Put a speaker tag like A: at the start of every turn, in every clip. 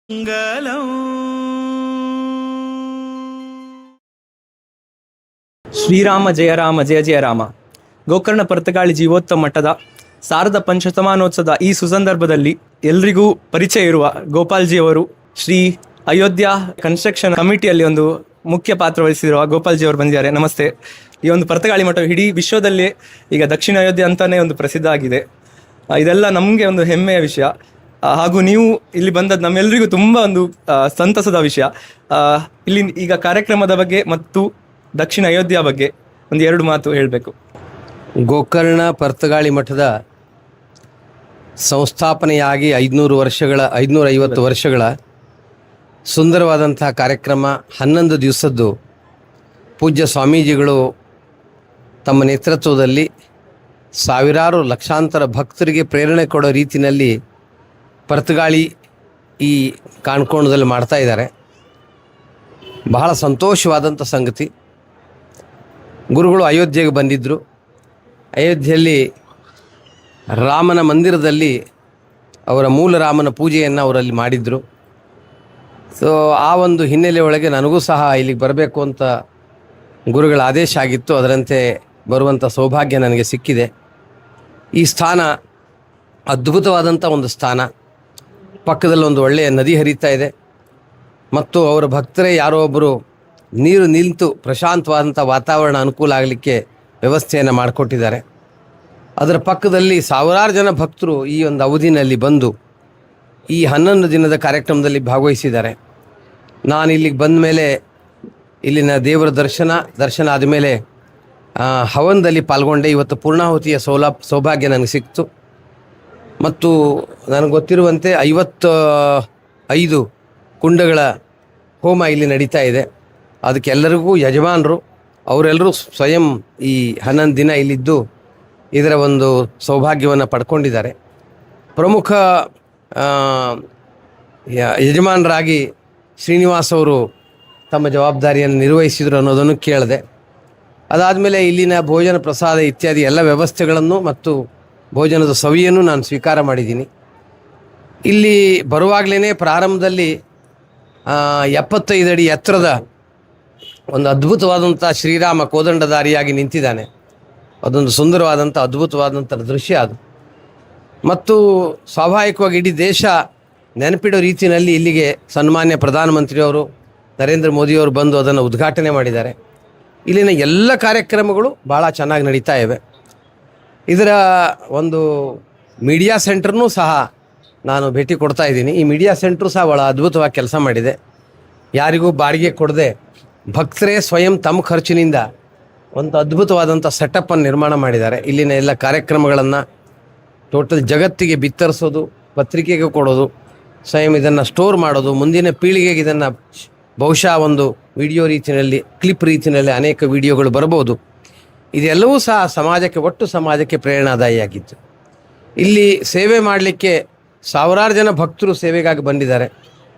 A: ಮಂಗಲಂ.
B: ಶ್ರೀರಾಮ ಜಯ ರಾಮ ಜಯ ಜಯ ರಾಮ. ಗೋಕರ್ಣ ಪರ್ತಗಾಳಿ ಜೀವೋತ್ತಮ ಮಠದ ಸಾರದ ಪಂಚಶತಮಾನೋತ್ಸವದ ಈ ಸುಸಂದರ್ಭದಲ್ಲಿ ಎಲ್ರಿಗೂ ಪರಿಚಯ ಇರುವ ಗೋಪಾಲ್ಜಿ ಅವರು, ಶ್ರೀ ಅಯೋಧ್ಯ ಕನ್ಸ್ಟ್ರಕ್ಷನ್ ಕಮಿಟಿಯಲ್ಲಿ ಒಂದು ಮುಖ್ಯ ಪಾತ್ರ ವಹಿಸಿರುವ ಗೋಪಾಲ್ಜಿ ಅವರು ಬಂದಿದ್ದಾರೆ. ನಮಸ್ತೆ. ಈ ಒಂದು ಪರ್ತಗಾಳಿ ಮಠ ಇಡೀ ವಿಶ್ವದಲ್ಲೇ ಈಗ ದಕ್ಷಿಣ ಅಯೋಧ್ಯೆ ಅಂತಾನೆ ಒಂದು ಪ್ರಸಿದ್ಧ ಆಗಿದೆ. ಇದೆಲ್ಲ ನಮಗೆ ಒಂದು ಹೆಮ್ಮೆಯ ವಿಷಯ. ಹಾಗೂ ನೀವು ಇಲ್ಲಿ ಬಂದದ್ದು ನಮ್ಮೆಲ್ಲರಿಗೂ ತುಂಬ ಒಂದು ಸಂತಸದ ವಿಷಯ. ಇಲ್ಲಿ ಈಗ ಕಾರ್ಯಕ್ರಮದ ಬಗ್ಗೆ ಮತ್ತು ದಕ್ಷಿಣ ಅಯೋಧ್ಯೆ ಬಗ್ಗೆ ಒಂದು ಎರಡು ಮಾತು ಹೇಳಬೇಕು.
C: ಗೋಕರ್ಣ ಪರ್ತಗಾಳಿ ಮಠದ ಸಂಸ್ಥಾಪನೆಯಾಗಿ 500 ವರ್ಷಗಳ, 550 ವರ್ಷಗಳ ಸುಂದರವಾದಂತಹ ಕಾರ್ಯಕ್ರಮ 11 ದಿವಸದ್ದು ಪೂಜ್ಯ ಸ್ವಾಮೀಜಿಗಳು ತಮ್ಮ ನೇತೃತ್ವದಲ್ಲಿ ಸಾವಿರಾರು ಲಕ್ಷಾಂತರ ಭಕ್ತರಿಗೆ ಪ್ರೇರಣೆ ಕೊಡೋ ರೀತಿಯಲ್ಲಿ ಪರ್ತಗಾಳಿ ಈ ಕಾಣ್ಕೋಣದಲ್ಲಿ ಮಾಡ್ತಾ ಇದ್ದಾರೆ. ಬಹಳ ಸಂತೋಷವಾದಂಥ ಸಂಗತಿ. ಗುರುಗಳು ಅಯೋಧ್ಯೆಗೆ ಬಂದಿದ್ದರು. ಅಯೋಧ್ಯೆಯಲ್ಲಿ ರಾಮನ ಮಂದಿರದಲ್ಲಿ ಅವರ ಮೂಲ ರಾಮನ ಪೂಜೆಯನ್ನು ಅವರಲ್ಲಿ ಮಾಡಿದರು. ಸೊ ಆ ಒಂದು ಹಿನ್ನೆಲೆ ಒಳಗೆ ನನಗೂ ಸಹ ಇಲ್ಲಿಗೆ ಬರಬೇಕು ಅಂತ ಗುರುಗಳ ಆದೇಶ ಆಗಿತ್ತು. ಅದರಂತೆ ಬರುವಂಥ ಸೌಭಾಗ್ಯ ನನಗೆ ಸಿಕ್ಕಿದೆ. ಈ ಸ್ಥಾನ ಅದ್ಭುತವಾದಂಥ ಒಂದು ಸ್ಥಾನ. ಪಕ್ಕದಲ್ಲಿ ಒಂದು ಒಳ್ಳೆಯ ನದಿ ಹರಿತಾ ಇದೆ ಮತ್ತು ಅವರ ಭಕ್ತರೇ ಯಾರೋ ಒಬ್ಬರು ನೀರು ನಿಂತು ಪ್ರಶಾಂತವಾದಂಥ ವಾತಾವರಣ ಅನುಕೂಲ ಆಗಲಿಕ್ಕೆ ವ್ಯವಸ್ಥೆಯನ್ನು ಮಾಡಿಕೊಟ್ಟಿದ್ದಾರೆ. ಅದರ ಪಕ್ಕದಲ್ಲಿ ಸಾವಿರಾರು ಜನ ಭಕ್ತರು ಈ ಒಂದು ಅವಧಿನಲ್ಲಿ ಬಂದು ಈ 11 ದಿನದ ಕಾರ್ಯಕ್ರಮದಲ್ಲಿ ಭಾಗವಹಿಸಿದ್ದಾರೆ. ನಾನು ಇಲ್ಲಿಗೆ ಬಂದ ಮೇಲೆ ಇಲ್ಲಿನ ದೇವರ ದರ್ಶನ ದರ್ಶನ ಆದಮೇಲೆ ಹವನದಲ್ಲಿ ಪಾಲ್ಗೊಂಡೆ. ಇವತ್ತು ಪೂರ್ಣಾಹುತಿಯ ಸೌಭಾಗ್ಯ ನನಗೆ ಸಿಕ್ತು. ಮತ್ತು ನನಗೆ ಗೊತ್ತಿರುವಂತೆ 55 ಕುಂಡಗಳ ಹೋಮ ಇಲ್ಲಿ ನಡೀತಾ ಇದೆ. ಅದಕ್ಕೆಲ್ಲರಿಗೂ ಯಜಮಾನರು ಅವರೆಲ್ಲರೂ ಸ್ವಯಂ ಈ 11 ದಿನ ಇಲ್ಲಿದ್ದು ಇದರ ಒಂದು ಸೌಭಾಗ್ಯವನ್ನು ಪಡ್ಕೊಂಡಿದ್ದಾರೆ. ಪ್ರಮುಖ ಯಜಮಾನರಾಗಿ ಶ್ರೀನಿವಾಸ್ ಅವರು ತಮ್ಮ ಜವಾಬ್ದಾರಿಯನ್ನು ನಿರ್ವಹಿಸಿದರು ಅನ್ನೋದನ್ನು ಕೇಳಿದೆ. ಅದಾದಮೇಲೆ ಇಲ್ಲಿನ ಭೋಜನ ಪ್ರಸಾದ ಇತ್ಯಾದಿ ಎಲ್ಲ ವ್ಯವಸ್ಥೆಗಳನ್ನು ಮತ್ತು ಭೋಜನದ ಸವಿಯನ್ನು ನಾನು ಸ್ವೀಕಾರ ಮಾಡಿದ್ದೀನಿ. ಇಲ್ಲಿ ಬರುವಾಗಲೇ ಪ್ರಾರಂಭದಲ್ಲಿ 75 ಅಡಿ ಎತ್ತರದ ಒಂದು ಅದ್ಭುತವಾದಂಥ ಶ್ರೀರಾಮ ಕೋದಂಡಧಾರಿಯಾಗಿ ನಿಂತಿದ್ದಾನೆ. ಅದೊಂದು ಸುಂದರವಾದಂಥ, ಅದ್ಭುತವಾದಂಥ ದೃಶ್ಯ ಅದು. ಮತ್ತು ಸ್ವಾಭಾವಿಕವಾಗಿ ಇಡೀ ದೇಶ ನೆನಪಿಡೋ ರೀತಿಯಲ್ಲಿ ಇಲ್ಲಿಗೆ ಸನ್ಮಾನ್ಯ ಪ್ರಧಾನಮಂತ್ರಿಯವರು ನರೇಂದ್ರ ಮೋದಿಯವರು ಬಂದು ಅದನ್ನು ಉದ್ಘಾಟನೆ ಮಾಡಿದ್ದಾರೆ. ಇಲ್ಲಿನ ಎಲ್ಲ ಕಾರ್ಯಕ್ರಮಗಳು ಭಾಳ ಚೆನ್ನಾಗಿ ನಡೀತಾ ಇವೆ. ಇದರ ಒಂದು ಮೀಡಿಯಾ ಸೆಂಟರ್ನೂ ಸಹ ನಾನು ಭೇಟಿ ಕೊಡ್ತಾ ಇದ್ದೀನಿ. ಈ ಮೀಡಿಯಾ ಸೆಂಟ್ರು ಸಹ ಭಾಳ ಅದ್ಭುತವಾಗಿ ಕೆಲಸ ಮಾಡಿದೆ. ಯಾರಿಗೂ ಬಾಡಿಗೆ ಕೊಡದೆ ಭಕ್ತರೇ ಸ್ವಯಂ ತಮ್ಮ ಖರ್ಚಿನಿಂದ ಒಂದು ಅದ್ಭುತವಾದಂಥ ಸೆಟಪ್ಪನ್ನು ನಿರ್ಮಾಣ ಮಾಡಿದ್ದಾರೆ. ಇಲ್ಲಿನ ಎಲ್ಲ ಕಾರ್ಯಕ್ರಮಗಳನ್ನು ಟೋಟಲ್ ಜಗತ್ತಿಗೆ ಬಿತ್ತರಿಸೋದು, ಪತ್ರಿಕೆಗೆ ಕೊಡೋದು, ಸ್ವಯಂ ಇದನ್ನು ಸ್ಟೋರ್ ಮಾಡೋದು, ಮುಂದಿನ ಪೀಳಿಗೆಗೆ ಇದನ್ನು ಬಹುಶಃ ಒಂದು ವಿಡಿಯೋ ರೀತಿಯಲ್ಲಿ, ಕ್ಲಿಪ್ ರೀತಿಯಲ್ಲಿ ಅನೇಕ ವಿಡಿಯೋಗಳು ಬರ್ಬೋದು. ಇದೆಲ್ಲವೂ ಸಹ ಸಮಾಜಕ್ಕೆ, ಒಟ್ಟು ಸಮಾಜಕ್ಕೆ ಪ್ರೇರಣಾದಾಯಿಯಾಗಿತ್ತು. ಇಲ್ಲಿ ಸೇವೆ ಮಾಡಲಿಕ್ಕೆ ಸಾವಿರಾರು ಜನ ಭಕ್ತರು ಸೇವೆಗಾಗಿ ಬಂದಿದ್ದಾರೆ.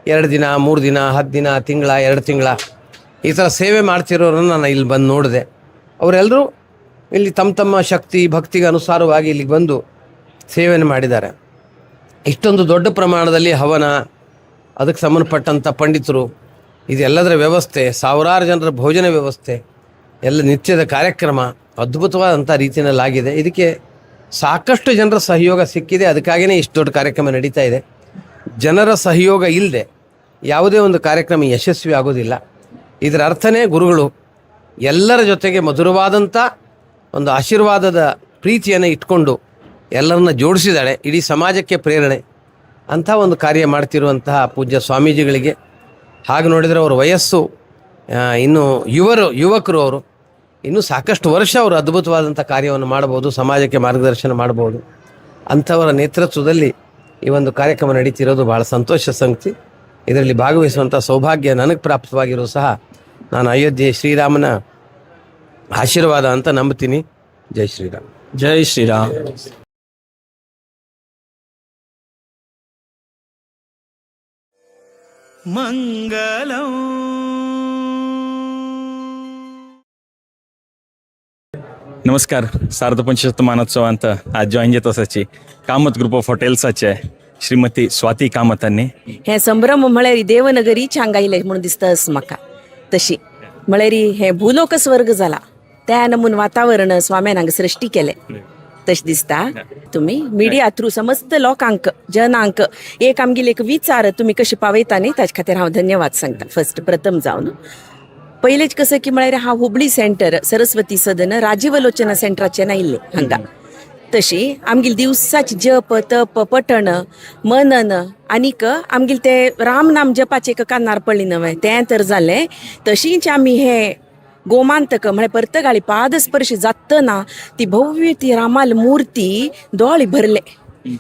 C: 2 ದಿನ, 3 ದಿನ, 10 ದಿನ, ತಿಂಗಳ, 2 ತಿಂಗಳ ಈ ಥರ ಸೇವೆ ಮಾಡ್ತಿರೋರನ್ನು ನಾನು ಇಲ್ಲಿ ಬಂದು ನೋಡಿದೆ. ಅವರೆಲ್ಲರೂ ಇಲ್ಲಿ ತಮ್ಮ ತಮ್ಮ ಶಕ್ತಿ ಭಕ್ತಿಗೆ ಅನುಸಾರವಾಗಿ ಇಲ್ಲಿಗೆ ಬಂದು ಸೇವೆಯನ್ನು ಮಾಡಿದ್ದಾರೆ. ಇಷ್ಟೊಂದು ದೊಡ್ಡ ಪ್ರಮಾಣದಲ್ಲಿ ಹವನ, ಅದಕ್ಕೆ ಸಂಬಂಧಪಟ್ಟಂಥ ಪಂಡಿತರು, ಇದೆಲ್ಲದರ ವ್ಯವಸ್ಥೆ, ಸಾವಿರಾರು ಜನರ ಭೋಜನ ವ್ಯವಸ್ಥೆ, ಎಲ್ಲ ನಿತ್ಯದ ಕಾರ್ಯಕ್ರಮ ಅದ್ಭುತವಾದಂಥ ರೀತಿಯಲ್ಲಿ ಆಗಿದೆ. ಇದಕ್ಕೆ ಸಾಕಷ್ಟು ಜನರ ಸಹಯೋಗ ಸಿಕ್ಕಿದೆ. ಅದಕ್ಕಾಗಿಯೇ ಇಷ್ಟು ದೊಡ್ಡ ಕಾರ್ಯಕ್ರಮ ನಡೀತಾ ಇದೆ. ಜನರ ಸಹಯೋಗ ಇಲ್ಲದೆ ಯಾವುದೇ ಒಂದು ಕಾರ್ಯಕ್ರಮ ಯಶಸ್ವಿ ಆಗೋದಿಲ್ಲ. ಇದರ ಅರ್ಥನೇ ಗುರುಗಳು ಎಲ್ಲರ ಜೊತೆಗೆ ಮಧುರವಾದಂಥ ಒಂದು ಆಶೀರ್ವಾದದ ಪ್ರೀತಿಯನ್ನು ಇಟ್ಕೊಂಡು ಎಲ್ಲರನ್ನ ಜೋಡಿಸಿದ್ದಾಳೆ. ಇಡೀ ಸಮಾಜಕ್ಕೆ ಪ್ರೇರಣೆ ಅಂಥ ಒಂದು ಕಾರ್ಯ ಮಾಡ್ತಿರುವಂತಹ ಪೂಜ್ಯ ಸ್ವಾಮೀಜಿಗಳಿಗೆ, ಹಾಗೆ ನೋಡಿದರೆ ಅವರ ವಯಸ್ಸು ಇನ್ನೂ ಯುವಕರು ಅವರು. ಇನ್ನೂ ಸಾಕಷ್ಟು ವರ್ಷ ಅವರು ಅದ್ಭುತವಾದಂಥ ಕಾರ್ಯವನ್ನು ಮಾಡ್ಬೋದು, ಸಮಾಜಕ್ಕೆ ಮಾರ್ಗದರ್ಶನ ಮಾಡ್ಬೋದು. ಅಂಥವರ ನೇತೃತ್ವದಲ್ಲಿ ಈ ಒಂದು ಕಾರ್ಯಕ್ರಮ ನಡೀತಿರೋದು ಭಾಳ ಸಂತೋಷ ಸಂಗತಿ. ಇದರಲ್ಲಿ ಭಾಗವಹಿಸುವಂಥ ಸೌಭಾಗ್ಯ ನನಗೆ ಪ್ರಾಪ್ತವಾಗಿರೋ ಸಹ ನಾನು ಅಯೋಧ್ಯೆ ಶ್ರೀರಾಮನ ಆಶೀರ್ವಾದ ಅಂತ ನಂಬ್ತೀನಿ. ಜೈ ಶ್ರೀರಾಮ್.
B: ಜೈ ಶ್ರೀರಾಮ್.
A: ಮಂಗಲಂ.
D: नमस्कार. सार्ध पंचशतमानोत्सवांत आज जॉईन जाता आसाची कामत ग्रुप ऑफ हॉटेल्साचे
A: श्रीमती स्वाती कामतांनी.
D: हे संभ्रम म्हळ्यार देवनगरी हांगा म्हणून दिसता अस म्हाका. तशी म्हळ्यार हे भूलोक स्वर्ग जाला त्या नमून वातावरण स्वाम्यान हांगा सृश्टी केलें तशें दिसता. तुमी मिडिया थ्रू समस्त लोकांक जनांक एक आमगेले एक विचार तुमी कशे पावयता न्ही ताजे खातीर हांव धन्यवाद सांगता. फर्स्ट प्रथम जावन पयलेच कसं की म्हळ्यार हांव हुबळी सेंटर सरस्वती सदन राजीवलोचना सेंटराचेर आयिल्लें हांगा. तशी आमगेले दिवसाचे जप तप पठण मनन आनीक आमगेले ते राम नाम जपाचें एक कानार पडली नवें तें तर जालें. तशींच आमी हे गोमांतक म्हळ्यार पर्तगाळी पादस्पर्श जातना ती भव्य ती रामाल मूर्ती दोळे भरले.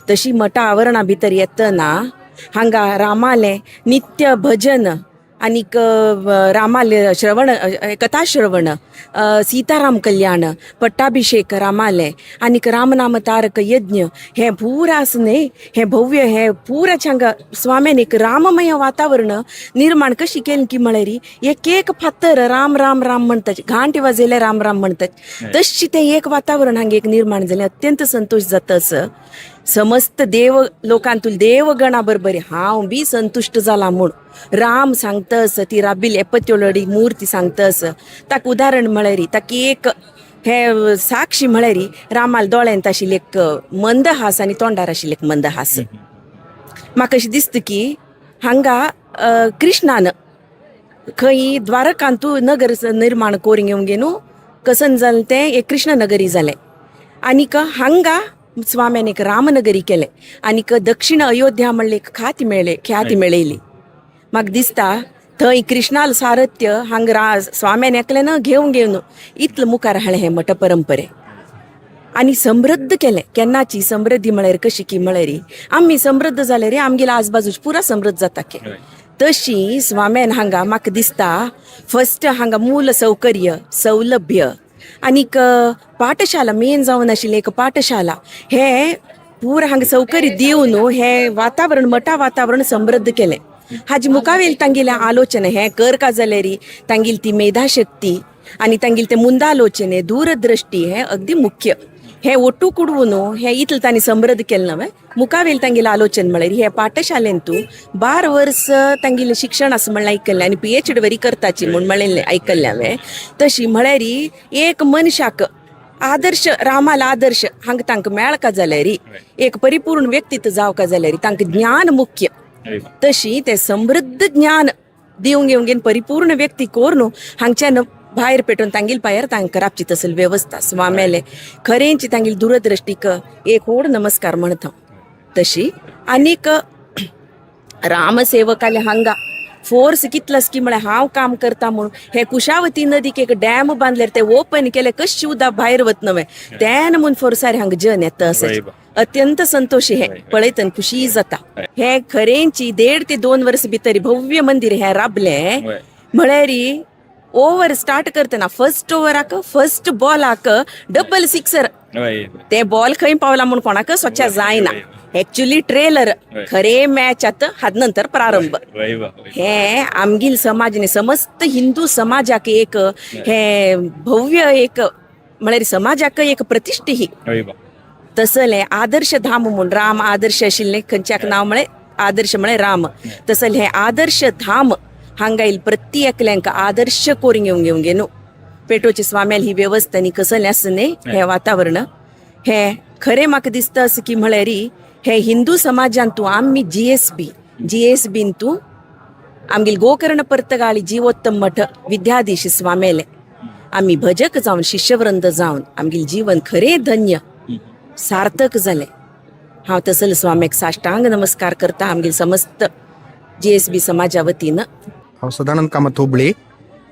D: तशी मठा आवरणा भितर येतना हांगा रामालें नित्य भजन आनीक रामाले श्रवण कथा श्रवण सीताराम कल्याण पट्टाभिषेक रामाले आनीक रामनाम तारक यज्ञ हे पुरा आसा न्ही हे भव्य हे पुरा हांगा स्वाम्यान एक राममय वातावरण निर्माण कशी केलें की म्हळ्यार एक एक फातर राम राम राम म्हणटात, घांटी वाजयल्यार राम राम म्हणटात, तशी तें एक वातावरण हांगा एक निर्माण जालें. अत्यंत संतोश जाता असो समस्त देव लोकांतूल देवगणा बरोबर हांव बी संतुश्ट जाला म्हूण राम सांगतस ती राबील एपत्योलडी मूर्ती सांगतस. ताका उदाहरण म्हळ्यार ताका एक हे साक्षी म्हळ्यार रामाल दोळ्यांत आशिल्लें एक मंदहास आनी तोंडार आशिल्लें एक मंदहास. म्हाका अशें दिसता की हांगा कृष्णान खंय द्वारकांतू नगर निर्माण करून घेवन न्हू कसन जालें तें एक कृष्ण नगरी जालें. आनीक हांगा स्वाम्यान एक रामनगरी केलें आनीक दक्षिण अयोध्या म्हणलें एक खाती मेळ्ळें ख्याती मेळयली. म्हाका दिसता थंय कृष्णाल सारथ्य हांगा स्वाम्यान एकलें न घेवन घेवन इतलें मुखार हाडलें हें मठ परंपरे आनी समृद्ध केलें. केन्नाची समृद्धी म्हळ्यार कशी की म्हळ्यार आमी समृद्ध जाल्यार आमगेल्या आजबाजूच पुरा समृद्ध जाता की. तशी स्वाम्यान हांगा म्हाका दिसता फर्स्ट हांगा मूल सौकर्य सौलभ्य आनीक पाठशाला मेन जावन आशिल्लें एक पाठशाला हे पुरा हांगा सौकर्य दिवन हे वातावरण मठा वातावरण समृद्ध केलें. हाजे मुखावेल तांगेलें आलोचना हें कर का जाल्यार तांगेली ती मेधाशक्ती आनी तांगेली ते मुंदालोचने दूरदृष्टी हें अगदी मुख्य. हे ಒಟ್ಟು कुडवून हे इतलें तांणी समृद्ध केलें नवें मुखावेल तांगेलें आलोचन म्हळ्यार हे पाठशालेंतू 12 वर्स तांगेलें शिक्षण आसा म्हणलें आयकल्लें आनी पीएचडी वरी करताची म्हूण म्हणिल्लें आयकल्लें हांवें. तशी म्हळ्यार एक मनशाक आदर्श रामाल आदर्श हांगा तांकां मेळका जाल्यार एक परिपूर्ण व्यक्तित्व जावका जाल्यार तांकां ज्ञान मुख्य. तशी ते समृद्ध ज्ञान दिवन घेवन घेवन परिपूर्ण व्यक्ती करून हांगच्यान भायर पेटोवन तांगेले पांयार तांकां राबची तसली वेवस्था स्वाम्याले खरेंची तांगेली दूरदृष्टीक एक व्हड नमस्कार म्हणटा. तशी आनीक रामसेवकाले हांगा फोर्स कितलोस की म्हळ्यार हांव काम करता म्हणून हे कुशावती नदीक एक डॅम बांदल्यार ते ओपन केले कशी उदक भायर वत नवें तेन म्हूण फोर्सार हांगा जन येता अशें अत्यंत संतोशी हे पळयतन खुशी जाता. हे खरेंची 1.5 ते 2 वर्स भितर भव्य मंदिर हे राबलें म्हळ्यार ओवर स्टार्ट करतना फर्स्ट ओवराक फर्स्ट बॉलाक डबल सिक्सर ते बॉल खंय पावला म्हूण कोणाक स्वच्छ जायना. एक्चुअली ट्रेलर खरे मॅच आतां हात नंतर प्रारंभ. हे आमगेल समाज न्ही समस्त हिंदू समाजाक एक हे भव्य एक म्हळ्यार समाजाक एक प्रतिष्ठी ही तसलें आदर्श धाम म्हूण राम आदर्श आशिल्लें खंयच्याक नांव म्हळें आदर्श म्हळें राम तसलें हें आदर्श धाम हांगा येयल प्रति एकल्यांक आदर्श करून घेवन घेवन घेवन पेटोवचे स्वाम्याल ही वेवस्था न्ही कसलें आसा न्ही हें वातावरण हे खरें म्हाका दिसता अशें की म्हळ्यार हे हिंदू समाजांत तूं आमी जीएसबीन तूं आमगेले गोकर्ण पर्तगाळी जिवोत्तम मठ विद्याधीश स्वामेले आमी भजक जावन शिष्यवृंद जावन आमगेलें जीवन खरें धन्य सार्थक जालें. हांव तसल स्वाम्याक साष्टांग नमस्कार करता आमगेले समस्त जीएसबी समाजा वतीन.
E: हांव सदानंद कामत हुबळी.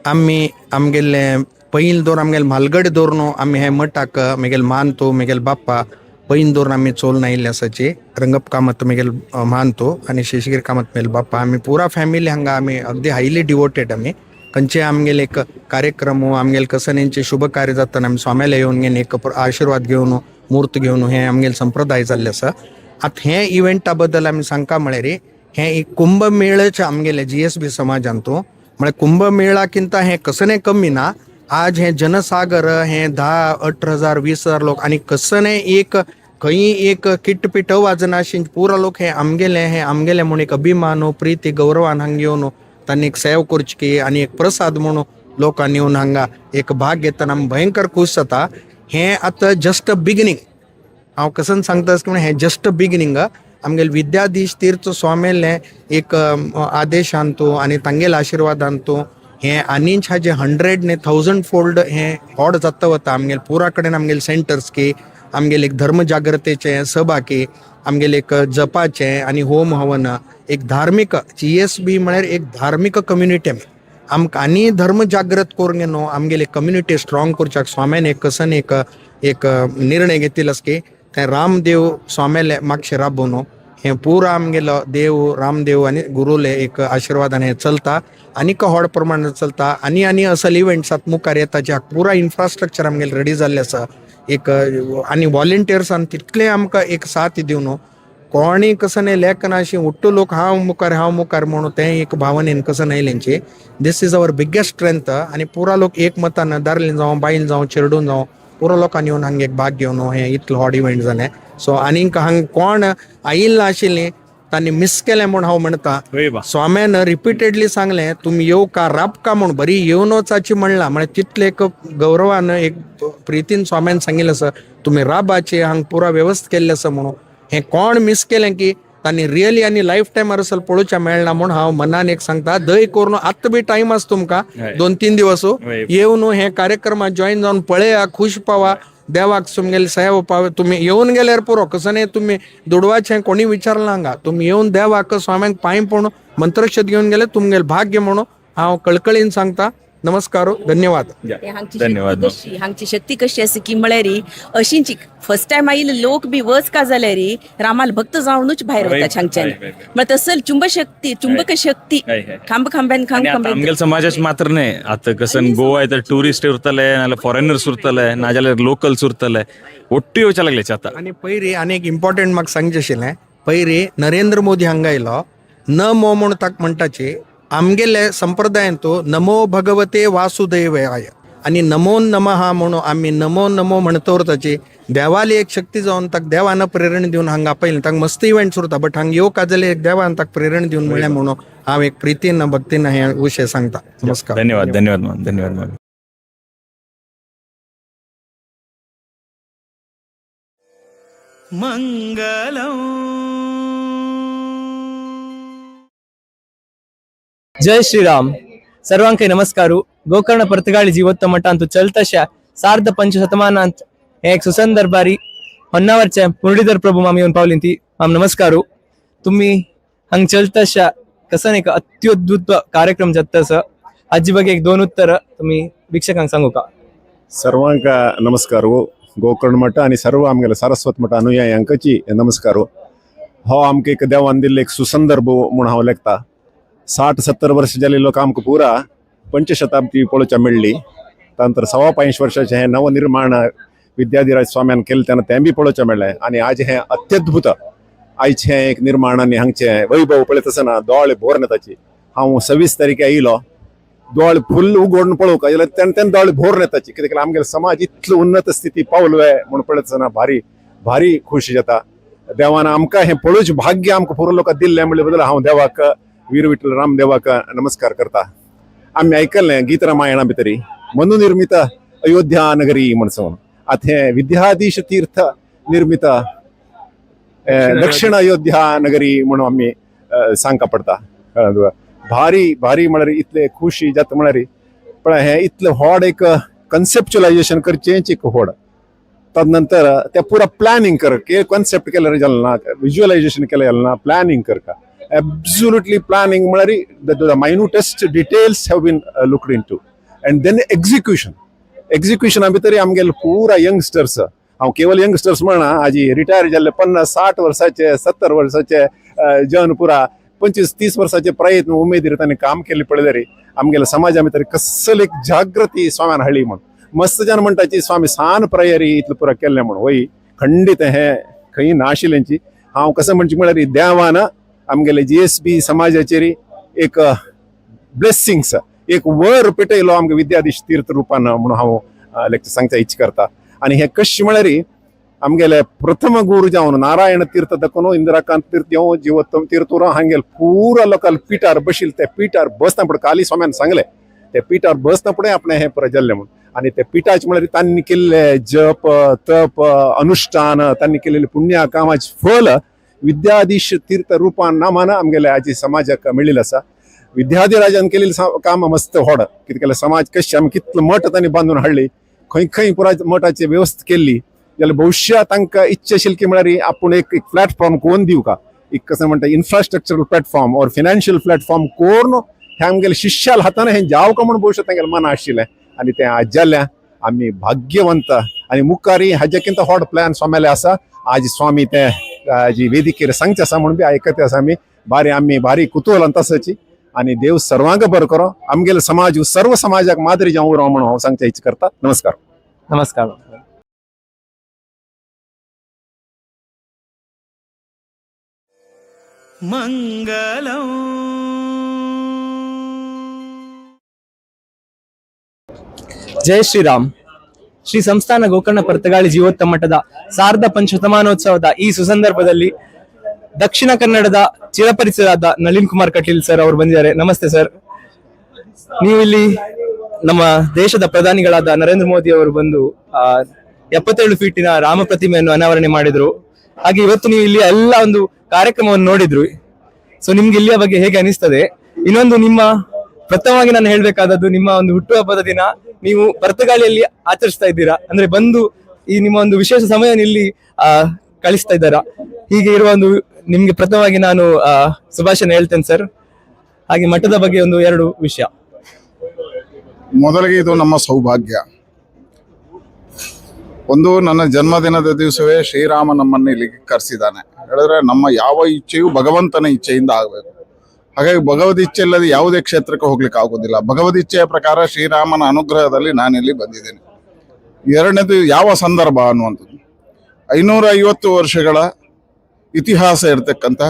E: आमी आमगेले पैल दवर आमगेले म्हालगडे दवरून आमी हे मठाक म्हगेले मानतो म्हगेले बाप्पा पैन दवरून आमी चोलून आयिल्ले आसाची. रंगप कामत म्हगेले मानतो आनी शेषगिरी कामत म्हगेले बाप्पा. आमी पुरा फॅमिली हांगा आमी अगदी हायली डिवोटेड. आमी खंयचे आमगेले एक कार्यक्रम आमगेले कसनेंचे शुभ कार्य जातना आमी स्वाम्याले येवन घेवन एक आशिर्वाद घेवन मूर्त घेवन हे आमगेले संप्रदाय जाल्ले आसा. आतां हे इव्हेंटा बद्दल आमी सांगका म्हळ्यार हे एक कुंभमेळच आमगेले जीएसबी समाजांतू म्हळ्यार कुंभमेळाकिंत हे कसने कमी ना. आज हे जनसागर हे 10, 18 हजार 20 हजार लोक आनी कसने एक खंय एक किटपीट वाजना पुरा लोक हे आमगेले, हे आमगेले म्हूण एक अभिमान, प्रिती, गौरवान हांगा येवन तांणी एक सेव करची आनी एक प्रसाद म्हणून लोकांनी येवन हांगा एक भाग घेतना आमी भयंकर खूश जाता. हें आतां जस्ट बिगिनींग. हांव कसन सांगता की हें जस्ट बिगिनींग. आमगेले विद्याधीश तीर्थ स्वामीले एक आदेशान तूं आनी तांगेले आशिर्वादान तूं हें आनीच हाजे 100 ने 1000 फोल्ड हें व्हड जाता वता. आमगेले पुरा कडेन आमगेले सेंटर्स की आमगेले एक धर्म जागृतेचे सभा की आमगेले एक जपाचें आनी होम हवन एक धार्मीक जीएसबी म्हळ्यार एक धार्मीक कम्युनिटी. आमी आमकां आनी धर्म जागृत करून न्हू आमगेले कम्युनिटी स्ट्रॉंग करच्याक स्वाम्यान एक कसन एक एक निर्णय घेतिल्लो आसा की तें रामदेव स्वाम्याले मागशे राबोवन न्हू हें पुरा आमगेलो देव रामदेव आनी गुरुले एक आशिर्वादान हें चलता आनीक व्हड प्रमाणात चलता. आनी आनी असल इव्हेंट्स आतां मुखार येता ज्या पुरा इन्फ्रास्ट्रक्चर आमगेलें रेडी जाल्लें आसा. एक आनी वॉलंटियर्सान तितलें आमकां एक साथ दिवन कोणी कसं न्ही लेखना अशी उट्टू लोक हांव मुखार, हांव मुखार म्हणून तें एक भावनेन कसं न्हय. This is our biggest strength. आनी पुरा लोक एक मतान दादले जावं, बायल जावं, चेडून जावं, पुरो लोकांनी येवन हांगा एक भाग घेवन हें इतलो व्हड इव्हेंट जालें. सो आनीक हांगा कोण आयिल्लो आशिल्लीं तांणी मिस केलें म्हूण हांव म्हणटा.
A: हय बा.
E: स्वाम्यान रिपीटेडली सांगलें, तुमी येवका राबका म्हूण बरी येवन वचाची म्हणलां. म्हळ्यार तितले एक गौरवान, एक प्रितीन स्वाम्यान सांगिल्लें आसा, तुमी राबाचे, हांगा पुरा वेवस्था केल्ली आसा म्हणून. हें कोण मिस केलें की तांणी रियली आनी लायफ टायमार असल पळोवच्या मेळना म्हूण हांव मनान एक सांगता. दय करून आत्तां बी टायम आसा तुमकां, 2-3 दिवस येवन हे कार्यक्रमात जॉईन जावन पळया, खुश पावा, देवाक तुमगेली सेवा पाव. तुमी येवन गेल्यार पुरो. कसं न्ही तुमी दुडवाचें कोणी विचारलां हांगा. तुमी येवन देवाक स्वाम्यांक पांय पडून मंत्रक्षत घेवन गेले तुमगेलें भाग्य म्हणून हांव कळकळीन सांगता. नमस्कार, धन्यवाद.
D: ते हांगची
A: धन्यवाद.
D: शक्ती कशी, हांगची शक्ती कशी आसा की म्हळ्यार अशींची फर्स्ट टायम आयिल्ले लोक बी वच का जाल्यार रामाल भक्त जावनूच भायर वता हांगच्यान. म्हळ्यार तसल चुंबशक्ती, चुंबक शक्ती खांब खांब्यान खांब
A: आनी आतां
D: खांब्यान.
A: आमगेल्या समाजाच मात्र न्हय, आतां कसन गोवा तर टुरिस्ट उरतले, नाजाल्यार फॉरेनर्स उरतले, नाजाल्यार लोकल्स उरतले, ಒಟ್ಟು येवचे लागले आतां.
E: आनी पयरी आनी एक इम्पॉर्टंट म्हाका सांगचें आशिल्लें. पयरी नरेंद्र मोदी हांगा आयलो, नमो म्हूण ताका म्हणटाची. आमगेले संप्रदायांतू नमो भगवते वासुदेवाय आनी नमो नमः म्हणून आमी नमो नमो म्हणत उरताची. देवाली एक शक्ती जावन ताका देवान प्रेरणा दिवन हांगा आपयलें. ताका मस्त इव्हेंट्स उरता, बट हांगा येवका जाल्यार एक देवान ताका प्रेरणा दिवन म्हणलें म्हणून हांव एक प्रितीन भक्तीन हे विशय सांगता. नमस्कार.
A: धन्यवाद, धन्यवाद माम, धन्यवाद माम.
B: ಜೈ ಶ್ರೀರಾಮ್. ಸರ್ವಾಂಕೈ ನಮಸ್ಕಾರ. ಗೋಕರ್ಣ ಪರ್ತಗಾಳಿ ಜೀವೋತ್ತಮ ಮಠ ಅಂತೂ ಚಲ್ತಶ ಸಾರ್ಧ ಪಂಚಶತಮಾನ ಅಂತ एक सुसंदरबारी ಹೊನ್ನಾವರ್चे मुरलीधर प्रभू मामी येऊन पावली. ती माम नमस्कार. तुम्ही हांग चलतशा कसं एक अत्युद्भुत कार्यक्रम जाता असं आजी ಬಗ್ಗೆ एक दोन उत्तर तुम्ही वीक्षकांक सांगू का?
F: सर्वांक नमस्कार. गोकर्ण मठ आणि सर्व आमगेले सारस्वत मठ अनुयायांकची नमस्कार. हो आमकां एक देवान दिल्लो एक सुसंदर्भ म्हूण हांव लेखता. 60-70 वर्ष जाल्ले लोक आमकां पुरा पंचशताब्दी पळोवच्या मेळ्ळी. तांतर 525 वर्षाचें हें नवनिर्माण विद्याधिराज स्वाम्यान केलें तेन्ना तें बी पळोवचें मेळ्ळें. आनी आज हें अत्यद्भुत आयचें हें एक निर्माण आनी हांगचें वैभव पळयता आसतना दोळे भोर येताची. हांव 26 तारखे आयलो, दोळे फुल्ल उगडून पळोवंक जाल्यार तेन्ना तेन्ना दोळे भोर येताची. कित्याक आमगेलो समाज इतलो उन्नत स्थिती पावलो म्हूण पळयता आसतना भारी भारी खुशी जाता. देवान आमकां हें पळोवचें भाग्य आमकां पुरो लोकांक दिल्लें म्हणले बदल हांव देवाक, वीर विठ्ठल रामदेवाक नमस्कार करता. आमी आयकल्लें गीत रामायणा भितरी, मनुनिर्मित अयोध्या नगरी म्हण सांगून. आतां हें विद्याधीश तीर्थ निर्मित दक्षिण अयोध्या नगरी म्हणून आमी सांगका पडटा. कळ्ळें तुका? भारी भारी म्हळ्यार इतले खुशी जाता म्हळ्यार पण हें इतलें व्हड एक कन्सेप्च्युलायजेशन करचेंच एक व्हड. तदनंतर ते पुरा प्लॅनिंग कर के कॉन्सेप्ट केल्यार जालें ना, विज्युअलायजेशन केल्यार जालें ना, प्लॅनिंग करका. एब्सोल्युटली प्लॅनिंग म्हळ्यार the minutest details have been looked into and then execution. एक्झिक्युशना भितर आमगेले पुरा यंगस्टर्स, हांव केवल यंगस्टर्स म्हणना, आजी रिटायर जाल्ले 50-60 वर्साचे, 70 वर्साचे जन पुरा 25-30 वर्साचे प्रयत्न उमेदीर तांणी काम केल्ले पळयल्यार आमगेल्या समाजा भितर कसली एक जागृती स्वाम्यान हाडली म्हूण. मस्त जन म्हणटाची स्वामी सान प्रयरी इतलें पुरा केल्लें म्हूण. वय, खंडीत हें खंय नाशिल्लेंची. हांव कसं म्हणचे म्हळ्यार देवान आमगेले जीएसबी समाजाचेर एक ब्लेसिंग्स, एक वर पेटयलो आमकां विद्याधीश तीर्थ रुपान म्हणून हांव लेक्चर सांगच्या इच्छा करता. आनी हें कशें म्हळ्यार आमगेले प्रथम गुरू जावन नारायण तीर्थ दखून इंदिराकांत तीर्थ येवं जिवोत्तम तीर्थ उरो हांगेल पुरा लोकाल पिठार बशिल ते पिठार बसना फुडें काली स्वाम्यान सांगले ते पिठार बसना फुडें आपणें हें पुरा जाल्लें म्हूण. आनी ते पिठाचे म्हळ्यार तांणी केल्ले जप तप अनुष्ठान तांणी केलेले पुण्य कामाचे फल विद्याधीश तीर्थ रुपान नामान आमगेले आजी समाजाक मेळिल्लें आसा. विद्याधिराजान केलेले काम मस्त व्हड कितें केलें समाज कशें आमी कितलो मठ तांणी बांदून हाडली खंय खंय पुराय मठाची वेवस्था केल्ली जाल्यार भविश्या तांकां इच्छा आशिल्ली की म्हळ्यार आपूण एक प्लॅटफॉर्म कोण दिवका एक कसं म्हणटा infrastructural platform or financial platform कोण हे आमगेले शिष्याल हातान हें जावका म्हूण भविश्य तांगेलें मना आशिल्लें आनी तें आज जालें. आमी भाग्यवंत आनी मुखारी हाजे किंत व्हड प्लॅन स्वाम्याले आसा. आज स्वामी ते जी वेदिकेर सांगचे आसा म्हूण बी आयकते आसा आमी बारी आमी भारी कुतूहलान तसची आनी देव सर्वांक बरो करो आमगेले समाज सर्व समाजाक मादरी जावं उरो म्हणून हांव सांगचे इच्छा करता. नमस्कार.
B: नमस्कार. ಜೈ ಶ್ರೀರಾಮ್. ಶ್ರೀ ಸಂಸ್ಥಾನ ಗೋಕರ್ಣ ಪರ್ತಗಾಳಿ ಜೀವೋತ್ತಮ ಮಠದ ಸಾರ್ಧ ಪಂಚಶತಮಾನೋತ್ಸವದ ಈ ಸುಸಂದರ್ಭದಲ್ಲಿ ದಕ್ಷಿಣ ಕನ್ನಡದ ಚಿರಪರಿಚಿತರಾದ ನಳಿನ್ ಕುಮಾರ್ ಕಟೀಲ್ ಸರ್ ಅವರು ಬಂದಿದ್ದಾರೆ. ನಮಸ್ತೆ ಸರ್. ನೀವು ಇಲ್ಲಿ ನಮ್ಮ ದೇಶದ ಪ್ರಧಾನಿಗಳಾದ ನರೇಂದ್ರ ಮೋದಿ ಅವರು ಬಂದು 77 ಫೀಟಿನ ರಾಮ ಪ್ರತಿಮೆಯನ್ನು ಅನಾವರಣೆ ಮಾಡಿದ್ರು. ಹಾಗೆ ಇವತ್ತು ನೀವು ಇಲ್ಲಿ ಎಲ್ಲ ಒಂದು ಕಾರ್ಯಕ್ರಮವನ್ನು ನೋಡಿದ್ರು. ಸೊ ನಿಮ್ಗೆ ಇಲ್ಲಿಯ ಬಗ್ಗೆ ಹೇಗೆ ಅನಿಸ್ತದೆ? ಇನ್ನೊಂದು ನಿಮ್ಮ ಪ್ರಥಮವಾಗಿ ನಾನು ಹೇಳ್ಬೇಕಾದದ್ದು, ನಿಮ್ಮ ಒಂದು ಹುಟ್ಟುಹಬ್ಬದ ದಿನ ನೀವು ಪರ್ತಗಾಳಿಯಲ್ಲಿ ಆಚರಿಸ್ತಾ ಇದ್ದೀರಾ. ಅಂದ್ರೆ ಬಂದು ಈ ನಿಮ್ಮ ಒಂದು ವಿಶೇಷ ಸಮಯ ಇಲ್ಲಿ ಕಳಿಸ್ತಾ ಇದ್ದಾರಾ? ಹೀಗೆ ಇರುವ ಒಂದು ನಿಮ್ಗೆ ಪ್ರಥಮವಾಗಿ ನಾನು ಶುಭಾಶಯ ಹೇಳ್ತೇನೆ ಸರ್. ಹಾಗೆ ಮಠದ ಬಗ್ಗೆ ಒಂದು ಎರಡು ವಿಷಯ.
G: ಮೊದಲಿಗೆ ಇದು ನಮ್ಮ ಸೌಭಾಗ್ಯ. ಒಂದು, ನನ್ನ ಜನ್ಮದಿನದ ದಿವಸವೇ ಶ್ರೀರಾಮ ನಮ್ಮನ್ನು ಇಲ್ಲಿಗೆ ಕರೆಸಿದ್ದಾನೆ. ಹೇಳಿದ್ರೆ ನಮ್ಮ ಯಾವ ಇಚ್ಛೆಯೂ ಭಗವಂತನ ಇಚ್ಛೆಯಿಂದ ಆಗಬೇಕು. ಹಾಗಾಗಿ ಭಗವದ್ ಇಚ್ಛೆ ಇಲ್ಲದೆ ಯಾವುದೇ ಕ್ಷೇತ್ರಕ್ಕೆ ಹೋಗ್ಲಿಕ್ಕೆ ಆಗೋದಿಲ್ಲ. ಭಗವದ್ ಇಚ್ಛೆಯ ಪ್ರಕಾರ ಶ್ರೀರಾಮನ ಅನುಗ್ರಹದಲ್ಲಿ ನಾನಿಲ್ಲಿ ಬಂದಿದ್ದೇನೆ. ಎರಡನೇದು, ಯಾವ ಸಂದರ್ಭ ಅನ್ನುವಂಥದ್ದು. 550 ವರ್ಷಗಳ ಇತಿಹಾಸ ಇರತಕ್ಕಂಥ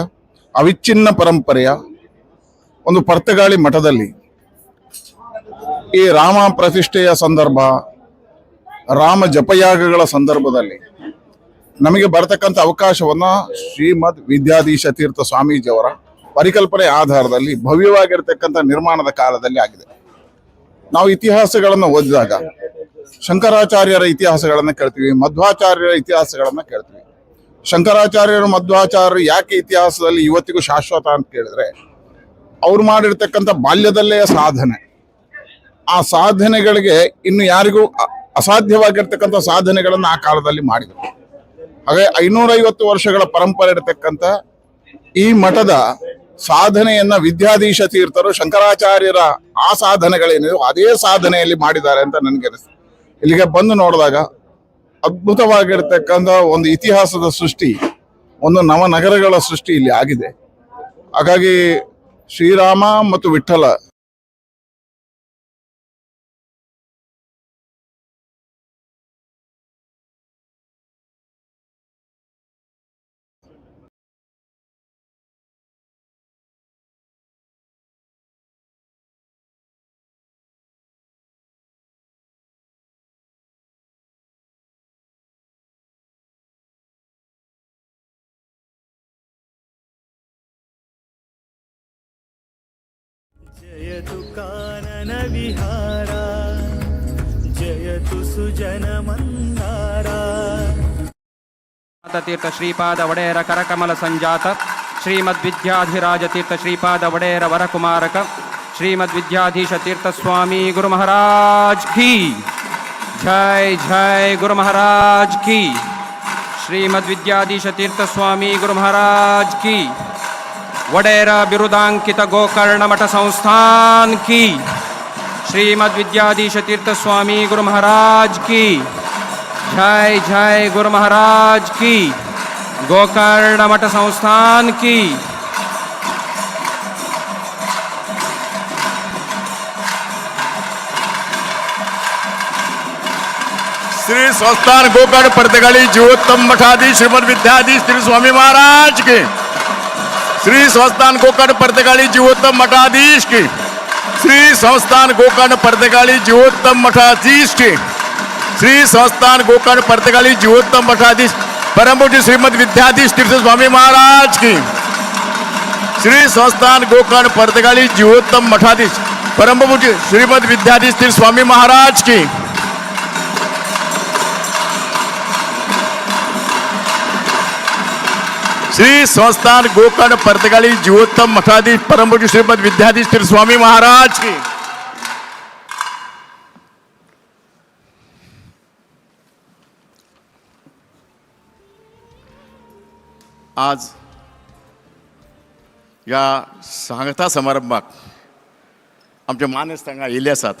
G: ಅವಿಚ್ಛಿನ್ನ ಪರಂಪರೆಯ ಒಂದು ಪರ್ತಗಾಳಿ ಮಠದಲ್ಲಿ ಈ ರಾಮ ಪ್ರತಿಷ್ಠೆಯ ಸಂದರ್ಭ, ರಾಮ ಜಪಯಾಗಗಳ ಸಂದರ್ಭದಲ್ಲಿ ನಮಗೆ ಬರತಕ್ಕಂಥ ಅವಕಾಶವನ್ನು ಶ್ರೀಮದ್ ವಿದ್ಯಾಧೀಶ ತೀರ್ಥ ಸ್ವಾಮೀಜಿಯವರ ಪರಿಕಲ್ಪನೆ ಆಧಾರದಲ್ಲಿ ಭವ್ಯವಾಗಿರ್ತಕ್ಕಂಥ ನಿರ್ಮಾಣದ ಕಾಲದಲ್ಲಿ ಆಗಿದೆ. ನಾವು ಇತಿಹಾಸಗಳನ್ನು ಓದಿದಾಗ ಶಂಕರಾಚಾರ್ಯರ ಇತಿಹಾಸಗಳನ್ನು ಕೇಳ್ತೀವಿ, ಮಧ್ವಾಚಾರ್ಯರ ಇತಿಹಾಸಗಳನ್ನು ಕೇಳ್ತೀವಿ. ಶಂಕರಾಚಾರ್ಯರು ಮಧ್ವಾಚಾರ್ಯರು ಯಾಕೆ ಇತಿಹಾಸದಲ್ಲಿ ಇವತ್ತಿಗೂ ಶಾಶ್ವತ ಅಂತ ಕೇಳಿದ್ರೆ, ಅವ್ರು ಮಾಡಿರ್ತಕ್ಕಂಥ ಬಾಲ್ಯದಲ್ಲೇ ಸಾಧನೆ, ಆ ಸಾಧನೆಗಳಿಗೆ ಇನ್ನು ಯಾರಿಗೂ ಅಸಾಧ್ಯವಾಗಿರ್ತಕ್ಕಂಥ ಸಾಧನೆಗಳನ್ನು ಆ ಕಾಲದಲ್ಲಿ ಮಾಡಿದರು. ಹಾಗೆ 550 ವರ್ಷಗಳ ಪರಂಪರೆ ಇರತಕ್ಕಂಥ ಈ ಮಠದ ಸಾಧನೆಯನ್ನ ವಿದ್ಯಾಧೀಶ ತೀರ್ಥರು ಶಂಕರಾಚಾರ್ಯರ ಆ ಸಾಧನೆಗಳೇನಿದೆ ಅದೇ ಸಾಧನೆಯಲ್ಲಿ ಮಾಡಿದ್ದಾರೆ ಅಂತ ನನಗೆ ಅನಿಸ್ತು. ಇಲ್ಲಿಗೆ ಬಂದು ನೋಡಿದಾಗ ಅದ್ಭುತವಾಗಿರ್ತಕ್ಕಂಥ ಒಂದು ಇತಿಹಾಸದ ಸೃಷ್ಟಿ, ಒಂದು ನವನಗರಗಳ ಸೃಷ್ಟಿ ಇಲ್ಲಿ ಆಗಿದೆ. ಹಾಗಾಗಿ ಶ್ರೀರಾಮ ಮತ್ತು ವಿಠ್ಠಲ
H: जयतु कानन विहारा, जयतु सुजन मंदारा.
I: तीर्थ श्रीपाद वडेर करकमल संजात श्रीमद्विद्याधिराज तीर्थ श्रीपाद वडेर वरकुमारक श्रीमद्विद्याधीश तीर्थ स्वामी गुरु महाराज की जय. जय गुरु महाराज की. श्रीमद्विद्याधीश तीर्थ स्वामी गुरु महाराज की. वडेर बिरुदांकित गोकर्ण मठ संस्थान की. श्रीमद्विद्याधीश तीर्थ स्वामी गुरु महाराज की जय. जय गुरु महाराज की. गोकर्ण मठ संस्थान की.
G: श्री संस्थान गोकर्ण पर्तगाली जीवोत्तम मठाधीश श्रीमद विद्याधीश श्री स्वामी महाराज की. श्री संस्थान गोकर्ण पर्तगाली जीवोत्तम मठाधीश की. श्री संस्थान गोकर्ण पर्तगाली जीवोत्तम मठाधीश की. श्री संस्थान गोकर्ण पर्तगाळी जीवोत्तम मठाधीश परमपूज्य श्रीमद विद्याधीश तीर्थ स्वामी महाराज की। श्री संस्थान गोकर्ण पर्तगाळी जीवोत्तम मठाधीश परमपूज्य श्रीमद विद्याधीश तीर्थ स्वामी महाराज की। श्री संस्थान गोकर्ण पर्तगाळी जीवोत्तम मठाधीश परमपूज्य श्रीमद विद्याधीश तीर्थ स्वामी महाराज की। आज ह्या सांगता समारंभाक आमचे मानेस्त हांगा येयल्ले आसात।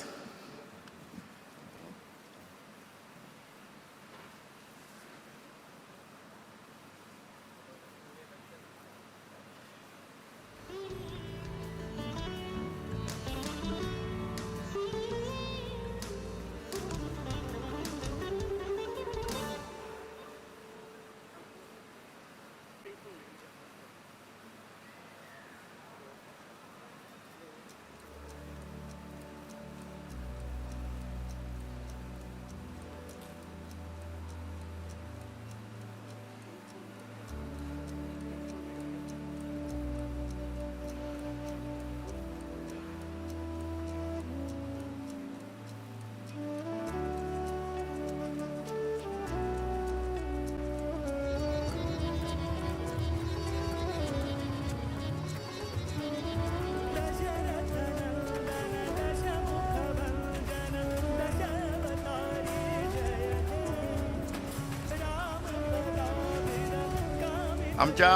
G: आमच्या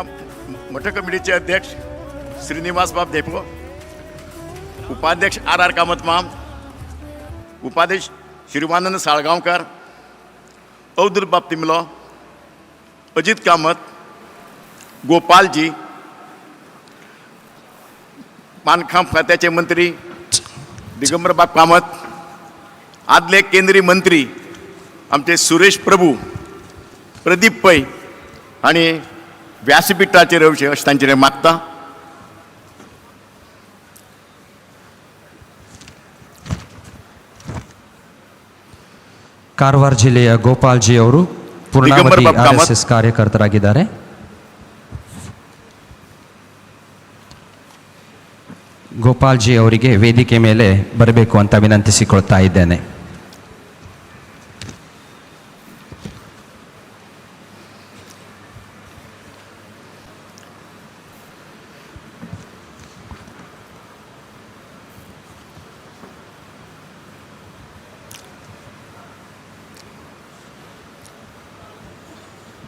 G: मठ कमिटीचे अध्यक्ष श्रीनिवास बाब धेपो, उपाध्यक्ष are are Kamat माम, उपाध्यक्ष श्रीमानंद साळगांवकर, अवधूत बाब तिमलो, अजित कामत, गोपालजी, बांदकाम खात्याचे मंत्री दिगंबर बाब कामत, आदले केंद्रीय मंत्री आमचे सुरेश प्रभू, प्रदीप पै आनी व्यासपीठाचेर येवचें अशें तांचेर मागता।
I: ಕಾರವಾರ ಜಿಲ್ಲೆಯ ಗೋಪಾಲ್ಜಿ ಅವರು ಪೂರ್ಣಾವಧಿ ಆರ್ಎಸ್ಎಸ್ ಕಾರ್ಯಕರ್ತರಾಗಿದ್ದಾರೆ. ಗೋಪಾಲ್ಜಿ ಅವರಿಗೆ ವೇದಿಕೆ ಮೇಲೆ ಬರಬೇಕು ಅಂತ ವಿನಂತಿಸಿಕೊಳ್ತಾ ಇದ್ದೇನೆ.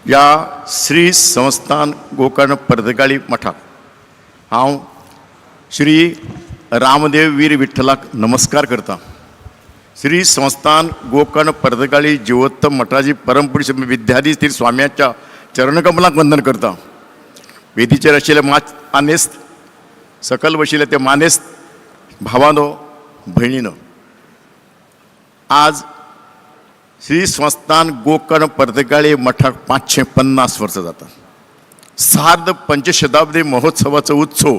G: या श्री संस्थान गोकर्ण पर्तगाळी मठाक हांव श्री रामदेव वीर विठ्ठलाक नमस्कार करता। श्री संस्थान गोकर्ण पर्तगाळी जीवोत्तम मठाची परमपुरुष विद्याधीश तीर्थ स्वाम्याच्या चरणकमलाक वंदन करता। वेदीचेर आशिल्ले मानेस्त, सकल बशिल्ले ते मानेस्त भावानो भयणीनो, आज श्री संस्थान गोकर्ण पर्तगाळी मठाक 550 वर्सां जाता। सार्ध पंचशताब्दी महोत्सवाचो उत्सव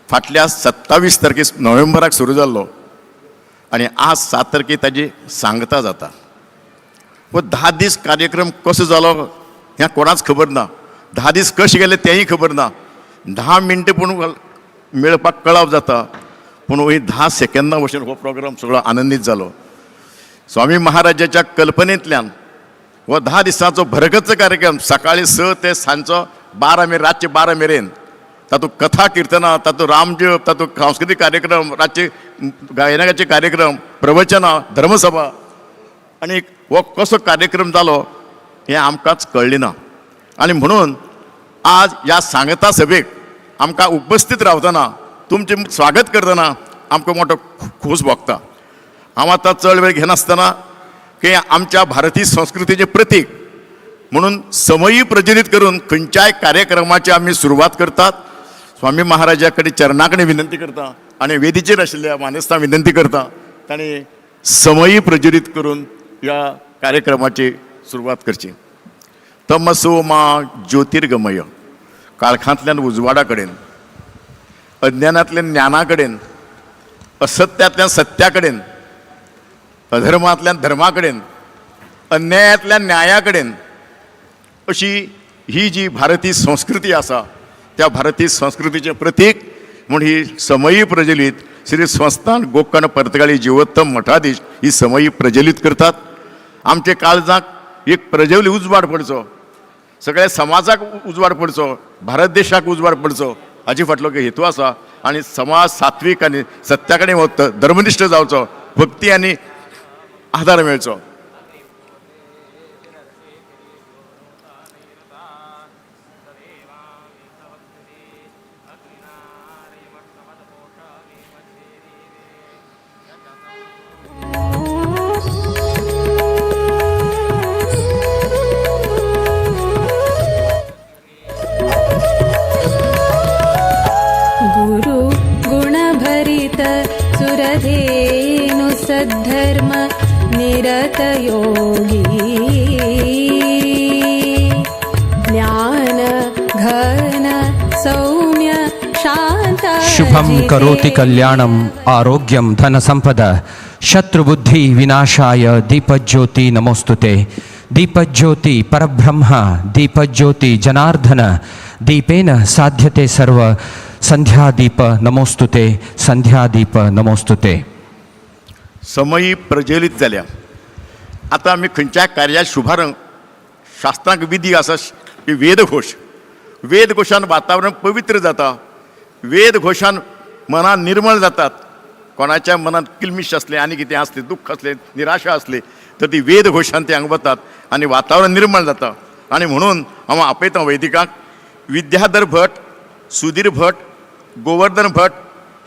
G: फाटल्या 27 तारखे नोव्हेंबराक सुरू जाल्लो आनी आज 7 तारखे ताजी सांगता जाता। हो 10 दीस कार्यक्रम कसो जालो हें कोणाच खबर ना, 10 दीस कशे गेले तेंय खबर ना, 10 मिनटां पूण मेळपाक कळाव जाता, पूण ही 10 सेकंदां भशेन हो प्रोग्राम सगळो आनंदीत जालो। स्वामी महाराजाच्या कल्पनेंतल्यान हो 10 दिसांचो भरगच्च कार्यक्रम सकाळी 6 ते सांजचो 12 मेरेन, रातचे 12 मेरेन, तातूंत कथा किर्तनां, तातूंत रामजप, तातूंत सांस्कृतीक कार्यक्रम, रातचे गायनाचे कार्यक्रम, प्रवचनां, धर्मसभा, आनी हो कसो कार्यक्रम जालो हें आमकांच कळ्ळें ना। आनी म्हणून आज ह्या सांगता सभेक आमकां उपस्थीत रावतना, तुमचें स्वागत करतना आमकां मोठो खोस भोगता। हांव आतां चड वेळ घेनासतना की आमच्या भारतीय संस्कृतीचें प्रतीक म्हणून समयी प्रज्वलीत करून खंयच्याय कार्यक्रमाची आमी सुरवात करतात। स्वामी महाराजा कडेन चरणा कडेन विनंती करता आनी वेदीचेर आशिल्ल्या मानेस्तांक विनंती करता तांणी समयी प्रज्वलीत करून ह्या कार्यक्रमाची सुरवात करची। तमसो मा ज्योतिर्गमय, काळखांतल्यान उजवाडा कडेन, अज्ञानांतल्यान ज्ञाना कडेन, असत्यांतल्यान सत्या कडेन, अधर्मांतल्यान धर्मा कडेन
J: अन्यायांतल्या न्याया कडेन अशी ही जी भारतीय संस्कृती आसा त्या भारतीय संस्कृतीचें प्रतीक म्हूण ही समयी प्रजलीत श्री संस्थान गोकर्ण पर्तगाळी जिवोत्तम मठाधीश ही समयी प्रजलीत करतात. आमच्या काळजाक एक प्रजवली उजवाड पडचो, सगळ्या समाजाक उजवाड पडचो, भारत देशाक उजवाड पडचो हाचे फाटलो हेतू आसा. आनी समाज सात्वीक आनी सत्या कडेन वता, धर्मनिश्ठ जावचो, भक्ती आनी आदार मेळचो.
K: गुरु गुणभरित सुरधेनु सद्धर्म निरत योगी ज्ञान घन सौम्य शांत
I: शुभम करोति कल्याणम आरोग्यम धन संपदा शत्रुबुद्धि विनाशाय दीपज्योति नमोस्तुते. दीपज्योति परब्रह्म दीपज्योति जनार्दन दीपेन साध्यते सर्व संध्यादीप नमोस्तुते संध्यादीप नमोस्तुते.
J: समयी प्रज्वलीत जाल्या. आतां आमी खंयच्याय कार्या शुभारंभ शास्त्रांक विधी आसा की वेदघोश. वेदघोशान वातावरण पवित्र जाता, वेदघोशान मनां निर्मळ जातात. कोणाच्या मनांत किल्मिश आसलें आनी कितें आसलें, दुख्ख आसलें, निराशा आसली तर ती वेदघोशान ती हांगा वतात आनी वातावरण निर्मळ जाता. आनी म्हणून हांव आपयतां वैदिकाक विद्याधर भट, सुधीर भट, गोवर्धन भट,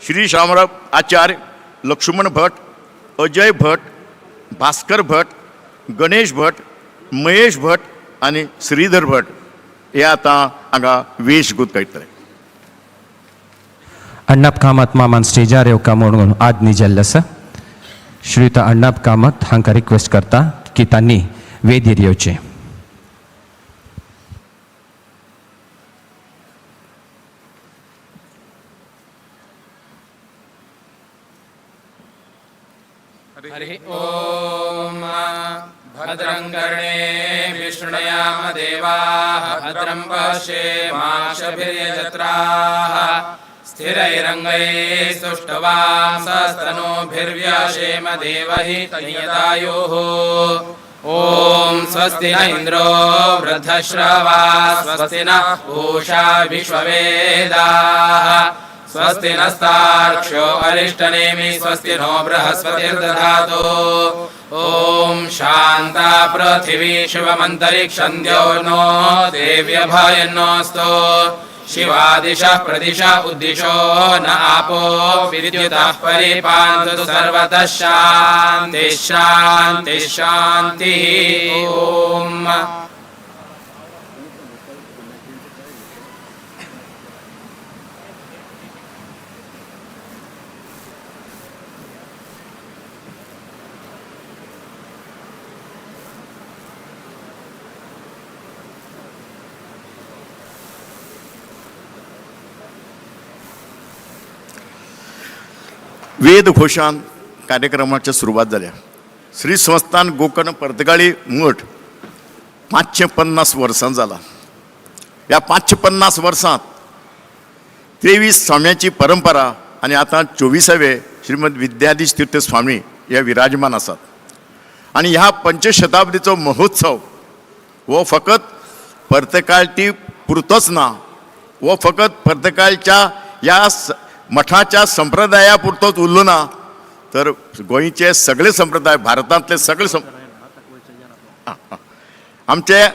J: श्री शामराव आचार्य, लक्ष्मण भट, अजय भट, भास्कर भट, गणेश भट, महेश भट आनी श्रीधर भट हे आतां हांगा वेश गुंतयतले.
I: अण्णप कामत मामान स्टेजार येवका म्हणून आज्ञा जाल्ली आसा. श्रीयुत अण्णप कामत हांकां रिक्वेस्ट करता की तांणी वेदीर येवचें.
L: हरिः ॐ भद्रं कर्णे विष्णुयाम देवाः भद्रं पश्येमाक्षभिर्यजत्राः स्थिरैरङ्गैः सुष्ठुवांसस्तनूभिर्व्यशेम देवहि तयदायुः. ॐ स्वस्ति न इन्द्रो वृद्धश्रवाः स्वस्ति नः पूषा विश्ववेदाः स्वस्ति नस्तार्क्ष्यो अरिष्टनेमि स्वस्ति नो बृहस्पतिर्दधातु. ॐ शान्ता पृथिवी शिवमन्तरिक्षं द्यौर्नो देव्यभयन्नोऽस्तु. शिवादिशः प्रदिश उद्दिशो न आपो विद्युतः परिपान्तु सर्वतः शान्तिः शान्तिः शान्तिः. ॐ.
J: वेदघोशान कार्यक्रमाची सुरवात जाल्या. श्री संस्थान गोकर्ण पर्तगाळी मठ 550 वर्सां जाला. ह्या 550 वर्सांत 23 स्वाम्यांची परंपरा आनी आतां 24वे श्रीमद विद्याधीश तीर्थ स्वामी हे विराजमान आसात. आनी ह्या पंचशताब्दीचो महोत्सव हो फकत पर्तगाळटी पुरतोच ना, हो फकत पर्तगाळच्या ह्या मठाच्या संप्रदाया पुरतोच उरलो ना, तर गोंयचे सगळे संप्रदाय, भारतांतले सगळे आमचे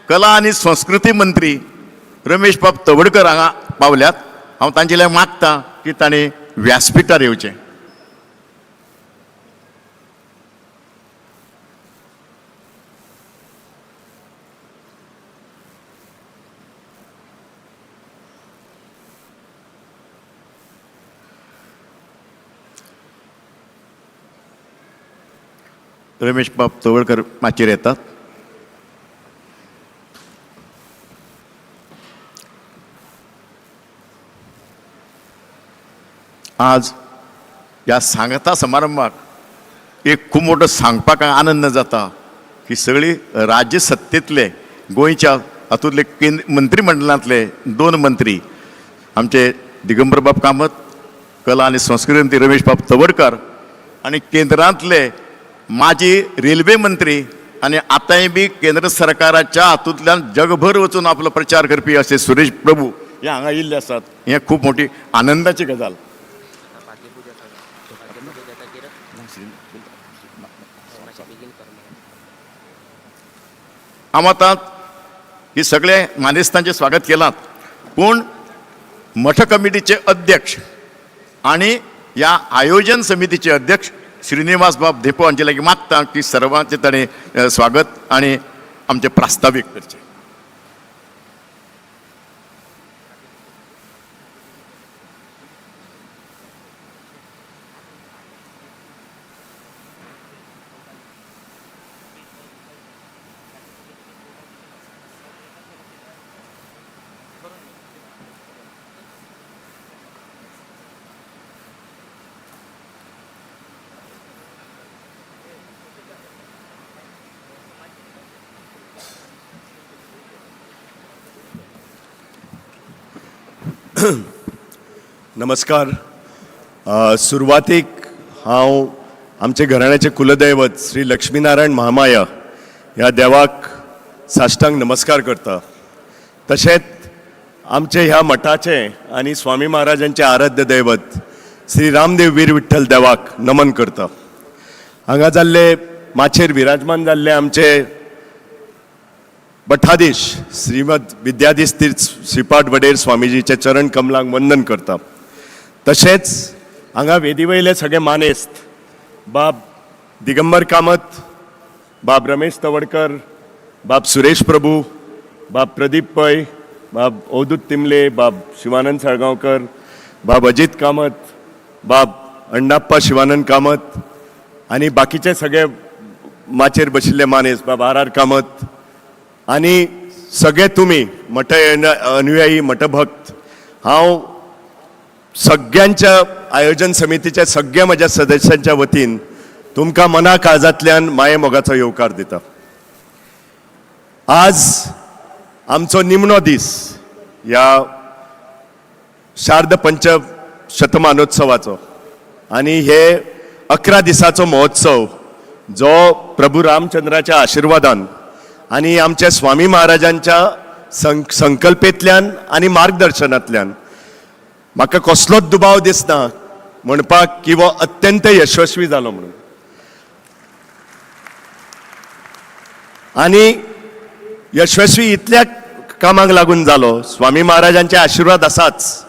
J: कला आनी संस्कृती मंत्री रमेश बाब तवडकर हांगा पावल्यात. हांव तांचे लागीं मागता की तांणी व्यासपिठार येवचें. रमेश बाब तवडकर माचयेर येतात. आज ह्या सांगता समारंभाक एक खूब मोठो सांगपाक आनंद जाता की सगळी राज्य सत्तेंतले गोंयच्या हातूंतले केंद्र मंत्रीमंडळांतले 2 मंत्री आमचे दिगंबरबाब कामत, कला आनी संस्कृती मंत्री रमेश बाब तवडकर आनी केंद्रांतले माजी रेल्वे मंत्री आनी आतांय बी केंद्र सरकाराच्या हातूंतल्यान जगभर वचून आपलो प्रचार करपी अशे सुरेश प्रभू हे हांगा येयल्ले आसात. हें खूब मोठी आनंदाची गजाल. हांव आतां ही सगळे मानेस्तांचें स्वागत केलां, पूण मठ कमिटीचे अध्यक्ष आनी ह्या आयोजन समितीचे अध्यक्ष श्रीनिवास बाब धेंपो हांचे लागीं मागता की सर्वांचें ताणें स्वागत आनी आमचें प्रास्तावीक करचें.
M: नमस्कार. सुरवातीक हांव आमचे घराण्याचे कुलदैवत श्री लक्ष्मीनारायण महामाया ह्या देवाक साष्टांग नमस्कार करता. तशेंच आमचे ह्या मठाचे आनी स्वामी महाराजांचे आराध्य दैवत श्री रामदेव वीर विठ्ठल देवाक नमन करता. हांगा जाल्ले माचयेर विराजमान जाल्ले आमचे मठाधीश श्रीमद विद्याधीश तीर्थ श्रीपाद वडेर स्वामीजीचे चरण कमलांक वंदन करता. तशेंच हांगा वेदी वयले सगळे मानेस्त बाब दिगंबर कामत, बाब रमेश तवडकर, बाब सुरेश प्रभू, बाब प्रदीप पै, बाब अवधूत तिमले, बाब शिवानंद साळगांवकर, बाब अजीत कामत, बाब अण्णाप्पा शिवानंद कामत आनी बाकीचे सगळे माचयेर बशिल्ले मानेस्त बाब आर आर कामत आनी सगळे तुमी मठ अनुयायी मठभक्त, हांव सगळ्यांच्या आयोजन समितीच्या सगळ्या म्हज्या सदस्यांच्या वतीन तुमकां मना काळजांतल्यान माये मोगाचो येवकार दिता. आज आमचो निमणो दीस ह्या शारद पंच शतमानोत्सवाचो आनी हे 11 दिसाचो महोत्सव जो प्रभू रामचंद्राच्या आशिर्वादान आनी आमच्या स्वामी महाराजांच्या संकल्पेंतल्यान आनी मार्गदर्शनांतल्यान म्हाका कसलोच दुबाव दिसना म्हणपाक की हो अत्यंत यशस्वी जालो म्हणून. आनी यशस्वी इतल्या कामाक लागून जालो, स्वामी महाराजांचे आशिर्वाद आसाच,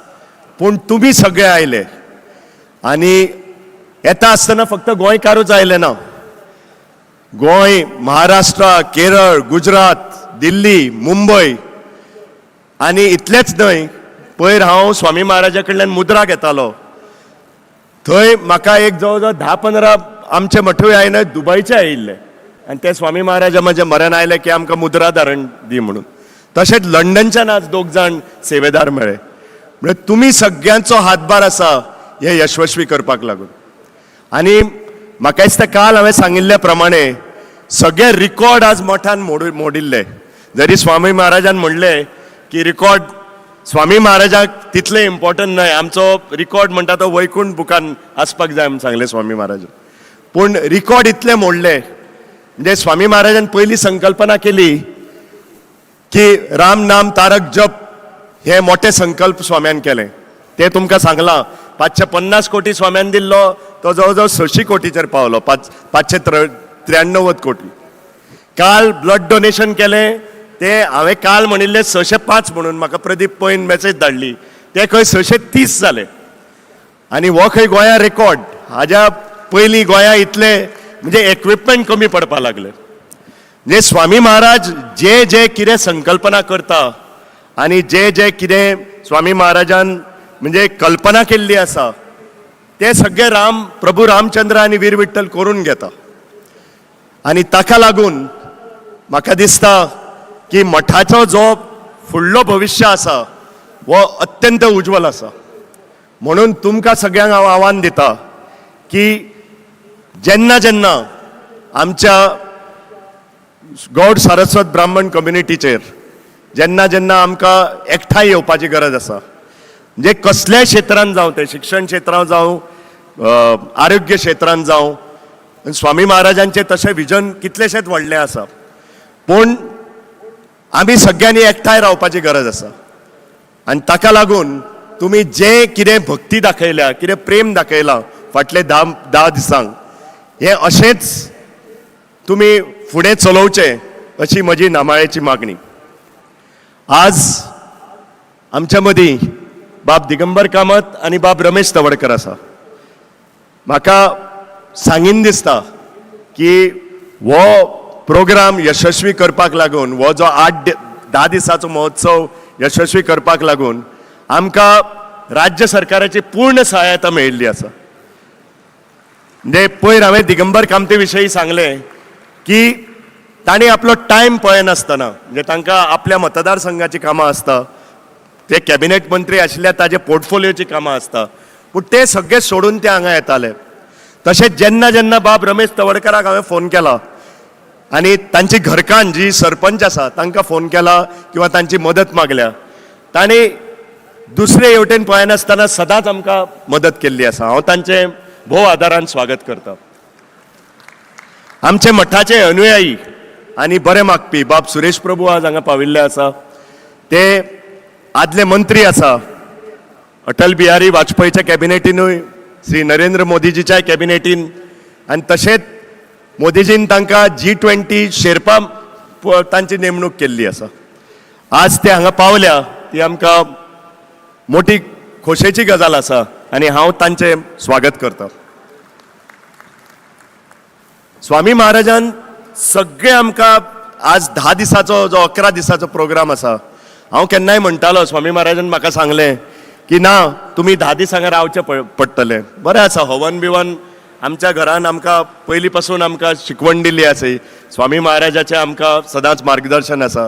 M: पूण तुमी सगळे आयले आनी येता आसतना फक्त गोंयकारूच आयले ना, गोंय, महाराष्ट्र, केरळ, गुजरात, दिल्ली, मुंबय आनी इतलेंच न्हय, पयर हांव स्वामी महाराजा कडल्यान मुद्रा घेतालो थंय म्हाका एक जवळ जवळ 10-15 आमचे मठूय आयले, दुबयचे आयिल्ले आनी ते स्वामी महाराजा म्हज्या मरण आयले की आमकां मुद्रा धारण दी म्हणून. तशेंच लंडनच्यान आज 2 जाण सेवेदार मेळ्ळे. म्हणजे तुमी सगळ्यांचो हातभार आसा हे यशस्वी करपाक लागून. आनी म्हाका दिसता काल हांवें सांगिल्ल्या प्रमाणे सगळे रिकॉर्ड आज मठान मोडिल्ले. जरी स्वामी महाराजान म्हणलें की रिकॉर्ड स्वामी महाराजाक तितलें इम्पॉर्टंट न्हय, आमचो रिकॉर्ड म्हणटा तो वैकुंठ बुकान आसपाक जाय म्हूण सांगलें स्वामी महाराजान, पूण रिकॉर्ड इतले मोडले. म्हणजे स्वामी महाराजान पयली संकल्पना केली की राम नाम तारक जप हे मोठे संकल्प स्वाम्यान केले, ते तुमकां सांगलां. 550 कोटी स्वाम्यान दिल्लो तो जवळ जवळ 600 कोटीचेर पावलो, 593 कोटी. काल ब्लड डोनेशन केलें ते हांवें काल म्हणिल्लें 605 म्हणून, म्हाका प्रदीप पैन मॅसेज धाडली, ते खंय 630 जाले. आनी हो खंय गोंया रेकॉर्ड, हाज्या पयलीं गोंया इतले म्हणजे इक्विपमेंट कमी पडपा लागले. म्हणजे स्वामी महाराज जे जे कितें संकल्पना करता आनी जे जे कितें स्वामी महाराजान म्हणजे कल्पना केल्ली आसा ते सगळे राम प्रभू रामचंद्र आनी वीर विठ्ठल करून घेता. आनी ताका लागून म्हाका दिसता की मठाचो जो फुडलो भविश्य आसा हो अत्यंत उज्वल आसा. म्हणून तुमकां सगळ्यांक हांव आव्हान दिता की जेन्ना जेन्ना आमच्या गौड सारस्वत ब्राह्मण कम्युनिटीचेर जेन्ना जेन्ना आमकां एकठांय येवपाची गरज आसा, म्हणजे कसल्याय क्षेत्रान जावं, तें शिक्षण क्षेत्रान जावं, आरोग्य क्षेत्रान जावं, स्वामी महाराजांचें तशें विजन कितलेशेंच व्हडलें आसा, पूण आमी सगळ्यांनी एकठांय रावपाची गरज आसा. आनी ताका लागून तुमी जें कितें भक्ती दाखयल्या, कितें प्रेम दाखयलां फाटले 10 दिसांक, हें अशेंच तुमी फुडें चलोवचें अशी म्हजी नामाळेची मागणी. आज आमच्या मदीं बाब दिगंबर कामत आनी बाब रमेश तवडकर आसा. म्हाका सांगीन दिसता की हो प्रोग्राम यशस्वी करपाक लागून, हो जो 8-10 दिसाचो महोत्सव यशस्वी करपाक लागून आमकां राज्य सरकाराची पूर्ण सहायता मेळिल्ली आसा. म्हणजे पयर हांवें दिगंबर कामते विशयी सांगलें की तांणी आपलो टायम पळयनासतना, म्हणजे तांकां आपल्या मतदारसंघाची कामां आसता, ते कॅबिनेट मंत्री आशिल्ल्या ताजे पोर्टफोलियोची कामां आसता, पूण ते सगळे सोडून ते हांगा येताले. तशेंच जेन्ना जेन्ना बाब रमेश तवडकराक हांवें फोन केला आनी तांची घरकान्न जी सरपंच आसा तांकां फोन केला किंवा तांची मदत मागल्या, तांणी दुसरे हेवटेन पळयनासतना सदांच आमकां मदत केल्ली आसा. हांव तांचें भोव आदारान स्वागत करता. आमचे मठाचे अनुयायी आनी बरें मागपी बाब सुरेश प्रभू आज हांगा पाविल्ले आसा. ते आदले मंत्री आसा, अटल बिहारी वाजपेयीच्या कॅबिनेटीनूय, श्री नरेंद्र मोदीजीच्या कॅबिनेटीन, आनी तशेंच मोदीजीन तांकां G20 Sherpa तांची नेमणूक केल्ली आसा. आज ते हांगा पावल्या ती आमकां मोठी खोशेची गजाल आसा आनी हांव तांचें स्वागत करता. स्वामी महाराजान सगळे आमकां आज 10 दिसाचो जो 11 दिसाचो प्रोग्राम आसा, हांव केन्नाय म्हणटालो स्वामी महाराजान म्हाका सांगलें की ना तुमी 10 दीस हांगा रावचें पडटलें. बरें आसा, हवन बिवन आमच्या घरान आमकां पयलीं पासून आमकां शिकवण दिल्ली आसा, स्वामी महाराजाचें आमकां सदांच मार्गदर्शन आसा.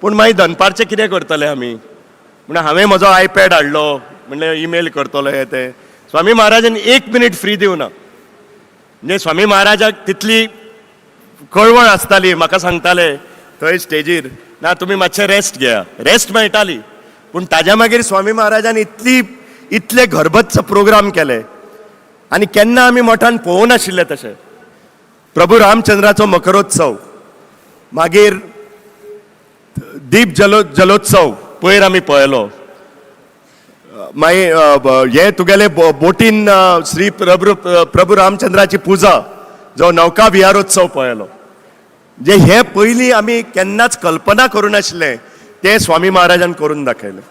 M: पूण मागीर दनपारचें कितें करतले आमी म्हणून हांवें म्हजो आयपॅड हाडलो, म्हणलें ईमेल करतलो हें तें. स्वामी महाराजान 1 मिनीट फ्री दिवना. म्हणजे स्वामी महाराजाक तितली कळवळ आसताली, म्हाका सांगताले थंय स्टेजीर ना तुमी मातशें रेस्ट घेया, रेस्ट मेळटाली. पूण ताज्या मागीर स्वामी महाराजान इतले घरबच्च प्रोग्राम केले आनी केन्ना आमी मठान पळोवनाशिल्ले तशें. प्रभू रामचंद्राचो मकरोत्सव, मागीर दीप जलोत्सव पयर आमी पळयलो, मागीर हे तुगेले बोटीन श्री प्रभू रामचंद्राची पुजा जो नौका विहारोत्सव पळयलो. जे हे पयलीं आमी केन्नाच कल्पना करूं नाशिल्लें तें स्वामी महाराजान करून दाखयलें.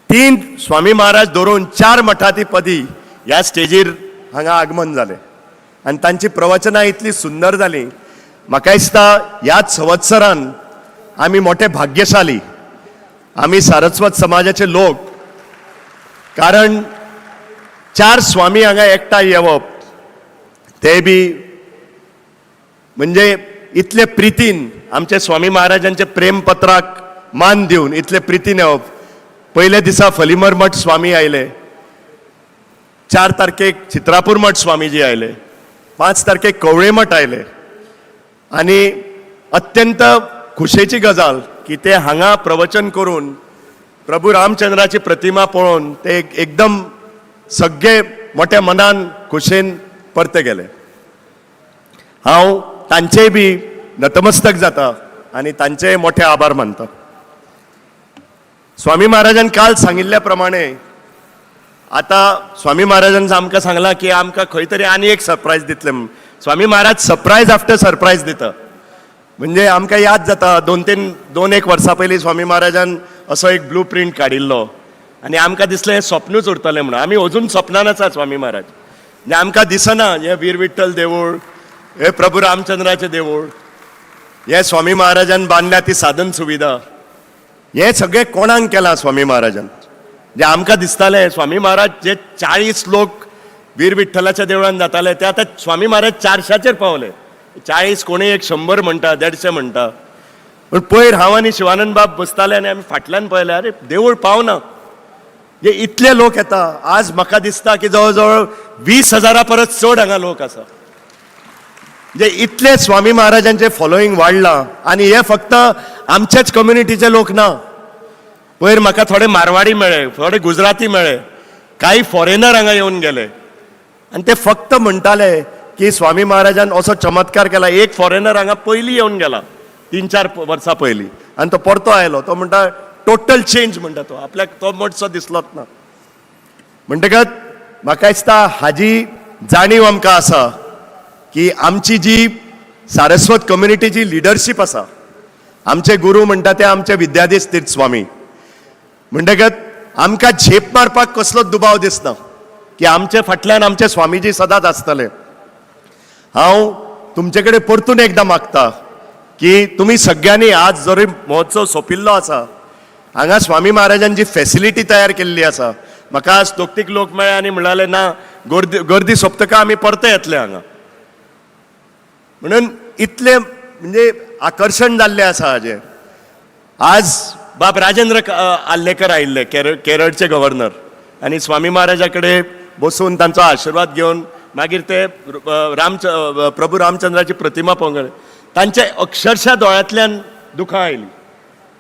M: 3 स्वामी महाराज धरून 4 मठाधिपती ह्या स्टेजीर हांगा आगमन जालें आनी तांची प्रवचनां इतली सुंदर जालीं. म्हाका दिसता ह्याच संवत्सरान आमी मोठे भाग्यशाली, आमी सारस्वत समाजाचे लोक, कारण 4 स्वामी हांगा एकठांय येवप ते बी म्हणजे इतले प्रितीन आमचे स्वामी महाराजांचे प्रेमपत्राक मान दिवन इतले प्रितीन येवप. पयल्या दिसा फलिमर मठ स्वामी आयले, 4 तारखेक चित्रापूर मठ स्वामीजी आयले, 5 तारखेक कवळे मठ आयले. आनी अत्यंत खुशेची गजाल की ते हांगा प्रवचन करून प्रभू रामचंद्राची प्रतिमा पळोवन ते एकदम सगळे मोठ्या मनान खुशेन परते गेले. हांव तांचेय बी नतमस्तक जाता आनी तांचेय मोठे आभार मानता. स्वामी महाराजान काल सांगिल्ल्या प्रमाणे आतां स्वामी महाराजान आमकां सांगलां की आमकां खंय तरी आनी एक सरप्रायज दितले म्हूण. Swami Maharaj surprise after surprise दिता. म्हणजे आमकां याद जाता 2-1 वर्सां पयलीं स्वामी महाराजान असो एक ब्लू प्रिंट काडिल्लो आनी आमकां दिसलें हें स्वप्नूच उरतलें म्हणून. आमी अजून स्वप्नान आसा स्वामी महाराज. म्हणजे आमकां दिसना हें वीर विठ्ठल देवूळ, हें प्रभू रामचंद्राचें देवूळ, हें स्वामी महाराजान बांदल्या ती साधन सुविधा, हें सगळें कोणाक केलां स्वामी महाराजान. जे आमकां दिसतालें स्वामी महाराज जे 40 लोक वीर विठ्ठलाच्या देवळान जाताले ते आतां स्वामी महाराज 400चेर पावले. 40 कोणी एक 100 म्हणटा, 150 म्हणटा. पूण पयर हांव आनी शिवानंद बाब बसताले आनी आमी फाटल्यान पळयलें, अरे देवूळ पावना, जे इतले लोक येता. आज म्हाका दिसता की जवळ जवळ 20,000 परस चड हांगा लोक आसा. म्हणजे इतले स्वामी महाराजांचे फॉलोईंग वाडलां आनी हे फक्त आमचेच कम्युनिटीचे लोक ना. पयर म्हाका थोडे मारवाडी मेळ्ळे, थोडे गुजराती मेळ्ळे, काही फॉरेनर हांगा येवन गेले आनी ते फक्त म्हणटाले की स्वामी महाराजान असो चमत्कार केला. एक फॉरेनर हांगा पयलीं येवन गेला 3-4 वर्सां पयलीं आनी तो परतो आयलो, तो म्हणटा टोटल चेंज म्हणटा तो, आपल्याक तो मोटसो दिसलोच ना. म्हणटकच म्हाका दिसता हाजी जाणीव आमकां आसा की आमची जी सारस्वत कम्युनिटीची लिडरशीप आसा, आमचे गुरू म्हणटा ते आमचे विद्याधीश तीर्थ स्वामी, म्हणटकच आमकां झेप मारपाक कसलोच दुबाव दिसना की आमचे फाटल्यान आमचे स्वामीजी सदांच आसतले. हांव तुमचे कडेन परतून एकदां मागता की तुमी सगळ्यांनी आज जरी महोत्सव सोंपिल्लो आसा, हांगा स्वामी महाराजांची फॅसिलिटी तयार केल्ली आसा. म्हाका आज 2-3 लोक मेळ्ळे आनी म्हणाले ना गर्दी गर्दी सोंपतका आमी परते येतले हांगा. म्हणून इतलें म्हणजे आकर्शण जाल्लें आसा हाजें. आज बाब राजेंद्र आर्लेकर आयिल्ले, केरळचे गव्हर्नर, आनी स्वामी महाराजा कडेन बसून तांचो आशिर्वाद घेवन मागीर ते प्रभू रामचंद्राची प्रतिमा पळोवंक गेले. तांचे अक्षरशा दोळ्यांतल्यान दुखां आयलीं.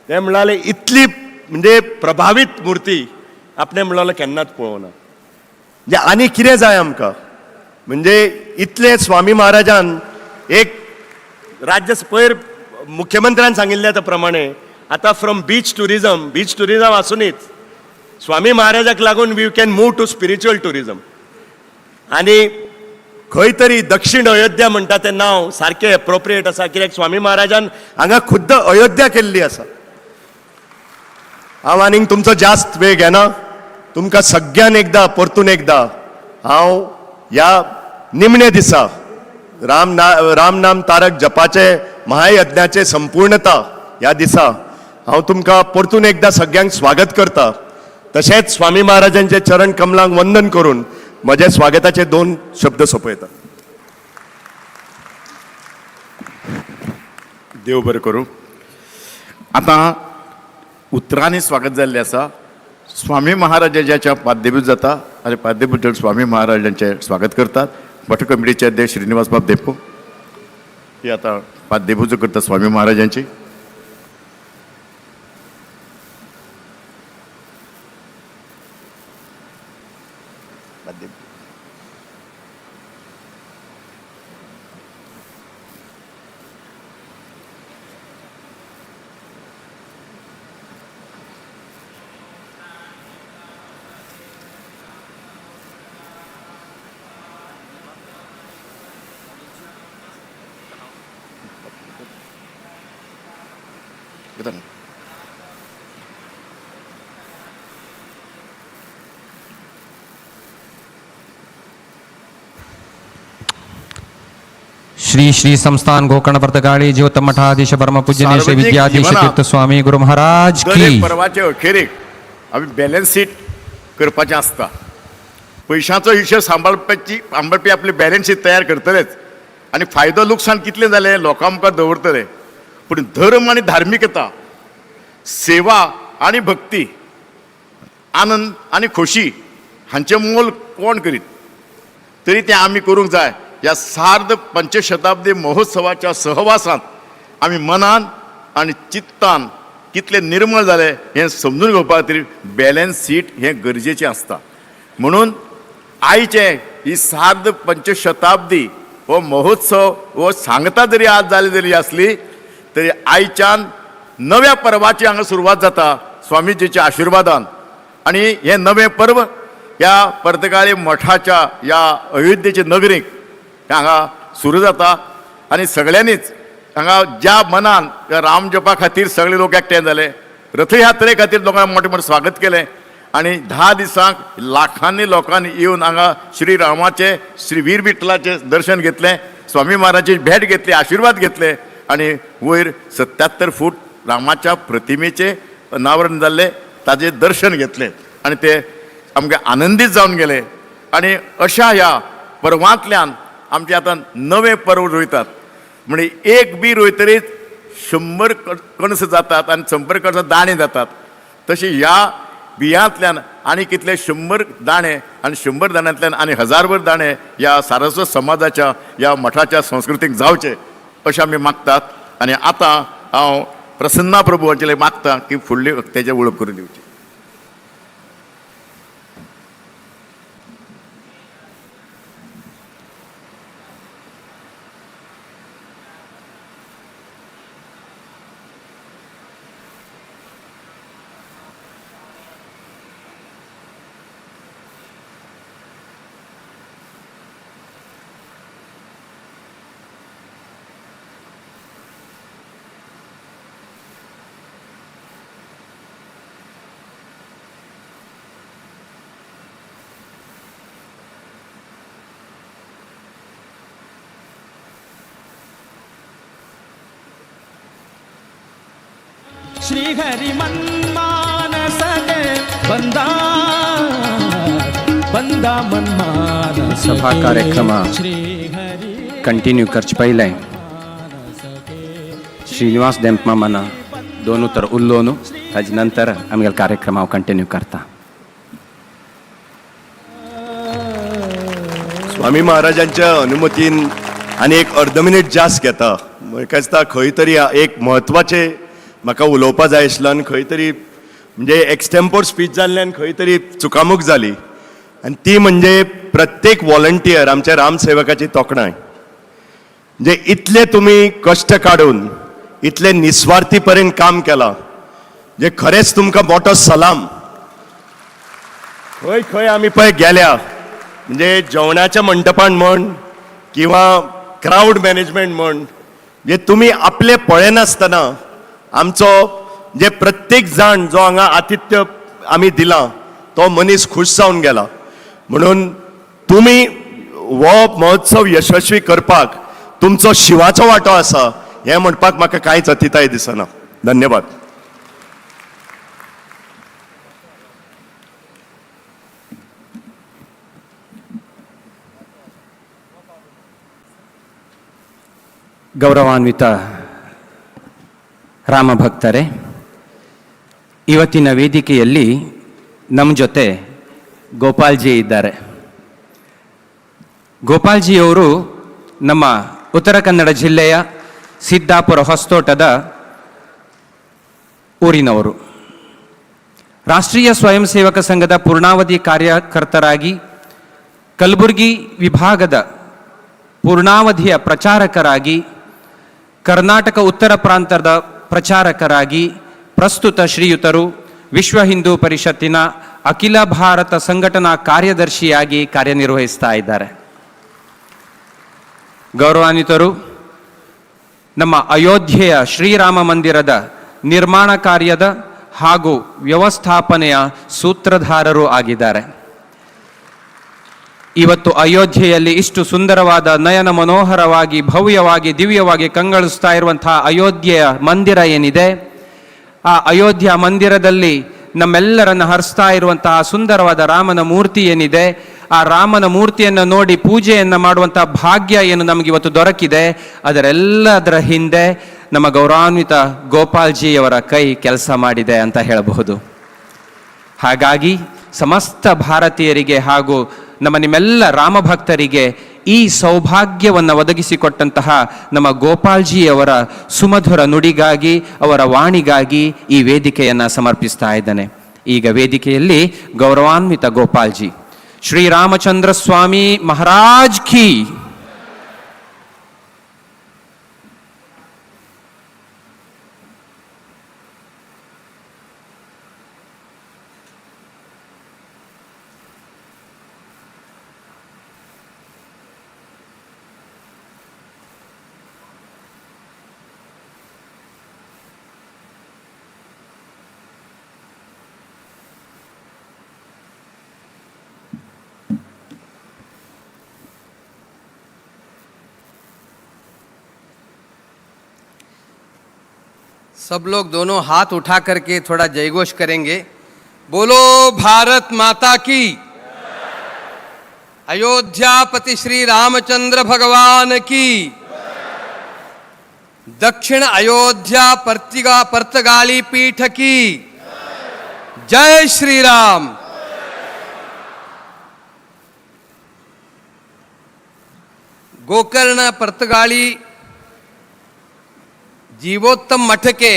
M: ते म्हणाले इतली म्हणजे प्रभावीत मुर्ती आपणे म्हणलें केन्नाच पळोवना. म्हणजे आनी कितें जाय आमकां? म्हणजे इतलें स्वामी महाराजान एक राज्य पयर मुख्यमंत्र्यान सांगिल्लें त्या प्रमाणे आतां from beach tourism, beach tourism आसुनूच स्वामी महाराजाक लागून we can move to spiritual tourism. आनी खंय तरी दक्षिण अयोध्या म्हणटा तें नांव सारकें एप्रोप्रिएट आसा, कित्याक स्वामी महाराजान हांगा खुद्द अयोध्या केल्ली आसा. हांव आनीक तुमचो जास्त वेळ घेना. तुमकां सगळ्यान एकदां परतून एकदां हांव ह्या निमणे दिसा राम नाम तारक जपाचे महायज्ञाचे संपूर्णता ह्या दिसा हांव तुमकां परतून एकदां सगळ्यांक स्वागत करता. तशेंच स्वामी महाराजांचे चरण कमलांक वंदन करून म्हजे स्वागताचे 2 शब्द सोंपयता.
J: देव बरें करूं. आतां उतरांनी स्वागत जाल्लें आसा. स्वामी महाराजाच्या पाद्यपूज जाता आनी पाद्यपूजक स्वामी महाराजांचें स्वागत करतात. मठ कमिटीचे अध्यक्ष श्रीनिवास बाब धेंपो ही आतां पाद्यपूजा करता स्वामी महाराजांची.
I: श्री श्री संस्थान गोकर्ण पर्तगाळी ज्योत मठाधीश परम पूजनीय श्री विद्याधीश तीर्थ स्वामी गुरु महाराज की.
J: परवाचे अखेरेक आमी बॅलन्स शीट करपाचें आसता. पयशांचो हिशोब सांबाळपी आपली बॅलन्स शीट तयार करतलेच आनी फायदो लुकसाण कितलें जालें लोकां मुखार दवरतले. पूण धर्म आनी धार्मिकता, सेवा आनी भक्ती, आनंद आनी खोशी हांचें मोल कोण करीत तरी तें आमी करूंक जाय. ह्या सार्ध पंचशताब्दी महोत्सवाच्या सहवासांत आमी मनान आनी चित्तान कितले निर्मळ जाले हें समजून घेवपा खातीर बॅलन्स शीट हें गरजेचें आसता. म्हणून आयचें ही सार्ध पंचशताब्दी हो महोत्सव हो सांगता जरी आज जाली जरी आसली तरी आयच्यान नव्या पर्वाची हांगा सुरवात जाता स्वामीजीच्या आशिर्वादान. आनी हें नवें पर्व ह्या पर्तगाळी मठाच्या ह्या अयोध्येचे नगरीक हांगा सुरू जाता. आनी सगळ्यांनीच हांगा ज्या मनान रामजपा खातीर सगळे लोक एकठांय जाले, रथयात्रे खातीर लोकांक मोठें मोठें स्वागत केलें आनी 10 दिसांक लाखांनी लोकांनी येवन हांगा श्री रामाचें, श्री वीर विठ्ठलाचें दर्शन घेतलें, स्वामी महाराजाची भेट घेतली, आशिर्वाद घेतले आनी वयर 77 फूट रामाच्या प्रतिमेचें अनावरण जाल्लें ताजें दर्शन घेतलें आनी ते आमकां आनंदीत जावन गेले. आनी अशा ह्या पर्वांतल्यान आमचें आतां नवें पर्व रोयतात. म्हणजे एक बी रोयतरीच 100 कणस जातात आनी 100 कणसां दाणे जातात. तशें ह्या बियांतल्यान आनी कितले 100 दाणे आनी 100 दाण्यांतल्यान आनी 1000 दाणे ह्या सारस्वत समाजाच्या ह्या मठाच्या संस्कृतीक जावचे अशें आमी मागतात. आनी आतां हांव प्रसन्ना प्रभू हांचे मागता की फुडली तेजें वळख करून दिवची.
H: श्रीहरि मन्मानसके ಬಂದ ಬಂದ ಮನ್ಮಾನಸಕ್ಕೆ
I: ಸಭಾ ಕಾರ್ಯಕ್ರಮ
H: ಶ್ರೀಹರಿ
I: ಕಂಟಿನ್ಯೂ करचे पयलें श्रीनिवास देंपमामाना दोन उतर उल्लोवनु ताजे नंतर आमगेलो कार्यक्रम हांव कंटिन्यू करता.
M: स्वामी महाराजांच्या अनुमतीन आनी एक अर्द मिनीट जास्त घेता. म्हाका दिसता खंय तरी एक म्हत्वाचें म्हाका उलोवपा जाय आशिल्लो आनी खंय तरी म्हणजे एक्सटेम्पोर स्पीच जाल्ल्यान खंय तरी चुकामूक जाली आनी ती म्हणजे प्रत्येक वॉलंटियर आमच्या रामसेवकाची तोखणाय. म्हणजे इतले तुमी कश्ट काडून इतले निस्वार्थी पर्यंत काम केलां, म्हणजे खरेंच तुमकां मोठो सलाम. खंय खंय आमी पळय गेल्या म्हणजे जेवणाच्या मंटपान म्हण किंवा क्रावड मॅनेजमेंट म्हण, म्हणजे तुमी आपले पळयनासतना आमचो जे प्रत्येक जाण जो हांगा आतिथ्य आमी दिलां तो मनीस खूश जावन गेला. म्हणून तुमी हो महोत्सव यशस्वी करपाक तुमचो शिवाचो वांटो आसा हें म्हणपाक म्हाका कांयच अतिताय दिसना. धन्यवाद.
I: ಗೌರವಾನ್ವಿತ ರಾಮಭಕ್ತರೇ, ಇವತ್ತಿನ ವೇದಿಕೆಯಲ್ಲಿ ನಮ್ಮ ಜೊತೆ ಗೋಪಾಲ್ಜಿ ಇದ್ದಾರೆ. ಗೋಪಾಲ್ಜಿಯವರು ನಮ್ಮ ಉತ್ತರ ಕನ್ನಡ ಜಿಲ್ಲೆಯ ಸಿದ್ದಾಪುರ ಹೊಸತೋಟದ ಊರಿನವರು. ರಾಷ್ಟ್ರೀಯ ಸ್ವಯಂ ಸೇವಕ ಸಂಘದ ಪೂರ್ಣಾವಧಿ ಕಾರ್ಯಕರ್ತರಾಗಿ, ಕಲಬುರಗಿ ವಿಭಾಗದ ಪೂರ್ಣಾವಧಿಯ ಪ್ರಚಾರಕರಾಗಿ, ಕರ್ನಾಟಕ ಉತ್ತರ ಪ್ರಾಂತದ ಪ್ರಚಾರಕರಾಗಿ ಪ್ರಸ್ತುತ ಶ್ರೀಯುತರು ವಿಶ್ವ ಹಿಂದೂ ಪರಿಷತ್ತಿನ ಅಖಿಲ ಭಾರತ ಸಂಘಟನಾ ಕಾರ್ಯದರ್ಶಿಯಾಗಿ ಕಾರ್ಯನಿರ್ವಹಿಸ್ತಾ ಇದ್ದಾರೆ. ಗೌರವಾನ್ವಿತರು, ನಮ್ಮ ಅಯೋಧ್ಯೆಯ ಶ್ರೀರಾಮ ಮಂದಿರದ ನಿರ್ಮಾಣ ಕಾರ್ಯದ ಹಾಗೂ ವ್ಯವಸ್ಥಾಪನೆಯ ಸೂತ್ರಧಾರರೂ ಆಗಿದ್ದಾರೆ. ಇವತ್ತು ಅಯೋಧ್ಯೆಯಲ್ಲಿ ಇಷ್ಟು ಸುಂದರವಾದ, ನಯನ ಮನೋಹರವಾಗಿ, ಭವ್ಯವಾಗಿ, ದಿವ್ಯವಾಗಿ ಕಂಗೊಳಿಸ್ತಾ ಇರುವಂತಹ ಅಯೋಧ್ಯೆಯ ಮಂದಿರ ಏನಿದೆ, ಆ ಅಯೋಧ್ಯ ಮಂದಿರದಲ್ಲಿ ನಮ್ಮೆಲ್ಲರನ್ನು ಹರಿಸ್ತಾ ಇರುವಂತಹ ಸುಂದರವಾದ ರಾಮನ ಮೂರ್ತಿ ಏನಿದೆ, ಆ ರಾಮನ ಮೂರ್ತಿಯನ್ನು ನೋಡಿ ಪೂಜೆಯನ್ನು ಮಾಡುವಂತಹ ಭಾಗ್ಯ ಏನು ನಮಗಿವತ್ತು ದೊರಕಿದೆ, ಅದರೆಲ್ಲದರ ಹಿಂದೆ ನಮ್ಮ ಗೌರವಾನ್ವಿತ ಗೋಪಾಲ್ಜಿಯವರ ಕೈ ಕೆಲಸ ಮಾಡಿದೆ ಅಂತ ಹೇಳಬಹುದು. ಹಾಗಾಗಿ ಸಮಸ್ತ ಭಾರತೀಯರಿಗೆ ಹಾಗೂ ನಮ್ಮ ನಿಮ್ಮೆಲ್ಲ ರಾಮಭಕ್ತರಿಗೆ ಈ ಸೌಭಾಗ್ಯವನ್ನು ಒದಗಿಸಿಕೊಟ್ಟಂತಹ ನಮ್ಮ ಗೋಪಾಲ್ಜಿಯವರ ಸುಮಧುರ ನುಡಿಗಾಗಿ, ಅವರ ವಾಣಿಗಾಗಿ ಈ ವೇದಿಕೆಯನ್ನು ಸಮರ್ಪಿಸ್ತಾ ಇದ್ದಾನೆ. ಈಗ ವೇದಿಕೆಯಲ್ಲಿ ಗೌರವಾನ್ವಿತ ಗೋಪಾಲ್ಜಿ. ಶ್ರೀರಾಮಚಂದ್ರ ಸ್ವಾಮಿ ಮಹಾರಾಜ್ ಕಿ.
C: सब लोग दोनों हाथ उठा करके थोड़ा जयघोष करेंगे। बोलो भारत माता की, अयोध्यापति श्री रामचंद्र भगवान की, दक्षिण अयोध्या पर्तगाली पीठ की, जय श्री राम। गोकर्ण पर्तगाली जीवोत्तम मठ के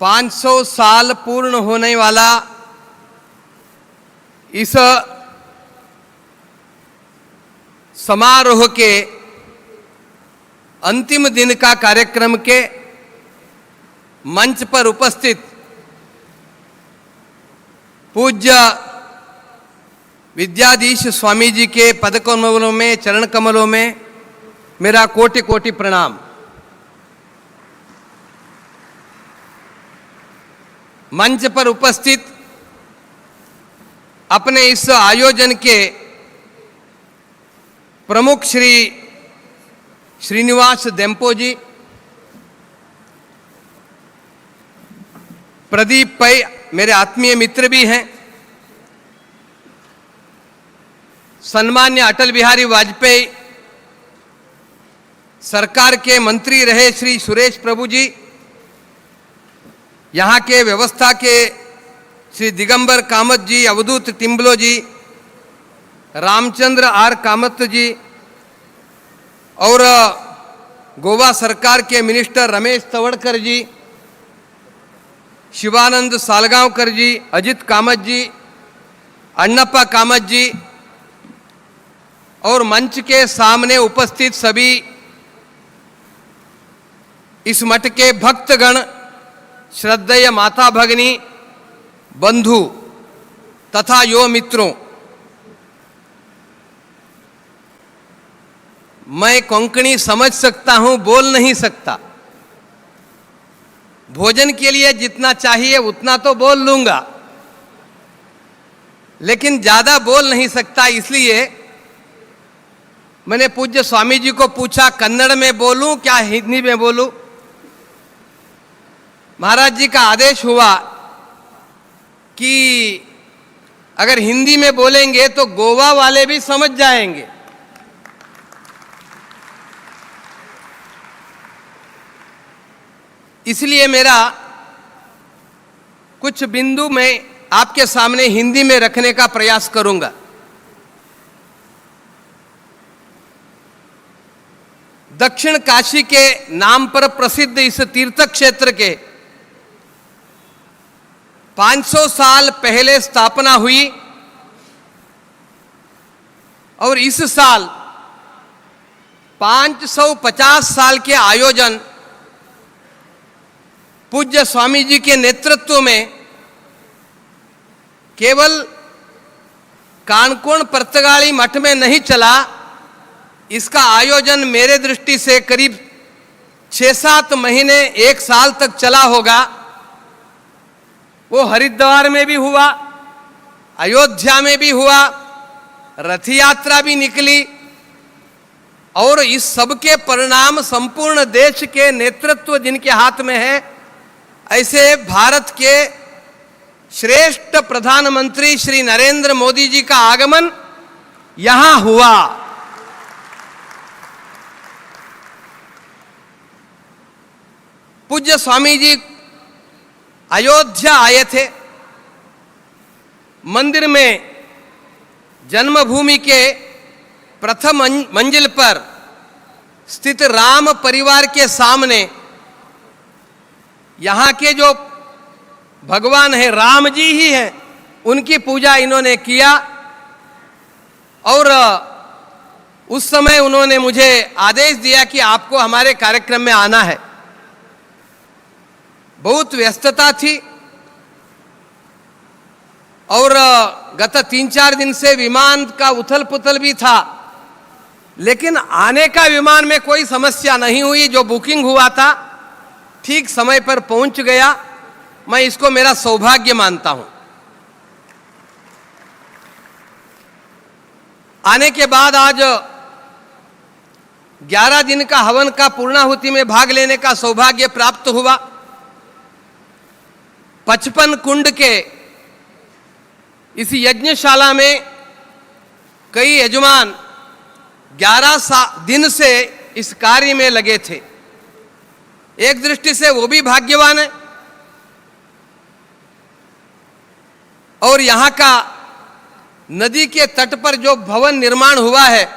C: 500 साल पूर्ण होने वाला इस समारोह के अंतिम दिन का कार्यक्रम के मंच पर उपस्थित पूज्य विद्याधीश स्वामी जी के पदकमलों में, चरण कमलों में मेरा कोटि कोटि प्रणाम। मंच पर उपस्थित अपने इस आयोजन के प्रमुख श्री श्रीनिवास डेम्पो जी, प्रदीप पै मेरे आत्मीय मित्र भी हैं, सन्मान्य अटल बिहारी वाजपेयी सरकार के मंत्री रहे श्री सुरेश प्रभु जी, यहाँ के व्यवस्था के श्री दिगंबर कामत जी, अवधूत टिम्बलो जी, रामचंद्र are Kamat जी और गोवा सरकार के मिनिस्टर रमेश तवड़कर जी, शिवानंद सालगांवकर जी, अजित कामत जी, अन्नप्पा कामत जी और मंच के सामने उपस्थित सभी इस मठ के भक्तगण, श्रद्धेय माता भगिनी, बंधु तथा यो मित्रों, मैं कोंकणी समझ सकता हूं, बोल नहीं सकता। भोजन के लिए जितना चाहिए उतना तो बोल लूंगा, लेकिन ज़्यादा बोल नहीं सकता। इसलिए मैंने पूज्य स्वामी जी को पूछा, कन्नड़ में बोलूं क्या हिंदी में बोलूं? महाराज जी का आदेश हुआ कि अगर हिंदी में बोलेंगे तो गोवा वाले भी समझ जाएंगे। इसलिए मेरा कुछ बिंदु मैं आपके सामने हिंदी में रखने का प्रयास करूंगा। दक्षिण काशी के नाम पर प्रसिद्ध इस तीर्थ क्षेत्र के 500 साल पहले स्थापना हुई और इस साल 550 साल के आयोजन पूज्य स्वामी जी के नेतृत्व में केवल कानकोण पर्तगाली मठ में नहीं चला। इसका आयोजन मेरे दृष्टि से करीब 6-7 महीने 1 साल तक चला होगा। वो हरिद्वार में भी हुआ, अयोध्या में भी हुआ, रथ यात्रा भी निकली और इस सब के परिणाम संपूर्ण देश के नेतृत्व जिनके हाथ में है, ऐसे भारत के श्रेष्ठ प्रधानमंत्री श्री नरेंद्र मोदी जी का आगमन यहां हुआ। पूज्य स्वामी जी अयोध्या आए थे। मंदिर में जन्मभूमि के प्रथम मंजिल पर स्थित राम परिवार के सामने यहाँ के जो भगवान हैं, राम जी ही हैं, उनकी पूजा इन्होंने किया और उस समय उन्होंने मुझे आदेश दिया कि आपको हमारे कार्यक्रम में आना है। बहुत व्यस्तता थी और गत 3-4 दिन से विमान का उथल पुथल भी था, लेकिन आने का विमान में कोई समस्या नहीं हुई। जो बुकिंग हुआ था ठीक समय पर पहुंच गया। मैं इसको मेरा सौभाग्य मानता हूं। आने के बाद आज 11 दिन का हवन का पूर्णाहुति में भाग लेने का सौभाग्य प्राप्त हुआ। 55 कुंड के इस यज्ञशाला में कई यजमान 11 दिन से इस कार्य में लगे थे। एक दृष्टि से वो भी भाग्यवान है और यहाँ का नदी के तट पर जो भवन निर्माण हुआ है,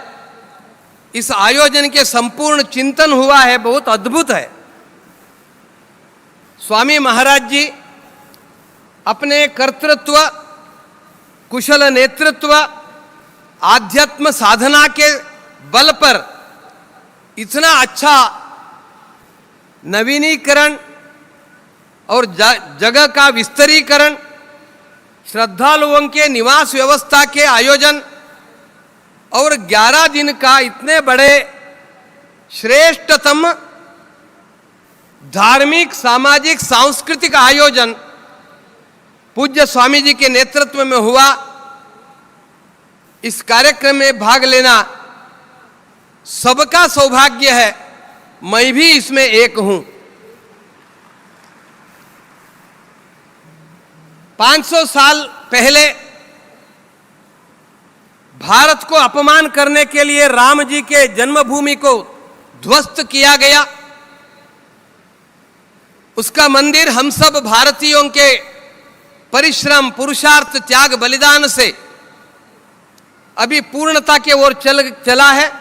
C: इस आयोजन के संपूर्ण चिंतन हुआ है, बहुत अद्भुत है। स्वामी महाराज जी अपने कर्तृत्व, कुशल नेतृत्व, आध्यात्म साधना के बल पर इतना अच्छा नवीनीकरण और जगह का विस्तरीकरण, श्रद्धालुओं के निवास व्यवस्था के आयोजन और 11 दिन का इतने बड़े श्रेष्ठतम धार्मिक, सामाजिक, सांस्कृतिक आयोजन पूज्य स्वामी जी के नेतृत्व में हुआ। इस कार्यक्रम में भाग लेना सबका सौभाग्य है, मैं भी इसमें एक हूं। 500 साल पहले भारत को अपमान करने के लिए राम जी के जन्मभूमि को ध्वस्त किया गया। उसका मंदिर हम सब भारतीयों के परिश्रम, पुरुषार्थ, त्याग, बलिदान से अभी पूर्णता के ओर चला है।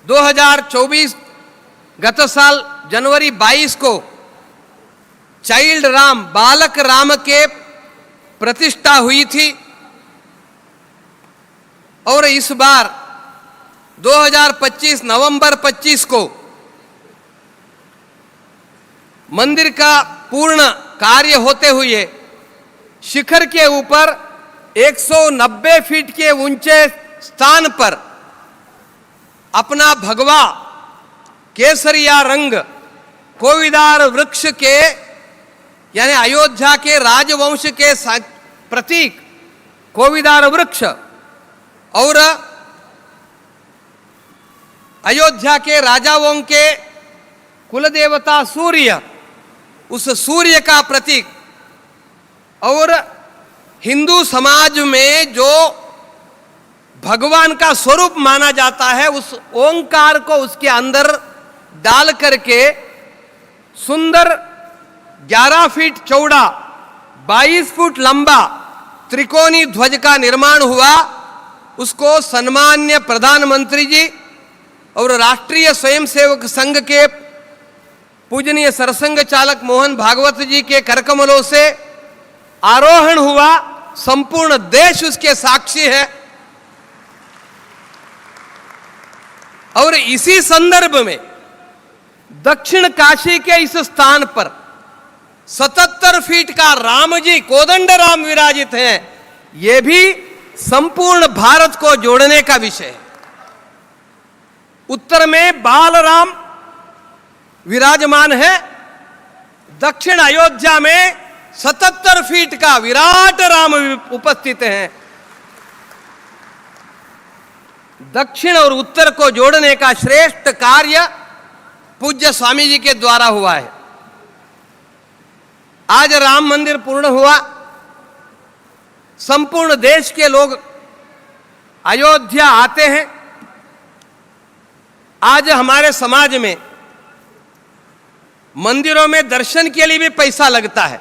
C: 2024 गत साल जनवरी 22 को चाइल्ड राम, बालक राम के प्रतिष्ठा हुई थी और इस बार 2025 नवंबर 25 को मंदिर का पूर्ण कार्य होते हुए शिखर के ऊपर 190 फीट के ऊंचे स्थान पर अपना भगवा केसरिया रंग कोविदार वृक्ष के, यानी अयोध्या के राजवंश के प्रतीक कोविदार वृक्ष और अयोध्या के राजाओं के कुलदेवता सूर्य, उस सूर्य का प्रतीक और हिंदू समाज में जो भगवान का स्वरूप माना जाता है उस ओंकार को उसके अंदर डाल करके सुंदर 11 फीट चौड़ा 22 फुट लंबा त्रिकोणी ध्वज का निर्माण हुआ। उसको सन्मान्य प्रधानमंत्री जी और राष्ट्रीय स्वयंसेवक संघ के पूजनीय सरसंघ चालक मोहन भागवत जी के करकमलों से आरोहण हुआ। संपूर्ण देश उसके साक्षी है। और इसी संदर्भ में दक्षिण काशी के इस स्थान पर 77 फीट का राम जी, कोदंड राम विराजित हैं। ये भी संपूर्ण भारत को जोड़ने का विषय है। उत्तर में बालराम विराजमान है, दक्षिण अयोध्या में 77 फीट का विराट राम उपस्थित हैं। दक्षिण और उत्तर को जोड़ने का श्रेष्ठ कार्य पूज्य स्वामी जी के द्वारा हुआ है। आज राम मंदिर पूर्ण हुआ। संपूर्ण देश के लोग अयोध्या आते हैं। आज हमारे समाज में मंदिरों में दर्शन के लिए भी पैसा लगता है,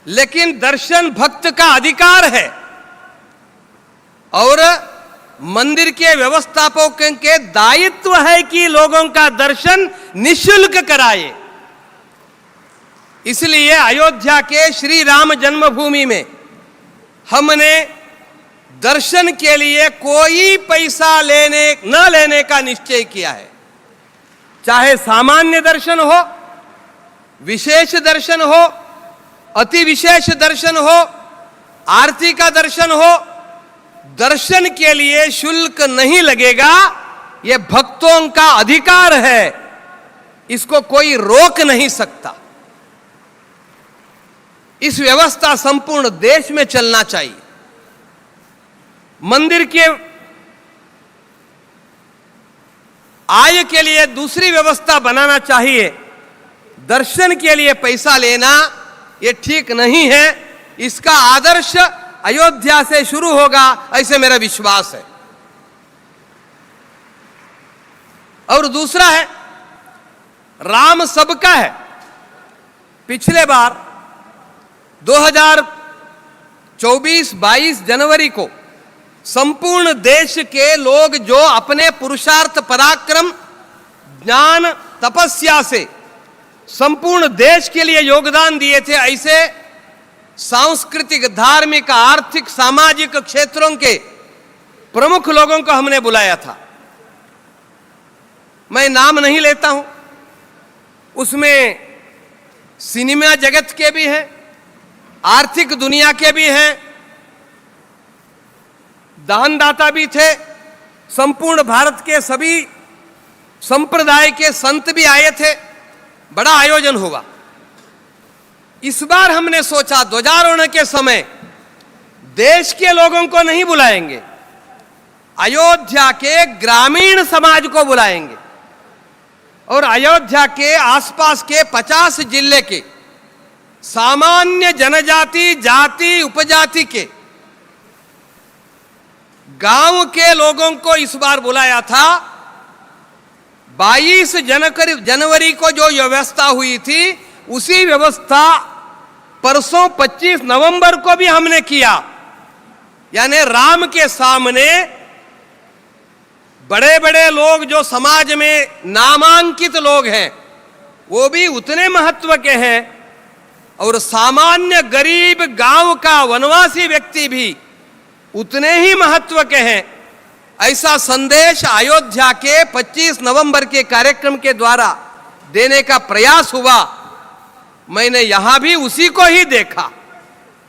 C: लेकिन दर्शन भक्त का अधिकार है और मंदिर के व्यवस्थापकों के दायित्व है कि लोगों का दर्शन निःशुल्क कराए। इसलिए अयोध्या के श्री राम जन्मभूमि में हमने दर्शन के लिए कोई पैसा लेने न लेने का निश्चय किया है। चाहे सामान्य दर्शन हो, विशेष दर्शन हो, अति विशेष दर्शन हो, आरती का दर्शन हो, दर्शन के लिए शुल्क नहीं लगेगा। ये भक्तों का अधिकार है, इसको कोई रोक नहीं सकता। इस व्यवस्था संपूर्ण देश में चलना चाहिए। मंदिर के आय के लिए दूसरी व्यवस्था बनाना चाहिए। दर्शन के लिए पैसा लेना ये ठीक नहीं है। इसका आदर्श अयोध्या से शुरू होगा, ऐसे मेरा विश्वास है। और दूसरा है, राम सबका है। पिछले बार 2024 22 जनवरी को संपूर्ण देश के लोग जो अपने पुरुषार्थ, पराक्रम, ज्ञान, तपस्या से संपूर्ण देश के लिए योगदान दिए थे, ऐसे सांस्कृतिक, धार्मिक, आर्थिक, सामाजिक क्षेत्रों के प्रमुख लोगों को हमने बुलाया था। मैं नाम नहीं लेता हूं, उसमें सिनेमा जगत के भी हैं, आर्थिक दुनिया के भी हैं, दानदाता भी थे, संपूर्ण भारत के सभी संप्रदाय के संत भी आए थे। बड़ा आयोजन हुआ। इस बार हमने सोचा ध्वजारोहण के समय देश के लोगों को नहीं बुलाएंगे, अयोध्या के ग्रामीण समाज को बुलाएंगे और अयोध्या के आसपास के 50 जिले के सामान्य जनजाति, जाति, उपजाति के गांव के लोगों को इस बार बुलाया था। 22 जनवरी को जो व्यवस्था हुई थी, उसी व्यवस्था परसों 25 नवंबर को भी हमने किया। यानी राम के सामने बड़े बड़े लोग जो समाज में नामांकित लोग हैं, वो भी उतने महत्व के हैं और सामान्य गरीब गांव का वनवासी व्यक्ति भी उतने ही महत्व के हैं। ऐसा संदेश अयोध्या के 25 नवंबर के कार्यक्रम के द्वारा देने का प्रयास हुआ। मैंने यहां भी उसी को ही देखा,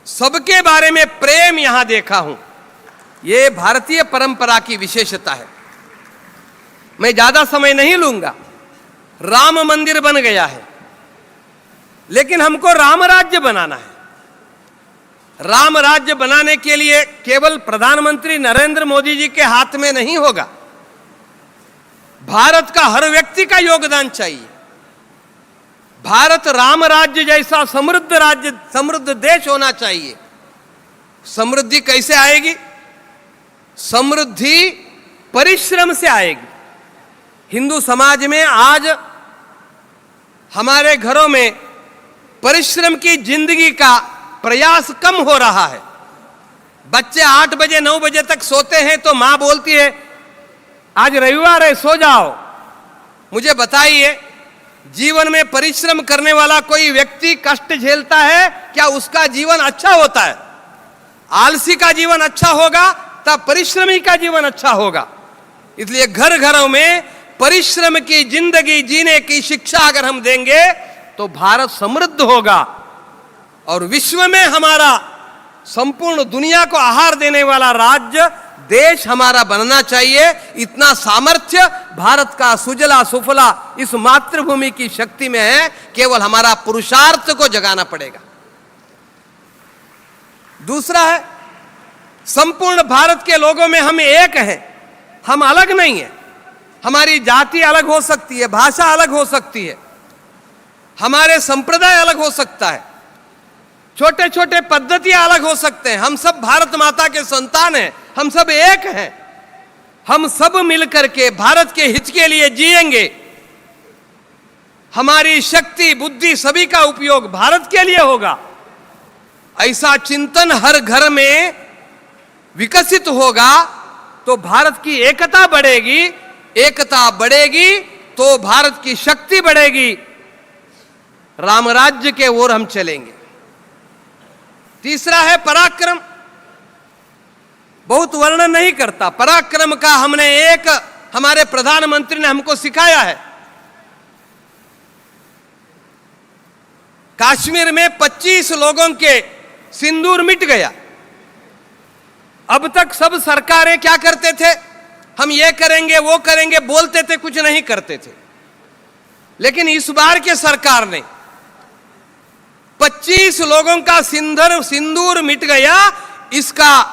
C: सबके बारे में प्रेम यहां देखा हूं। ये भारतीय परंपरा की विशेषता है। मैं ज्यादा समय नहीं लूंगा। राम मंदिर बन गया है, लेकिन हमको राम राज्य बनाना है। राम राज्य बनाने के लिए केवल प्रधानमंत्री नरेंद्र मोदी जी के हाथ में नहीं होगा, भारत का हर व्यक्ति का योगदान चाहिए। भारत राम राज्य जैसा समृद्ध राज्य, समृद्ध देश होना चाहिए। समृद्धि कैसे आएगी? समृद्धि परिश्रम से आएगी। हिंदू समाज में आज हमारे घरों में परिश्रम की जिंदगी का प्रयास कम हो रहा है। बच्चे 8 बजे 9 बजे तक सोते हैं तो मां बोलती है, आज रविवार है, सो जाओ। मुझे बताइए, जीवन में परिश्रम करने वाला कोई व्यक्ति कष्ट झेलता है क्या? उसका जीवन अच्छा होता है? आलसी का जीवन अच्छा होगा तब परिश्रमी का जीवन अच्छा होगा। इसलिए घर घरों में परिश्रम की जिंदगी जीने की शिक्षा अगर हम देंगे तो भारत समृद्ध होगा और विश्व में हमारा संपूर्ण दुनिया को आहार देने वाला राज्य, देश हमारा बनना चाहिए। इतना सामर्थ्य भारत का सुजला सुफला इस मातृभूमि की शक्ति में है। केवल हमारा पुरुषार्थ को जगाना पड़ेगा। दूसरा है, संपूर्ण भारत के लोगों में हम एक हैं, हम अलग नहीं हैं। हमारी जाति अलग हो सकती है, भाषा अलग हो सकती है, हमारे संप्रदाय अलग हो सकता है, छोटे छोटे पद्धतियां अलग हो सकते हैं। हम सब भारत माता के संतान हैं, हम सब एक हैं। हम सब मिलकर के भारत के हित के लिए जिएंगे। हमारी शक्ति, बुद्धि सभी का उपयोग भारत के लिए होगा। ऐसा चिंतन हर घर में विकसित होगा तो भारत की एकता बढ़ेगी, एकता बढ़ेगी तो भारत की शक्ति बढ़ेगी, रामराज्य के ओर हम चलेंगे। तीसरा है पराक्रम। बहुत वर्णन नहीं करता। पराक्रम का हमने एक, हमारे प्रधानमंत्री ने हमको सिखाया है। कश्मीर में 25 लोगों के सिंदूर मिट गया। अब तक सब सरकारें क्या करते थे? हम ये करेंगे, वो करेंगे बोलते थे, कुछ नहीं करते थे। लेकिन इस बार के सरकार ने 25 लोगों का सिंदूर मिट गया। इसका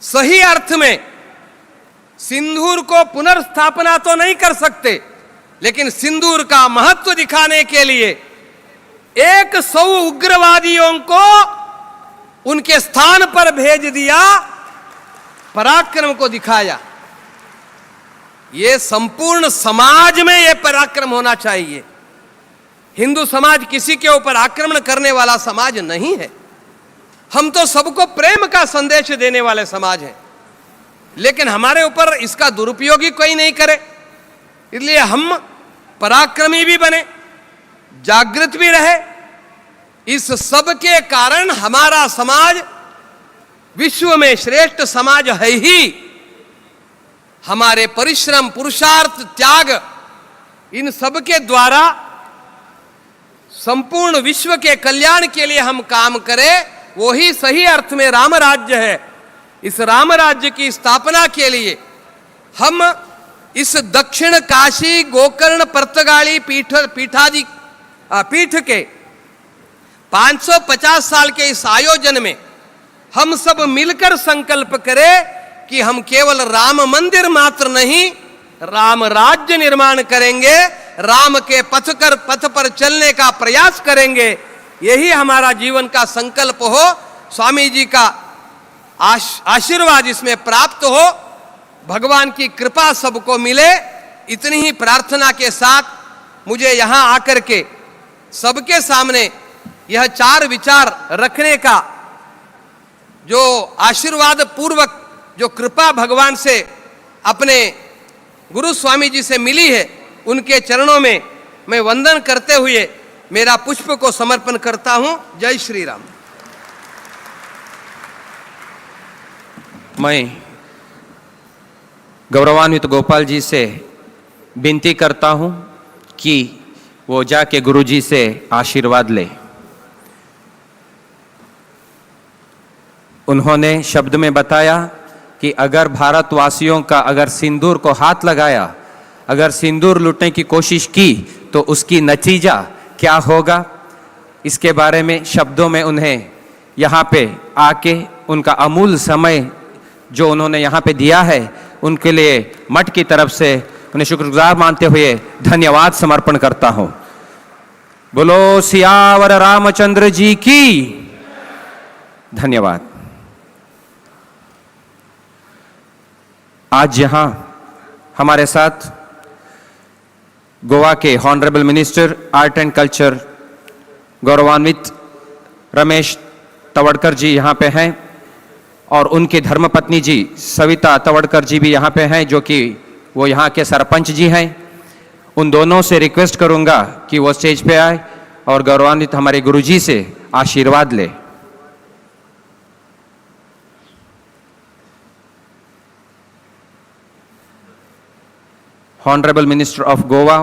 C: सही अर्थ में सिंदूर को पुनर्स्थापना तो नहीं कर सकते, लेकिन सिंदूर का महत्व दिखाने के लिए 100 उग्रवादियों को उनके स्थान पर भेज दिया, पराक्रम को दिखाया। ये संपूर्ण समाज में ये पराक्रम होना चाहिए। हिंदू समाज किसी के ऊपर आक्रमण करने वाला समाज नहीं है। हम तो सबको प्रेम का संदेश देने वाले समाज हैं, लेकिन हमारे ऊपर इसका दुरुपयोग ही कोई नहीं करे। इसलिए हम पराक्रमी भी बने, जागृत भी रहे। इस सब के कारण हमारा समाज विश्व में श्रेष्ठ समाज है ही। हमारे परिश्रम, पुरुषार्थ, त्याग, इन सब के द्वारा संपूर्ण विश्व के कल्याण के लिए हम काम करें, वो ही सही अर्थ में राम राज्य है। इस राम राज्य की स्थापना के लिए हम इस दक्षिण काशी गोकर्ण पर्तगाली पीठ पीठादि पीठ के 550 साल के इस आयोजन में हम सब मिलकर संकल्प करें कि हम केवल राम मंदिर मात्र नहीं, राम राज्य निर्माण करेंगे, राम के पथ पर चलने का प्रयास करेंगे। यही हमारा जीवन का संकल्प हो। स्वामी जी का आशीर्वाद इसमें प्राप्त हो, भगवान की कृपा सबको मिले, इतनी ही प्रार्थना के साथ मुझे यहाँ आकर के सबके सामने यह चार विचार रखने का जो आशीर्वाद पूर्वक जो कृपा भगवान से अपने गुरु स्वामी जी से मिली है, उनके चरणों में मैं वंदन करते हुए मेरा पुष्प को समर्पण करता हूँ। जय श्री राम।
I: मैं गौरवान्वित गोपाल जी से विनती करता हूँ कि वो जाके गुरु जी से आशीर्वाद ले। उन्होंने शब्द में बताया कि अगर भारतवासियों का अगर सिंदूर को हाथ लगाया, अगर सिंदूर लूटने की कोशिश की तो उसकी नतीजा क्या होगा, इसके बारे में शब्दों में उन्हें यहाँ पे आके उनका अमूल समय जो उन्होंने यहाँ पे दिया है, उनके लिए मठ की तरफ से उन्हें शुक्रगुजार मानते हुए धन्यवाद समर्पण करता हूँ। बोलो सियावर रामचंद्र जी की। धन्यवाद। आज यहाँ हमारे साथ Goa K honourable minister art and culture गौरवान्वित रमेश तवड़कर जी यहाँ पे हैं और उनकी धर्मपत्नी जी सविता तवड़कर जी भी यहाँ पे हैं, जो कि वो यहाँ के सरपंच जी हैं। उन दोनों से रिक्वेस्ट करूँगा कि वो स्टेज पे आए और गौरवान्वित हमारे गुरुजी से आशीर्वाद ले। Honourable minister of Goa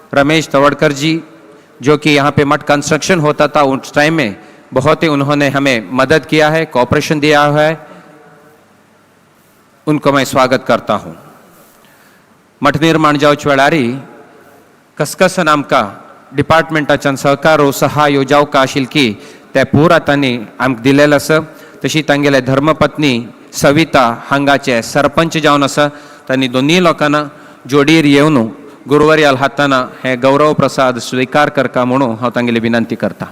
I: Ramesh Tawadkar ji, जो कि यहाँ पे मठ कंस्ट्रक्शन होता था उस टाइम में बहुत ही उन्होंने हमें मदद किया है, कोऑपरेशन दिया है, उनको मैं स्वागत करता हूँ। मठ निर्माण जावचे वेळारी कसकसन आमकां डिपार्टमेंटाच्यान सहकारो सहायो जावका आशिल्ली की ते पुरा तांणी आमकां दिलेलें आसा। तशी तांगेले धर्मपत्नी सविता हांगाचे सरपंच जावन आसा, तांणी दोनूय लोकांना जोडीर येवन गुरुवर्याल हाताना हे गौरव प्रसाद स्वीकार करका म्हणून हांव तांगेली विनंती करता।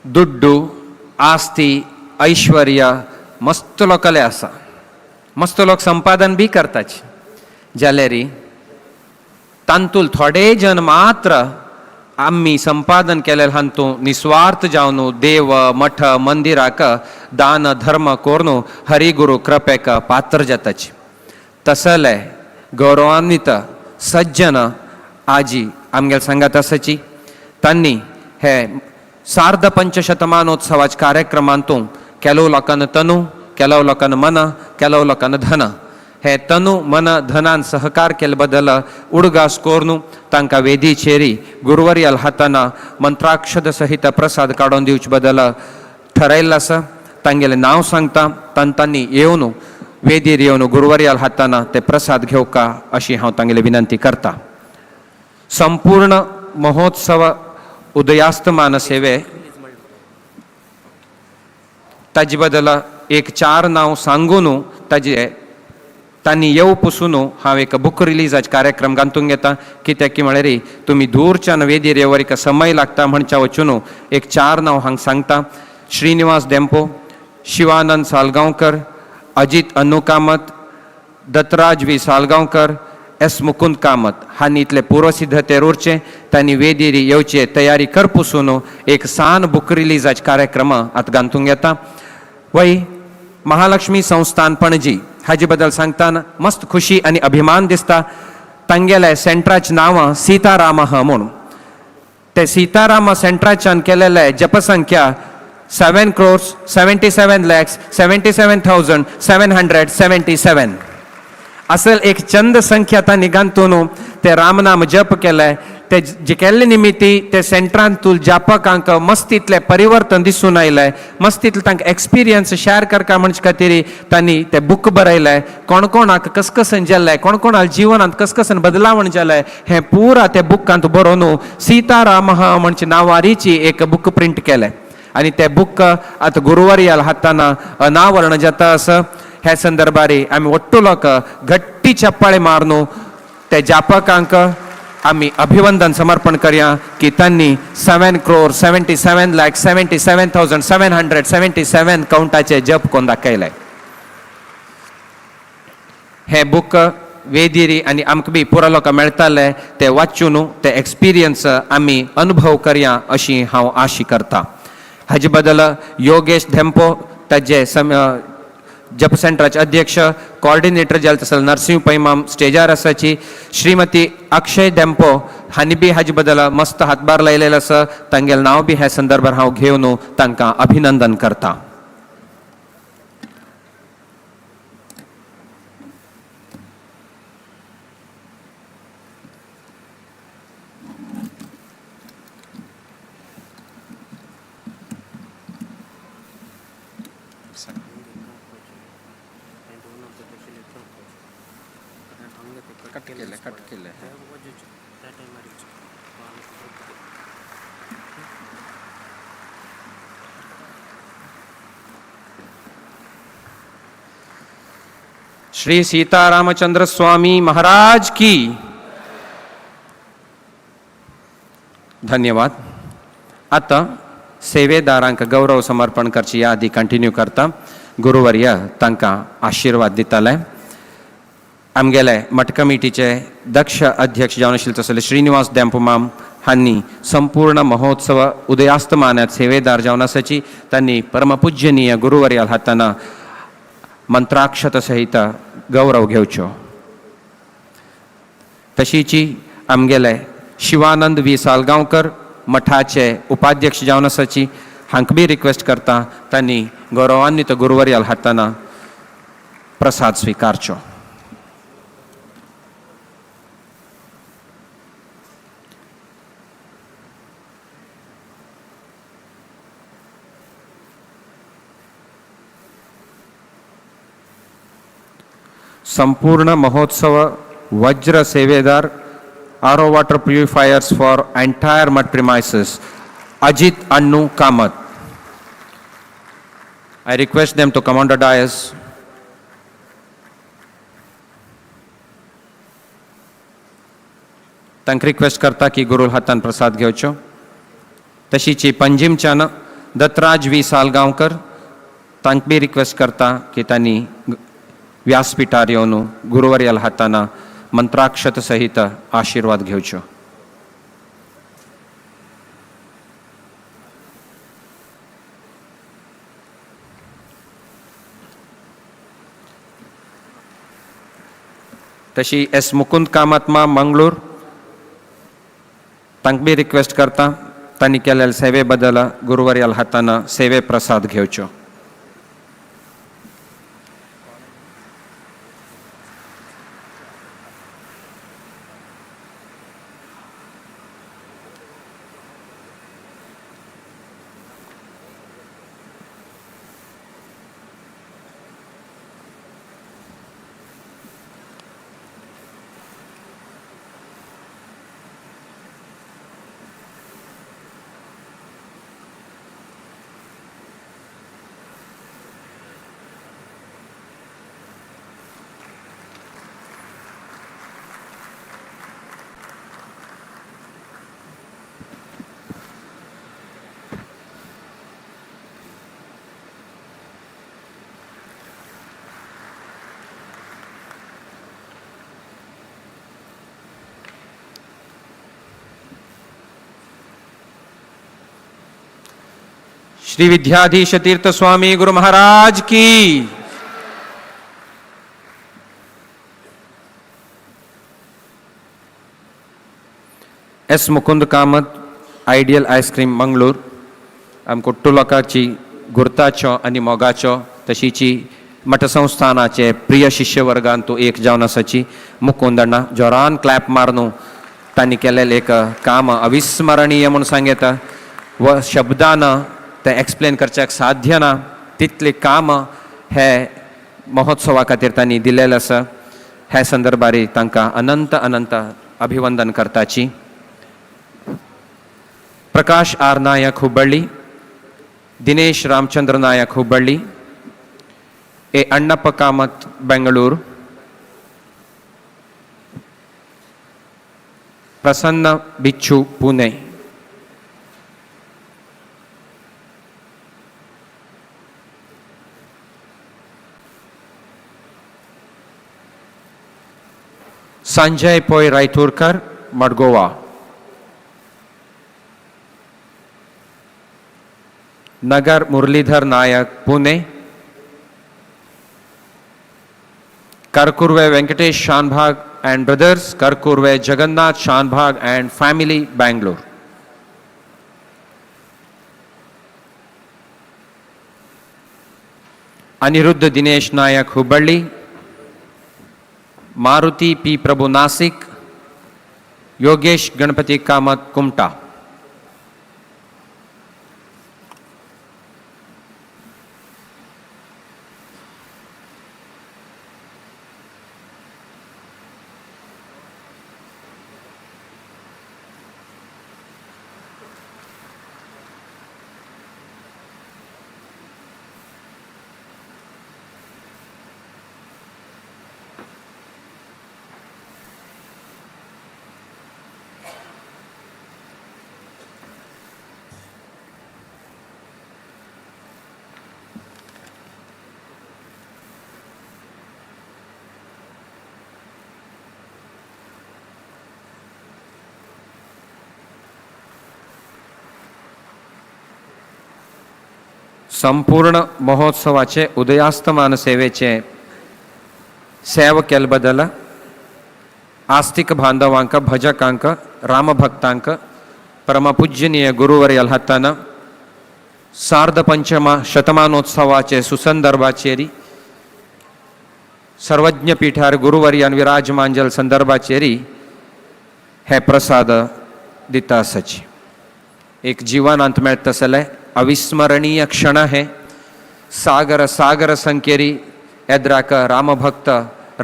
I: दुड्डू आस्ती ऐश्वर्य मस्त लोकाले आसा, मस्त लोक संपादन बी करताच, जाल्यार तांतूल थोडे जन मात्र आमी संपादन केलेले हांतू निस्वार्थ जावन देव मठ मंदिराक दान धर्म करून हरिगुरु कृपेक पात्र जाताच। तसले गौरवान्वित सज्जन आजी आमगेले सांगात आसाची, तांणी हे सार्ध पंचशतमानोत्सवाच्या कार्यक्रमांतून केलो लोकांना तनू, केलो लोकांना मन, केलो लोकांना धन हे तनु मन धनान सहकार केले बदल उडगास कोरून तांकां वेदीचेरी गुरुवर्याल हाताना मंत्राक्षद सहित प्रसाद काडून दिवचे बदल ठरयल्लो आसा. तांगेलें नांव सांगता तांनी येवन वेदीर येवन गुरुवर्याल हाताना ते प्रसाद घेवका अशी हांव तांगेली विनंती करता. संपूर्ण महोत्सव उदयास्तमान सेवे ताजे बदल एक चार नांव सांगून ताजे तांणी येव पसून हांव एक बूक रिलीजाचे कार्यक्रम घालतून घेता. कित्याक की म्हळ्यार तुमी दूरच्यान वेदीर येवर एक समय लागता म्हणच्या वचून एक चार नांव हांगा सांगता. श्रीनिवास देंपो, शिवानंद सालगांवकर, अजीत अन्नू कामत, दत्तराज वी सालगांवकर, एस मुकुंद कामत हांणी इतले पूर्वसिद्धतेर उरचें तांणी वेदीर येवचे तयारी करपुसून एक सान बूक रिलीजाचे कार्यक्रम आतां घालतूंक येता. वय महालक्ष्मी संस्थान पणजी हाजे बद्दल सांगतना मस्त खुशी आनी अभिमान दिसता. तांगेले सेंटराचें नांव सीताराम म्हूण. ते सीताराम सेंटराच्यान केलेले जपसंख्या 7,77,77,777 असल एक चंद संख्या तांणी घालतून ते रामनाम जप केले. ते जे केल्ले निमित्ती ते सेंटरांतूल जापकांक मस्तीतले परिवर्तन दिसून आयलें. मस्तीतले तांकां एक्सपिरियन्स शेअर करका म्हणचे खातीर तांणी ते बूक बरयले. कोण कोणाक कसकसन जालें, कोण कोणाक जिवनांत कसकसन बदलावण जालें हें पुरा ते बुकांत बरोवन सीताराम म्हणचे नांवारीची एक बूक प्रिंट केलें आनी ते बूक आतां गुरुवारी हाताना अनावरण जाता आसा. ह्या संदर्भार आमी वट्टू लोक घट्टी चप्पाळे मारून ते जापकांक आमी अभिवंदन समर्पण करया की तांणी 7,77,77,777 काउंटाचे जप कोण दाखयले. हे बूक वेदिरी आनी आमकां बी पुरा लोकां मेळटाले ते वाचून ते एक्सपिरियन्स आमी अनुभव करया अशी हांव आशी करता. हाजे बदल योगेश धेंपो ताजे जप सेंटराचे अध्यक्ष कॉर्डिनेटर जाले तसो नरसिंह पैमाम स्टेजार आसाची, श्रीमती अक्षय धेंपो हांणी बी हाजे बदल मस्त हातभार लायलेलो आसा. तांगेलें नांव बी ह्या संदर्भार हांव घेवन तांकां अभिनंदन करता. कट केले. श्री सीतारामचंद्र स्वामी महाराज की धन्यवाद. आता सेवेदारांक गौरव समर्पण करची यादी कंटिन्यू करता. गुरुवर्य तांकां आशिर्वाद दिताले. आमगेले मठ कमिटीचे दक्ष अध्यक्ष जावन आशिल्ले तसले श्रीनिवास देंपोमाम हांणी संपूर्ण महोत्सव उदयास्तमानात सेवेदार जावन आसाची तांणी परमपूजनीय गुरुवर्याल हाताना मंत्राक्षत सहित गौरव घेवचो. तशीची आमगेले शिवानंद वी सालगांवकर मठाचे उपाध्यक्ष जावन आसाची हांकां बी रिक्वेस्ट करता तांणी गौरवान्वित गुरुवर्याल हाताना प्रसाद स्विकारचो. संपूर्ण महोत्सव वज्र सेवेदार RO water purifiers for entire Math premises Ajit Annu Kamath. I request them to come on the dais. तांकां रिक्वेस्ट करता की गुरुल हातान प्रसाद घेवचो. तशीची पंजिमच्यान दत्तराज वी सालगांवकर तांकां बी रिक्वेस्ट करता की तांणी व्यासपीठार येवन गुरुवर्याल हाताना मंत्राक्षत सहित आशिर्वाद घेवचो. तशी एस मुकुंद कामत्मा मंगळूर तांकां बी रिक्वेस्ट करता तांणी केलेल्या सेवे बदल गुरुवर्याल हाताना सेवे प्रसाद घेवचो. श्री विद्याधीश तीर्थ स्वामी गुरु महाराज की। S Mukund Kamat, ideal ice cream Mangalore, आमकां कुट्टू लोकांची गुर्ताचो आनी मोगाचो तशीची मठसंस्थानाचे प्रिय शिष्यवर्गान तूं एक जावन आसाची मुकुंद अण्णा जोरान क्लॅप मारनू तांणी केलेलें एक काम अविस्मरणीय म्हूण सांगता व शब्दान तें एक्सप्लेन करच्याक साध्य ना तितलें काम हे महोत्सवा खातीर तांणी दिलेलें आसा. ह्या संदर्भार तांकां अनंत अनंत अभिवंदन करताची. Prakash R Nayak Hubballi, Dinesh Ramachandra Nayak Hubballi, A Annappa Kamath Bengaluru, Prasanna Bichu Pune. Sanjay Poi Raiturkar, Madgoa. Nagar Muralidhar Nayak, Pune. Karkurve Venkatesh Shanbhag and brothers, Karkurve Jagannath Shanbhag and family, Bangalore. Aniruddha Dinesh Nayak, Hubballi. Maruti P Prabhu, Nashik. Yogesh Ganapati Kamath, Kumta. संपूर्ण महोत्सवाचे उदयास्तमान सेवेचे सेवा केले बदल आस्तिक बांधवांक, भजकांक, रामभक्तांक परमपूजनीय गुरुवर्यल हातान सार्ध पंचमा शतमानोत्सवाचे सुसंदर्भाचेरी सर्वज्ञ पीठार गुरुवर्यान विराजमांजल संदर्भाचेरी हे प्रसाद दिता आसाची. एक जिवनांत मेळटा जाल्यार अविस्मरणीय क्षण हे. सागर सागर संकेरी एद्राक रामभक्त,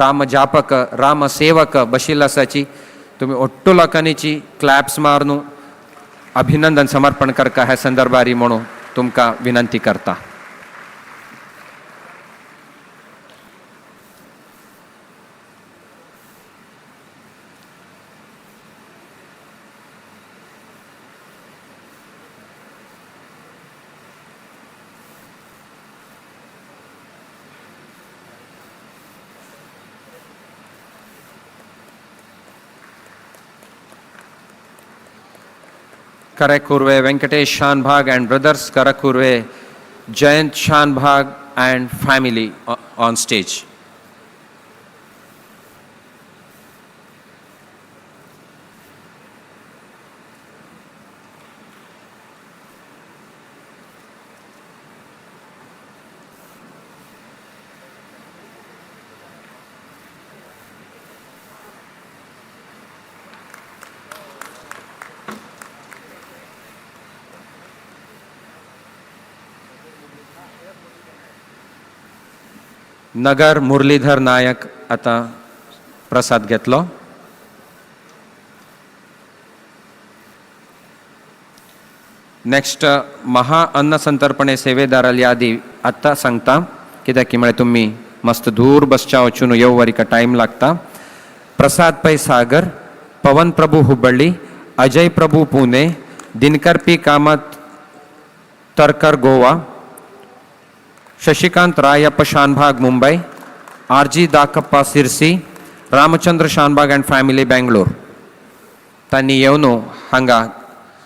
I: रामजापक, रामसेवक बशिल्लो आसाची. तुमी ओट्टू लोकांनीची क्लॅप्स मारनू अभिनंदन समर्पण करका ह्या संदर्भारी म्हणून तुमकां विनंती करता. Karakurve Venkatesh Shanbhag and brothers, Karakurve Jayant Shanbhag and family on stage. Nagar Muralidhar Nayak आता प्रसाद घेतलो. नेक्स्ट महा अन्न संतर्पणे सेवेदाराली यादी आत्तां सांगता, कित्याक की म्हळ्यार तुमी मस्त दूर बसच्या वचून येववारीका टायम लागता. Prasad Pai Sagar, Pawan Prabhu Hubballi, Ajay Prabhu Pune, Dinakar P Kamath Tarkar Goa, Shashikant Rayappa Shanbhag Mumbai, R G Dakappa Sirsi, Ramachandra Shanbhag and family Bangalore. तांणी येवन हांगा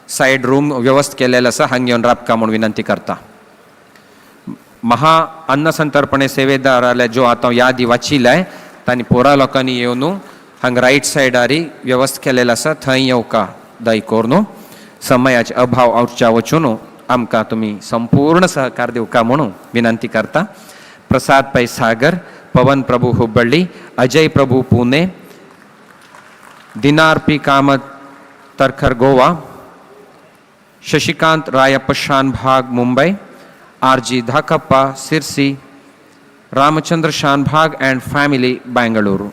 I: सायड रूम व्यवस्था केलेलो आसा, हांगा येवन राबका म्हूण विनंती करता. महा अन्न संतर्पणे सेवेदाराले जो आतां यादी वाचिल्ले तांणी पोरा लोकांनी येवन हांगा रायट सायडारी व्यवस्था केलेलो आसा थंय येवका दय करून समयाचे अभाव आवच्या वचून आमकां तुमी संपूर्ण सहकार दिवका म्हणून विनंती करता. प्रसाद पै सागर, Pawan Prabhu Hubballi, Ajay Prabhu Pune, Dinar P Kamat Tarkhar Goa, Shashikant Rayappa Shanbhag Mumbai, R G Dhakappa Sirsi, Ramachandra Shanbhag and family Bengaluru.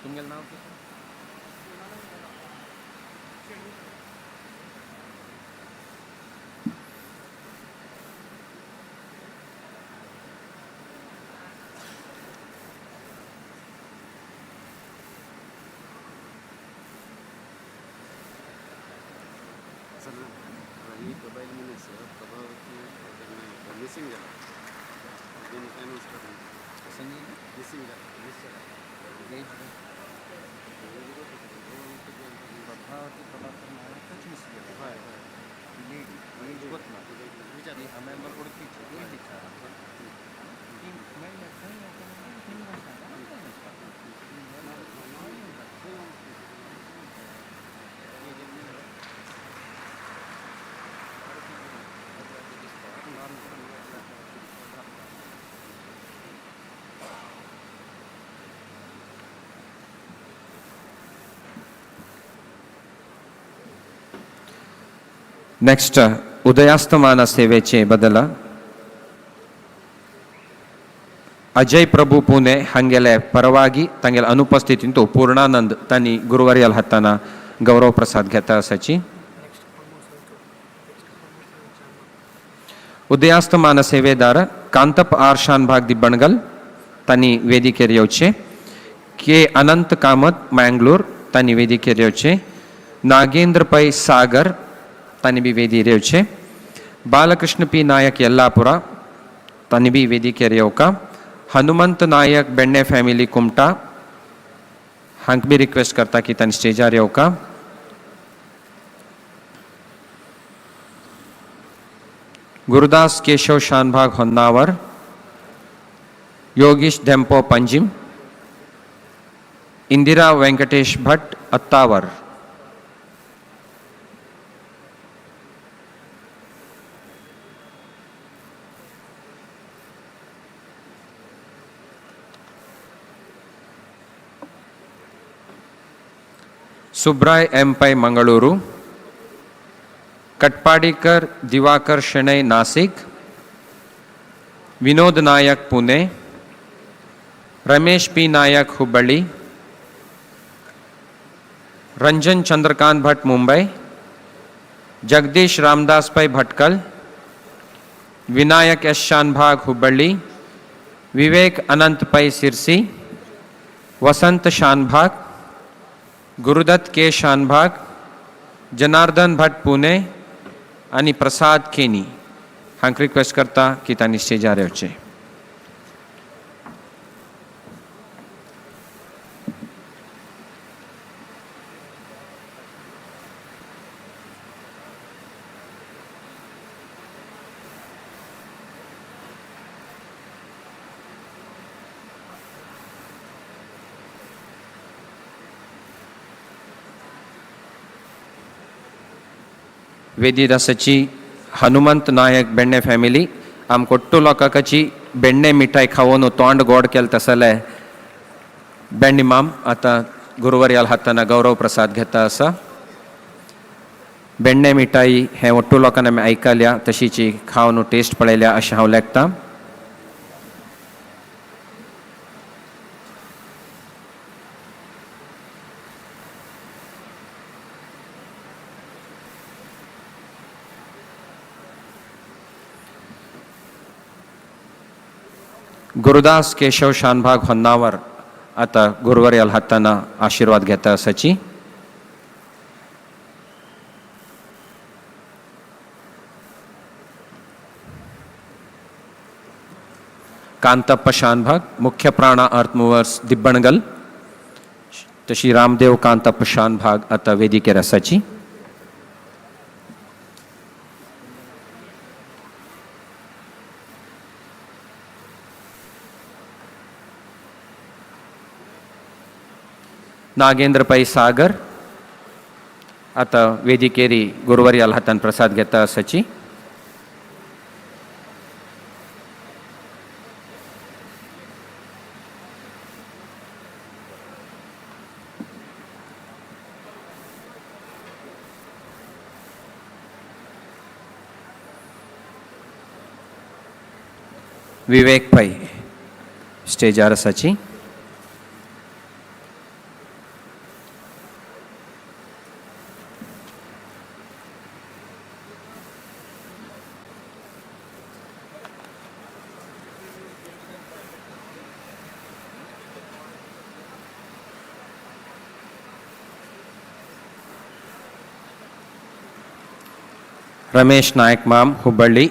I: तुमगेलें नांव कितें? नेक्स्ट उदयास्तमान सेवेचे बदला अजय प्रभू पुणे हांगेले परवागी तांगेले अनुपस्थितींतु पूर्णानंद तांणी गुरुवारयाल हाताना गौरव प्रसाद घेता आसाची. उदयास्तमान सेवेदार कांतप आर शानभाग दी बणगल तांणी वेदिकेर येवचे. के अनंत कामत मँगलोर तांणी वेदिकेर येवचे. नागेंद्र पै सागर तांणी बी वेदीर येवचे. बालकृष्ण पी नायक यल्लापुरा तांणी बी वेदिकेर येवका. हनुमंत नायक बेण्णे फॅमिली कुमटा हांक बी रिक्वेस्ट करता की तांणी स्टेजार येवका. गुरुदास केशव शानभाग होन्नावर, योगीश धेंपो पंजिम, इंदिरा वेंकटेश भट अत्तावर. Subray M Pai Mangaluru, Katpadikar Diwakar Shenoy Nashik, Vinod Nayak Pune, Ramesh P Nayak Hubballi, Ranjan Chandrakant Bhat Mumbai, Jagdish Ramdas Pai Bhatkal, Vinayak S Shanbhag Hubballi, Vivek Anant Pai Sirsi, Vasant Shanbhag, Gurudatt K Shanbhag, Janardan Bhat Pune आनी प्रसाद केनी हांक request करता की तांणी स्टेजार येवचे. वेदीदासाची Hanumant Naik बेण्णे family आमकां ಒಟ್ಟು लोकांची बेण्णे मिठाय खावोन तोंड गोड केलें तसले बेण्णी माम आतां गुरुवारयाल हाताना गौरव प्रसाद घेता आसा. बेण्णे मिठाई हें ಒಟ್ಟು लोकांनी आमी आयकल्या तशीची खावन टेस्ट पळयल्या अशें हांव लेखतां. गुरुदास केशव शानभाग होन्नावर आता गुरुवर्याल हाताना आशीर्वाद घेता आसाची. कांतप्पा शानभाग मुख्य प्राणा अर्थ मुवर्स दिब्बणगल तशी रामदेव कांतप्पा शानभाग आता वेदिकेर आसाची. नागेंद्र पै सागर आता वेदिकेरी गुरुवर्याल हातान प्रसाद घेता आसाची. विवेक पै स्टेजार आसाची. रमेश नायक माम हुब्बळ्ळी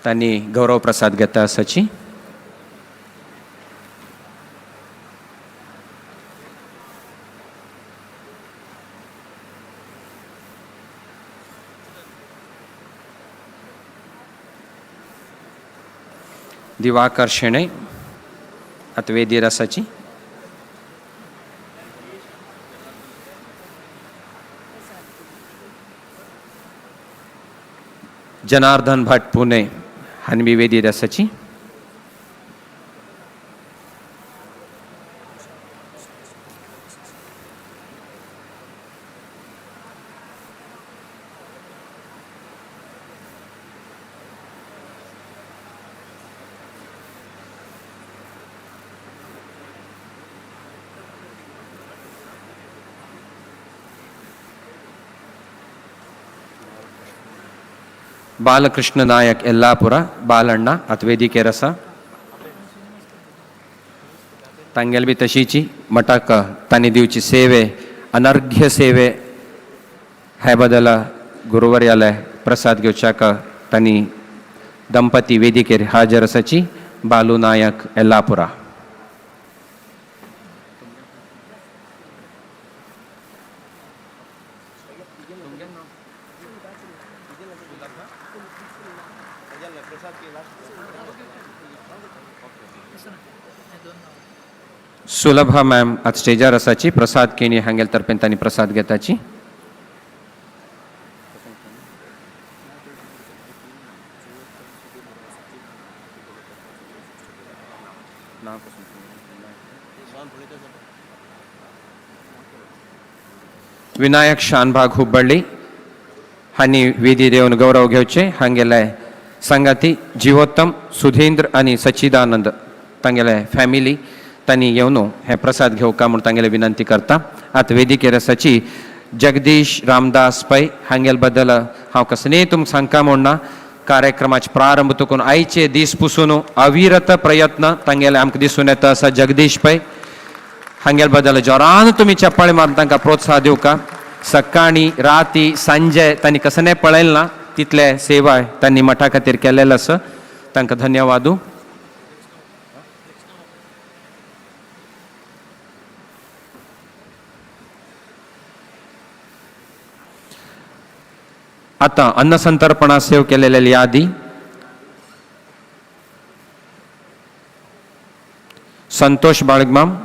I: तांणी गौरव प्रसाद घेता आसाची. दिवाकर शेणै आतां वेदीर आसाची. जनार्दन भट पुणे हांणी बी वेदीर आसाची. बालकृष्ण नायक येल्लापुरा बालण्ण आतां वेदिकेर आसा. तांगेली बी तशीची मठाक तांणी दिवची सेवे अनर्घ्य सेवे हे बदला गुरुवर्याले प्रसाद घेवच्याक तांणी दंपती वेदिकेर हाजर आसाची. बालू नायक येल्लापुरा. सुलभा मॅम आतां स्टेजार आसाची. प्रसाद केणी हांगेल तर्फेन तांणी प्रसाद घेताची. विनायक शानभाग हुब्बळ्ळी हांणी वेदी देवन गौरव घेवचे. हांगेले संगाती जिवोत्तम सुधींद्र आनी सच्चिदानंद तांगेले फॅमिली तांणी येवन हे प्रसाद घेवका म्हूण तांगेले विनंती करता. आतां वेदिकेर आसाची जगदीश रामदास पै हांगेल बद्दल हांव कसलेय तुमकां सांगका म्हूण ना. कार्यक्रमाचे प्रारंभ तुकून आयचे दीस पुसून अविरत प्रयत्न तांगेले आमकां दिसून येता आसा. जगदीश पै हांगेल बद्दल जोरान तुमी चप्पळी मारून तांकां प्रोत्साह दिवका. सकाळी राती सांजे तांणी कसलें पळयलें ना तितले सेवा तांणी मठा खातीर केलेलें आसा. तांकां धन्यवादू. आतां अन्नसंतर्पणा सेव केलेली यादी. संतोष बाळगमाम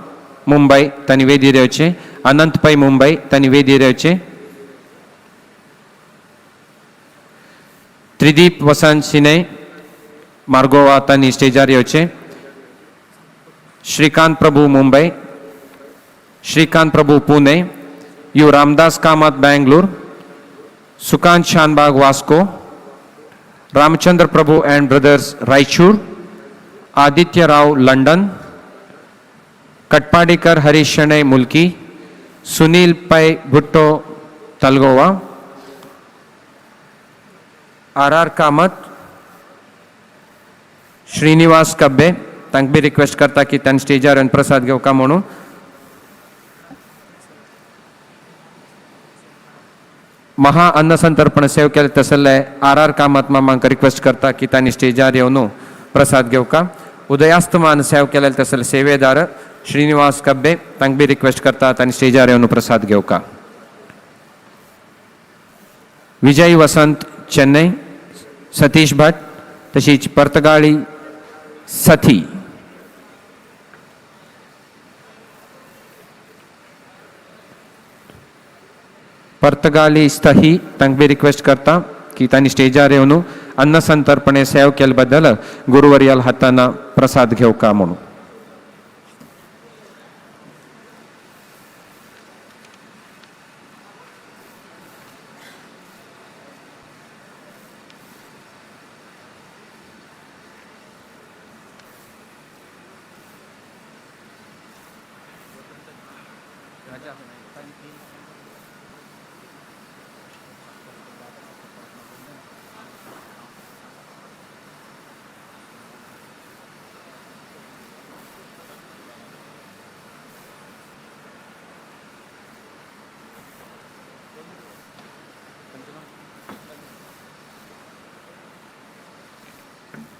I: मुंबई तांणी वेदीर येवचे. अनंत पै मुंबई तांणी वेदीर येवचे. त्रिदीप वसंत सिने मार्गोवा तांणी स्टेजार येवचे. Shrikant Prabhu Mumbai, Shrikant Prabhu Pune, you Ramdas Kamat Bangalore, Sukant Shanbhag Vasco, Ramachandra Prabhu and brothers Raichur, Aditya Rao London, Katpadikar Harish Shenoy Mulki, Sunil Pai Bhutto Talgoa, R R Kamath, Srinivas Kabbe, तांकां बी रिक्वेस्ट करता की तांणी स्टेजार येवन प्रसाद घेवका म्हणून. महा अन्न संतर्पण सेव केले तसले आर आर कामत मामांक रिक्वेस्ट करता की तांणी स्टेजार येवन प्रसाद घेवका. उदयास्तमान सेव केले तसले सेवेदार श्रीनिवास कब्बे तांकां बी रिक्वेस्ट करता तांणी स्टेजार येवन प्रसाद घेवका. विजय वसंत चेन्नई, सतीश भट, तशीच पर्तगाळी सथी. पर्तगाली स्थही तांकां बी रिक्वेस्ट करता की तांणी स्टेजार येवन अन्न संतर्पणे सेव केले बद्दल गुरुवर्याल हाताना प्रसाद घेवका म्हणून.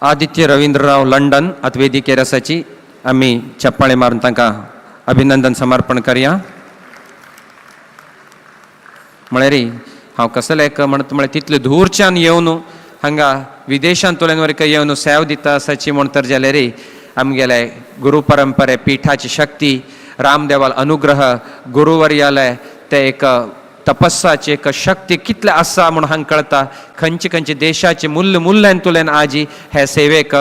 I: आदित्य रवींद्रराव लंडन आतां वेदिकेर आसाची आमी चप्पाळे मारून तांकां अभिनंदन समर्पण करया. म्हळ्यार हांव कसलें एक म्हणत म्हळ्यार तितले दूरच्यान येवन हांगा विदेशांतल्यान वरक येवन सेव दिता आसाची म्हण तर जाल्यार आमगेले गुरू परंपरे पिठाची शक्ती, रामदेवाल अनुग्रह, गुरुवर्याले ते एक तपस्साची एक शक्ती कितले आसा म्हूण हांगा कळता. खंयचे खंयचे देशाचे मुल्य मुल्यांतल्यान आजी हे सेवेक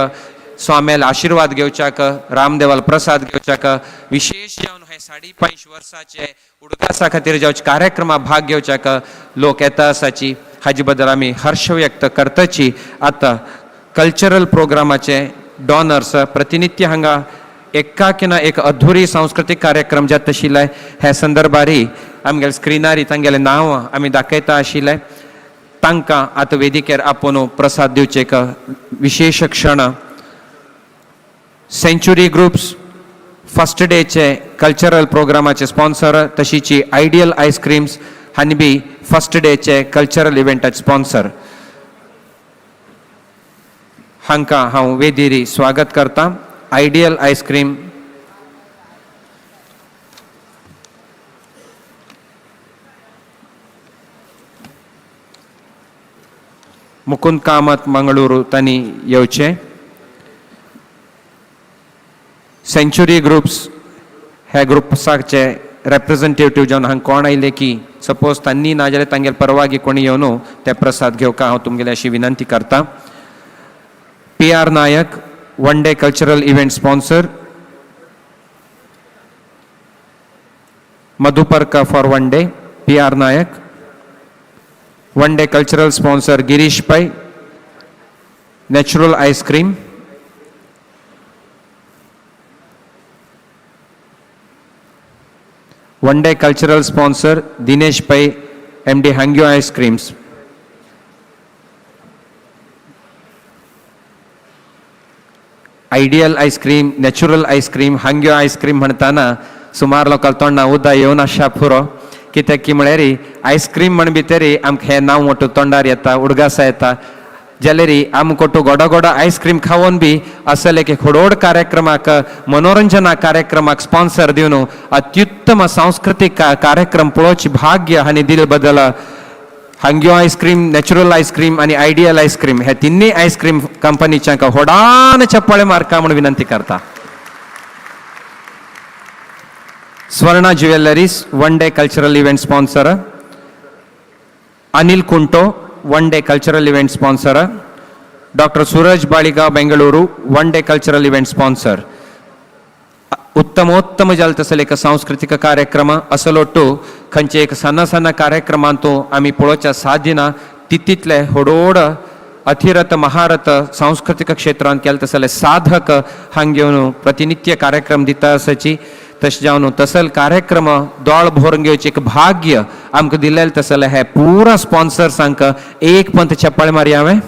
I: स्वाम्याल आशिर्वाद घेवच्याक, रामदेवाल प्रसाद घेवच्याक, विशेष जावन हे 5.5 वर्साचे उडगासा खातीर जावचे कार्यक्रमा भाग घेवच्याक लोक येता आसाची. हाजे बद्दल आमी हर्ष व्यक्त करताची. आतां कल्चरल प्रोग्रामाचे डॉनर्स प्रतिनित्य हांगा एकाकी ना एक अधुरी सांस्कृतीक कार्यक्रम जाता आशिल्ले. हे संदर्भारी आमगेले स्क्रिनारी तांगेलें नांव आमी दाखयता आशिल्ले. तांकां आतां वेदिकेर आपोवन प्रसाद दिवचे एक विशेश क्षण. सेंच्युरी ग्रुप्स फर्स्ट डेचे कल्चरल प्रोग्रामाचे स्पॉन्सर, तशीची आयडियल आयस्क्रीम्स हांणी बी फर्स्ट डेचे कल्चरल इव्हेंटाचे स्पॉन्सर. हांकां हांव वेदिरी स्वागत करता. Ideal ice cream, Mukund Kamat Mangaluru तांणी येवचें. सेंच्युरी ग्रुप्स ह्या ग्रुप्साचे रेप्रेझेंटेटिव्ह जावन हांगा कोण आयले की सपोज तांणी ना जाल्यार तांगेले परवागी कोणी येवन ते प्रसाद घेवका हांव तुमगेले अशी विनंती करता. P R Naik one day cultural event sponsor. Madhuparka for one day, P R Naik. One day cultural sponsor Girish Pai, natural ice cream. One day cultural sponsor Dinesh Pai, MD Hangyo ice creams. Ideal ice cream, natural ice cream, Hangyo ice cream म्हणताना सुमार लोकांक तोंडा उदक येवन आशा पुरो. कित्याक की म्हळ्यार आयस्क्रीम म्हण भितरी आमकां हें नांव मोठो तोंडार येता, उडगासा येता. जाल्यार आमकां तो गोडो गोडो आयस्क्रीम खावोन बी असले एक होडोड कार्यक्रमाक, मनोरंजना कार्यक्रमाक स्पॉन्सर दिवन अत्युत्तम सांस्कृतीक कार्यक्रम पळोवची भाग्य हांणी दिले बदल हांग्यो आयस्क्रीम, नॅचरल आयस्क्रीम आनी आयडियल आयस्क्रीम ह्या तिन्ही आयस्क्रीम कंपनीच्या होडान चप्पळे मारका म्हूण विनंती करता. Swarna jewelleries one day cultural event sponsor. Anil Kunto one day cultural event sponsor. Doctor Suraj Baliga Bengaluru one day cultural event sponsor. उत्तमोत्तम जाल तसले एक सांस्कृतीक कार्यक्रम असलोटू खंयचे एक सन्न सन्न कार्यक्रमांतू आमी पळोवच्या सादिना तितले होडोड अथिरथ महारथ सांस्कृतीक क्षेत्रांत केले तसले साधक हांग घेवन प्रतिनित्य कार्यक्रम दिता आसाची. तशें जावन तसल कार्यक्रम दोळ भरून घेवचे एक भाग्य आमकां दिलेलें तसले हे पुरा स्पॉन्सर्सांक एक पंत चप्पळ मारी हांवें.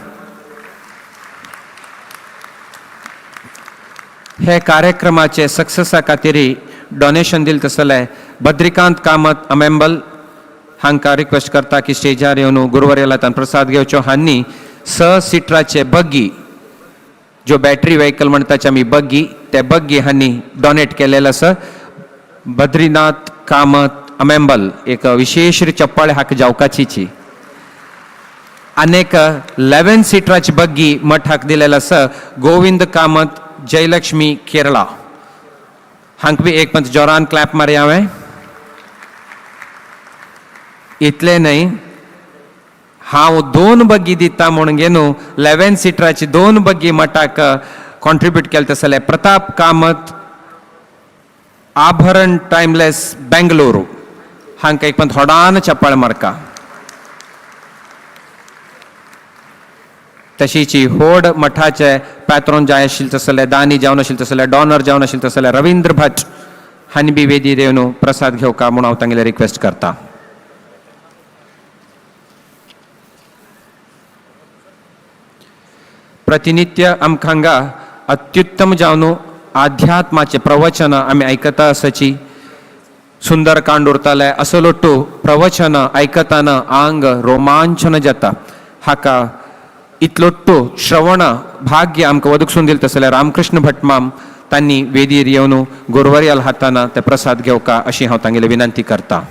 I: हे कार्यक्रमाचे सक्सेसा खातीर डोनेशन दिलें तसलें बद्रिकांत कामत अमेंबल हांकां रिक्वेस्ट करता की स्टेजार येवन गुरुवारेला तान प्रसाद घेवचो. हांणी 6 सिटराचे बग्गी, जो बॅटरी व्हेकल म्हणटाचे आमी बग्गी, ते बग्गी हांणी डोनेट केलेलं आसा. बद्रीनाथ कामत अमेंबल एक विशेष चप्पळ हाका जावकाचीची. आनी एक 11 सिटराची बग्गी मठाक दिलेलो आसा गोविंद कामत जयलक्ष्मी केरळा हांकां बी एक पंच जोरान क्लॅप मारया हांवें. इतलें न्हय, हांव 2 बग्गी दिता म्हूण घेवन 11 सिटराची 2 बग्गी मठाक कॉन्ट्रिब्यूट केले तसले प्रताप कामत आभरण टायमलेस बेंगलुरू हांकां एक पण थोडान चप्पळ मारका. तशीची होड मठाचे पॅत्रोन जाय आशिल्ले तसले दानी जावन आशिल्ले तसले डॉनर जावन आशिल्ले तसले रवींद्र भट हांणी बी वेदीर येवन प्रसाद घेवका म्हूण हांव तांगेले रिक्वेस्ट करता. प्रतिनित्य आमकां हांगा अत्युत्तम जावन आध्यात्माचे प्रवचन आमी आयकता आसाची. सुंदरकांड उरताले असलोट्टू प्रवचन आयकतना आंग रोमांचन जाता. हाका इतलोट्टू श्रवण भाग्य आमकां वदकसून दिलें तसलें रामकृष्ण भटमाम तांणी वेदीर येवन गुरुवारयाल हाताना ते प्रसाद घेवका अशी हांव तांगेली विनंती करता.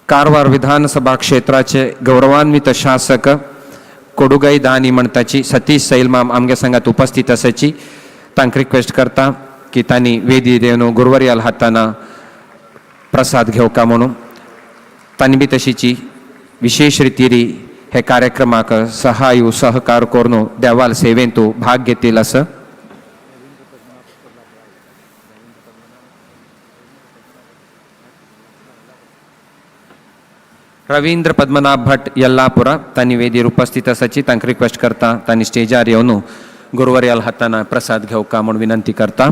I: कारवार विधानसभा क्षेत्राचे गौरवान्वित शासक कोडुगई दानी म्हणटाची सतीश सैलमाम आमगे संगात उपस्थित आसाची. तांकां रिक्वेस्ट करता की तांणी वेदीर येवन गुरुवारयाल हाताना प्रसाद घेवका म्हणून. तांणी बी तशीची विशेष रितीरी हे कार्यक्रमाक सहाय्य सहकार करून देवाल सेवेंतू भाग घेतील आसा. रवींद्र पद्मनाभ भट यल्लापुरा तांणी वेदीर उपस्थित आसाची. तांकां रिक्वेस्ट करता तांणी स्टेजार येवन गुरुवारयाल हाताना प्रसाद घेवका म्हूण विनंती करता.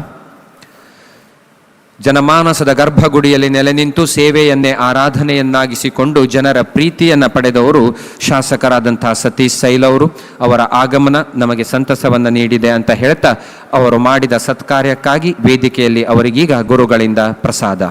I: ಜನಮಾನಸದ ಗರ್ಭಗುಡಿಯಲ್ಲಿ ನೆಲೆ ನಿಂತು ಸೇವೆಯನ್ನೇ ಆರಾಧನೆಯನ್ನಾಗಿಸಿಕೊಂಡು ಜನರ ಪ್ರೀತಿಯನ್ನು ಪಡೆದವರು ಶಾಸಕರಾದಂತಹ ಸತೀಶ್ ಸೈಲ್ ಅವರು. ಅವರ ಆಗಮನ ನಮಗೆ ಸಂತಸವನ್ನು ನೀಡಿದೆ ಅಂತ ಹೇಳ್ತಾ ಅವರು ಮಾಡಿದ ಸತ್ಕಾರ್ಯಕ್ಕಾಗಿ ವೇದಿಕೆಯಲ್ಲಿ ಅವರಿಗೀಗ ಗುರುಗಳಿಂದ ಪ್ರಸಾದ.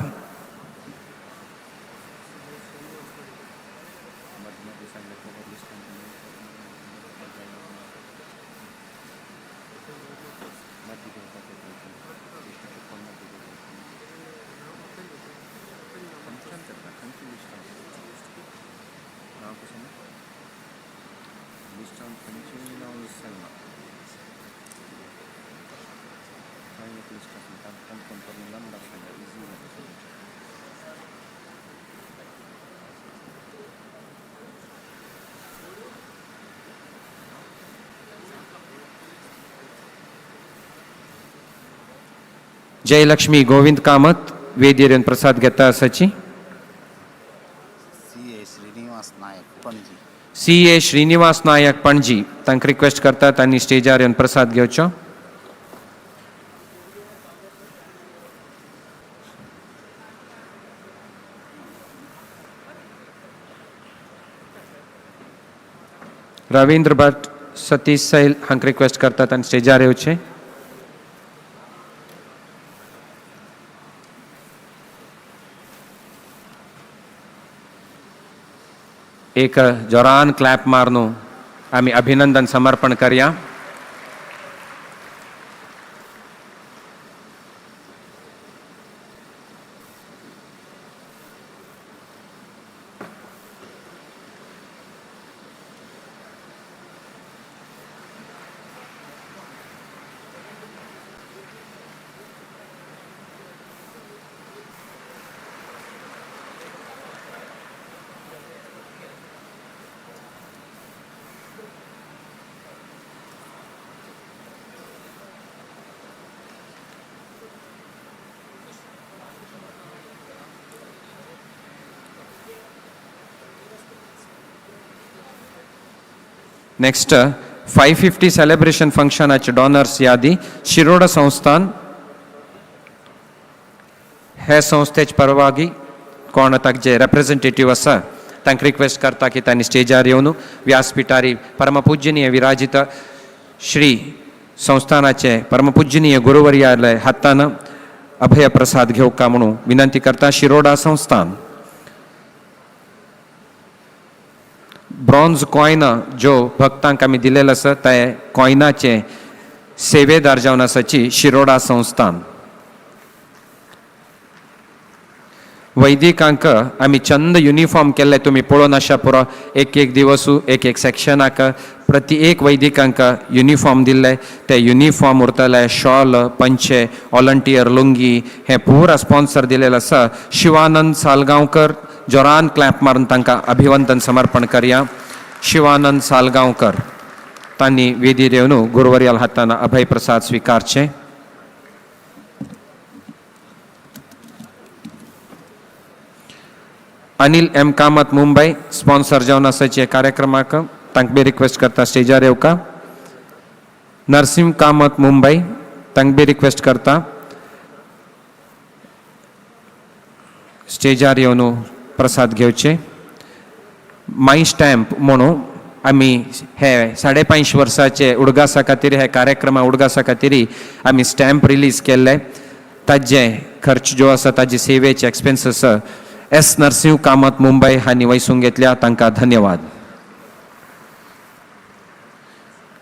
I: जयलक्ष्मी गोविंद कामत वेदीर प्रसाद घेता आसाची. सी ए श्रीनिवास नायक पणजी तांकां रिक्वेस्ट करतात तांणी स्टेजार येवन प्रसाद घेवचो. रवींद्र भट सतीश सैल हांकां रिक्वेस्ट करतात आनी स्टेजार येवचे. एक जोरान क्लॅप मारनू आमी अभिनंदन समर्पण करया. नेक्स्ट 550 सेलिब्रेशन फंक्शनाचे डॉनर्स यादी. शिरोडा संस्थान हे संस्थेचे परवागी कोण तांचे रेप्रेझेंटेटिव्ह आसा तांकां रिक्वेस्ट करता की तांणी स्टेजार येवन व्यासपिठारी परमपूजनीय विराजित श्री संस्थानाचे परमपूजनीय गुरुवर्याले हातान अभयप्रसाद घेवका म्हणून विनंती करता. शिरोडा संस्थान ब्रॉन्झ कॉयन ज्यो भक्तांक आमी दिलेलो आसा ते कॉयनाचे सेवेदार जावन आसाची शिरोडा संस्थान. वैदिकांक आमी चंद युनिफॉर्म केल्ले तुमी पळोवन आशा पुरो, एक एक दिवसू एक एक सेक्शनाक प्रति एक वैदिकांक युनिफॉर्म दिल्ले, ते युनिफॉर्म उरतले, शॉल, पंचे, वॉलंटियर लुंगी हे पुरा स्पॉन्सर दिलेलो आसा. शिवानंद सालगांवकर, जोरान क्लॅप मारून तांकां अभिवंदन समर्पण करया. शिवानंद सालगांवकर तांणी वेदीर येवन गुरुवर्याल हातान अभय प्रसाद स्विकारचे. अनिल एम कामत मुंबय स्पॉन्सर जावन आसाचे कार्यक्रमाक तांकां बी रिक्वेस्ट करता स्टेजार येवका. नरसिंह कामत मुंबय तांकां बी रिक्वेस्ट करता स्टेजार येवन प्रसाद घेवचे. माय स्टॅम्प म्हणून आमी हे 550 वर्साचे उडगासा खातीर हे कार्यक्रमा उडगासा खातीर आमी स्टॅम्प रिलीज केल्ले, ताजे खर्च जो आसा ताजे सेवेचे एक्सपेन्सीस एस नरसिंह कामत मुंबय हांणी वैसून घेतल्या, तांकां धन्यवाद.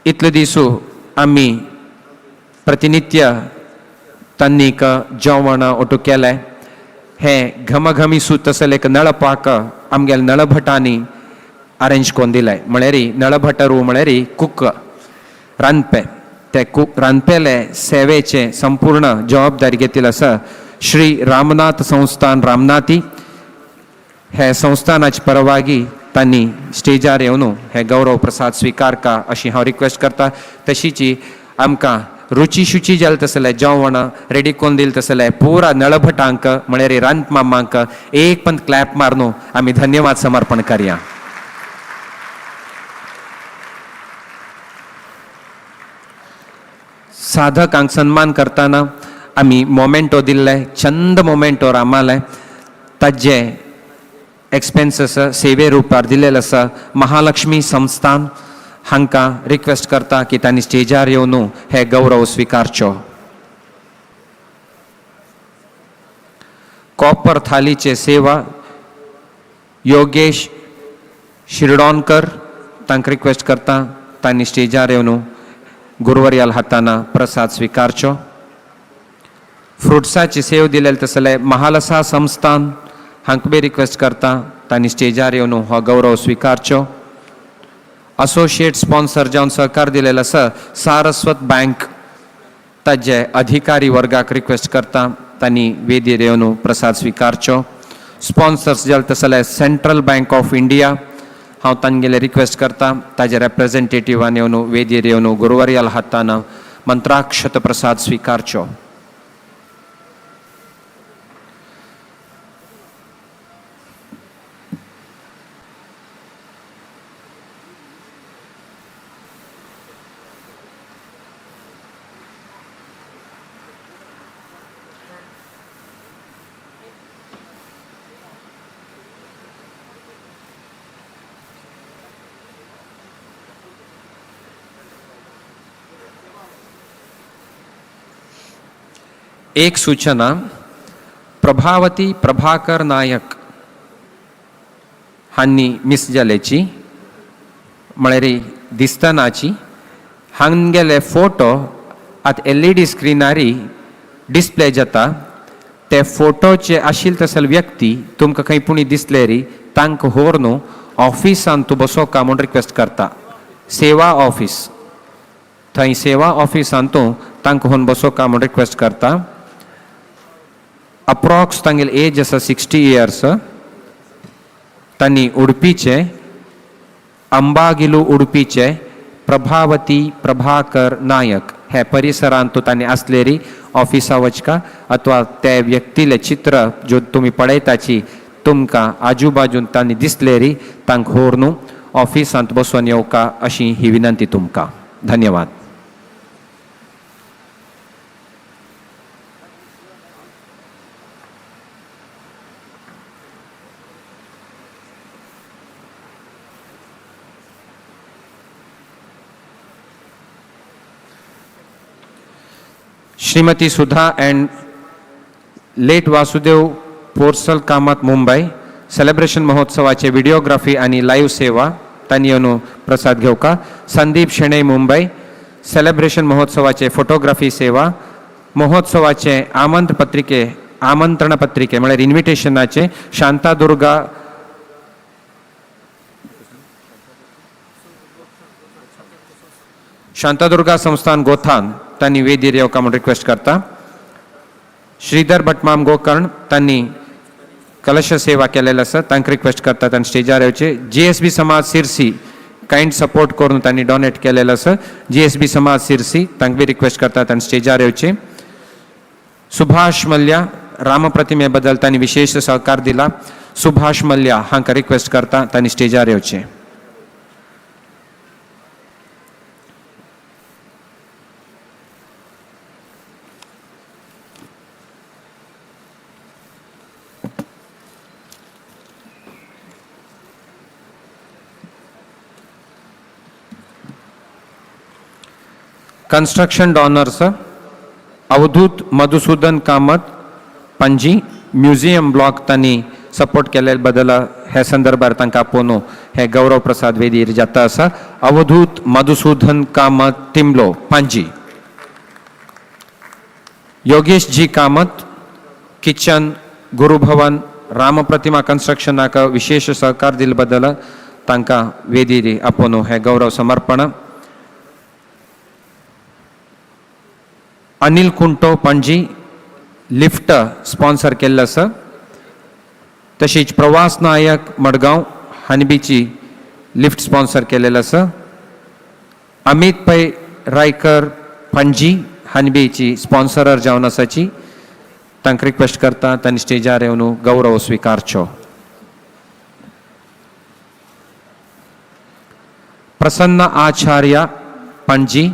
I: इतले दिसू आमी प्रतिनित्य तांणीक जेवण ओटू केलें, हें घमघमी सूत तसलें एक नळपाक आमगेल्या नळभटांनी अरेंज करून दिलें. म्हळ्यार नळभटरू म्हळ्यार कुक रांदपे, ते कुक रांदपेले सेवेचें संपूर्ण जबाबदारी घेतिल्ली आसा श्री रामनाथ संस्थान रामनाथी हे संस्थानाची परवागी तांणी स्टेजार येवन हे गौरव प्रसाद स्विकार का अशी हांव रिक्वेस्ट करता. तशीची आमकां रुची शुची जालें तसलें जेवण रेडी करून दिलें तसलें पुरा नळभटांक म्हळ्यार रांदमामांक एक पण क्लॅप मारून आमी धन्यवाद समर्पण करया. साधकांक सन्मान करतना आमी मोमेंटो दिल्ले, चंद मोमेंटो रामाले ताजे एक्सपेन्सीस सेवे रुपार दिलेले आसा. महालक्ष्मी संस्थान हांकां रिक्वेस्ट करता की तांणी स्टेजार येवन हे गौरव स्विकारचो. कॉपर थालीचे सेवा योगेश शिरडोनकर तांकां रिक्वेस्ट करता तांणी स्टेजार येवन गुरुवर्याल हाताना प्रसाद स्विकारचो. फ्रुट्साची सेव दिलेले तसले महालसा संस्थान हांकां बी रिक्वेस्ट करता तांणी स्टेजार येवन हो गौरव स्विकारचो. असोशिएट स्पॉन्सर जावन सहकार दिलेलो आसा सारस्वत बँक ताजे अधिकारी वर्गाक रिक्वेस्ट करता तांणी वेदीर येवन प्रसाद स्विकारचो. स्पॉन्सर्स जाले तसले सेंट्रल बँक ऑफ इंडिया हांव तांगेले रिक्वेस्ट करता ताजे रेप्रेझेंटेटिव्हान येवन वेदीर येवन गुरुवर्याल हातान मंत्राक्षत प्रसाद स्विकारचो. एक सूचना, प्रभावती प्रभाकर नायक हांणी मिस जाल्याची म्हळ्यार दिसतनाची हांगेले फोटो आतां एलईडी स्क्रिनारी डिस्प्ले जाता, ते फोटोचे आशिल्ले तसले व्यक्ती तुमकां खंय पुणी दिसले री तांकां व्हर न्हू ऑफिसान तूं बसोका म्हूण रिक्वेस्ट करता. सेवा ऑफीस थंय सेवा ऑफिसान तूं तांकां व्हरून बसोका म्हूण रिक्वेस्ट करता. अप्रॉक्स तांगेली एज आसा 60 इयर्स. तांणी उडपीचे अंबागिलू उडपीचे प्रभावती प्रभाकर नायक हे परिसरांत तूं तांणी आसलेरी ऑफिसा वचका अथवा ते व्यक्तीले चित्र ज्यो तुमी पळयताची तुमकां आजू बाजून तांणी दिसलेरी तांकां व्हर न्हू ऑफिसांत बसून येवका अशी ही विनंती तुमकां. धन्यवाद. Shrimati Sudha and late Vasudev Porsal Kamat Mumbai celebration महोत्सवाचे व्हिडिओग्राफी आणि लाईव्ह सेवा तांणी येवन प्रसाद घेवका. संदीप शेणै मुंबय सेलिब्रेशन महोत्सवाचे फोटोग्राफी सेवा महोत्सवाचे आमंत्रण पत्रिके म्हळ्यार इन्विटेशनाचे शांतादुर्गा शांतादुर्गा संस्थान गोथान तांणी वेदीर येवका म्हूण रिक्वेस्ट करता. श्रीधर भटमाम गोकर्ण तांणी कलश सेवा केलेले आसा, तांकां रिक्वेस्ट करता तांणी स्टेजार येवचे. जीएसबी समाज सिरसी कायंड सपोर्ट करून तांणी डोनेट केलेलो आसा. जीएसबी समाज सिरसी तांकां बी रिक्वेस्ट करता तांणी स्टेजार येवचे. सुभाष मल्ल्या रामप्रतिमे बद्दल तांणी विशेष सहकार दिला. सुभाष मल्ल्या हांकां रिक्वेस्ट करता तांणी स्टेजार येवचे. Construction donors Avadhoot Madhusudan Kamat Panaji museum block तांणी सपोर्ट केल्ले बदल हे संदर्भार तांकां आपोवन हे गौरव प्रसाद वेदीर जाता आसा. अवधूत मधुसूदन कामत तिंबलो पणजी. योगेश जी कामत किचन गुरुभवन रामप्रतिमा कन्स्ट्रक्शनाक विशेष सहकार दिल्ले बदल तांकां वेदीर आपोवन हे गौरव समर्पण. अनिल कुंटो पणजी लिफ्ट स्पॉन्सर केल्लो आसा. तशीच प्रवास नायक मडगांव हांणी लिफ्ट स्पॉन्सर केलेलो आसा. अमित पै रायकर पणजी हांणी स्पॉन्सरर जावन आसाची तांकां रिक्वेस्ट करता तांणी स्टेजार येवन गौरव स्विकारचो. प्रसन्न आचार्य पणजी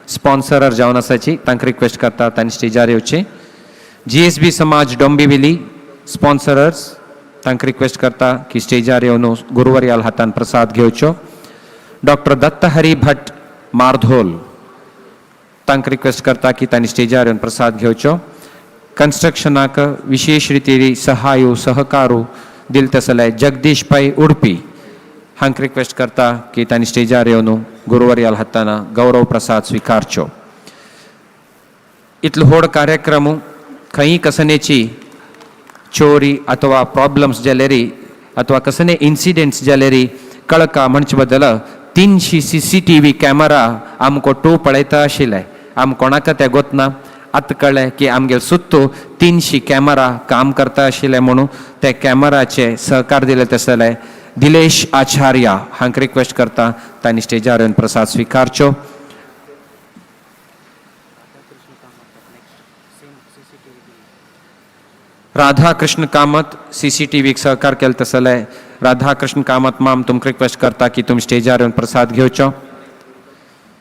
I: स्पॉन्सरर जावन आसाची तांकां रिक्वेस्ट करता तांणी स्टेजार येवचे. जीएसबी समाज डोंबिवली स्पॉन्सरर्स तांकां रिक्वेस्ट करता की स्टेजार येवन गुरुवर्याल हातान प्रसाद घेवचो. डॉक्टर दत्तहरी भट मार्धोल तांकां रिक्वेस्ट करता की तांणी स्टेजार येवन प्रसाद घेवचो. कन्स्ट्रक्शनाक विशेश रितीन सहायो सहकारू दिल तसले जगदीश पै उडपी हांकां रिक्वेस्ट करता की तांणी स्टेजार येवन गुरुवर्याल हातान गौरव प्रसाद स्विकारचो. इतलो व्हड कार्यक्रम खंय कसनेची चोरी अथवा प्रॉब्लम्स जालेरी अथवा कसने इन्सिडेंट्स जालेरी कळका म्हणचे बदल 300 CCTV camera आमकां टू पळयता आशिल्ले. आम कोणाक ते गोतना आतां कळ्ळें की आमगेर सुत्तू 300 कॅमरा काम करता आशिल्ले म्हणून ते कॅमराचे सहकार दिले तसले दिलेश आचार्य हांकां रिक्वेस्ट करता तांणी स्टेजार येवन प्रसाद स्विकारचो. राधाकृष्ण कामत CCTVक सहकार केले तसले राधाकृष्ण कामत माम तुमकां रिक्वेस्ट करता की तुमी स्टेजार येवन प्रसाद घेवचो.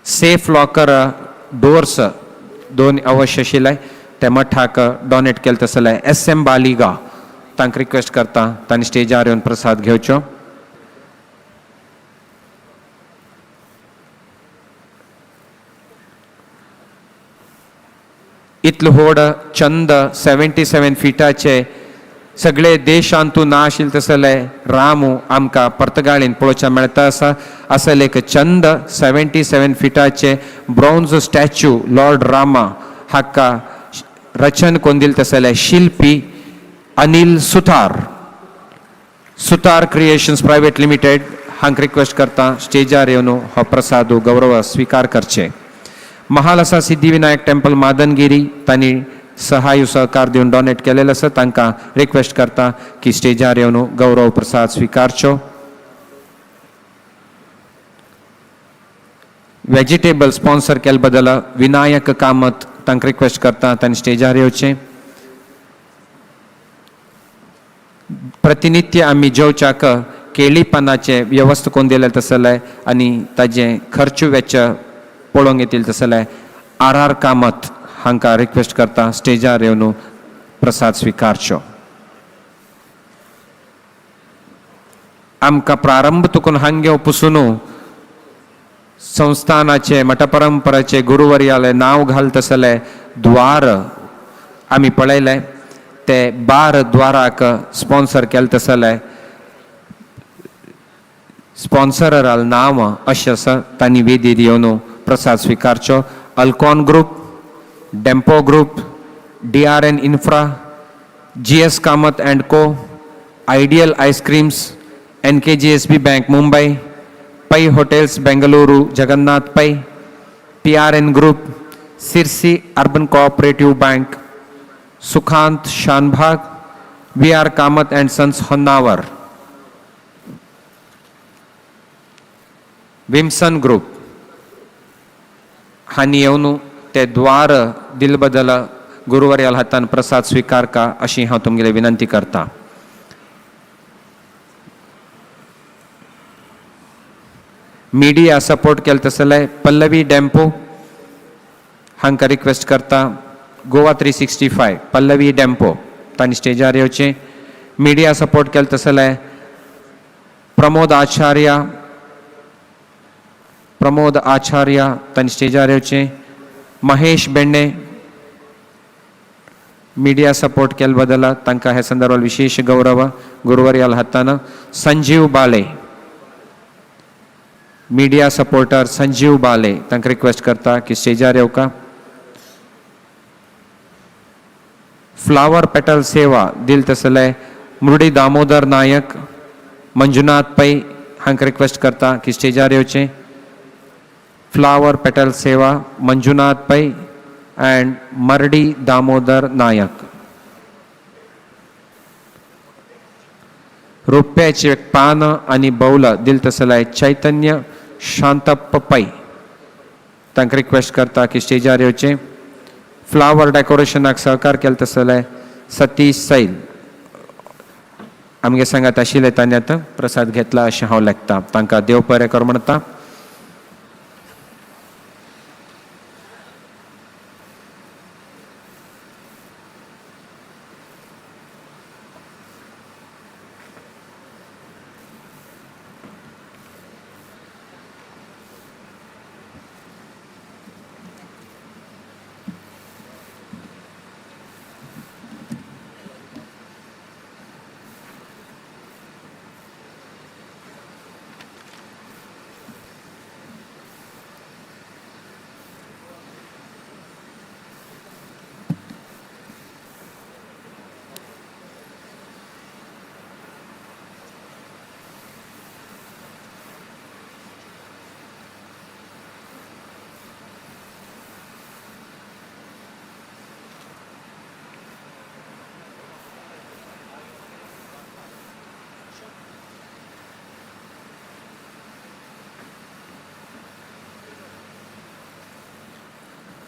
I: सेफ लॉकर डोर्स 2 अवश्य आशिल्ले ते मठाक डोनेट केले तसले SM Baliga तांकां रिक्वेस्ट करता तांणी स्टेजार येवन प्रसाद घेवचो. इतलो व्हड चंद 77 फिटाचे सगळे देशांतू ना आशिल्ले तसले रामू आमकां पर्तगाळीन पळोवच्या मेळटा आसा. असले एक चंद 77 फिटाचे ब्रॉन्ज स्टॅच्यू लॉर्ड रामा हाका रचन कोण दिले तसले शिल्पी Anil Sutar Sutar creations private limited हांकां रिक्वेस्ट करता स्टेजार येवन हो प्रसाद गौरव स्विकार करचे. महालसा सिद्धिविनायक टेम्पल मादनगिरी तांणी सहाय सहकार दिवन डोनेट केलेलो आसा तांकां रिक्वेस्ट करता की स्टेजार येवन गौरव प्रसाद स्विकारचो. वेजिटेबल स्पॉन्सर केले बदल विनायक कामत तांकां रिक्वेस्ट करता तांणी स्टेजार येवचें. प्रतिनित्य आमी जेवच्याक केळी पानाचें व्यवस्था करून दिलें तसलें आनी ताजें खर्च वेच पळोवंक येतील तसलें आर आर कामत हांकां रिक्वेस्ट करता स्टेजार येवन प्रसाद स्विकारचो. आमकां प्रारंभ तुकून हांगे पुसून संस्थानाचे मठपरंपराचे गुरुवर्याले नांव घाल तसले द्वार आमी पळयले ते बार द्वाराक स्पॉन्सर केले तसले स्पॉन्सराल नांव अशें आसा तांणी वेदीर येवन प्रसाद स्विकारचो. Alcon group, Dempo group, DRN infra, GS Kamath and co, ideal ice creams, NKGSB bank Mumbai, Pai hotels Bengaluru Jagannath Pai, PRN group, Sirsi urban cooperative bank, Sukhant Shanbhag, VR Kamath and sons Honnavar, Vimson group हांणी येवन ते द्वार दिलबदल गुरुवर्याल हातान प्रसाद स्विकार का अशी हांव तुमगेली विनंती करता. मिडिया सपोर्ट केले तसले पल्लवी डेम्पो हांकां रिक्वेस्ट करता. गोवा 365 पल्लवी डेम्पो तांणी स्टेजार येवचें. मिडिया सपोर्ट केले तसले प्रमोद आचार्य, प्रमोद आचार्य तांणी स्टेजार येवचें. महेश बेंडे मिडिया सपोर्ट केले बदला तांकां हे संदर्भात विशेष गौरव गुरुवर्याल हातान. संजीव बाले मिडिया सपोर्टर संजीव बाले तांकां रिक्वेस्ट करता की स्टेजार येवका. फ्लावर पेटल सेवा दिल तसले मुरडी दामोदर नायक, मंजुनाथ पै हांकां रिक्वेस्ट करता की स्टेजार येवचें. फ्लावर पेटल सेवा मंजुनाथ पै अँड मरडी दामोदर नायक. रुप्याचे पान आनी बौल दिल तसले चैतन्य शांतप्प पै तांकां रिक्वेस्ट करता की स्टेजार येवचें. फ्लावर डेकोरेशनाक सहकार केले तसले सतीश सैल आमगे सांगात आशिल्ले तांणी आतां प्रसाद घेतला अशें हांव लेखता. तांकां देव बरें कर म्हणटा.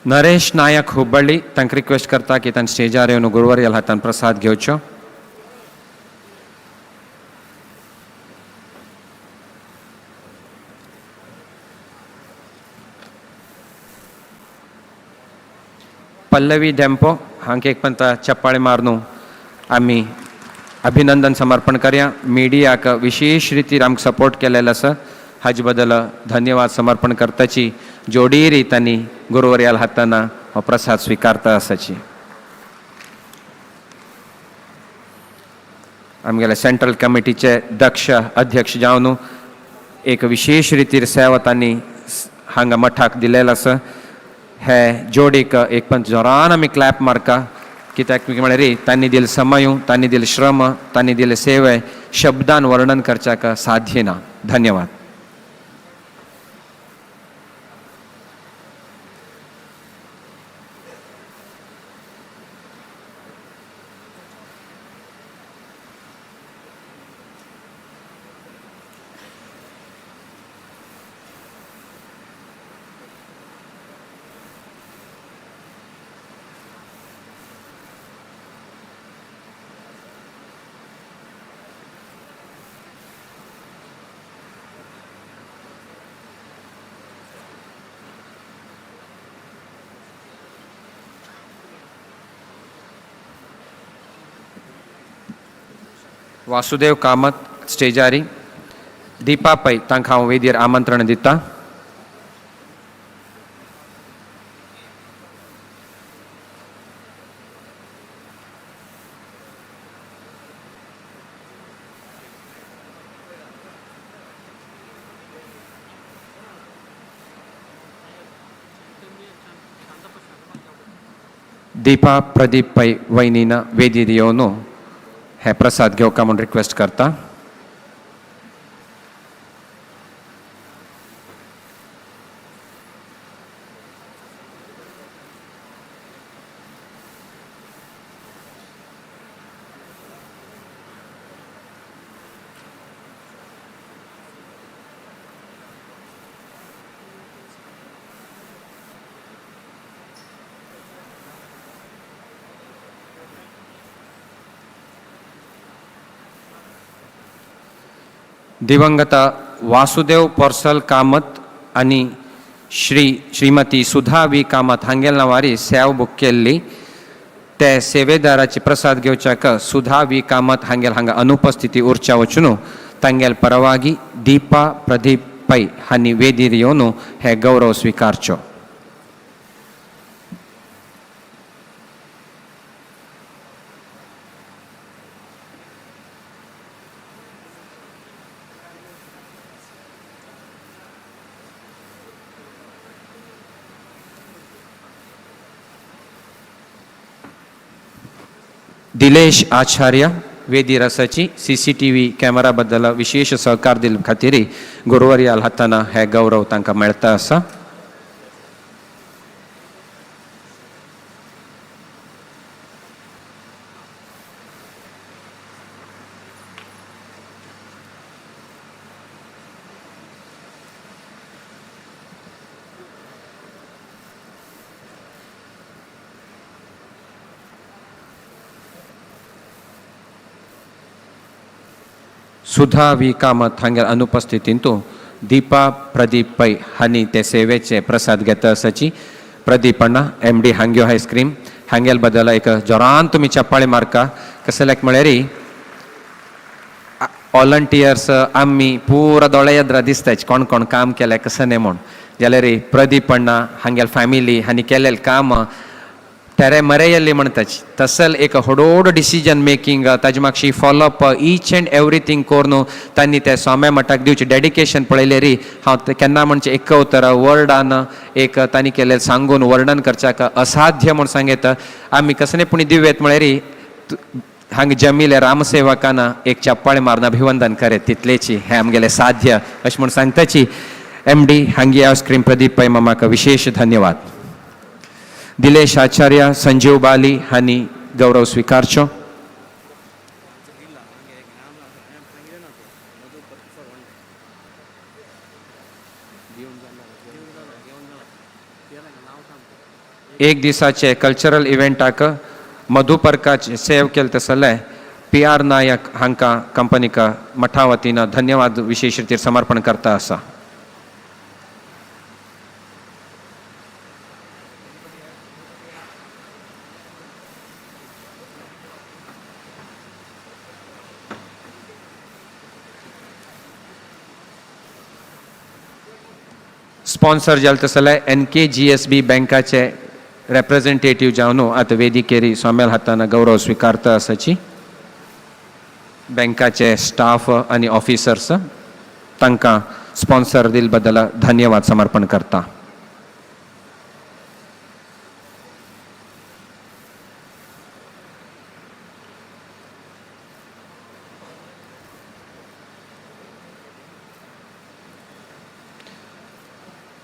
I: नरेश नायक हुब्बळ्ळी तांकां रिक्वेस्ट करता की तांणी स्टेजार येवन गुरुवर्याल हातान प्रसाद घेवचो. पल्लवी डेम्पो हांकां एक पंता चप्पाळे मारनू आमी अभिनंदन समर्पण करया. मिडियाक विशेष रितीर आमकां सपोर्ट केलेलो आसा हाजे बदल धन्यवाद समर्पण करताची. जोडीरी तांणी गुरुवर्याल हाताना हो प्रसाद स्विकारता आसाची. आमगेले सेंट्रल कमिटीचे दक्ष अध्यक्ष जावन एक विशेष रितीर सेवा तांणी हांगा मठाक दिलेलो आसा. हे जोडीक एक पण जोरान आमी क्लॅप मारका कित्याक म्हळ्यार रे तांणी दिले समय, तांणी दिले श्रम, तांणी दिले सेवे शब्दान वर्णन करच्याक साध्य ना. धन्यवाद. वासुदेव कामत स्टेजारी दीपा पै तांकां हांव वेदीर आमंत्रण दिता. दीपा प्रदीप पै वैनीन वेदीर येवन हे प्रसाद घेवका म्हूण रिक्वेस्ट करता. दिवंगत वासुदेव पोर्सल कामत आनी श्रीमती सुधा वी कामत हांगेल नांवारी सेव बूक केल्ली. ते सेवेदाराची प्रसाद घेवच्याक सुधा वी कामत हांगेल हांगा अनुपस्थिती उरच्या वचून तांगेल परवागी दीपा प्रदीप पै हांणी वेदीर येवन हे गौरव स्विकारचो. दिलेश आचार्य वेदीर आसाची CCTV camera बद्दल विशेष सहकार दिल खातीर गुरुवर्याल हाताना हे गौरव तांकां मेळता आसा. सुधा वी कामत हांगेर अनुपस्थितींतू दीपा प्रदीप पै हांणी ते सेवेचे प्रसाद घेता आसाची. प्रदीप अण्णा एम डी हांग्यो आयस्क्रीम हांगेल बदल एक जोरान तुमी चप्पाळी मारका. कसल्याक म्हळ्यार वॉलंटियर्स आमी पुरा दोळे येद्रा दिसताच कोण कोण काम केलें कसं न्ही म्हूण. जाल्यार प्रदीप अण्णा हांगेल फॅमिली हांणी केलेलें काम तेरे मरेयल्ली म्हणटाच तसल एक होडोड डिसिजन मेकिंग ताजे मागशी फॉलोअप ईच एंड एवरीथींग करून तांणी ते स्वाम्या मठाक दिवचें डेडिकेशन पळयलें री. हांव केन्ना म्हणचें एक उतर वर्डान एक तांणी केलें सांगून वर्णन करच्याक असाध्य म्हूण सांगयता. आमी कसले पुणी दिव्येत म्हळ्यार हांगा जमिले रामसेवकान एक चप्पाळे मारून अभिवंदन करे तितलेची हें आमगेलें साध्य अशें म्हूण सांगताची. एम डी हांगी आयस्क्रीम प्रदीप पै मामाक विशेश धन्यवाद. दिलेश आचार्य संजीव बाली हांणी गौरव स्विकारचो. एक दिसाचे कल्चरल इव्हेंटाक मधुपर्काचे सेव केले तसले पी आर नायक हांकां कंपनीक मठा वतीन धन्यवाद विशेश रितीर समर्पण करता आसा. स्पॉन्सर जाले तसले NKGSB बँकाचे रेप्रेझेंटेटीव जावन आतां वेदिकेरी सोमेल हातान गौरव स्विकारता आसाची. बँकाचे स्टाफ आनी ऑफिसर्स तांकां स्पॉन्सर दिल बद्दल धन्यवाद समर्पण करता.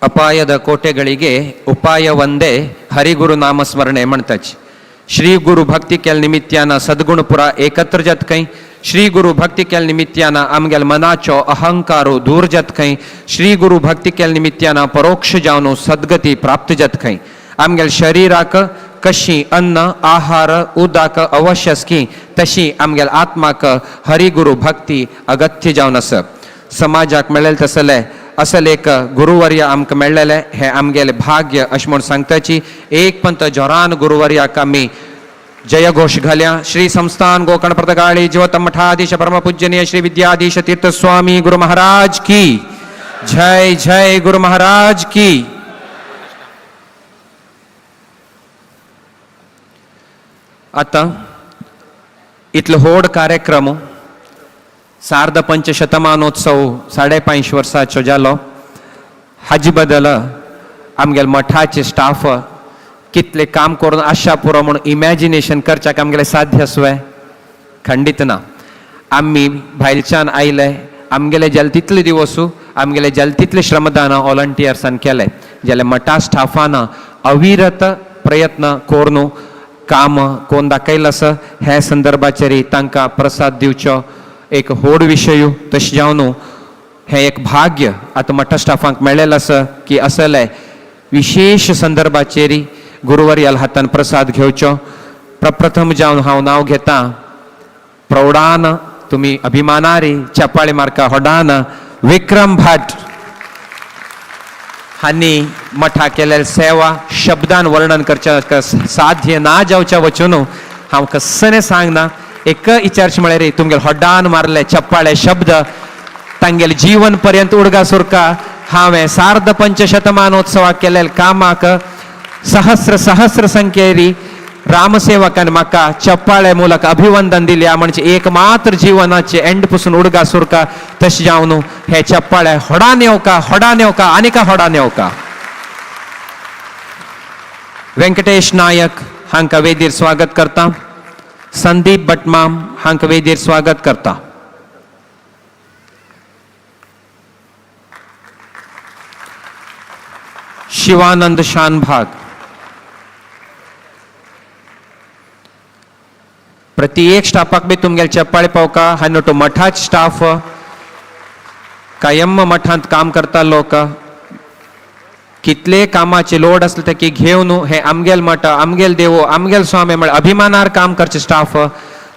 I: ಅಪಾಯದ ಕೋಟೆಗಳಿಗೆ ಉಪಾಯ ಒಂದೇ ಹರಿಗುರು ನಾಮಸ್ಮರಣೆ म्हणताच. श्री गुरु भक्ती केल निमित्यान सद्गुणपुरा एकत्र जात खंय. श्री गुरु भक्ती केल निमित्यान आमगेल मनाचो अहंकारो दूर जात खंय. श्री गुरु भक्ती केल निमित्यान परोक्ष जावन सद्गती प्राप्त जात खंय. आमगेल शरीराक कशी अन्न आहार उदक अवश्य की तशी आमगेल आत्माक हरिगुरु भक्ती अगत्य जावन आसा. समाजाक मेळ्ळें तसलें असल एक गुरुवर्य आमकां मेळ्ळेलें हें आमगेलें भाग्य अशें म्हूण सांगताची. एक पंत जोरान गुरुवर्याक आमी जयघोष घाल्या। श्री संस्थान गोकर्ण पर्तगाळी जीवोत्तम मठाधीश परम पूजनीय श्री विद्याधीश तीर्थ स्वामी गुरु महाराज की जय। जय गुरु महाराज की। आता इतलो व्हड कार्यक्रम सार्ध पंचशतमानोत्सव 550 वर्साचो जालो। हाजे बदल आमगेले मठाचे स्टाफ कितले काम करून आशा पुरो म्हूण इमॅजिनेशन करच्याक आमगेलें साध्य आसवें खंडीत ना। आमी भायलच्यान आयले, आमगेले जाल तितले दिवस आमगेले जाल तितले श्रमदान व्हॉलंटियर्सान केले, जाल्यार मठा स्टाफान अविरत प्रयत्न करून काम कोण दाखयलां आसा। ह्या संदर्भाचेर तांकां प्रसाद दिवचो एक व्हड विशय। तशें जावन हें एक भाग्य आतां मठा स्टाफांक मेळ्ळेलें आसा की असले विशेश संदर्भाचेर गुरुवर्याल हातान प्रसाद घेवचो। प्रप्रथम जावन हांव नांव घेता प्रौढान तुमी अभिमानारी चपाळी मार्का होडान विक्रम भाट हांणी मठा केलेली सेवा शब्दान वर्णन करच्या साध्य ना जावच्या वचून हांव कसने सांगना। एक इचारचें म्हळ्यार रे तुमगेले होडान मारले चप्पाळे शब्द तांगेले जीवन पर्यंत उडगा सुरका। हांवें सार्ध पंचशतमानोत्सवाक केलेले कामाक सहस्र सहस्र संख्येरी रामसेवकान म्हाका चप्पाळे मूलक अभिवंदन दिल्या म्हणजे एक मात्र जीवनाचे एंड पसून उडगा सुरका। तशें जावन हे चप्पाळे होडान येवका, होडान येवका आनीक होडान येवका। वेंकटेश नायक हांकां वेदीर स्वागत करता। संदीप भटमाम हांकां वेदीर स्वागत करता। शिवानंद शानभाग प्रति एक स्टाफाक बी तुमगेले चप्पाळे पावका। हांव तो मठाच स्टाफ कायम मठांत काम करता लोक कितले कामाचे लोड आसले ते की घेवन हे आमगेल मठ आमगेल देवो आमगेल स्वामी म्हळ्यार अभिमानार काम करचे स्टाफ।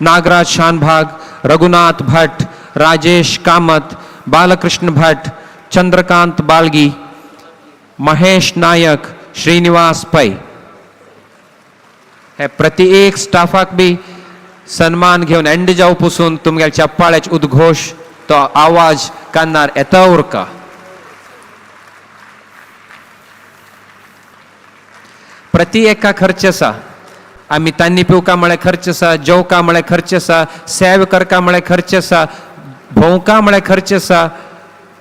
I: नागराज शानभाग, रघुनाथ भट, राजेश कामत, बालकृष्ण भट, चंद्रकांत बालगी, महेश नायक, श्रीनिवास पै हे प्रति एक स्टाफाक बी सन्मान घेवन एंड जावं पसून तुमगेले चप्पाळ्याचे उद्घोश तो आवाज कानार येता उरका। प्रति एका खर्च आसा। आमी तांनी पिवका म्हळ्यार खर्च आसा, जेवका म्हळ्यार खर्च आसा, सेव करका म्हळ्यार खर्च आसा, भोंवका म्हळ्यार खर्च आसा।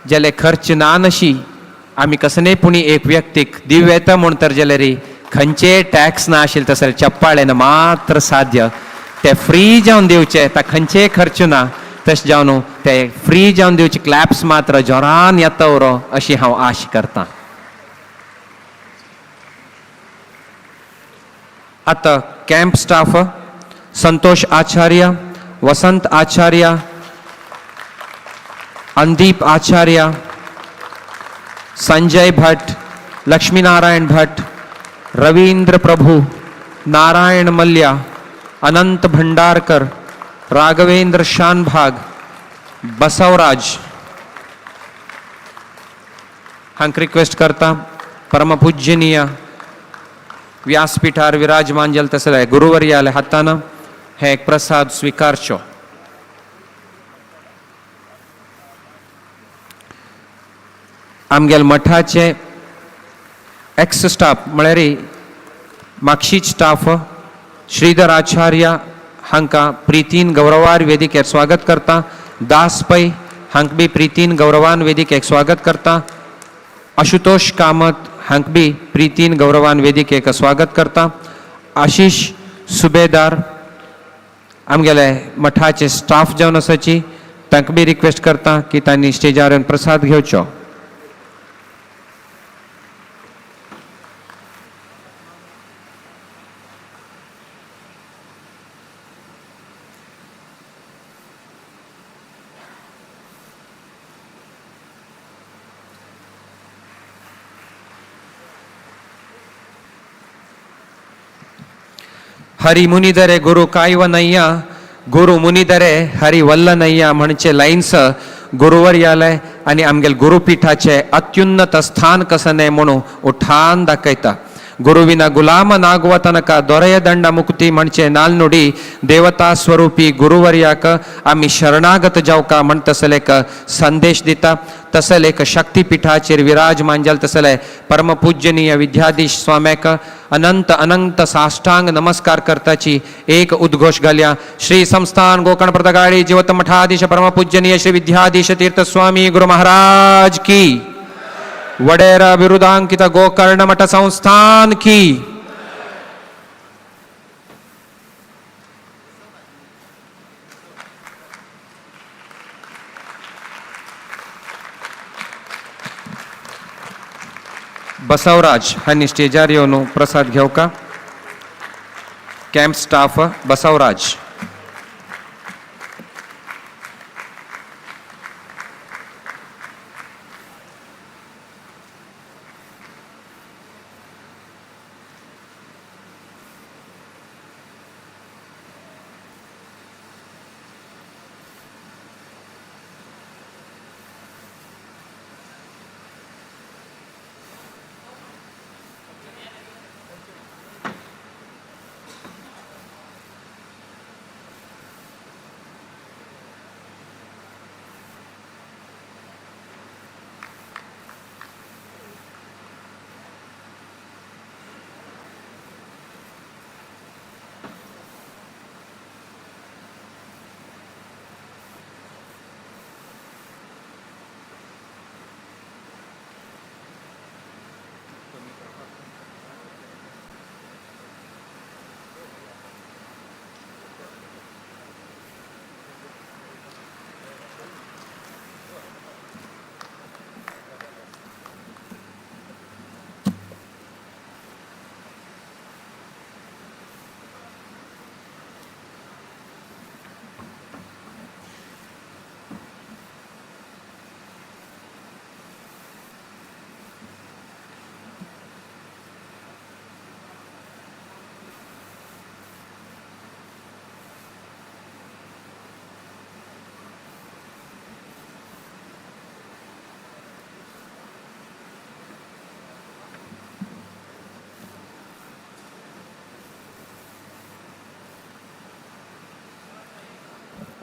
I: जाल्यार खर्च ना नशी आमी कसले पुणी एक व्यक्तीक दिव येता म्हूण तर जाल्यार खंयचे टॅक्स ना आशिल्ले तसले चप्पाळेन मात्र साध्य ते फ्री जावन दिवचे, ता खंयचे खर्च ना। तशें जावन ते फ्री जावन दिवचे क्लॅप्स मात्र जोरान येता उरो अशी हांव आश करता। आतां कॅम्प स्टाफ संतोष आचार्य, वसंत आचार्य, अंदीप आचार्य, संजय भट्ट, लक्ष्मीनारायण भट्ट, रवींद्र प्रभु, नारायण मल्या, अनंत भंडारकर, राघवेंद्र शानभाग, बसवराज हांक रिक्वेस्ट करता परमपूजनीय व्यासपीठार विराजमान जाले तसले गुरुवर्याले हातान हे एक प्रसाद स्विकारचो। आमगेले मठाचे एक्स स्टाफ म्हळ्यार माक्षीच स्टाफ श्रीधर आचार्य हांकां प्रितीन गौरवार वेदिकेर स्वागत करता। दास पै हांक बी प्रितीन गौरवान वेदिकेक स्वागत करता। आशुतोष कामत हांक बी प्रितीन गौरवान वेदिकेक स्वागत करता। आशिष सुबेदार आमगेले मठाचे स्टाफ जावन आसाची तांकां बी रिक्वेस्ट करता की तांणी स्टेजार येवन प्रसाद घेवचो। हरि मुनिदरे गुरु कायवनय्या, गुरु मुनिदरे हरि वल्लनय्या म्हणचे लायन्स गुरुवर्यालय आनी आमगेले गुरुपीठाचे अत्युन्नत स्थान कसने म्हणून उठान दाखयता। ಗುರುವಿನ ಗುಲಾಮನಾಗುವ ತನಕ ದೊರೆಯ ದಂಡ ಮುಕ್ತಿ म्हणचे नालनुडी देवता स्वरूपी गुरुवर्याक आमी शरणागत जावका म्हण तसलेक संदेश दिता. तसलेक शक्तिपीठाचेर विराजमान जाल तसले परमपूजनीय विद्याधीश स्वाम्याक अनंत अनंत साष्टांग नमस्कार करताची एक उद्घोष घालया. श्री संस्थान गोकर्ण पर्तगाळी जीवत मठाधीश परमपूजनीय श्री विद्याधीश तीर्थ स्वामी गुरु महाराज की, वडेर बिरुदांकित गोकर्ण मठ संस्थान की. बसवराज हांणी स्टेजार येवन प्रसाद घेवका. Camp staff Basavaraj.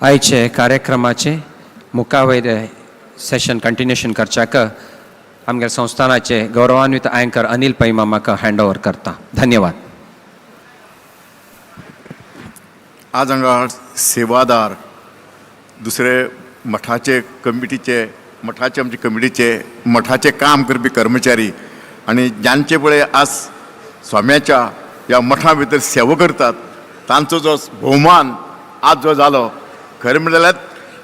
I: आयचे कार्यक्रमाचे मुखावयले सेशन कंटिन्युएशन करच्याक आमगे संस्थानाचे गौरवान्वित अँकर अनिल पै मामाक हँड ओवर करता. धन्यवाद.
J: आज हांगा सेवादार दुसरे मठाचे कमिटीचे मठाचे आमचे कमिटीचे मठाचे काम करपी कर्मचारी आनी जांचे पळय आज स्वाम्याच्या ह्या मठा भितर सेवा करतात तांचो जो भोवमान आज जो जालो, खरें म्हणल्यार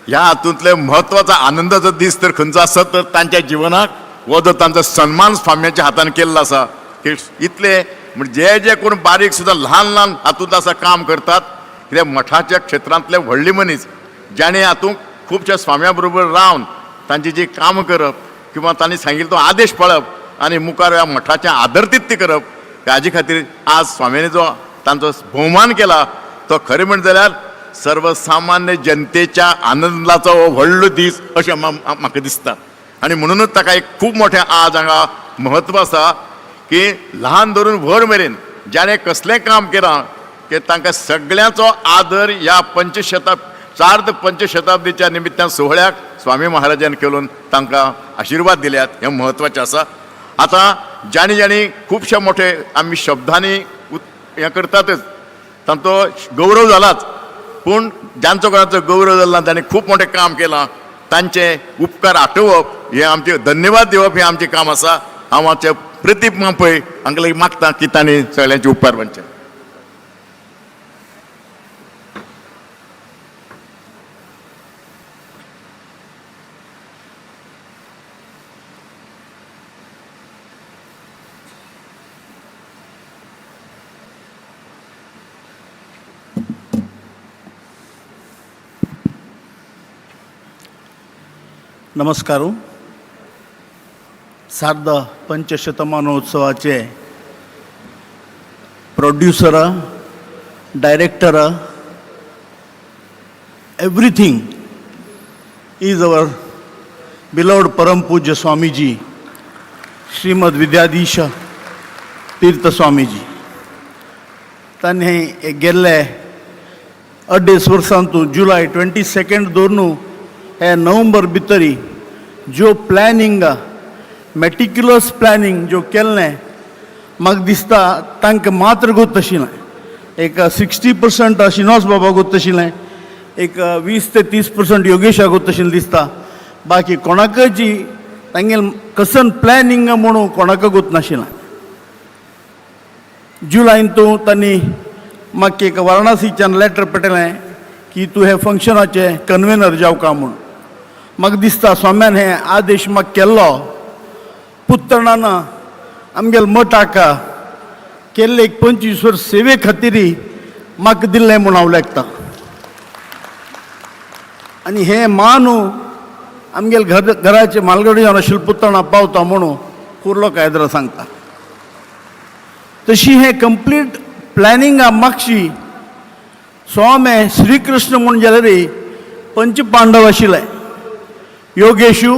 J: ह्या हातूंतले म्हत्वाचो आनंदाचो दीस तर खंयचो आसत तर तांच्या जिवनाक हो जो तांचो सन्मान स्वाम्याच्या हातान केल्लो आसा की इतले म्हणजे जे जे कोण बारीक सुद्दां ल्हान ल्हान हातूंत आसा काम करतात कित्याक मठाच्या क्षेत्रांतले व्हडले मनीस जाणें हातूंत खुबश्या स्वाम्या बरोबर रावन तांची जी कामां करप किंवा तांणी सांगिल्लो तो आदेश पाळप आनी मुखार ह्या मठाचें आदरतिथ्य करप हाजे खातीर आज स्वाम्यांनी जो तांचो भोवमान केला तो खरें म्हणत जाल्यार सर्वसामान्य जनतेच्या आनंदाचो हो व्हडलो दीस अशें म्हाका दिसता. आनी म्हणुनूच ताका एक खूब मोठें आज हांगा म्हत्व आसा की ल्हान धरून व्हड मेरेन जाणें कसलें काम केलां की तांकां सगळ्यांचो आदर ह्या चार पंचशताब्दीच्या निमित्तान सुवाळ्याक स्वामी महाराजान केलून तांकां आशिर्वाद दिल्यात हें म्हत्वाचें आसा. आतां जाणी जाणी खुबशे मोठे आमी शब्दांनी हें करतातच तांचो गौरव जालाच, पूण जांचो कोणाचो गौरव जाला तांणी खूब मोठें काम केलां तांचे उपकार आठोवप हें आमचें धन्यवाद दिवप हें आमचें काम आसा. हांव आमचे प्रदीप मापय हांकां लागीं मागता की तांणी सगळ्यांचे उपकार मानचे.
N: नमस्कार. सार्ध पंचशतमानोत्सवाचे producer, director, everything is our beloved परमपूज्य स्वामीजी श्रीमद विद्याधीश तीर्थ स्वामीजी तांणी गेल्ले 2.5 वर्सांतू जुलय 22 धरून हे नोव्हेंबर भितरी ज्यो प्लॅनिंग, मेटिक्युलस प्लॅनिंग ज्यो केल्लें, म्हाका दिसता तांकां मात्र गोत आशिल्लें. एक 60% श्रीनिवास बाबा गोत आशिल्लें, एक 20 ते 30% योगेशा गोत आशिल्लें दिसता. बाकी कोणाकय जी तांगेल कसन प्लॅनिंग म्हणून कोणाकय गोत नाशिल्लें. जुलायन तूं तांणी म्हाका एक वाराणसीच्यान लॅटर पेटयलें की तूं हे फंक्शनाचे कन्वेनर जावका म्हूण. म्हाका दिसता स्वाम्यान हे आदेश म्हाका केल्लो पुत्तणान आमगेल मठाक केल्ले एक 25 वर्स सेवे खातीर म्हाका दिल्लें म्हूण हांव लेखता. आनी हें मानू आमगेल घर घराचे मालगडी जावन आशिल्लें पुत्तणा पावता म्हणून कुर्लो कायद्रा सांगता. तशी हें कंप्लीट प्लॅनिंगा मागशी स्वामी श्रीकृष्ण म्हूण जाल्यार पंचपांडव आशिल्ले, योगेशू,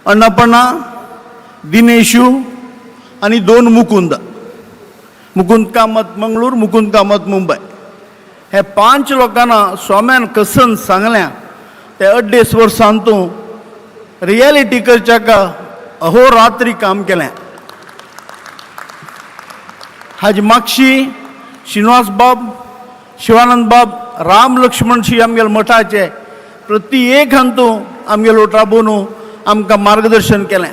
N: अण्णपणा, दिनेशू आनी 2 मुकुंद, मुकुंद कामत मंगळूर, मुकुंद कामत मुंबय. हे 5 लोकांना स्वाम्यान कसन सांगल्या ते 2.5 वर्सां तूं रियलिटी करच्याक अहोरात्री काम केलें. हाजी मागशी श्रीनिवास बाब, शिवानंद बाब, राम लक्ष्मण शी आमगेल मठाचे प्रति एक हांतू आमगेल राबोवन आमकां मार्गदर्शन केलें.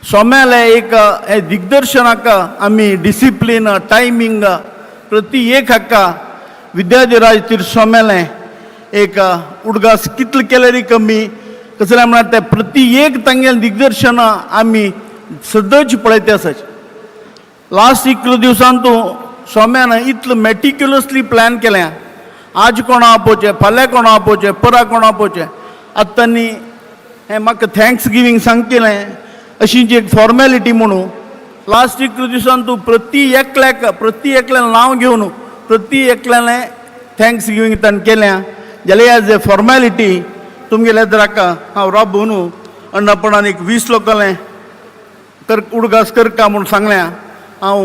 N: सोम्याले एक हे दिग्दर्शनाक आमी डिसिप्लीन, टायमींग प्रति एक हाका विद्याधिराज तीर्थ सोम्यालें एक उडगास कितले केल्यार कमी. कसलें म्हळ्यार ते प्रति एक तांगेलें दिग्दर्शन आमी सदच पळयते आसाचे. लास्ट इतलो दिवसान तूं सोम्यान इतलो मेटिक्युलसली प्लॅन केलें, आज कोणा आपोवचें, फाल्यां कोणा आपोवचें, परा कोणा आपोवचें. आतां तांणी हें म्हाका thanks giving सांगकेलें अशी जी एक फॉर्मेलिटी म्हणून लास्ट इतलो दिवसान तूं प्रति एकल्याक, प्रति एकल्यान नांव घेवन प्रति एकल्यालें thanks giving ताणें केलें. जाल्यार एज ए फॉर्मेलिटी तुमगेल्या द्राका हांव राबोवन अण्णापणान एक 20 लोकांलें कर उडगास करका म्हूण सांगल्या. हांव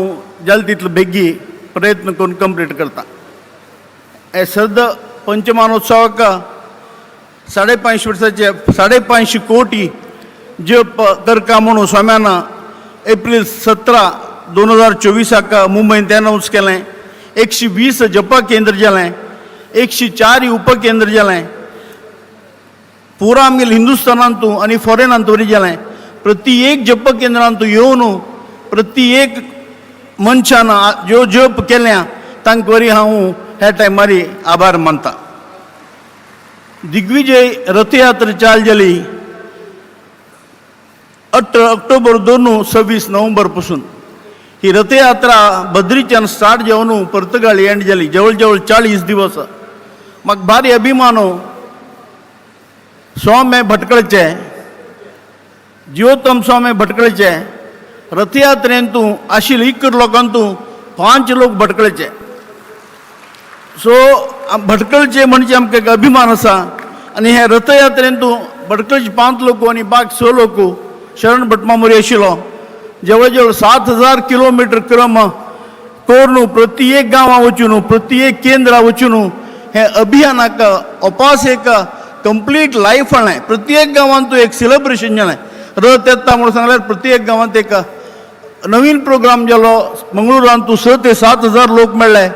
N: जाल तितलो बेगी प्रयत्न करून कंप्लीट करता. हे सद पंचमानोत्सवाक 550 वर्साचे 550 कोटी जप करका म्हणून स्वाम्यान एप्रील 17 2024 मुंबयंत अनावन्स केलें. 120 जपा केंद्र जालें, 104 उपकेंद्र जालें, पुरा आमगेले हिंदुस्थानांत आनी फॉरेनांत वरी जालें. प्रति एक जप केंद्रांत येवन प्रति एक मनशान ज्यो जप केल्या तांकां वरी हांव ह्या टायमार आभार मानता. दिग्विजय रथयात्रा चाल जाली 18 ऑक्टोबर 2 26 नोव्हेंबर पासून. ही रथयात्रा बद्रीच्यान स्टार्ट जावन पर्तगाळी एंड जाली, जवळ जवळ 40 दिवस. म्हाका भारी अभिमान, स्वामी भटकळचे, जिवोत्तम स्वामी भटकळचे रथयात्रेंतू आशिल्ले इकर लोकांतू 5 लोक भटकळचे. सो भटकळचे म्हणजे आमकां एक अभिमान आसा. आनी हे रथयात्रेंतू भटकळचे 5 लोक आनी बाकी 6 लोक शरण भटमामुरी आशिल्लो. जवळ जवळ 7000 किलोमिटर क्रम करून प्रति एक गांवां वचून, प्रति एक केंद्रां वचून हे अभियानाक अपास एक कंप्लीट लायफ हाडलें. प्रत्येक गांवांत एक सेलिब्रेशन जालें. रथ येता म्हणून सांगल्यार प्रत्येक गांवांत एक नवीन प्रोग्राम जालो. मंगळुरांत 6 ते 7 हजार लोक मेळ्ळे.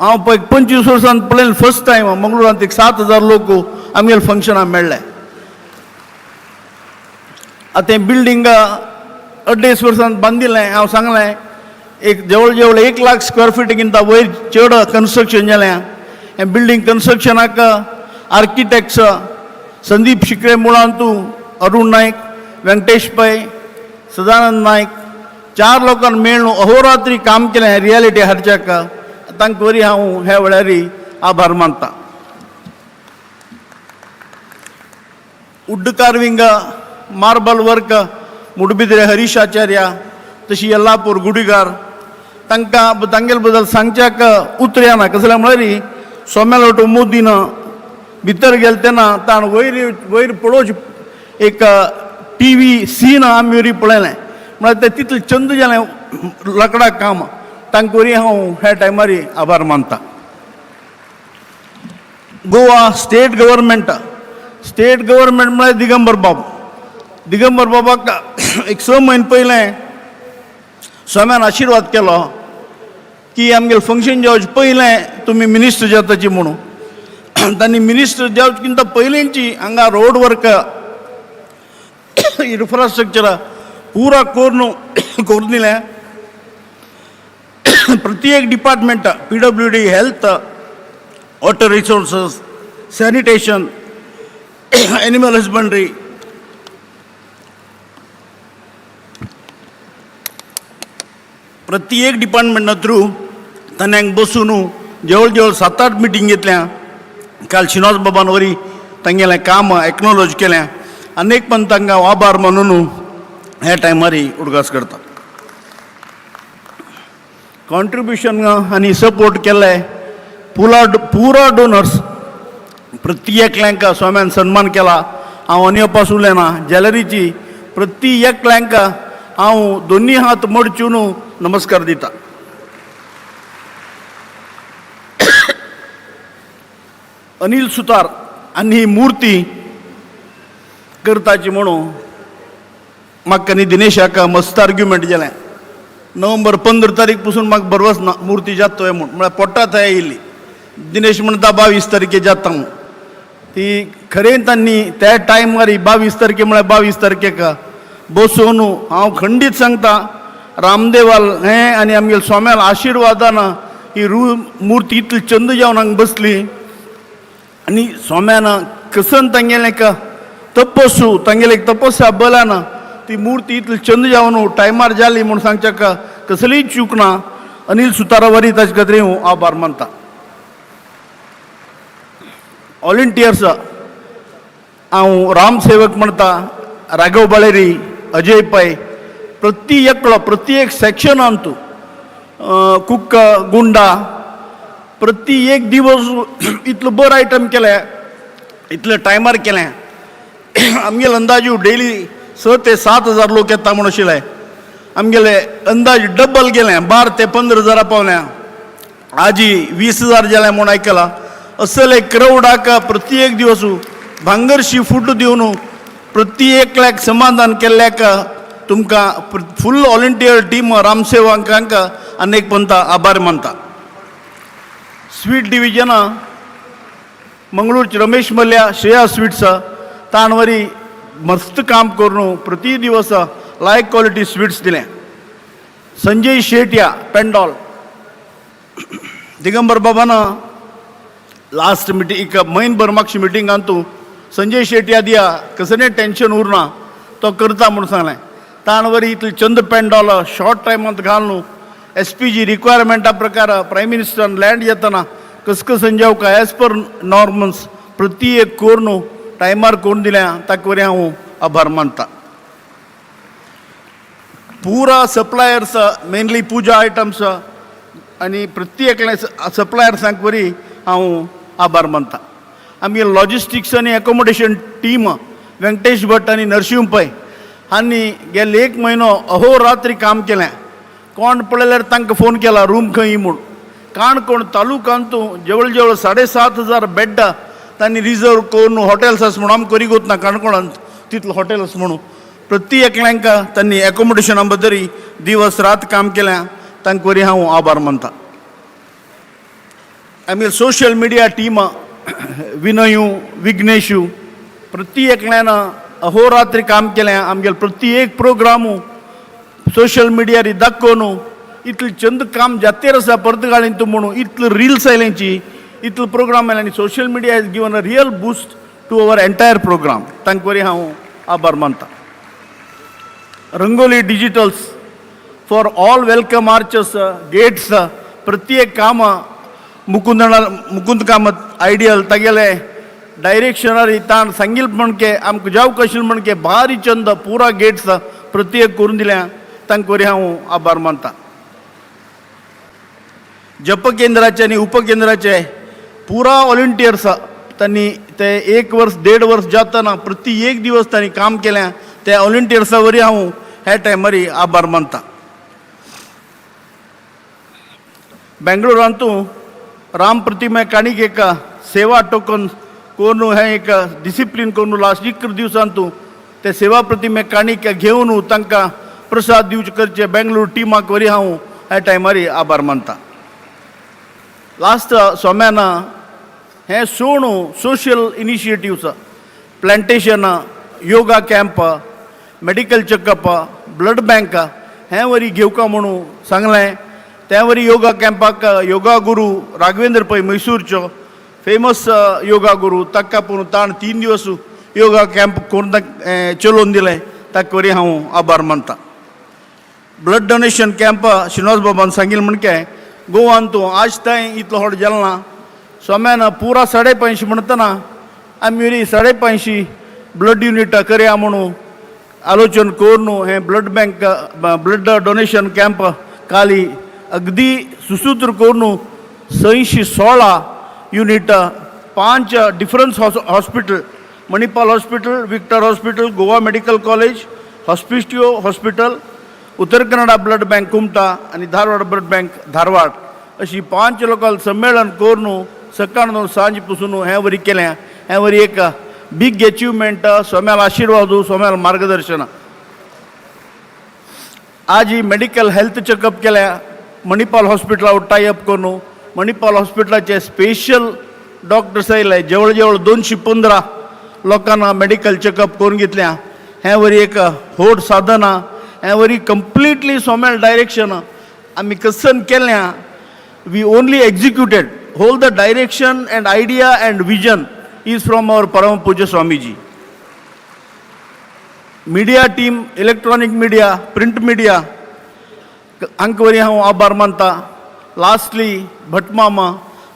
N: हांव पळय 25 वर्सांत पळयलें फर्स्ट टायम मंगळुरांत एक 7,000 लोक आमगेले फंक्शनाक मेळ्ळे. आतां बिल्डींग 2.5 वर्सांत बांदिल्लें. हांव सांगलें एक जवळ जवळ 1 लाख स्क्वेअर फीट वयर चड कन्स्ट्रक्शन जालें. हें बिल्डींग कन्स्ट्रक्शनाक आर्किटेक्ट्स संदीप शिकरे मुळांतू, अरुण नायक, व्यंकटेश पै, सदानंद नायक, 4 लोकांक मेळून अहोरात्री काम केलें रियलिटी हाडच्याक. तांकां वरी हांव ह्या वेळार आभार मानता. Wood carving, marble work Moodbidri Harish Acharya, तशी येल्लापूर गुडीगार, तांकां तांगेले बद्दल सांगच्याक उतरया ना. कसलें म्हळ्यार सोम्यालोटो मोदीन भितर गेले तेन्ना ताण वयर वयर पळोवचें एक टी व्ही सीन आमी वरी पळयलें, म्हळ्यार तें तितलें चंद जालें. लांकडा काम तांकां हांव ह्या टायमार आभार मानता. Goa state government, state government म्हळ्यार दिगंबर बाब. दिगंबर बाबाक एक 6 म्हयने पयलें स्वाम्यान आशिर्वाद केलो की आमगेलें फंक्शन जावचे पयलें तुमी मिनिस्टर जाताची म्हणून. तांणी मिनिस्टर जावचे किंता पयलींची हांगा रोड वर्क इन्फ्रास्ट्रक्चर पुरा करून करून दिलें. प्रत्येक department, PWD, health, water resources, sanitation, animal husbandry, प्रत्येक डिपार्टमेंटा थ्रू तांणी बसून जवळ जवळ 7-8 मिटींग घेतल्या. काल श्रीनिवास बाबान वरी तांगेलें काम एक्नॉलेज केलें. अनेक पण तांकां आभार मानून ह्या टायमार उडगास करता. कॉन्ट्रिब्युशन आनी सपोर्ट केल्ले पुरा पुरा डोनर्स प्रत्येकल्यांक स्वाम्यान सन्मान केला. हांव अनयपास उलयना, गॅलरीची प्रत्येकल्यांक हांव दोन्ही हात मडचून नमस्कार दिता. अनिल सुतार आनी ही मूर्ती करताची म्हणून म्हाका आनी दिनेशाक मस्त आर्ग्युमेंट जालें. नोव्हेंबर 15 तारीख पसून म्हाका बरवस ना मूर्ती जातोय म्हूण, म्हळ्यार पोटा थंय आयिल्ली. दिनेश म्हणटा 22 तारखे जाता म्हूण. ती खरें तांणी त्या टायमार 22 तारखे म्हळ्यार 22 तारखेक बसोवन हांव खंडीत सांगता रामदेवाल हें आनी आमगेले स्वाम्याल आशिर्वादान ही मूर्ती इतली चंद जावन हांगा बसली. आनी स्वाम्यान कसन तांगेलें एक तपस्सू तांगेलें एक तपस्या बलान ती मूर्ती इतली चंद जावन टायमार जाली म्हूण सांगच्याक कसलीय चूक ना. अनिल सुतारा वरी ताचे खातीर हांव आभार मानता. वॉलंटियर्स हांव रामसेवक म्हणटा, राघव बाळेरी, अजय पै, प्रत्येकलो प्रत्येक सेक्शनान तूं कुक्क गुंडा प्रत्येक दिवस इतलो बरो आयटम केलें, इतले टायमार केलें. आमगेले अंदाजू डेली 6 ते 7 हजार लोक येता म्हूण आशिल्ले. आमगेले अंदाज डबल गेलें, 12 ते 15 हजारा पावल्या. आजी 20 हजार जालें म्हूण आयकलां. असले क्रावडाक प्रत्येक दिवस भांगरशी फूड दिवन प्रत्येकल्याक समाधान केल्ल्याक तुमकां फूल वॉलंटियर टीम रामसेवकांक अनेक पंता आभार मानता. स्वीट डिविजना मंगळूरची रमेश मल्ल्या श्रेया स्वीट्स ताणवरी मस्त काम करून प्रति दिवस लायक क्वालिटी स्वीट्स दिलें. संजय शेट्या पेंडॉल दिगंबर बाबान लास्ट मिटींग एक म्हयनभर मागशी मिटिंगान तूं संजय शेट्या दिया कसलें टेंशन उरना तो करता म्हूण सांगलें. ताणवरी इतले चंद पेंडॉल शॉर्ट टायमांत घालून एस पी जी रिक्वायरमेंटा प्रकार प्रायम मिनिस्टरान लँड येतना कसकसन जावका एज पर नॉर्मन्स प्रत्येक करून टायमार करून दिल्या ताका वरी हांव आभार मानता. पुरा सप्लायर्स मेनली पुजा आयटम्स आनी प्रत्येकल्या सप्लायर्सांक वरी हांव आभार मानता. आमगे लॉजिस्टिक्स आनी एकोमोडेशन टीम व्यंकटेश भट आनी नरशिंव पै हांणी गेले 1 म्हयनो अहोरात्री काम केलें. कोण पळयल्यार तांकां फोन केला रूम खंय म्हूण. काणकोण तालुकांतू जवळ जवळ 7,500 बेड्डां तांणी रिजर्व करून हॉटेल्स आसा म्हणून आमकां करीक ना काणकोणांत तितलो हॉटेल्स म्हणून प्रत्येकल्यांक तांणी एकोमोडेशना बद्दल दिवस रात काम केलें तांकां वरी हांव आभार मानता. आमी सोशल मिडिया टीम विनयू विघ्नेशू प्रत्येकल्यान अहोरात्री काम केलें. आमगेले प्रत्येक प्रोग्रामू सोशल मिडियार दाखोवन इतलें चंद काम जातेर आसा पर्तगाळीन तूं म्हणून इतले रिल्स आयल्यांची इतलो प्रोग्राम आयले आनी social media has given a real boost to our entire programme. तांकां वरी हांव आभार मानता. Rangoli digitals for all welcome arches gates प्रत्येक काम मुकुंद मुकुंद कामत आयडियल तागेले डायरेक्शनरी ताण सांगिल म्हणके आमकां जावं कशें म्हणके भारी चंद पुरा गेट्स प्रत्येक करून दिल्या तांकां वरी हांव आभार मानता. जपकेंद्राचे आनी उपकेंद्राचे पुरा वॉलंटियर्स तांणी ते 1 वर्स 1.5 वर्स जातना प्रति एक दिवस तांणी काम केलें त्या वॉलंटियर्सा वरी हांव ह्या टायमार आभार मानता. बेंगळुरांतू राम प्रतिमे काणीक एक सेवा टोकन करून हें एक डिसिप्लीन करून लास्ट 11 दिवसांतू ते सेवा प्रतिमे काणीक घेवन तांकां प्रसाद दिवचे करचे बेंगळूर टिमाक वरी हांव ह्या टायमार आभार मानता. लास्ट सोम्यान हें सोणू social initiatives, plantation, yoga camp, medical checkup, blood bank हें वरी घेवका म्हणून सांगलें. त्या वरी योगा कॅम्पाक योगा गुरू राघवेंद्र पै मैसूरचो फेमस योगा गुरू ताका पूण ताण 3 दिवस योगा कॅम्प करून चलोवन दिलें, ताका वरी हांव आभार मानता. ब्लड डोनेशन कॅम्प श्रीनिवास बाबान सांगिल्लें म्हणके गोवान तूं आज थंय इतलो व्हड जालें ना. सोम्यान पुरा 550 म्हणटना आमी 550 ब्लड युनिट करया म्हणून आलोचन करून हें blood bank blood donation camp काली अगदी सुसूत्र करून 616 unit 5 different hospital, Manipal hospital, Victor hospital, Goa medical college, Hospicio hospital, Uttar Kannada blood bank Kumta आनी धारवाड ब्लड बँक धारवाड अशी 5 लोकल संमेलन करून सकाळ सांज पसून हें वरी केलें. हें वरी एक बिग अचिवमेंट. सोम्याल आशिर्वाद, सोम्याल मार्गदर्शन. आज ही मेडिकल हेल्थ चेकअप केल्या मणिपाल हॉस्पिटला टायअप करून मणिपाल हॉस्पिटलाचे स्पेशल डॉक्टर्स आयले, जवळ जवळ 215 लोकांना मेडिकल चेकअप करून घेतल्या. हें वरी एक व्हड साधना. हें वरी कंप्लिटली सोम्याल डायरेक्शन आमी कसन केल्या. We only executed whole the direction and idea and vision is from our Param Pujya Swamiji. Media team, electronic media, print media हांकां वरी हांव आभार मानता. लास्टली भटमामा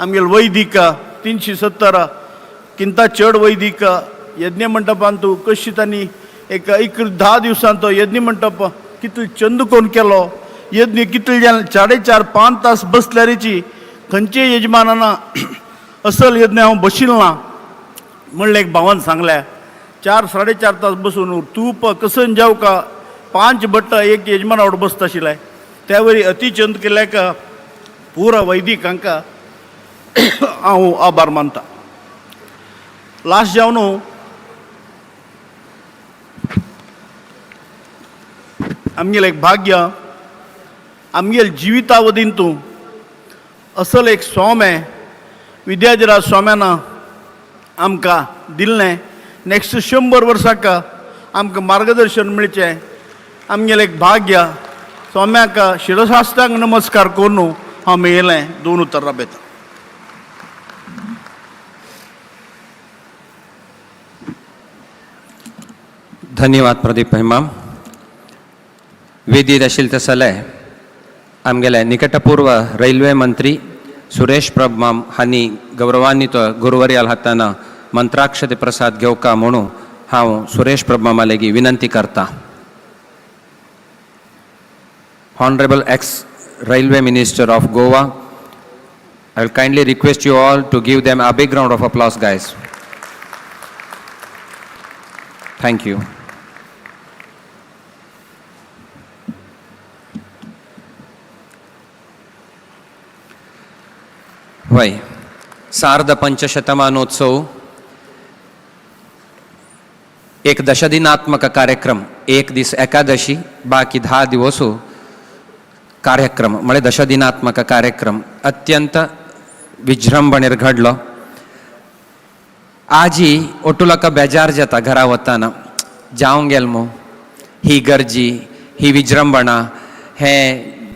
N: आमगेले वैदिक 370 किंता चड वैदिक यज्ञ मंडपांतू कशी तांणी एक 10 दिवसांत यज्ञ मंडप कितले चंद कोण केलो, यज्ञ कितले जालें, 4.5-5 तास बसल्यारीची खंयचे यजमानान असल यज्ञ हांव बशिल्लो ना म्हणलें एक भावान सांगलें. 4-4.5 तास बसून तूप कसन जावका 5 भट्ट एक यजमाना वांगडा बसता आशिल्लें. त्या वरी अतिचंद केल्याक पुरा वैदीक हांकां हांव आभार मानता. लास्ट जावन आमगेलें एक भाग्य, आमगेल जिवितावधीन तूं असल एक स्वामे विद्याधिराज स्वाम्यान आमकां दिल्लें. नेक्स्ट 100 वर्साक आमकां मार्गदर्शन मेळचें आमगेलें एक भाग्य. स्वाम्याक शिरशास्त्रांक नमस्कार करून हांव मेळयलें 2 उतरां बेता.
I: धन्यवाद प्रदीप भाई. वेदीर आशिल्ले तसले आमगेले निकटपूर्व रेल्वे मंत्री सुरेश प्रभु माम हांणी गौरवान्वित गुरुवर्याल हातान मंत्राक्षते प्रसाद घेवका म्हणून हांव सुरेश प्रभु मामा लागीं विनंती करता. Honorable ex Railway Minister of Goa, I will kindly request you all to give them a big round of applause, guys. Thank you. वय सार्ध पंचशतमानोत्सव एक दशदिनात्मक कार्यक्रम, एक दीस एकादशी, बाकी 10 दिवस कार्यक्रम म्हळ्यार दशदिनात्मक कार्यक्रम अत्यंत विजृंभणेर घडलो. आजी ओटू लोकां बेजार जाता घरा वतना, जावंक गेल मू ही गर्जी, ही विजृंभणा, हे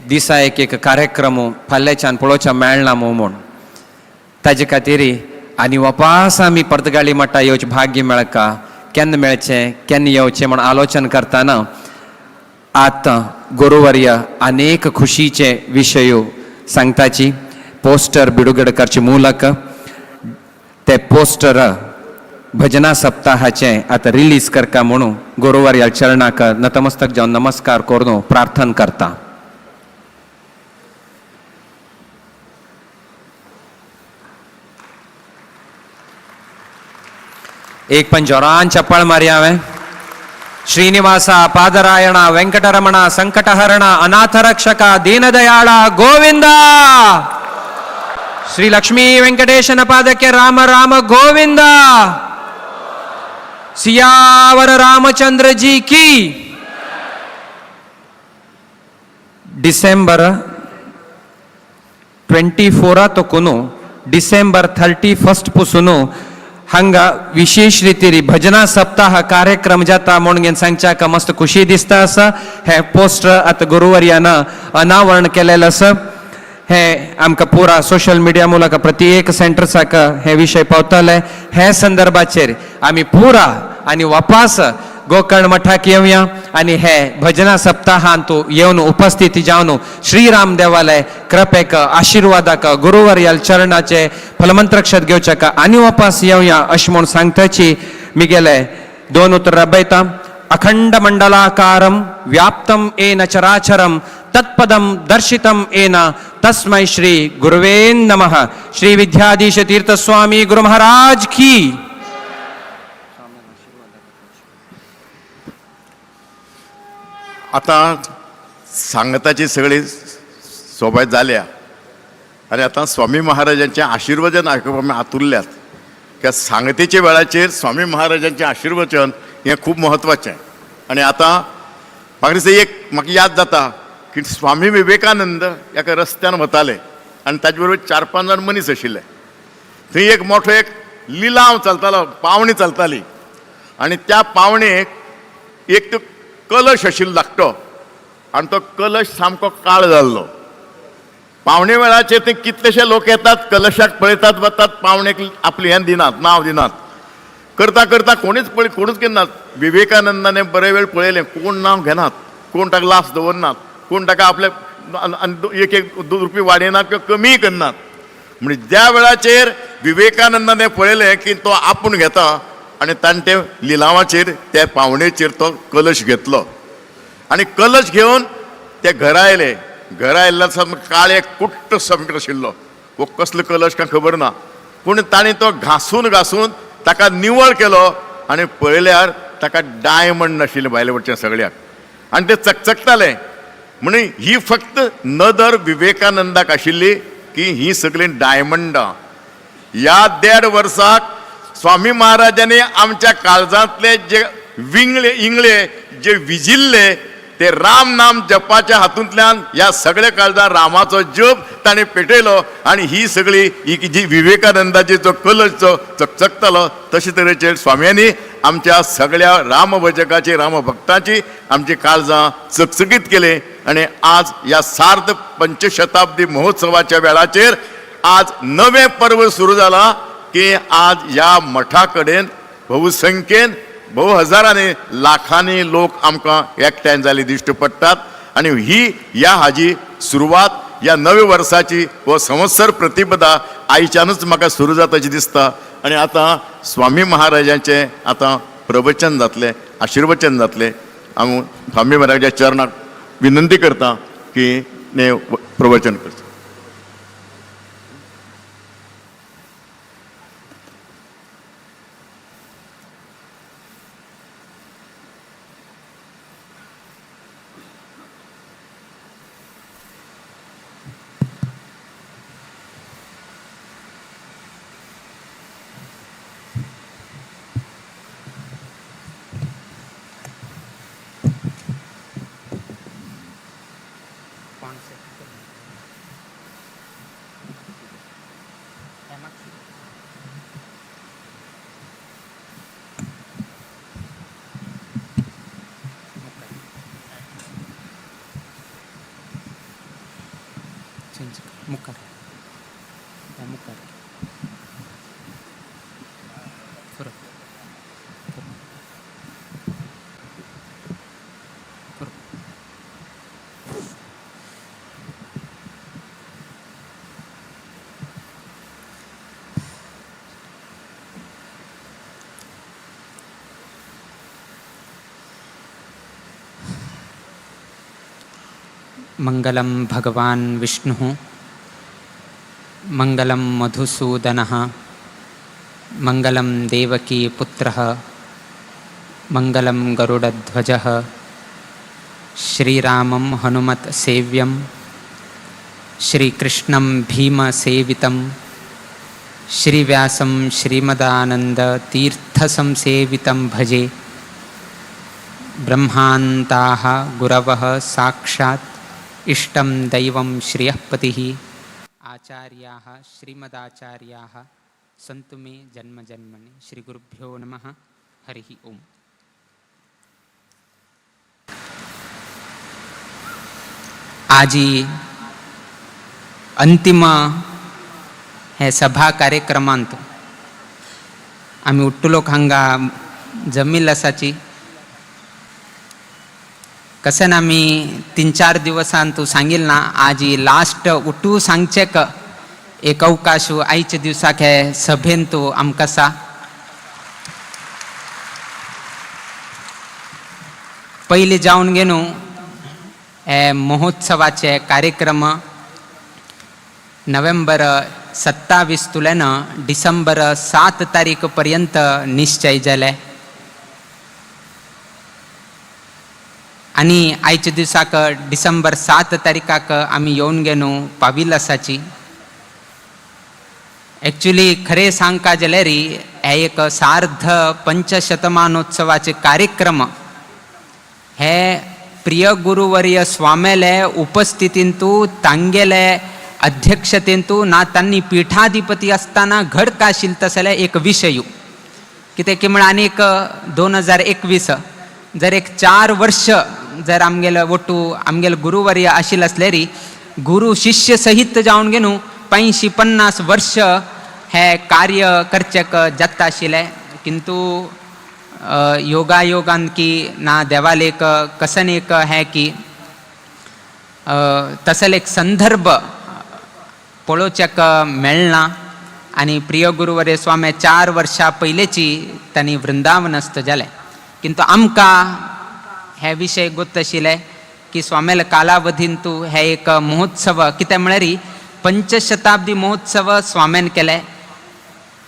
I: दिसा एक एक कार्यक्रम फाल्याच्यान पळोवच्या मेळना मू म्हूण. ताजे खातीर आनी वापास आमी पर्तगाळी मठा येवचें भाग्य मेळका, केन्ना मेळचें केन्ना येवचें म्हूण आलोचन करतना आतां गुरुवर्य अनेक खुशीचे विशय सांगताची. पोस्टर बिडुगडकरचे मूलक ते पोस्टर भजना सप्ताहाचे आतां रिलीज करका म्हणून गुरुवर्या चरणाक नतमस्तक जावन नमस्कार करून प्रार्थना करता. एक पण जोरान चप्पल मारी हांवें. श्रीनिवासा पादरायण वेंकटरमण संकटहरण अनाथरक्षक दीनदयाळ गोविंदा. ಶ್ರೀ ಲಕ್ಷ್ಮೀ ವೆಂಕಟೇಶನ ಪಾದಕ್ಕೆ ರಾಮ ರಾಮ ಗೋವಿಂದ, ಸಿಯಾವರ ರಾಮಚಂದ್ರ ಜಿ ಕಿ. ಡಿಸೆಂಬರ್ 24 ತಕುನು ಡಿಸೆಂಬರ್ 31 ಪುಸುನು ಹಂಗ ವಿಶೇಷ ರೀತಿರಿ ಭಜನಾ ಸಪ್ತಾಹ ಕಾರ್ಯಕ್ರಮ जाता म्हणून सांगच्याक मस्त खुशी दिसता आसा. हे पोस्टर आतां गुरुवर्यान अनावरण केलेलं आसा. हे आमकां पुरा सोशल मिडिया मुलाका प्रति एक सेंटर्साक हे विशय पावतले. हे संदर्भाचेर आमी पुरा आनी वापास गोकर्ण मठाक येवया आनी हे भजना सप्ताहांत येवन उपस्थित जावन श्रीराम देवालय कृपेक आशिर्वादाक गुरुवर्याल चरणाचे फलमंत्रक्षत घेवच्याक आनी वापास येवया अशें म्हूण सांगताची मिगेले दोन उतर रबयता. अखंड मंडलाकारं व्याप्तम येन चराचरं तत्पदं दर्शितं येन तस्मै श्री गुरुवे नमः. श्री विद्याधीश तीर्थस्वामी गुरु महाराज की.
J: आतां सांगताची सगळी सोबाय जाल्या आनी आतां स्वामी महाराजांचें आशिर्वचन आयकुपाक आमी आतुरल्यात. कित्याक सांगतेच्या वेळाचेर स्वामी महाराजांचें आशिर्वचन हें खूब म्हत्वाचें. आनी आतां म्हाका दिसता एक म्हाका याद जाता की स्वामी विवेकानंद एका रस्त्यान वताले आनी ताजे बरोबर 4-5 जाण मनीस आशिल्ले. थंय एक मोठो एक लिलाव चलतालो, पावणी चलताली आनी त्या पावणेक एक तो कलश आशिल्लो धाकटो आनी तो कलश सामको काळो जाल्लो. पावणे वेळाचेर ते कितलेशे लोक येतात, कलशाक पळयतात, वतात, पावणेक आपलें हें दिनात, नांव दिनात. करता करता कोणीच पळय कोणूच घेनात. विवेकानंदाने बरे वेळ पळयलें, कोण नांव घेनात, कोण ताका लास दवरनात, कोण ताका आपले एक एक 2 रुपये वाडयनात किंवा कमीय करनात. म्हणजे ज्या वेळाचेर विवेकानंदाने पळयलें की तो आपूण घेता आनी ताणें ते लिलावाचेर त्या पावणेचेर तो कलश घेतलो आनी कलश घेवन ते घरा आयले. घरा आयिल्ल्या सामकें काळे कुट्ट सामको आशिल्लो. हो कसलो कलश काय खबर ना, पूण ताणें तो घांसून घांसून ताका निवळ केलो आनी पळयल्यार ताका डायमंड आशिल्लें भायले वटच्यान सगळ्याक आनी ते चकचकताले. म्हणून ही फक्त नदर विवेकानंदाक आशिल्ली की ही सगळीं डायमंडां. ह्या 1.5 वर्साक स्वामी महाराजांनी आमच्या काळजांतले जे विंगळे इंगळे जे विजिल्ले ते राम नाम जपाच्या हातूंतल्यान ह्या सगळ्या काळजार रामाचो जप ताणें पेटयलो आनी ही सगळी ही जी विवेकानंदाची जो कलश जो चकचकतालो तशे तरेचे स्वाम्यांनी आमच्या सगळ्या रामभजकाची रामभक्तांची आमची काळजां चकचकीत केली. आनी आज ह्या सार्ध पंचशताब्दी महोत्सवाच्या वेळाचेर आज नवें पर्व सुरू जाला की आज ह्या मठा कडेन बहुसंख्येन बहु हजारांनी लाखांनी लोक आमकां एकठांय जाल्ले दिश्टी पडटात. आनी ही ह्या हाजी सुरवात ह्या नव्या वर्साची हो संवत्सर प्रतिपदा आयच्यानूच म्हाका सुरू जाता अशें दिसता. आनी आतां स्वामी महाराजांचें आतां प्रवचन जातलें, आशिर्वचन जातलें. हांव स्वामी महाराजाच्या चरणाक विनंती करता की प्रवचन करचें.
O: मंगलं भगवान् विष्णुः, मंगलं मधुसूदनः, मंगलं देवकी पुत्रः, मंगलं गरुडध्वजः, श्रीरामं हनुमत् सेव्यं, श्रीकृष्णं भीमसेवितं श्रीव्यासं श्रीमदानन्दतीर्थसंसेवितं भजे। ब्रह्मान्ताः गुरवः साक्षात् इष्टं दैवं श्रियः पतिः आचार्याः श्रीमदाचार्याः सन्तु मे जन्म जन्मनि। श्रीगुरुभ्यो नमः। हरिः ओम्। आजी अंतिम हे सभा कार्यक्रमांत आमी उट्टू लोक हांगा जमील आसाची। कशें आमी 3-4 दिवसान तूं सांगिल ना, आजी लास्ट उठू सांगचें एक अवकाश आयच्या दिवसाक हे सभेन तूं आमकां आसा। पयलीं जावन घेवन हे महोत्सवाचे कार्यक्रम नोव्हेंबर 27 तुल्यान डिसेंबर 7 तारीख पर्यंत निश्चय जाले आनी आयच्या दिवसाक डिसेंबर 7 तारीखाक आमी येवन घेवन पाविल आसाची। एक्चुली खरें सांगका जाल्यार हे एक सार्ध पंचशतमानोत्सवाचे कार्यक्रम हे प्रिय गुरुवर्य स्वामेले उपस्थितींतू तांगेले अध्यक्षतेंतू ना तांनी पीठाधिपती असताना घड काशील तसले एक विशय कितें की म्हण आनीक 2021 जर एक 4 वर्ष जर आमगेले वटू आमगेले गुरुवर्य आशिल्ले आसलेरी गुरु शिष्य सहित जावन घेवन 85-50 वर्ष हे कार्य करचें जाता आशिल्लें, किंतु योगायोगान की ना देवालेक कसन एक हें की तसले एक संदर्भ पळोवच्याक मेळना आनी प्रिय गुरुवर्य स्वामी 4 वर्षां पयलींची तांणी वृंदावनस्थ जालें, किंतु आमकां हे विशय गोत आशिल्ले की स्वामीले कालावधींतू हे एक महोत्सव कितें म्हळ्यार पंचशताब्दी महोत्सव स्वाम्यान केले,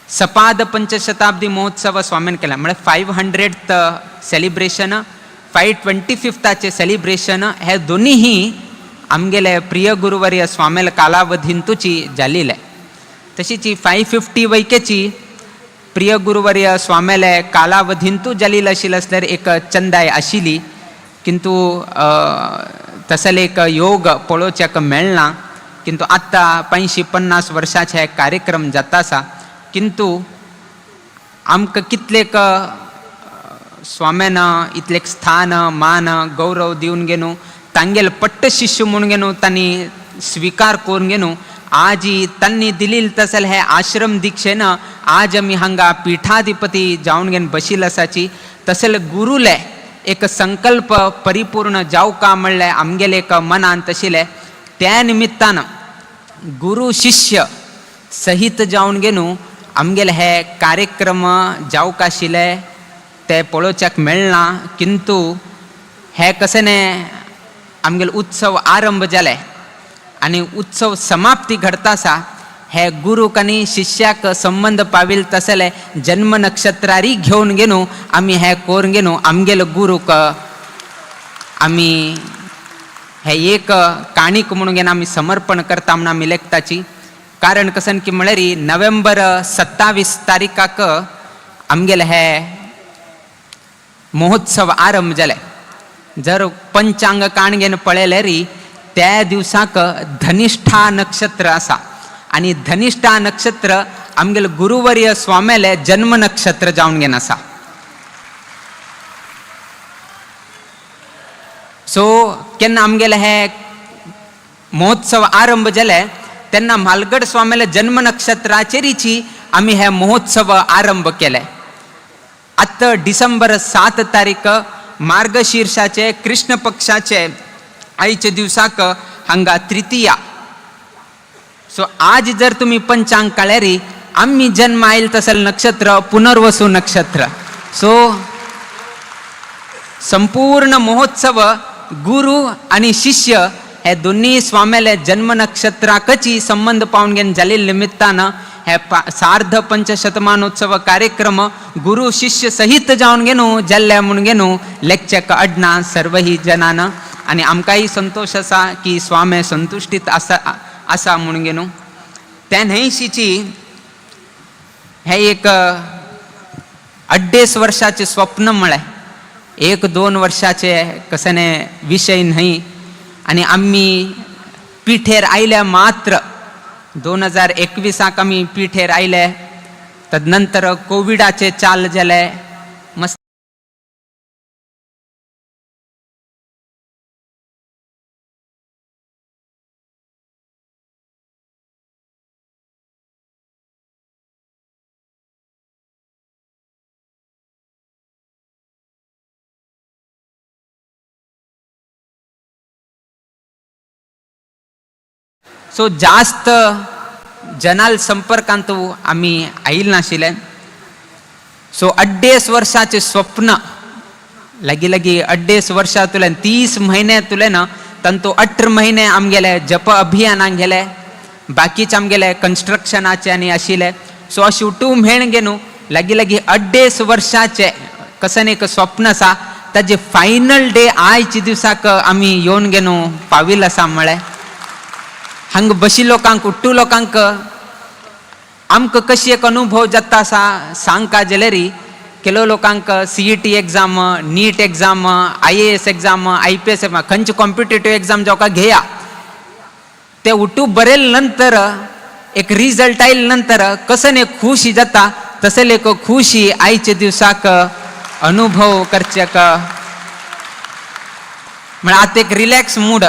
O: सपाद पंचशताब्दी महोत्सव स्वाम्यान केला, म्हळ्यार 500th celebration, 525थाचें सेलिब्रेशन हे दोनीही आमगेले प्रिय गुरुवर्य स्वामेल कालावधींतूची जाल्ले। तशीच 550 वैकेची प्रिय गुरुवर्य स्वामेले कालावधींतू जाल्ली आशिल्ली आसल्यार एक चंदाय आशिल्ली, किंतु तसले एक योग पळोवच्याक मेळना, किंतु आतां 85-50 वर्षाचे हे कार्यक्रम जाता आसा, किंतु आमकां कितलेक स्वाम्यान इतलेक स्थान मान गौरव दिवन घेवन तांगेले पट्ट शिष्य म्हूण घेवन तांणी स्विकार करून घेवन आज तांणी दिलेली तसले हे आश्रम दीक्षेन आज आमी हांगा पीठाधिपती जावन घेवन बशिल्ले आसाची। तसले गुरुले एक संकल्प परिपूर्ण जावका म्हणलें आमगेले एक मनान तशिल्लें, त्या निमित्तान गुरु शिष्य सहित जावन घेवन आमगेले हे कार्यक्रम जावंक आशिल्ले ते पळोवच्याक मेळना, किंतु हे कशें न्ही आमगेले उत्सव आरंभ जाले आनी उत्सव समाप्ती घडता आसा, हे गुरूक आनी शिष्याक संबंद पाविल तसले जन्म नक्षत्रारी घेवन घेवन आमी हे करून घेवन आमगेले गुरूक आमी हे एक काणीक म्हणून घेवन आमी समर्पण करता म्हूण आमी लेखताची। कारण कसन की म्हळ्यार नोव्हेंबर 27 तारीखाक आमगेले हे महोत्सव आरंभ जाले। जर पंचांग काण घेवन पळयल्यार त्या दिवसाक धनिष्ठा नक्षत्र आसा आनी धनिष्ठा नक्षत्र आमगेले गुरुवर्य स्वामेले जन्म नक्षत्र जावन घेवन आसा। सो केन्ना आमगेले हे महोत्सव आरंभ जाले तेन्ना म्हालगड स्वामेले जन्म नक्षत्राचेरीची आमी हे महोत्सव आरंभ केले। आतां डिसेंबर 7 तारीख मार्गशीर्षाचे कृष्ण पक्षाचे आयच्या दिवसाक हांगा तृतीया। सो आज जर तुमी पंचांग काळ्यारी आमी जन्म आयल तसल नक्षत्र पुनर्वसू नक्षत्र। सो संपूर्ण महोत्सव गुरु आनी शिष्य हे दोन्ही स्वाम्याले जन्म नक्षत्राकची संबंध पावन घेवन जाल्ले निमित्तान हे सार्ध पंचशतमानोत्सव कार्यक्रम गुरु शिष्य सहित जावन घेवन जाल्ले म्हूण घेवन लेखचेक अडना सर्वही जनान आनी आमकांय संतोश आसा की स्वामी संतुश्टीत आसा आसा म्हणून घेवन त्या न्हंयशीची हे एक 2.5 वर्षाचे स्वप्न म्हळें, 1-2 वर्षाचे कसने विशय न्हय. आनी आमी पिठेर आयल्या मात्र 2021 आमी पिठेर आयले, तदनंतर कोविडाचे चाल जाले, मस्त सो जास्त जनाल संपर्कांत आमी आयल नाशिल्ले. सो 2.5 वर्षाचे स्वप्न लागी लागी 2.5 वर्षांतल्यान 30 म्हयन्यांतल्यान तांतू 18 म्हयने आमगेले जप अभियानाक गेले, बाकीचे आमगेले कन्स्ट्रक्शनाचे आनी आशिल्ले. सो अशें उठू मेळ घेवन लागी लागी 2.5 वर्षाचे कसन एक स्वप्न आसा ताजे फायनल डे आयचे दिवसाक आमी येवन घेवन पाविल आसा. म्हळें हांगा बशी लोकांक उट्टू लोकांक आमकां कशी एक अनुभव जाता आसा सांगका जाल्यार केलो लोकांक CET exam, NEET exam, IAS exam, IPS exam, खंयचे कॉम्पिटेटीव एग्जाम जावका घेया, ते उठू बरेल नंतर एक रिजल्ट आयले नंतर कसन एक खुशी जाता तसले एक खुशी आयचे दिवसाक अनुभव करचेक म्हळ्यार आतां एक रिलॅक्स मूड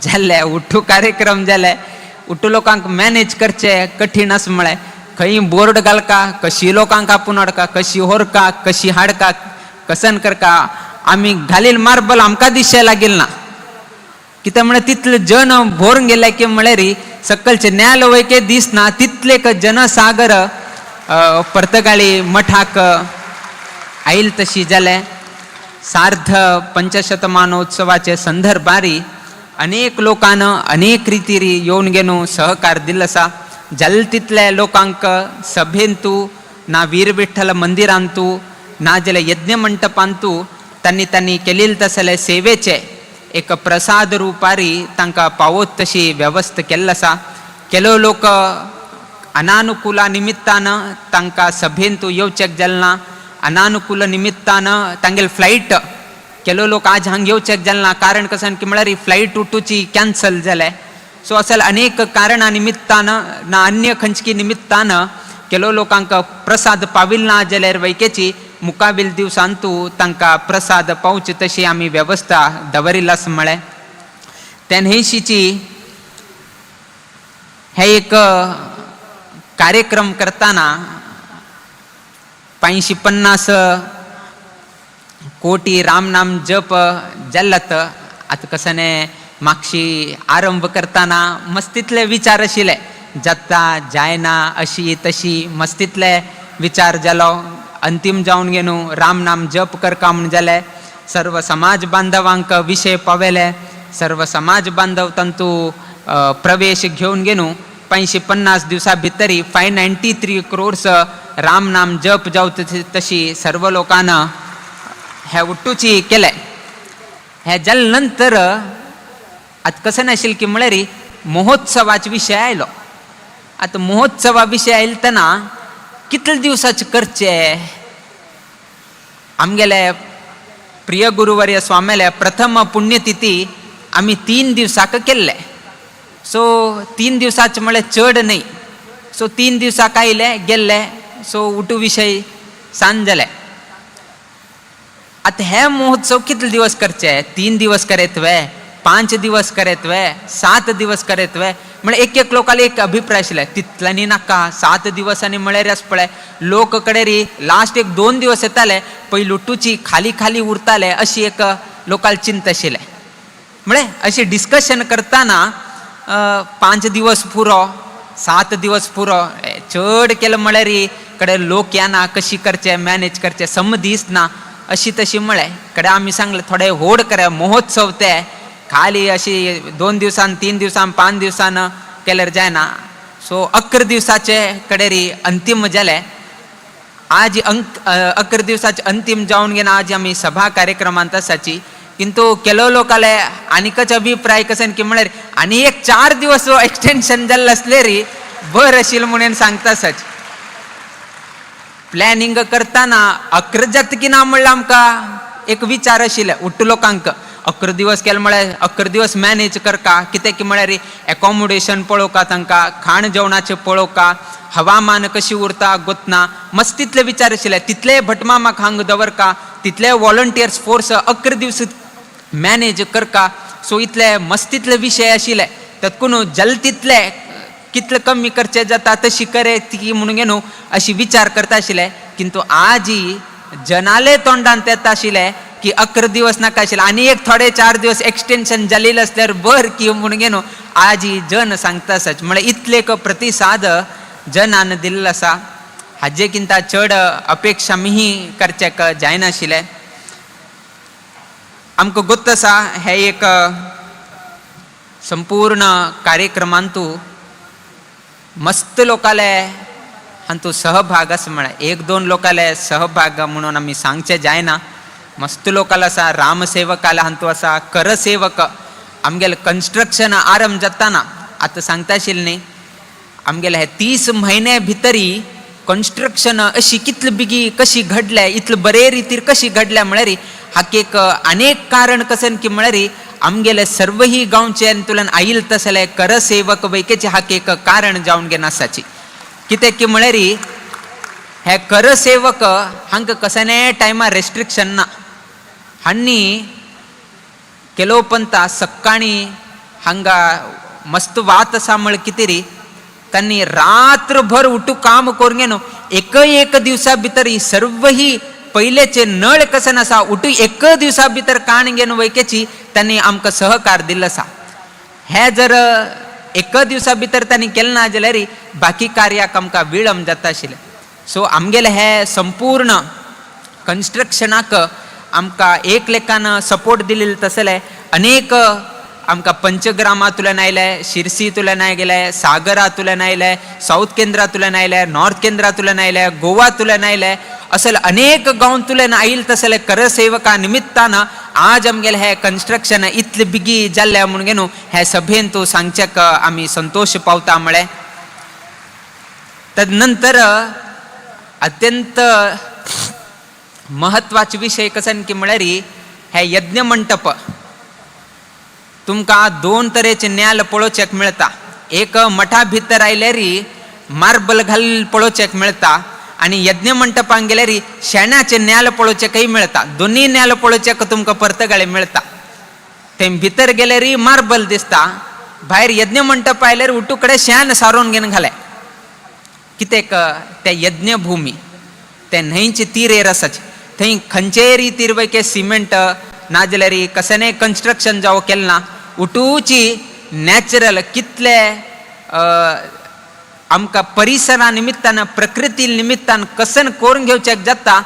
O: जाल्ले. उठू कार्यक्रम जाले, उठू लोकांक मॅनेज करचे कठीण आसा. म्हळें खंय बोर्ड घालका, कशी लोकांक आपूण हाडका, कशी व्हरका, कशी हाडका, कसन करका. आमी घालील मार्बल आमकां दिशे लागील ना, कित्याक म्हळ्यार तितले जन भोरून गेले की म्हळ्यार सकलचे न्याल वयके दिसना, तितले एक जनसागर पर्तगाळी मठाक आयल तशी जाले. सार्ध पंचशतमानोत्सवाचे संदर्भारी अनेक लोकांना अनेक रितीरी येवन घेवन सहकार दिल्लो आसा. जाल तितले लोकांक सभेंतू ना वीर विठ्ठल मंदिरांतू ना जाल्यार यज्ञ मंटपांतू तांणी तांणी केलेले तसले सेवेचे एक प्रसाद रुपारी तांकां पावत तशी वेवस्था केल्ली आसा. केलो लोक अनानुकुला निमित्तान तांकां सभेंतू येवचेक जालें ना, अनानुकूल निमित्तान तांगेले फ्लायट केलो लोक आज हांग येवचेक जालें ना, कारण कशें की म्हळ्यार फ्लायट उठूची कॅन्सल जाले. सो असल अनेक कारणां निमित्तान ना अन्य खंयची निमित्तान केलो लोकांक प्रसाद पाविल ना जाल्यार वैकेची मुकाबील दिवसांतू तांकां प्रसाद पावचे तशी आमी वेवस्था दवरिल्ली आसा. म्हळें त्या न्हंयशीची हे एक कार्यक्रम करतना 550 कोटी रामनाम जप जाल्लात. आतां कसने मागशी आरंभ करतना मस्तीतले विचार आशिल्ले, जाता जायना अशी तशी मस्तीतले विचार जालो. अंतीम जावन घेवन रामनाम जप करका म्हूण जाले. सर्व समाज बांधवांक विशय पावेले, सर्व समाज बांधव तांतू प्रवेश घेवन घेवन 550 दिवसा भितरी 593 क्रोर्स रामनाम जप जावं तशी सर्व लोकांना हे उट्टूची केले. हे जाले नंतर आतां कशें नाशिल्लें की म्हळ्यार महोत्सवाचो विशय आयलो. आतां महोत्सवा विशय आयलो तेन्ना कितले दिवसाचे करचे, आमगेले प्रिय गुरुवर्य स्वाम्याले प्रथम पुण्यतिथी आमी 3 दिवसाक केल्ले. सो 3 दिवसाचे म्हळ्यार चड न्हय. सो 3 दिवसाक आयले गेल्ले, सो उठू विशय सांज जाले. आतां हे महोत्सव कितले दिवस करचे, 3 दिवस करेत वे, 5 दिवस करेत वे, 7 दिवस करेत वे, म्हळ्यार एक एक लोकांले एक अभिप्राय आशिल्ले तितल्यांनी नाका, 7 दिवसांनी म्हळ्यार आस पळय लोक कडेन लास्ट एक 2 दिवस येताले पयलीं लुटूची खाली खाली उरताले अशी एक लोकांक चिंता आशिल्लें. म्हळ्यार अशी डिस्कशन करतना 5 दिवस पुरो, 7 दिवस पुरो, चड केलें म्हळ्यार कडेन लोक येना, कशी करचे मॅनेज करचे सम दिसना अशी तशी म्हळें. कडेन आमी सांगलें थोडे व्हड करे महोत्सव ते खाली अशी 2 दिवसान 3 दिवसान 5 दिवसान केल्यार जायना. सो 11 दिवसाचे कडेरी अंतीम जाले. आज 11 दिवसाचे अंतीम जावन घेवन आज आमी सभा कार्यक्रमांत आसाची. किंतु ಕೆಲವು लोकाले आनीकच अभिप्राय कसन की म्हळ्यार आनी एक 4 दिवस एक्सटेन्शन जाल्लें आसलें री बरं आशिल्लें म्हणून सांगता सच. प्लॅनिंग करताना 11 जाता की ना म्हणल्यार आमकां एक विचार आशिल्ले उट्ट लोकांक 11 दिवस केले म्हळ्यार 11 दिवस मॅनेज करका कितें की म्हळ्यार एकोमोडेशन पळोवका तांकां, खाण जेवणाचें पळोवका, हवामान कशी उरता गोतना मस्त तितले विचार आशिल्ले. तितले भटमामाक हांगा दवरका, तितले वॉलंटियर्स फोर्स 11 दिवस मॅनेज करका. सो इतले मस्त तितले विशय आशिल्ले. तत्कून जल तितले कितले कमी करचे जाता तशी करे ती म्हणून न्हू अशी विचार करता आशिल्ले. किंतु आजी जनाले तोंडान येता आशिल्ले की 11 दिवस नाका आशिल्ले आनी एक थोडे 4 दिवस एक्सटेन्शन जालेलें आसल्यार बर की म्हणून न्हू आजी जन सांगता सच. म्हळ्यार इतले प्रतिसाद जनान दिल्लो आसा. हाजे किंता चड अपेक्षा मीही करच्याक जायनाशिल्लें. आमकां गोत्त आसा हे एक संपूर्ण कार्यक्रमांतू मस्त लोकाले हांतू सहभाग आसा. म्हळ्यार 1-2 लोकाले सहभाग म्हणून आमी सांगचें जायना. मस्त लोकाल आसा, रामसेवकाले हांतू आसा, करसेवक आमगेले कन्स्ट्रक्शन आरंभ जाताना आतां सांगता आशिल्लें न्ही आमगेले हे 30 म्हयने भितरी कन्स्ट्रक्शन अशी कितले बेगी कशी घडल्या, इतले बरे रितीर कशी घडल्या म्हळ्यार हाका एक अनेक कारण कसन की म्हळ्यार आमगेले सर्वही गांवचे तुलन आयल तसले करसेवक वैकेचे हाका एक कारण जावन घेन आसाची. कितें की म्हळ्यार हे करसेवक हांकां कसले टायमार रेस्ट्रिक्शन ना. हांणी केलो पंता सक्काळी हांगा मस्त वात आसा म्हळ कितें री तांणी रात्रभर उठू काम करून न्हू एक एक दिवसा भितर ही सर्वही पयलेचे नळ कसन आसा उठू एक दिवसा भितर काण घेवन वैकेची तांणी आमकां सहकार दिल्लो आसा. हे जर एक दिवसा भितर तांणी केलें ना जाल्यार बाकी कार्याक आमकां विळंब जाता आशिल्लें. सो आमगेलें हें संपूर्ण कन्स्ट्रक्शनाक आमकां एक लेखान सपोर्ट दिलेले तसले अनेक आमकां पंचग्रामांतल्यान आयले, शिरसींतल्यान आयले, सागरांतल्यान आयले, सावथ केंद्रांतल्यान आयले, नॉर्थ केंद्रांतल्यान आयले, गोवांतल्यान आयले, असले अनेक गांवांतल्यान आयिल्ले तसले करसेवका निमित्तान आज आमगेलें हें कन्स्ट्रक्शन इतले बेगी जाल्लें म्हणून न्हू हे सभेन तूं सांगच्याक आमी संतोश पावता म्हळें. तदनंतर अत्यंत महत्वाचे विशय कसन की म्हळ्यार हे यज्ञ मंटप तुमकां 2 तरेचे न्याल पळोवच्याक मेळटा. एक मठा भितर आयल्यार मार्बल घाल पळोवच्याक मेळटा आनी यज्ञ मंटपान गेल्यार शेणाचे न्याल पळोवच्याकय मेळटा. दोनूय न्याल पळोवच्याक तुमकां पर्तगाळे मेळटा. थंय भितर गेल्यार मार्बल दिसता, भायर यज्ञ मंटप आयल्यार उटू कडेन शेण सारोवन घेवन घाले. कित्याक त्या यज्ञभुमी ते न्हंयचे तीरेर आसाचे थंय खंयचेय रितीर वयके सिमेंट नाजाल्यार कसलें कन्स्ट्रक्शन जावं केलें ना, उटूची नॅचरल कितले आमकां परिसरा निमित्तान प्रकृती निमित्तान कसन करून घेवच्याक जाता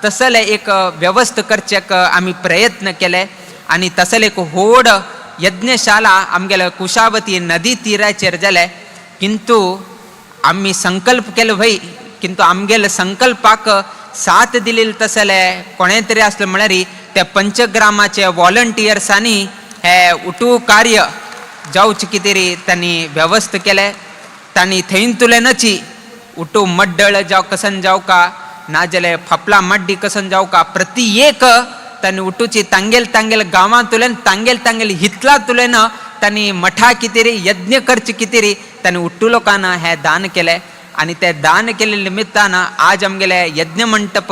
O: तसलें एक व्यवस्था करच्याक आमी प्रयत्न केले आनी तसलें एक व्हड यज्ञशाला आमगेले कुशावती नदी तिराचेर जालें. किंतु आमी संकल्प केलो व्हय, किंतु आमगेले संकल्पाक साथ दिली तसले कोणें तरी आसलें म्हळ्यार त्या पंचग्रामाचे वॉलंटियर्सांनी हे उटू कार्य जावचें कितें री तांणी व्यवस्था केलें. तांणी थंयतुल्यानची उटू मड्डळ जावं कसन जावं का नाजाल्यार फापला माड्डी कसन जावं का प्रति एक तांणी उटूची तांगेल तांगेल गांवांतुल्यान तांगेल तांगेल हितलांतुल्यान तांणी मठा कितें री यज्ञ करचे कितें री तांणी उट्टू लोकांना हें दान केलें. आनी ते दान केल्ले निमित्तान आज आमगेले यज्ञ मंटप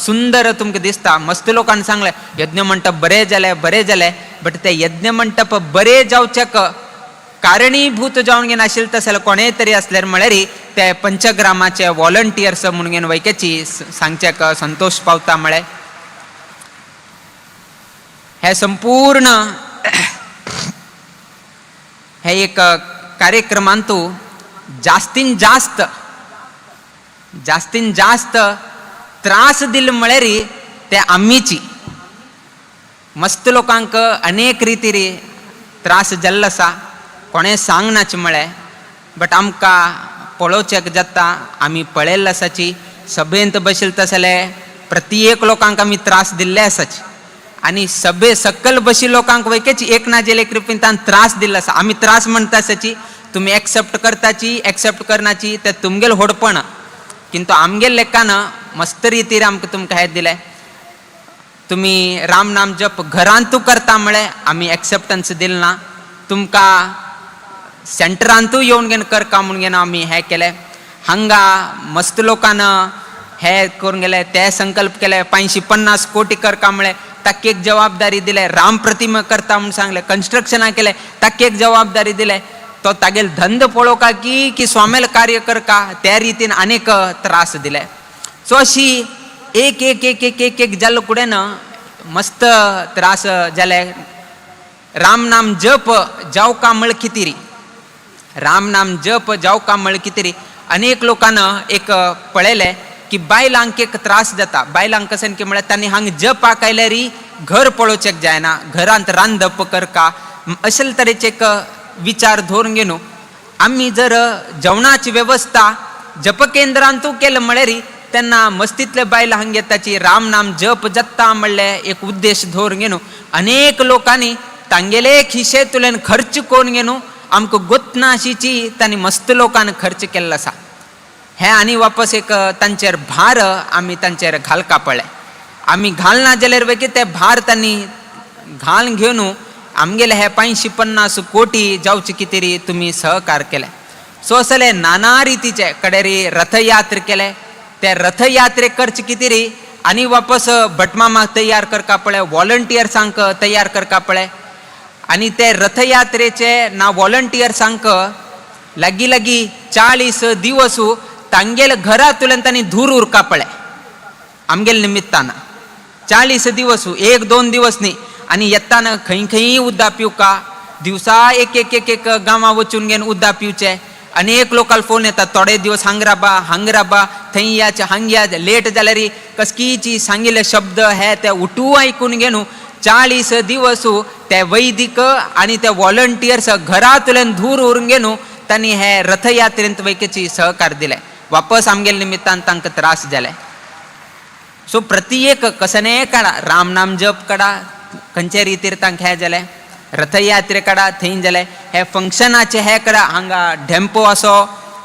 O: सुंदर तुमकां दिसता. मस्त लोकांनी सांगलें यज्ञ मंटप बरें जालें बरें जालें, बट ते यज्ञ मंटप बरें जावच्याक कारणीभूत जावन घेवन आशिल्लें तसलें कोणेय तरी आसल्यार म्हळ्यार ते पंचग्रामाचे वॉलंटियर्स म्हणून घेवन वैकेची सांगच्याक संतोश पावता म्हळें. हे संपूर्ण हे एक कार्यक्रमांतू जास्तीन जास्त जास्तीन जास्त त्रास दिले म्हळ्यार ते आमीची मस्त लोकांक अनेक रितीर त्रास जाल्लो आसा, कोणें सांगनाच म्हळें, बट आमकां पळोवच्याक जाता आमी पळयल्ले आसाची सभेंत बशिल्ले तसले प्रत्येक लोकांक आमी त्रास दिल्ले आसाची. आनी सभे सकल बशी लोकांक वैकेच एक ना जेले कृपेन तान त्रास दिल्लो आसा. आमी त्रास म्हणटा आसाची तुमी एक्सेप्ट करताची एक्सेप्ट करनाची ते तुमगेल होडपण, किंतु आमगेल लेखान मस्त रितीर आमकां तुमकां हें दिलें. तुमी राम नाम जप घरांतू करता म्हळें आमी एक्सेप्टन्स दिल ना, तुमकां सेंटरांतू येवन घेवन करका म्हूण घेवन आमी हें केलें. हांगा मस्त लोकान हे करून गेले, ते संकल्प केले 550 कोटी करका म्हळें, ताका एक जबाबदारी दिले. राम प्रतिमा करता म्हूण सांगलें, कन्स्ट्रक्शनां केलें, ताका एक जबाबदारी दिले. तो तागेल धंदो पळोवका की की स्वामेल कार्य करका त्या रितीन आनीक त्रास दिले. सो अशी एक एक एक एक एक एक जाल्लो कुडेन मस्त त्रास जाले. राम नाम जप जावका म्हळ कितें, राम नाम जप जावका म्हळ कितें अनेक लोकांना एक पळयलें की बायलांक एक त्रास जाता. बायलांक कशें की म्हळ्यार तांणी हांगा जपाक आयल्यार घर पळोवचें जायना, घरांत रांदप करका अशे तरेचे एक विचार धरून घेवन आमी जर जेवणाची वेवस्था जपकेंद्रांतू केलं म्हळ्यार तेन्ना मस्तीतले बायल हांगा येताची राम नाम जप जाता म्हणलें एक उद्देश धरून घेवन अनेक लोकांनी तांगेले खिशेंतल्यान खर्च करून घेवन आमकां गोतनाशीची तांणी मस्त लोकांनी खर्च केल्लो आसा. हें आनी वापस एक तांचेर भार आमी तांचेर घालका पडलें. आमी घालना जाल्यार वेगळी ते भार तांणी घाल घेवन आमगेले हे 550 कोटी जावचे कितें तुमी सहकार केले. सो असले नाना रितीचे कडेरी रथयात्रा केले, ते रथयात्रे करचे कितें आनी वापस भटमामाक तयार करका पळय, वॉलंटियर्सांक तयार करका पळय. आनी ते रथयात्रेचे ना वॉलंटियर्सांक लागीं लागीं 40 दिवस तांगेले घरांतल्यान तांणी धूर उरका पळय आमगेले निमित्तान. 40 दिवस, 1-2 दिवस न्ही. आनी येताना खंय खंय उद्दा पिवका, दिवसा एक एक एक एक गांवां वचून घेवन उद्दा पिवचे. अनेक लोकांक फोन येता, थोडे दिवस हांग राबा हांग राबा थंय याचे हांग या, लेट जाल्यार कसकीची सांगिल्ले शब्द हे ते उठू आयकून घेवन 40 दिवस ते वैदिक आनी ते वॉलंटियर्स घरांतल्यान धूर उरून घेवन तांणी हे रथयात्रेंत वैकेची सहकार दिले. वापस आमगेले निमित्तान तांकां त्रास जाले. सो प्रति एक कसने काडा, राम नाम जप काडा, खंयचे रितीर तांकां हें जालें, रथयात्रे काडा थंय जालें, हे फंक्शनाचे हे काडा. हांगा ढेंपो असो,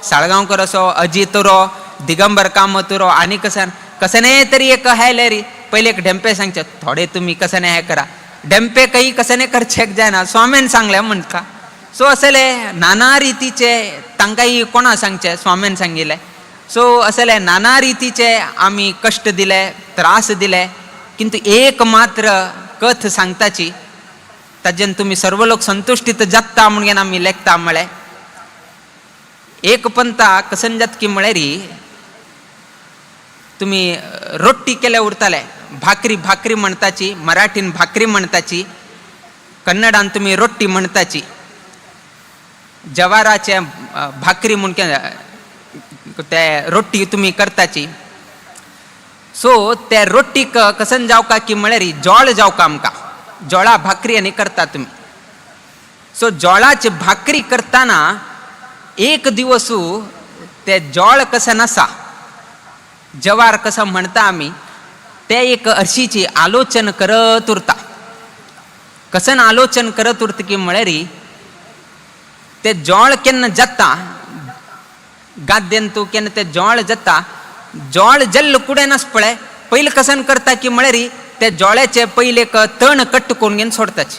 O: साळगांवकर असो, अजीत रो, दिगंबर कामत रो, आनी कसन कसने तरी एक हे री. पयले एक ढेंपे सांगचे थोडे तुमी कसने हे करा, ढेंपे काही कसने करचेक जायना स्वाम्यान सांगलें म्हणटा. सो असले नाना रितीचे तांकांय कोणा सांगचे स्वाम्यान सांगिल्लें. सो असले नाना रितीचे आमी कश्ट दिले, त्रास दिले, किंतु एक मात्र कथ सांगताची ताजेन तुमी सर्व लोक संतुश्टीत जाता म्हणून आमी लेखता म्हळें. एक पंथा कसन जातकी म्हळ्यार तुमी रोटी केल्या उरताले, भाकरी भाकरी म्हणताची, मराठीन भाकरी म्हणताची, कन्नडान तुमी रोटी म्हणताची, जवाराचे भाकरी म्हूण ते रोटी तुमी करताची. सो ते रोटीक कसन जावका की म्हळ्यार जोळ जावका आमकां, जोळा भाकरी आनी करता तुमी. सो जोळाची भाकरी करतना एक दिवस ते जोळ कसन आसा, जवार कसं म्हणता आमी, ते एक अशीची आलोचन करत उरता. कसन आलोचन करत उरता की म्हळ्यार ते जोळ केन्ना जाता गाद्यन तूं केन्ना ते जोळ जाता, जोळ जल्ल कुडें नास पळय पयलीं कसन करता की म्हळ्यार ते जोळ्याचे पयले एक तण कट्ट करून घेवन सोडताचे,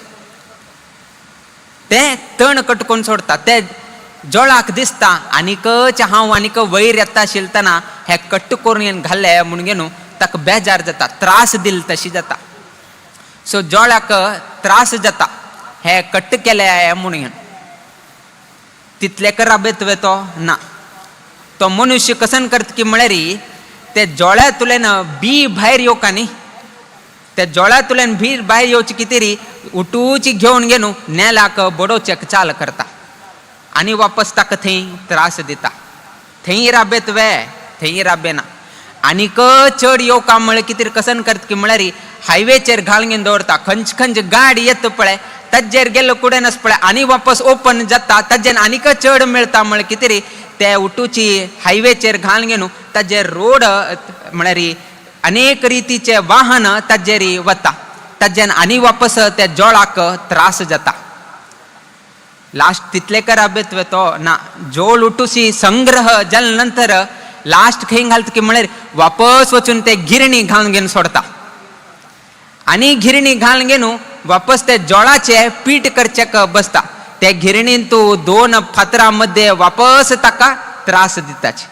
O: ते तण कट्ट करून सोडता. ते जोळाक दिसता आनीकच हांव आनीक वयर येता शिलतना हे कट्ट करून घेवन घाले म्हूण घेवन ताका बेजार जाता, त्रास दिल तशी जाता. सो जोळाक त्रास जाता हे कट्ट केले म्हूण घेवन. तितले कराबेत वेतो ना, तो मनुष्य कसन करता की म्हळ्यार ते जोळ्यांतल्यान बी भायर येवका न्ही, ते जोळ्यांतल्यान बी भायर येवचे कितें उठूची घेवन घेवन नेलाक बडोवचेक चाल करता आनी वापस ताका थंय त्रास दिता. थंय राबेत वे थंय राबे ना, आनीक चड येवका म्हळ्यार कितें कसन करता की म्हळ्यार हायवेचेर घालून घेवन दवरता. खंयचे खंयचे गाडी येता पळय ताजेर गेल्लो कुडेन आस पळय आनी वापस ओपन जाता, ताजेन आनीक चड मेळटा म्हळ्यार कितें ते उठूची हायवेचेर घालून घेवन ताजेर रोड म्हळ्यार अनेक रितीचे वाहन ताजेर वता. ताज्यान आनी वापस त्या जोळाक त्रास जाता. लास्ट तितले कराबेत तो ना जोळ उठूशी संग्रह जाले नंतर लास्ट खंय घालता की म्हळ्यार वापस वचून ते गिरणी घालून घेवन सोडता आनी गिरणी घालून घेवन वापस ते जोळाचे पीठ करचेक बसता. त्या गिरणीन तूं 2 फातरां मध्ये वापस ताका त्रास दिताची.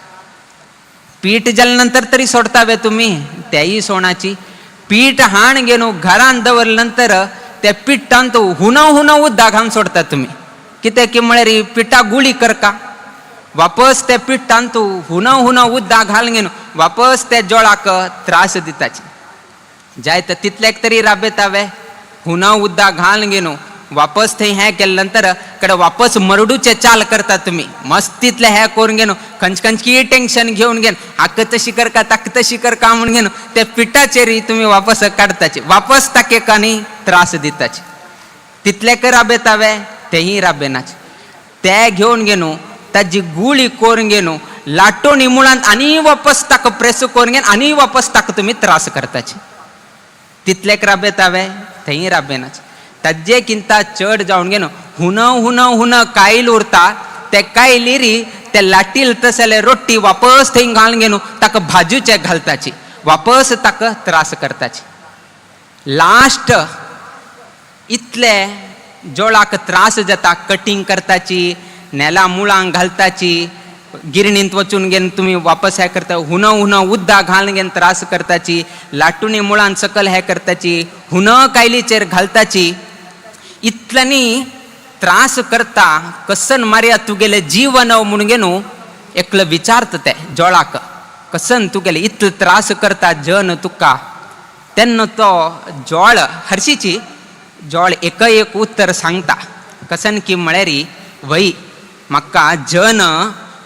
O: पीठ जाले नंतर तरी सोडता वे तुमी त्याही सोणाची पीठ हाण घेवन घरान दवरले नंतर त्या पिठान तूं हुना हुना उदक घालून सोडता तुमी. कित्याक की म्हळ्यार पिठा गुळी करका वापस त्या पिठान तूं हुना हुना उदक घालून घेवन वापस त्या जोळाक त्रास दिताची. जायत तितल्याक तरी राबयता वे हुना उदक घालून घेवन वापस थंय हें केले नंतर कडेन वापस मरडूचे चाल करता तुमी मस्त तितलें हें करून घेवन खंयचे खंयची टेंशन घेवन घेवन हाका तशी करका ताका तशी करका म्हूण घेवन त्या पिठाचेर तुमी वापस काडटाचे वापस ताका एक आनी त्रास दिताचे. तितलें राबयता वे तेंय राबयनाचे. ते घेवन घेवन ताजी गुळी करून घेवन लाटोणी मुळांत आनी वापस ताका प्रेस करून घेवन आनी वापस ताका तुमी त्रास करताचे. तितलेक राबयता वे थंय राबयनाचे. ताजे किंता चड जावन घेवन हुन हुन हुन कायल उरता ते कायलीरी ते लाटील तसले रोटी वापस थंय घालून घेवन ताका भाजूचे घालताची वापस ताका त्रास करताची. लास्ट इतले जोळाक त्रास जाता कटींग करताची नेला मुळांक घालताची गिरणींत वचून घेवन तुमी वापस हें करता हुन हुन उदक घालून घेवन त्रास करताची लाटुणी मुळान सकल हें करताची हुन कायलीचेर घालताची. इतल्यांनी त्रास करता कसन मारया तुगेलें जीवन म्हूण घेवन एकलो विचारता ते जोळाक कसन तुगेलें इतलो त्रास करता जन तुका. तेन्ना तो जोळ हरशीची जोळ एक एक उत्तर सांगता कसन की म्हळ्यार वय म्हाका जन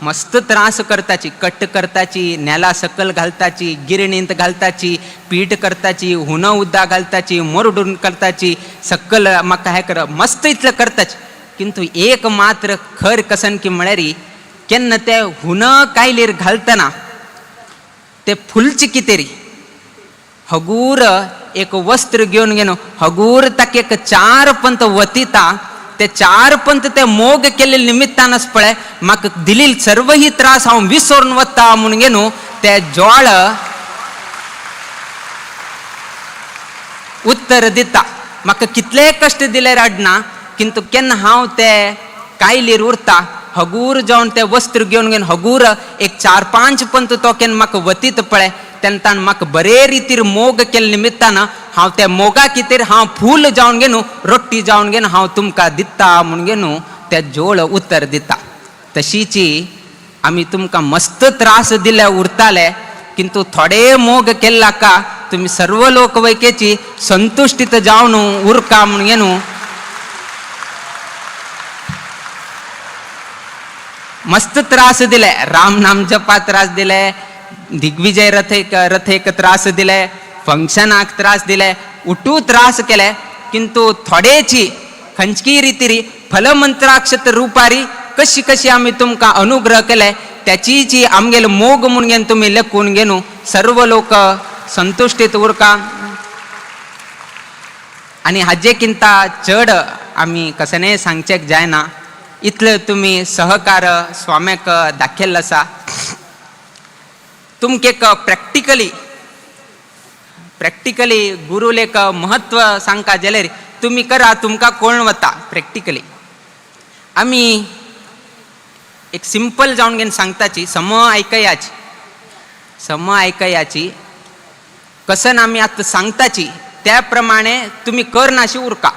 O: मस्त त्रास करताची कट करताची नेला सकल घालताची गिरणींत घालताची पीठ करताची हुन उदक घालताची मोरडून करताची सकल म्हाका हें कर मस्त इतलें करताची. किंतु एक मात्र खर कसन की म्हळ्यार केन्ना ते हुन कायलीर घालतना ते फुलचे कितेरी हगूर एक वस्त्र घेवन घेवन हगूर ताका एक 4 पंत वतिता ते 4 पंत ते मोग केल्ले निमित्तानच पळय म्हाका दिलील सर्वही त्रास हांव विसरून वता म्हूण घेवन ते जोळ उत्तर दिता. म्हाका कितले कश्ट दिले रडना किंतु केन्ना हांव ते कायलीर उरता हगूर जावन ते वस्त्र घेवन घेवन हगूर एक 4-5 पंत तो केन्ना म्हाका वतीत पळय तेन्ना ताणें म्हाका बरे रितीर मोग केल्ले निमित्तान हांव त्या मोगा कितेर हांव फूल जावन घेवन रोटी जावन घेवन हांव तुमकां दिता म्हूण घेवन त्या जोळ उत्तर दिता. तशीची आमी तुमकां मस्त त्रास दिले उरताले किंतु थोडे मोग केल्ला का तुमी सर्व लोक वैकेची संतुश्टीत जावन उरका म्हूण घेवन मस्त त्रास दिले. राम नाम जपा त्रास दिले, दिग्विजय रथेक त्रास दिले, फंक्शनाक त्रास दिले, उठू त्रास केले किंतु थोडेची खंयची रितीरी फलमंत्राक्षत रुपारी कशी कशी आमी तुमकां अनुग्रह केले त्याची आमगेलो मोग म्हूण घेवन तुमी लेखून घेवन सर्व लोक संतुश्टीत उरका. आनी हाजे किंता चड आमी कसनेय सांगचेक जायना इतले तुमी सहकार स्वाम्याक दाखयल्लो आसा. तुमकां एक प्रॅक्टिकली प्रॅक्टिकली गुरुलेक म्हत्व सांगता जाल्यार तुमी करा, तुमकां कोण वता प्रॅक्टिकली. आमी एक सिंपल जावन घेवन सांगताची, सम आयकयाची, सम आयकयाची कसन आमी आतां सांगताची त्या प्रमाणे तुमी करनाशी उरका.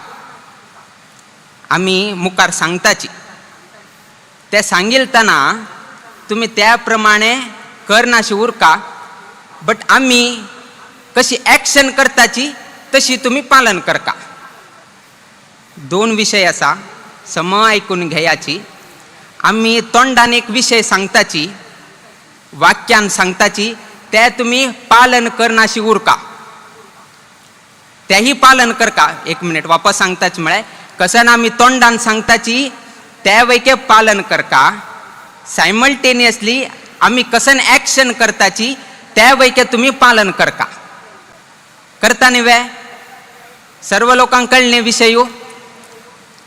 O: आमी मुखार सांगताची ते सांगिलतना तुमी त्या प्रमाणे करनाशी उरका, बट आमी कशी एक्शन करताची तशी तुमी पालन करका. दोन विशय आसा, सम आयकून घेयाची. आमी तोंडान एक विशय सांगताची, वाक्यान सांगताची, ते तुमी पालन करनाशी उरका, तेही पालन करका. एक मिनिट वापस सांगताच म्हळ्यार कसन आमी तोंडान सांगताची ते वैके पालन करका, सायमल्टेनियसली आमी कसन एक्शन करताची ते वैके तुमी पालन करका. करता न्ही वे? सर्व लोकांक कळ्ळें विशय.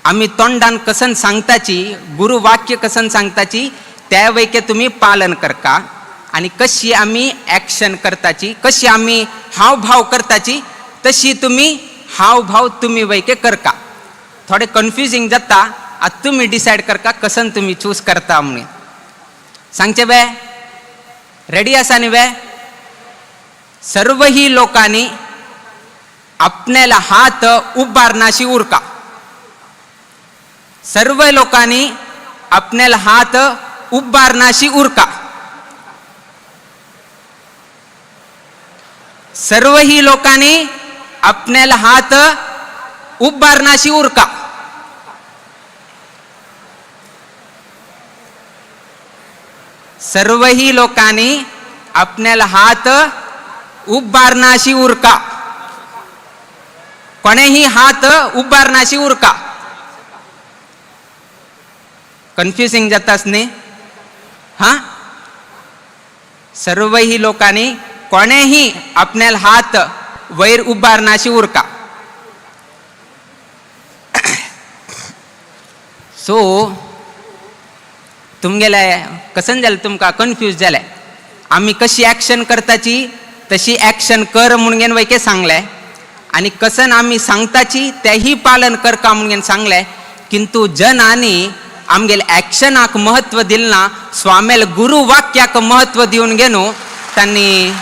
O: आमी तोंडान कसन सांगताची, गुरु वाक्य कसन सांगताची त्या वैके तुमी पालन करका आनी कशी आमी एक्शन करताची, कशी आमी हावभाव करताची तशी तुमी हावभाव तुमी वैके करका. थोडे कन्फ्युजींग जाता, आतां तुमी डिसायड करका कसन तुमी चूज करता म्हणून. सांगचे वे रेडी आसा न्ही वे? सर्वही लोकांनी आपल्याला हात उबारनाशी उरका. सर्व लोकांनी आपल्याला हात उबारनाशी उरका. सर्वही लोकांनी आपल्याला हात उबारनाशी उरका. सर्वही लोकांनी आपल्याला हात उबारनाशी उरका. कोणेही हात उबारनाशी उरका. कन्फ्युजिंग जाताच न्ही? हां, सर्वही लोकांनी कोणेही आपल्याला हात वयर उबारनाशी उरका. सो तुमगेले कसन जालें, तुमकां कन्फ्यूज जालें. आमी कशी एक्शन करताची तशी एक्शन कर म्हणून वैके सांगलें आनी कसन आमी सांगताची तेही पालन करका म्हणून सांगलें. किंतु जनांनी आमगेले एक्शनाक म्हत्व दिलें ना, स्वामेल गुरु वाक्याक म्हत्व दिवन घेवन तांणी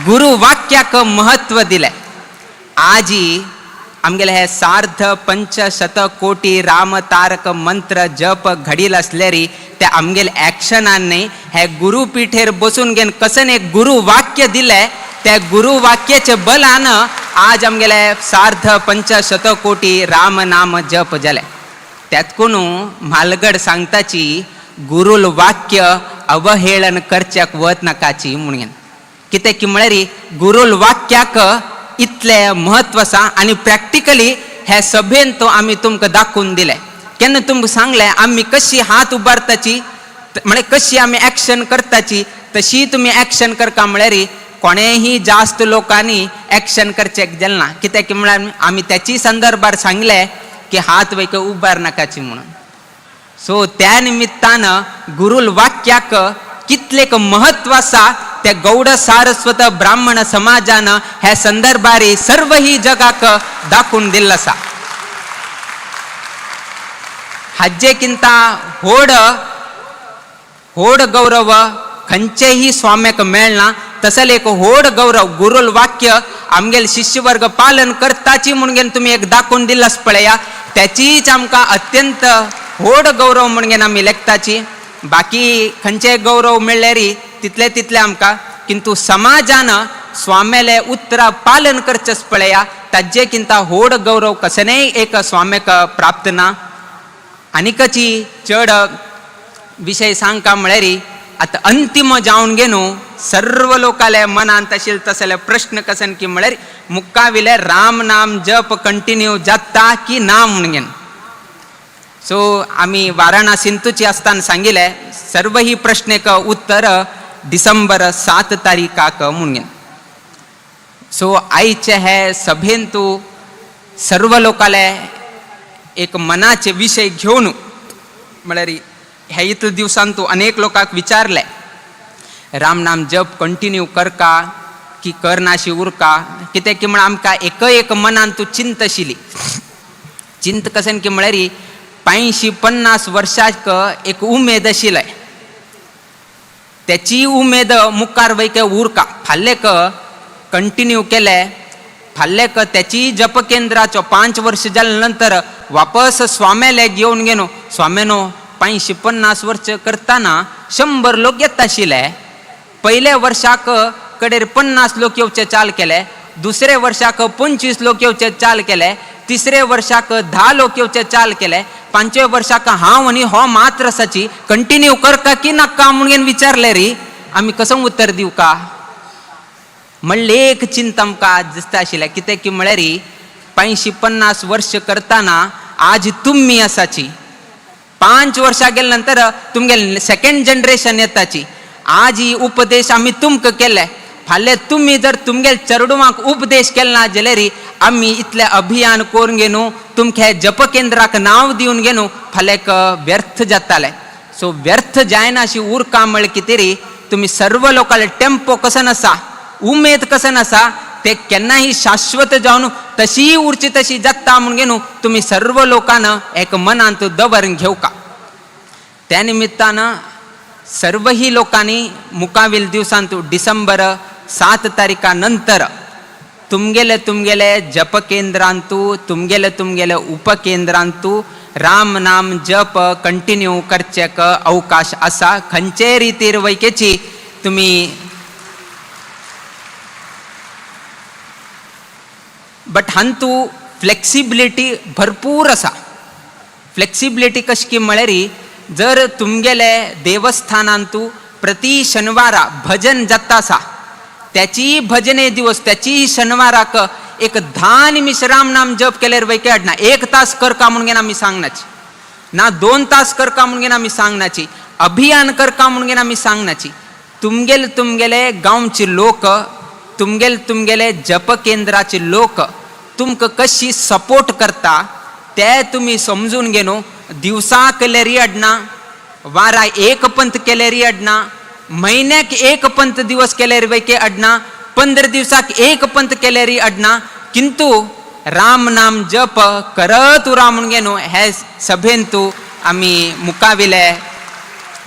O: गुरु वाक्याक म्हत्व दिलें. आजी आमगेले हे सार्ध 500 कोटी राम तारक मंत्र जप घडील आसलेरी ते आमगेले एक्शनान न्ही हे गुरुपीठेर बसून घेवन कसन एक गुरु वाक्य दिलें त्या गुरु वाक्याचे बलान आज आमगेले सार्ध 500 कोटी राम नाम जप जालें. त्यात कोण म्हालगड सांगताची गुरुल वाक्य अवहेळन करच्याक वत नाकाची म्हणून. कितें की म्हळ्यार गुरुल वाक्याक इतलें म्हत्व आसा आनी प्रॅक्टिकली हे सभेन तो आमी तुमकां दाखोवन दिलें. केन्ना तुमकां सांगलें आमी कशी हात उबारताची म्हळ्यार कशी आमी एक्शन करताची तशी तुमी एक्शन करका म्हळ्यार कोणेही जास्त लोकांनी एक्शन करचें जालें ना. कित्याक की म्हळ्यार आमी त्याची संदर्भार सांगलें की हात वयक उबार नाकाची म्हणून. सो त्या निमित्तान गुरुल वाक्याक कितलेक म्हत्व आसा त्या गौड सारस्वत ब्राह्मण समाजान ह्या संदर्भारी सर्वही जगाक दाखोवन दिल्लो आसा. हाजेकिंता होड होड गौरव खंयचेही स्वाम्याक मेळना तसले एक होड गौरव गुरुल वाक्य आमगेल शिष्यवर्ग पालन करताची म्हणून तुमी एक दाखोवन दिल्लास पळया त्याचीच आमकां अत्यंत होड गौरव म्हणून आमी लेखताची. बाकी खंयचे गौरव मेळ्ळेरी तितले तितले आमकां, किंतु समाजान स्वाम्याले उतरां पालन करचेच पळया ताजे किंता होड गौरव कसनेय एक स्वाम्याक प्राप्त ना. आनीकची चड विशय सांगका म्हळ्यार आतां अंतिम जावन घेवन सर्व लोकाले मनांत आशिल्ले तसले प्रश्न कसन की म्हळ्यार मुक्काविले राम नाम जप कंटिन्यू जाता की ना म्हणून. सो आमी वाराणसींतूच आसतना सांगिल्लें सर्व ही प्रश्नेक उत्तर डिसेंबर 7 तारीखाक म्हणून. सो आयचे हे सभेंतू सर्व लोकाले एक मनाचे विशय घेवन म्हळ्यार ह्या इतले दिवसान तूं अनेक लोकांक विचारलें राम नाम जप कंटिन्यू करका की करनाशी उरका. कित्याक की म्हळ्यार आमकां एक एक मनान तूं चिंत आशिल्ली. चिंत कशें की म्हळ्यार 85-50 वर्साक एक उमेद आशिल्ले त्याची उमेद मुखार वयके उरका फाल्लेक कंटिन्यू केले फाल्लेक त्याची जप केंद्राचो 5 वर्ष जाले नंतर वापस स्वाम्याले घेवन गेलो. स्वाम्यानो 85-50 वर्ष करतना 100 लोक येता आशिल्ले. पयल्या वर्साक कडेर 50 लोक येवचे चाल केले, दुसरे वर्साक 25 लोक येवचे चाल केले, तिसरे वर्साक 10 लोक येवचे चाल केले, 5व्या वर्साक हांव आनी हो मात्र आसाची कंटिन्यू करका की नाका म्हणून विचारले री आमी कसो उत्तर दिवं का म्हणले एक चिंता आमकां दिसता आशिल्लें. कित्याक की म्हळ्यार 85-50 वर्ष करतना आज तुमी आसाची 5 वर्सां गेले नंतर तुमगेले सेकेंड जनरेशन येताची. आज ही उपदेश आमी तुमकां केले फाल्यां तुमी जर तुमगेले चेडवांक उपदेश केले ना जाल्यार आमी इतलें अभियान करून घेवन तुमकां जपकेंद्राक नांव दिवन घेवन फाल्यां व्यर्थ जातालें. सो व्यर्थ जायना अशी उरका म्हळ्यार कितें री तुमी सर्व लोकांले टेम्पो कसन आसा, उमेद कसन आसा, ते केन्नाही शाश्वत जावन तशी उरची तशी जाता म्हूण घेवन तुमी सर्व लोकांना एक मनांत दवरून घेवका. त्या निमित्तान सर्वही लोकांनी मुखावेल दिवसांत डिसेंबर 7 तारीखा नंतर तुमगेले तुमगेले जपकेंद्रांतू तुमगेले तुमगेले उपकेंद्रांतू राम नाम जप कंटिन्यू करचेक अवकाश आसा. खंयचे रितीर वैकेची तुमी बट हांतू फ्लेक्सिबिलिटी भरपूर आसा. फ्लेक्सिबिलिटी कशी की म्हळ्यार जर तुमगेले देवस्थानांतू प्रति शनिवारा भजन जाता आसा त्याची भजने दिवस त्याची शनिवाराक एक 10 निमिष राम नाम जप केल्यार वैके हाडना. 1 तास कर का म्हणून आमी सांगनाची ना, 2 तास कर का म्हणून आमी सांगनाची, अभियान कर का म्हणून आमी सांगनाची. तुमगेले तुमगेले गांवचे लोक तुमगेले तुमगेले जप केंद्राचे लोक तुमकां कशी सपोर्ट करता ते तुमी समजून घेवन दिवसा केल्यारय अडना, वारा एक पंथ केल्यारय अडना, म्हयन्याक एक पंथ दिवस केल्यार वैके अडना, 15 दिवसाक एक पंथ केल्यारय अडना, किंतु राम नाम जप करत उरा म्हणून घेवन हे सभेंतू आमी मुखाविले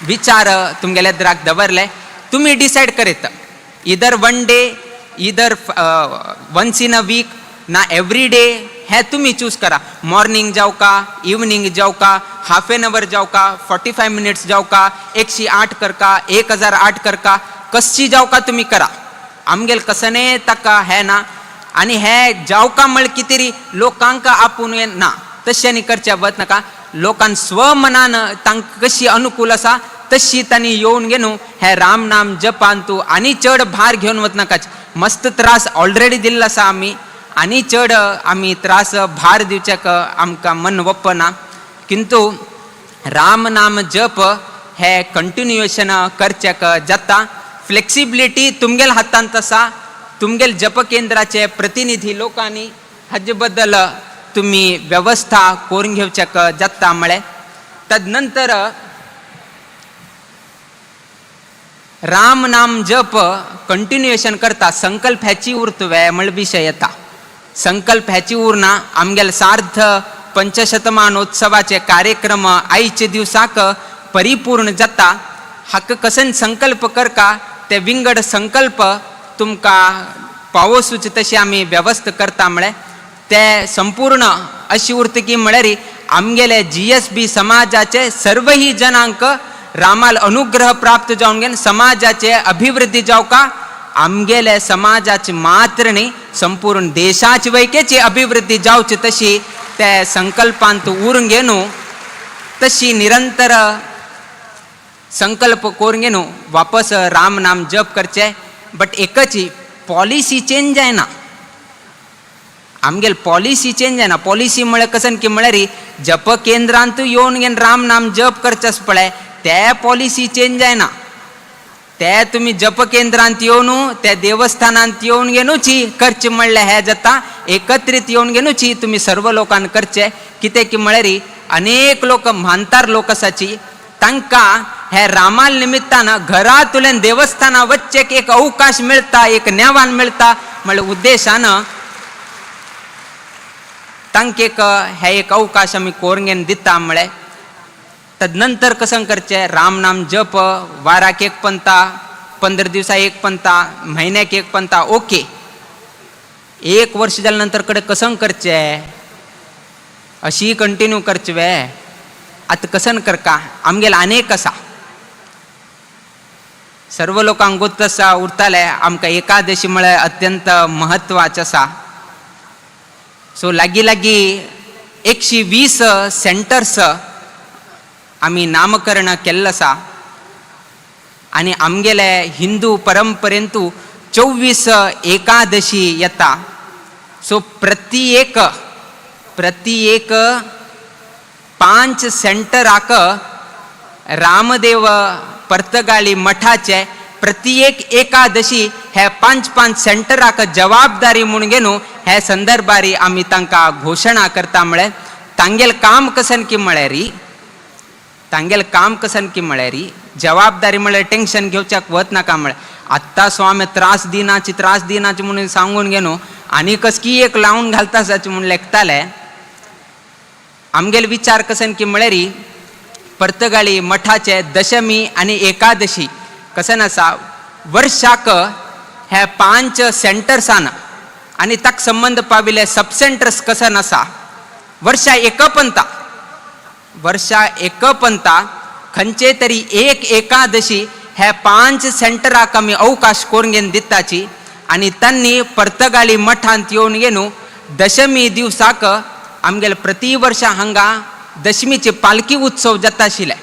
O: विचार तुमगेले द्राक दवरले. तुमी डिसायड करीत either 1 day, either once in a week ना एवरी डे हे तुमी चूज करा. मॉर्निंग जावं का, इवनिंग जावं का, हाफ एन our जावं का, 45 मिनिट्स जावं का, 108 करका, 1008 करका, कशी जावं का तुमी करा. आमगेल कसने ताका हे ना आनी हे जावं का म्हळ्यार कितें री लोकांक आपूण ना तशें आनी करचें वत नाका. लोकांक स्वमनान तांकां कशी अनुकूल आसा तशी तांणी येवन घेवन हे राम नाम जपान तूं आनी चड भार घेवन वत नाकाच. मस्त त्रास ऑलरेडी दिल्लो आसा आमी आनी चड आमी त्रास भार दिवच्याक आमकां मन वपना, किंतु राम नाम जप हे कंटिन्युएशन करच्याक जाता. फ्लेक्सिबिलिटी तुमगेल हातांत आसा. तुमगेल जप केंद्राचे प्रतिनिधी लोकांनी हाजे बद्दल तुमी वेवस्था करून घेवच्याक जाता म्हळें. तदनंतर राम नाम जप कंटिन्युएशन करता संकल्प ह्याची उरतवे म्हळ्यार विशय येता. संकल्प ह्याची उरना. आमगेले सार्ध पंचशतमानोत्सवाचे कार्यक्रम आयचे दिवसाक परिपूर्ण जाता. हाका कसन संकल्प करका ते विंगड संकल्प तुमकां पावोसूचे तशी आमी वेवस्था करता म्हळ्यार ते संपूर्ण अशी उरता की म्हळ्यार आमगेले GSB समाजाचे सर्वही जनांक रामाल अनुग्रह प्राप्त जावन घेवन समाजाचे अभिवृद्धी जावका, आमगेले समाजाचे मात्र न्ही संपूर्ण देशाची वैकेची अभिवृद्धी जावची तशी ते संकल्पांत उरून घेवन तशी निरंतर संकल्प करून घेवन वापस राम नाम जप करचे. बट एकच पॉलिसी चेंज जायना. आमगेल पॉलिसी चेंज जायना. पॉलिसी म्हळ्यार कसन की म्हळ्यार जप केंद्रांत येवन घेवन राम नाम जप करचें पळय ते पॉलिसी चेंज जायना. ते तुमी जप केंद्रांत येवन त्या देवस्थानांत येवन घेवनूची करचें म्हणल्यार हें जाता. एकत्रीत येवन घेवनूची तुमी सर्व लोकांक करचें. कितें की म्हळ्यार अनेक लोक म्हानतार लोक आसाची तांकां हे रामाल निमित्तान घरांतल्यान देवस्थाना वच्चेक एक अवकाश मेळटा, एक नेवान मेळटा म्हळ्यार उद्देशान तांकां एक हे एक अवकाश आमी करून घेवन दिता म्हळें. तदनंतर कसं करचें राम नाम जप वाराक एक पंता, 15 दिवसा एक पंता, म्हयन्याक एक पंता, ओके. 1 वर्ष जाल्या नंतर कडेन कसं करचें अशी कंटिन्यू करचें वे आतां कसन करका. आमगेले अनेक आसा सर्व लोकांक गोत्त आसा उरताले. आमकां एकादशी म्हळ्यार अत्यंत म्हत्वाचें आसा. सो लागीं लागीं 120 सेंटर्स आमी नामकरण केल्लें आसा आनी आमगेले हिंदू परंपरेंतू 24 एकादशी येता. सो प्रति एक 5 सेंटराक रामदेव पर्तगाळी मठाचे प्रति एक एकादशी हे 5 5 सेंटराक जबाबदारी म्हूण घेवन हे संदर्भारी आमी तांकां घोशणा करता म्हळ्यार तांगेल काम कसन की म्हळ्यार तांगेल काम कसन की म्हळ्यार जबाबदारी म्हळ्यार टेन्शन घेवच्याक वत नाका म्हळ्यार आत्तां स्वामी त्रास दिनाची त्रास दिनाची म्हणून सांगून घेवन आनी कसकी एक लावन घालता जाची म्हूण लेखताले. आमगेले विचार कसन की म्हळ्यार पर्तगाळी मठाचे दशमी आनी एकादशी कसन आसा वर्षाक हे 5 सेंटर्सान आनी ताका संबंद पाविल्ले सब सेंटर्स कसन आसा वर्षा एकपंता वर्षा एकपंता खंयचे तरी एक एकादशी हे 5 सेंटराक आमी अवकाश करून घेवन दिताची आनी तांणी पर्तगाळी मठांत येवन घेवन दशमी दिवसाक आमगेले प्रति वर्षा हांगा दशमीचे पालखी उत्सव जाता आशिल्ले.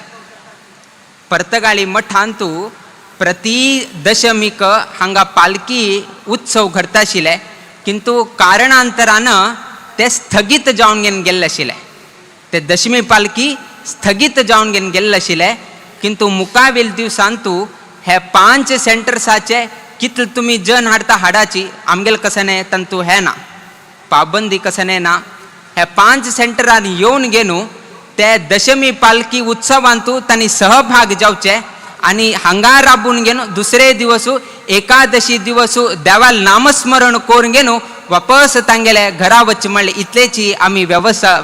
O: पर्तगाळी मठांतू प्रति दशमीक हांगा पालखी उत्सव घडता आशिल्ले किंतु कारणांतरान ते स्थगीत जावन घेवन गेल्ले आशिल्ले. ते दशमी पालखी स्थगीत जावन घेवन गेल्ले आशिल्ले किंतु मुखावेल दिवसांतू हे 5 सेंटर्साचे कितले तुमी जन हाडता हाडाची आमगेले कसने तंतू हे ना पाबंदी कसने ना हे 5 सेंटरान येवन घेवन ते दशमी पालखी उत्सवांतू तांणी सहभाग जावचे आनी हांगा राबून घेवन दुसरे दिवस एकादशी दिवस देवाल नामस्मरण करून घेवन वापस तांगेले घरा वचचे म्हणल्यार इतलेची आमी वेवस्था.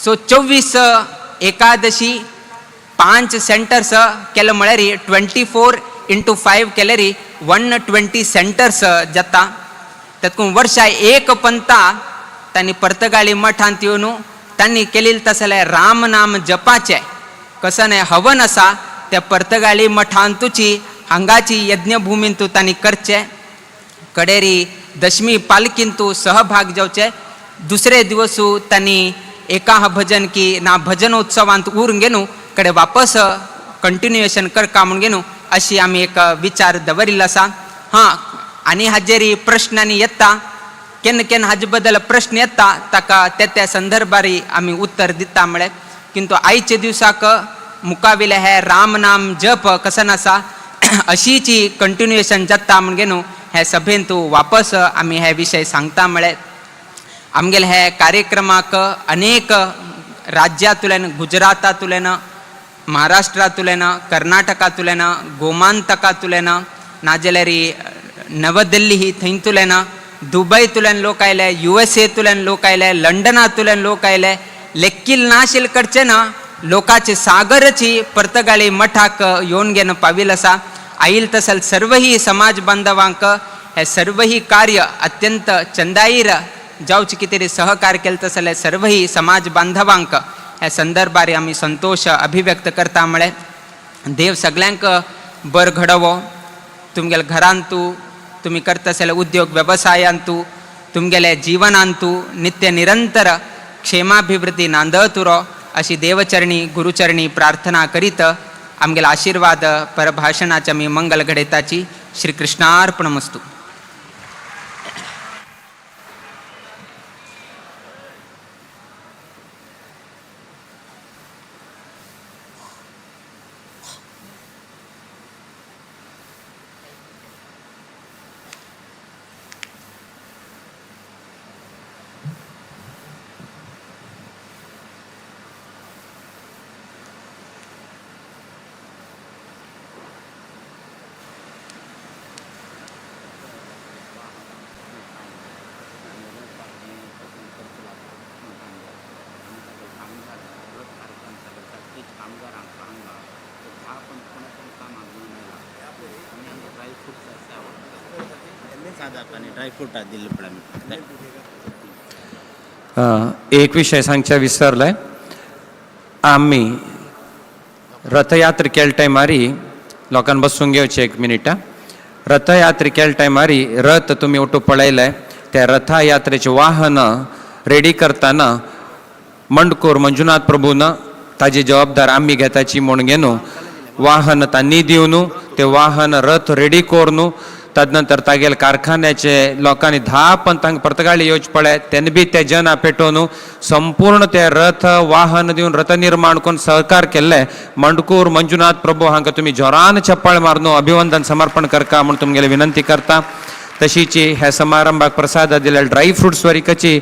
O: सो 24 एकादशी 5 सेंटर्स केले म्हळ्यार 24 × 5 केल्यार 120 सेंटर्स जाता. तातूंत वर्षा एक पंता तांणी पर्तगाळी मठांत येवन तांणी केलेले तसले राम नाम जपाचे कसं हवन आसा त्या पर्तगाळी मठांतूची हांगाची यज्ञभुमींतू तांणी करचे कडेरी दशमी पालखींतू सहभाग जावचे. दुसरे दिवसू तांणी एकाह भजन की ना भजनोत्सवांत उरून घेवन कडे वापस कंटिन्युएशन करका म्हूण घेवन अशी आमी एक विचार दवरिल्लो आसा. हां आनी हाजेर प्रश्न आनी येता केन्ना केन्ना हाजे बद्दल प्रश्न येता ताका त्या त्या संदर्भारी आमी उत्तर दिता म्हळ्यार किंतु आयच्या दिवसाक मुखावेले हे राम नाम जप कसन आसा अशीची कंटिन्युएशन जाता म्हूण घेवन हे सभेंत वापस आमी हे विशय सांगता म्हळ्यार आमगेले हे कार्यक्रमाक अनेक राज्यांतल्यान गुजरातांतल्यान महाराष्ट्रांतल्यान कर्नाटकांतल्यान गोमांतकांतल्यान नाजाल्यार नवदिल्ली थंयतल्यान दुबयतल्यान लोक आयले, युएसएतल्यान लोक आयले, लंडनांतल्यान लोक आयले. लेक्कील नाशिल्ले कडचे ना लोकाचे सागरची पर्तगाळी मठाक येवन घेवन पाविल आसा. आयल तसल सर्वही समाज बांधवांक हे सर्वही कार्य अत्यंत चंदाईर जावचे कितें सहकार केले तसले सर्वही समाज बांधवांक ह्या संदर्भार आमी संतोश अभिव्यक्त करता. म्हळ्यार देव सगल्यांक बर घडोवो. तुमगेले घरांतू तुमी करता आसले उद्योग वेवसायांतू तुमगेले जिवनांतू नित्य निरंतर क्षेमाभिवृद्धी नांदत उरो अशी देवचरणी गुरुचरणी प्रार्थना करीत आमगेले आशीर्वाद परभाषणाचे आमी मंगल घडयताची. श्री कृष्णार्पणमस्तु.
I: एक विशय सांगचे विसरले. आमी रथयात्रा केले टायमारी लोकांक बसून घेवचे एक मिनिट. रथयात्रा केले टायमारी रथ तुमी ओटू पळयले त्या रथयात्रेचे वाहन रेडी करतना मंडकोर मंजुनाथ प्रभून ताजी जबाबदार आमी घेताची म्हूण घेवन वाहन तांणी दिवन ते वाहन रथ रेडी करून तदनंतर तागेले कारखान्याचे लोकांनी 10 पंतांक पर्तगाळी येवचे पडले तेन्ना बी ते जना पेटोवन संपूर्ण ते रथ वाहन दिवन रथ निर्माण करून सहकार केल्ले मांडकूर मंजुनाथ प्रभू हांकां तुमी जोरान चप्पाळ मारून अभिवंदन समर्पण करका म्हूण तुमगेले विनंती करता. तशीची ह्या समारंभाक प्रसाद दिले ड्राय फ्रुट्स वरिकची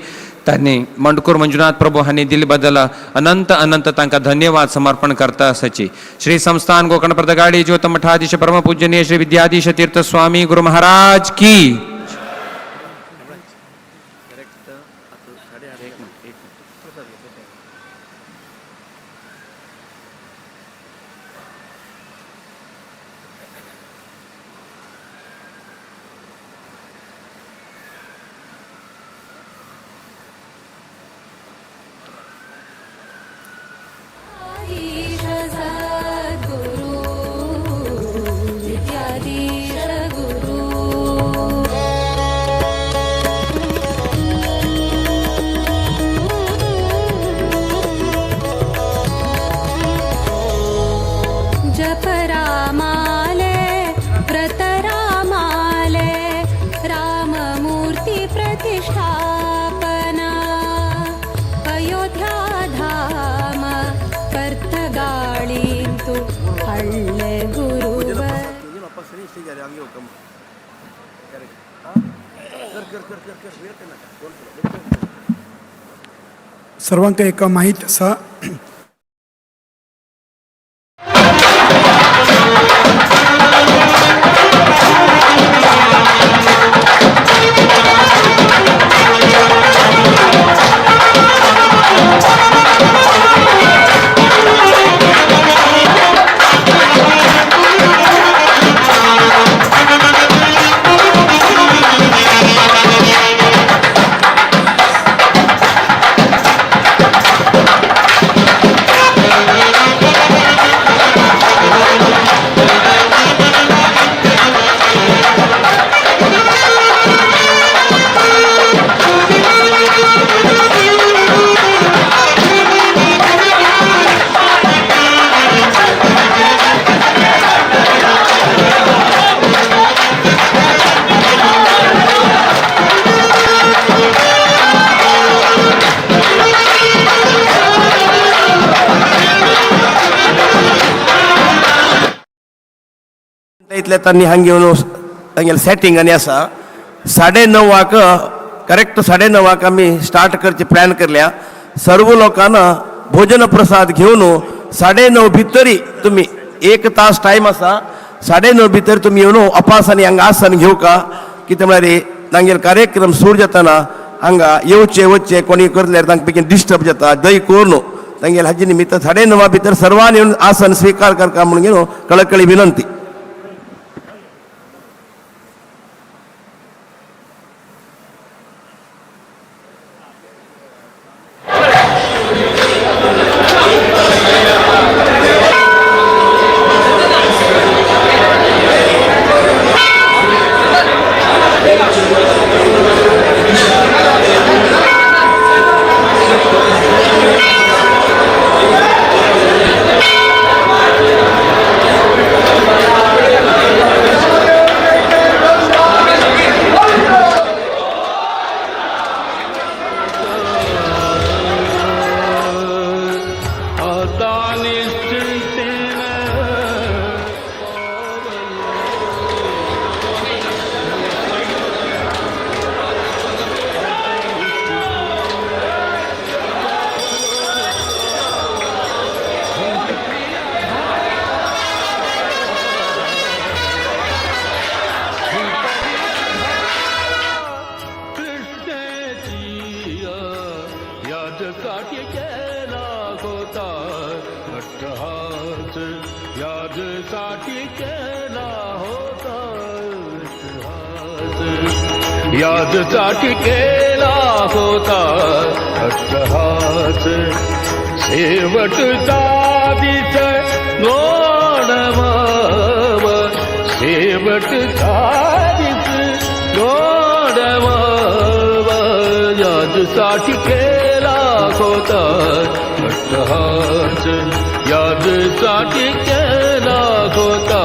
I: तांणी मांडकूर मंजुनाथ प्रभू हांणी दिल्ले बदल अनंत अनंत तांकां धन्यवाद समर्पण करता आसाची. श्री संस्थान गोकर्ण पर्तगाळी ज्योत मठाधीश परम पूजनीय श्री विद्याधीश तीर्थ स्वामी गुरु महाराज की.
P: सर्वांक एक माहीत आसा.
C: इतले तांणी हांगा येवन तांगेलें सेटींग आनी आसा. 9:30 करेक्ट 9:30 आमी स्टार्ट करचे प्लॅन करल्या. सर्व लोकांना भोजन प्रसाद घेवन 9:30 भितरी तुमी 1 तास टायम आसा. 9:30 भितर तुमी येवन अपास आनी हांगा आसन घेवका. कितें म्हळ्यार तांगेले कार्यक्रम सुरू जातना हांगा येवचे वचचे कोणी करल्यार तांकां बेगीन डिस्टर्ब जाता. दय करून तांगेले हाजे निमित्त 9:30 भितर सर्वांनी येवन आसन स्विकार करका म्हणून घेवन कळकळी विनंती.
H: यादसाठी केला होता अट्टहास शेवटचा दिस गोड भाव शेवटचा दिस गोड भाव यादसाठी केला होता अट्टहास यादसाठी केला होता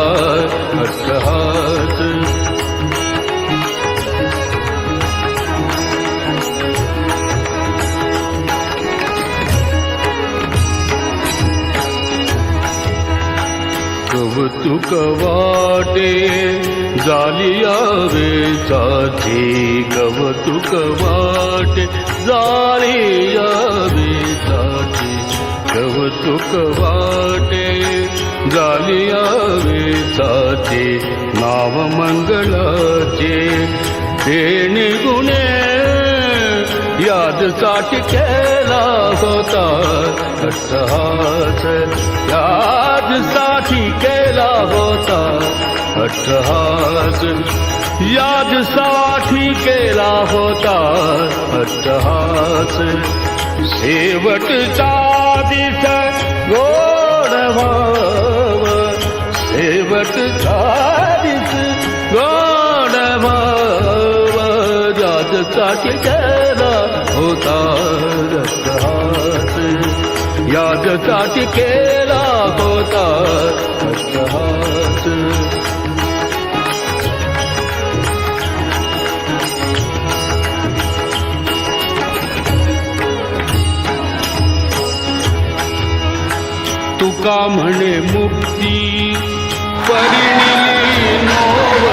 H: अट्टहास। वाटे जालिया वेचाची, कवतुक वाटे जालिया वेचाची, कवतुक वाटे जालिया वेचाचे, नाव मंगळाचे देणे गुणे यादसाठी केला होता अट्टहास, यादसाठी केला होता अट्टहास, यादसाठी केला होता अट्टहास. शेवटचा दिस गोड भाव, शेवटचा दिस गोड भाव, यादसाठी केला होता अट्टहास, यादसाठी केला होता अट्टहास. तुका म्हणे मुक्ती परिणिली नोव.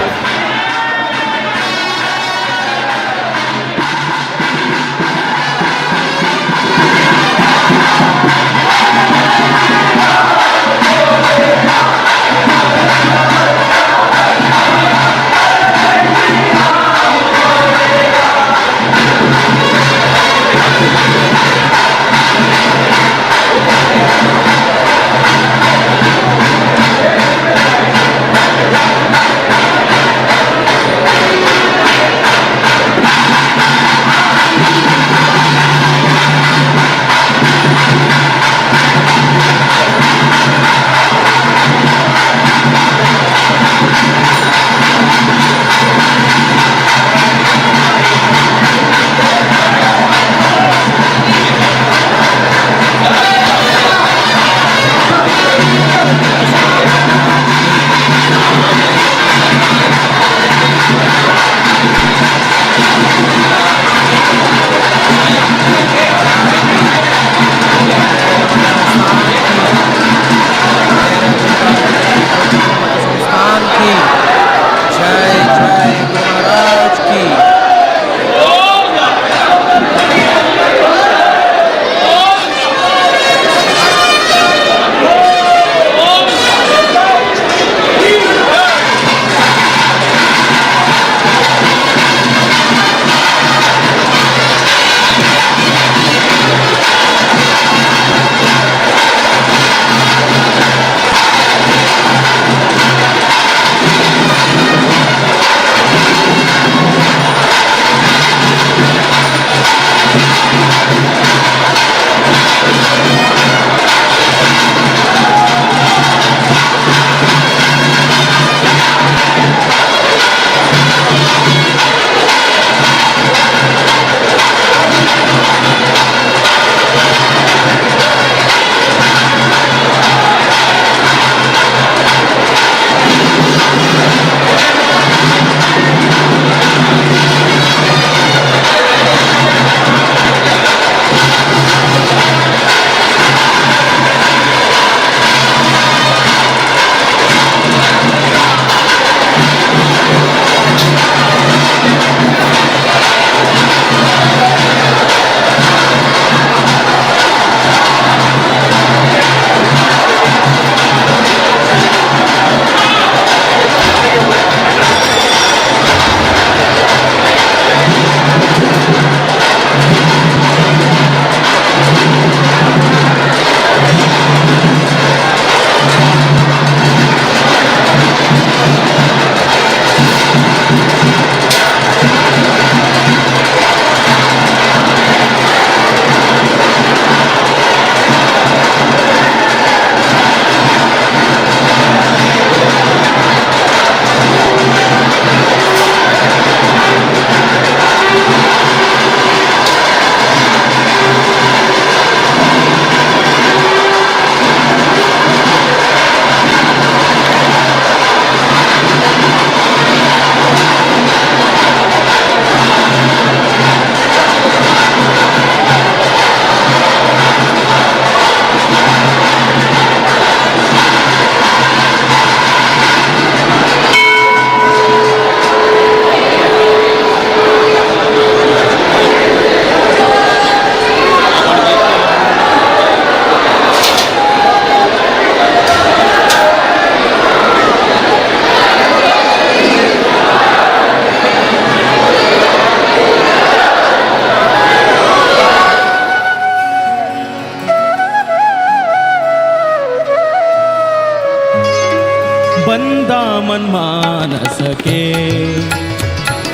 Q: ಮನ್ಮಾನಸಕ್ಕೆ,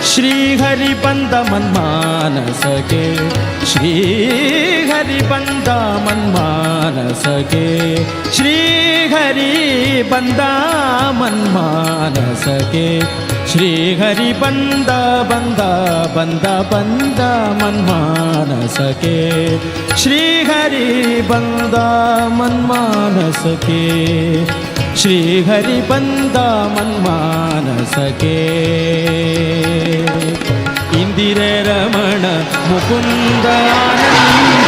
Q: ಶ್ರೀಹರಿ ಬಂದ ಮನ್ಮಾನಸಕ್ಕೆ, ಶ್ರೀಹರಿ ಬಂದ ಮನ್ಮಾನಸಕ್ಕೆ, ಶ್ರೀಹರಿ ಬಂದ ಮನ್ಮಾನಸಕ್ಕೆ, ಶ್ರೀಹರಿ ಬಂದ ಬಂದ ಬಂದ ಬಂದ ಮನ್ಮಾನಸಕ್ಕೆ, ಶ್ರೀಹರಿ ಬಂದ ಮನ್ಮಾನಸಕ್ಕೆ, ಶ್ರೀಹರಿ ಬಂದ ಮನ್ಮಾನಸಕ್ಕೆ. ಇಂದಿರೆ ರಮಣ ಮುಕುಂದ ಆನಂದ.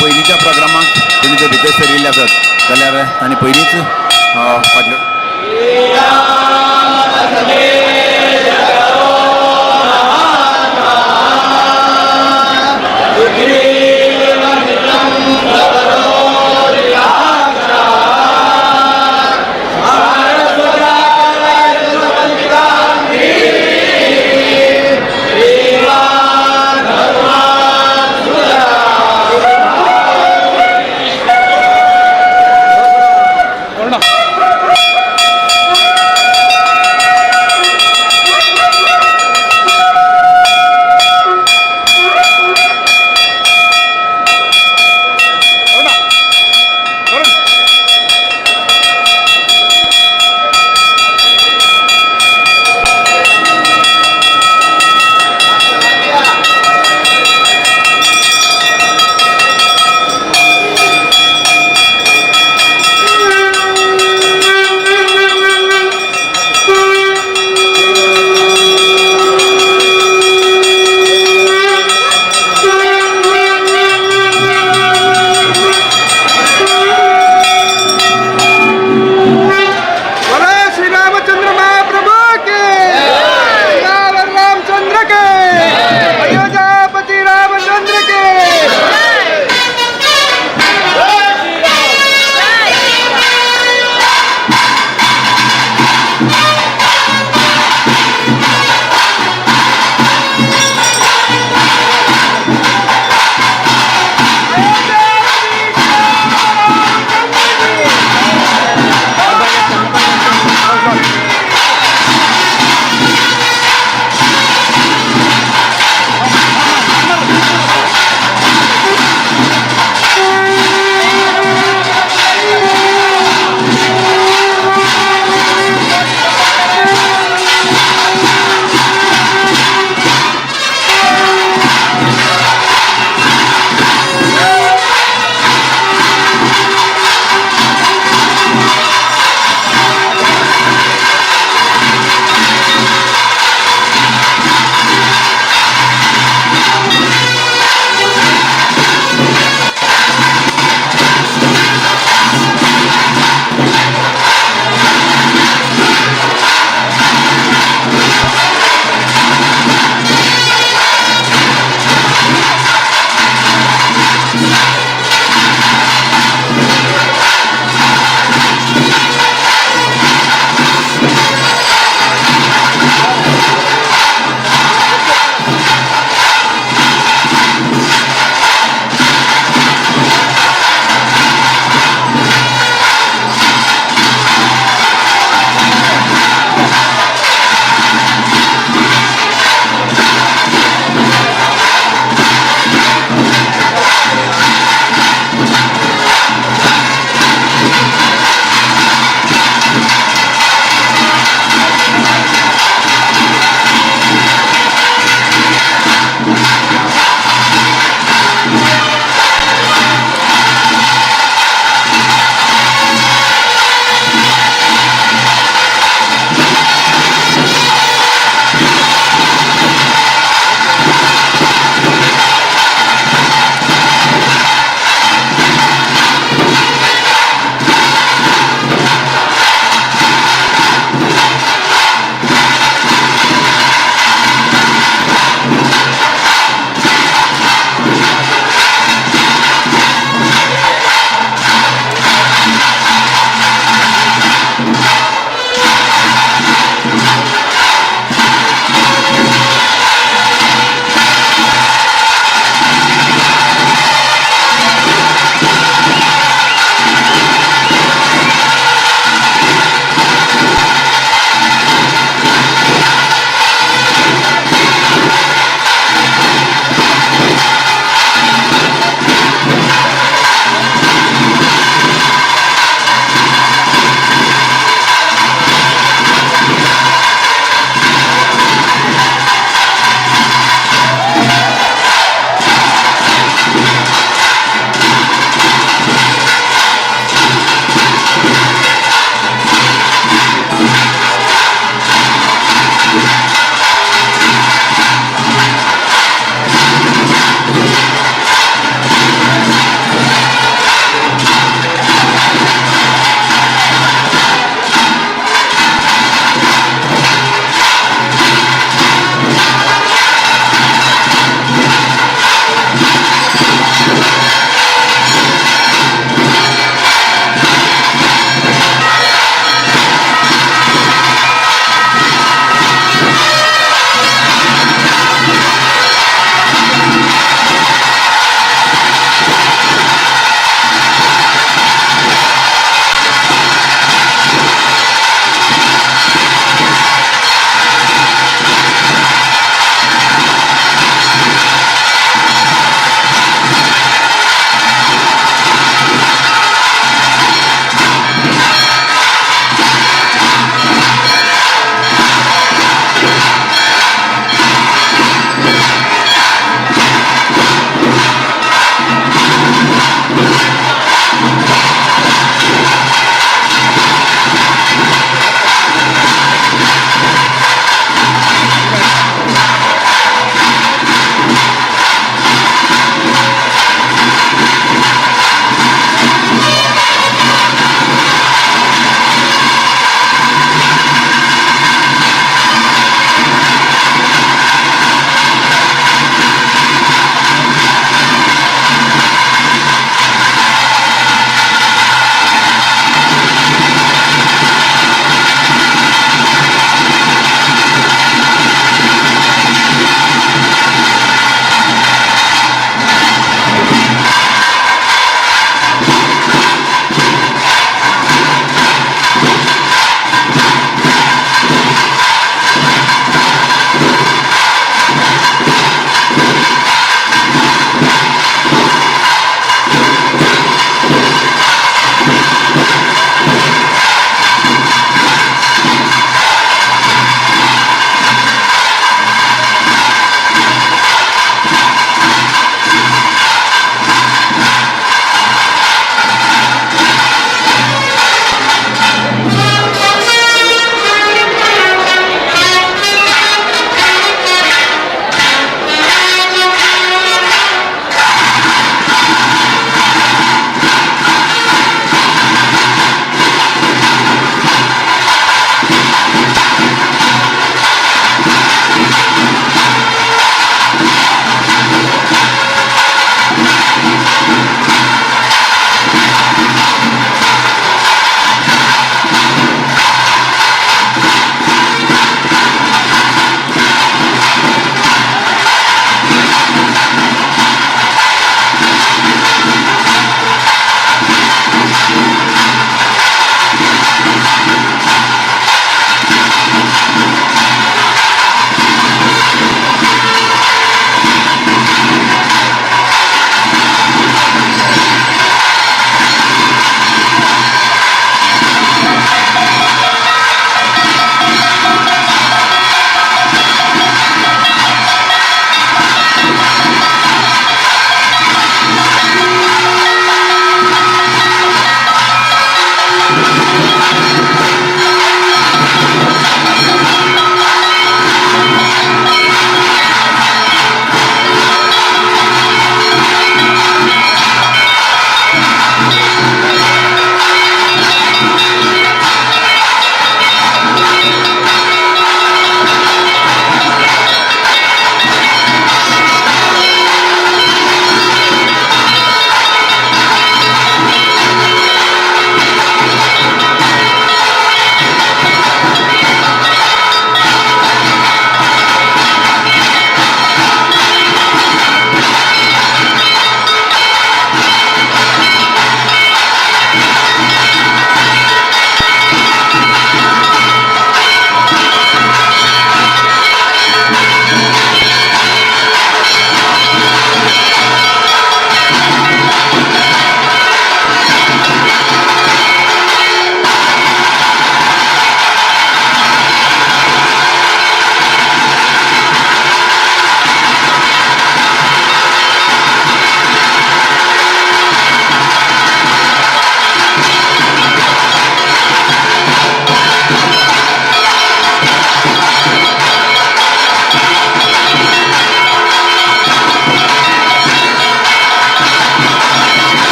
R: पयलींच्या प्रोग्रामाक तुमी जर भितर सरिल्ले आसत जाल्यार तांणी पयलींच फाटल्यो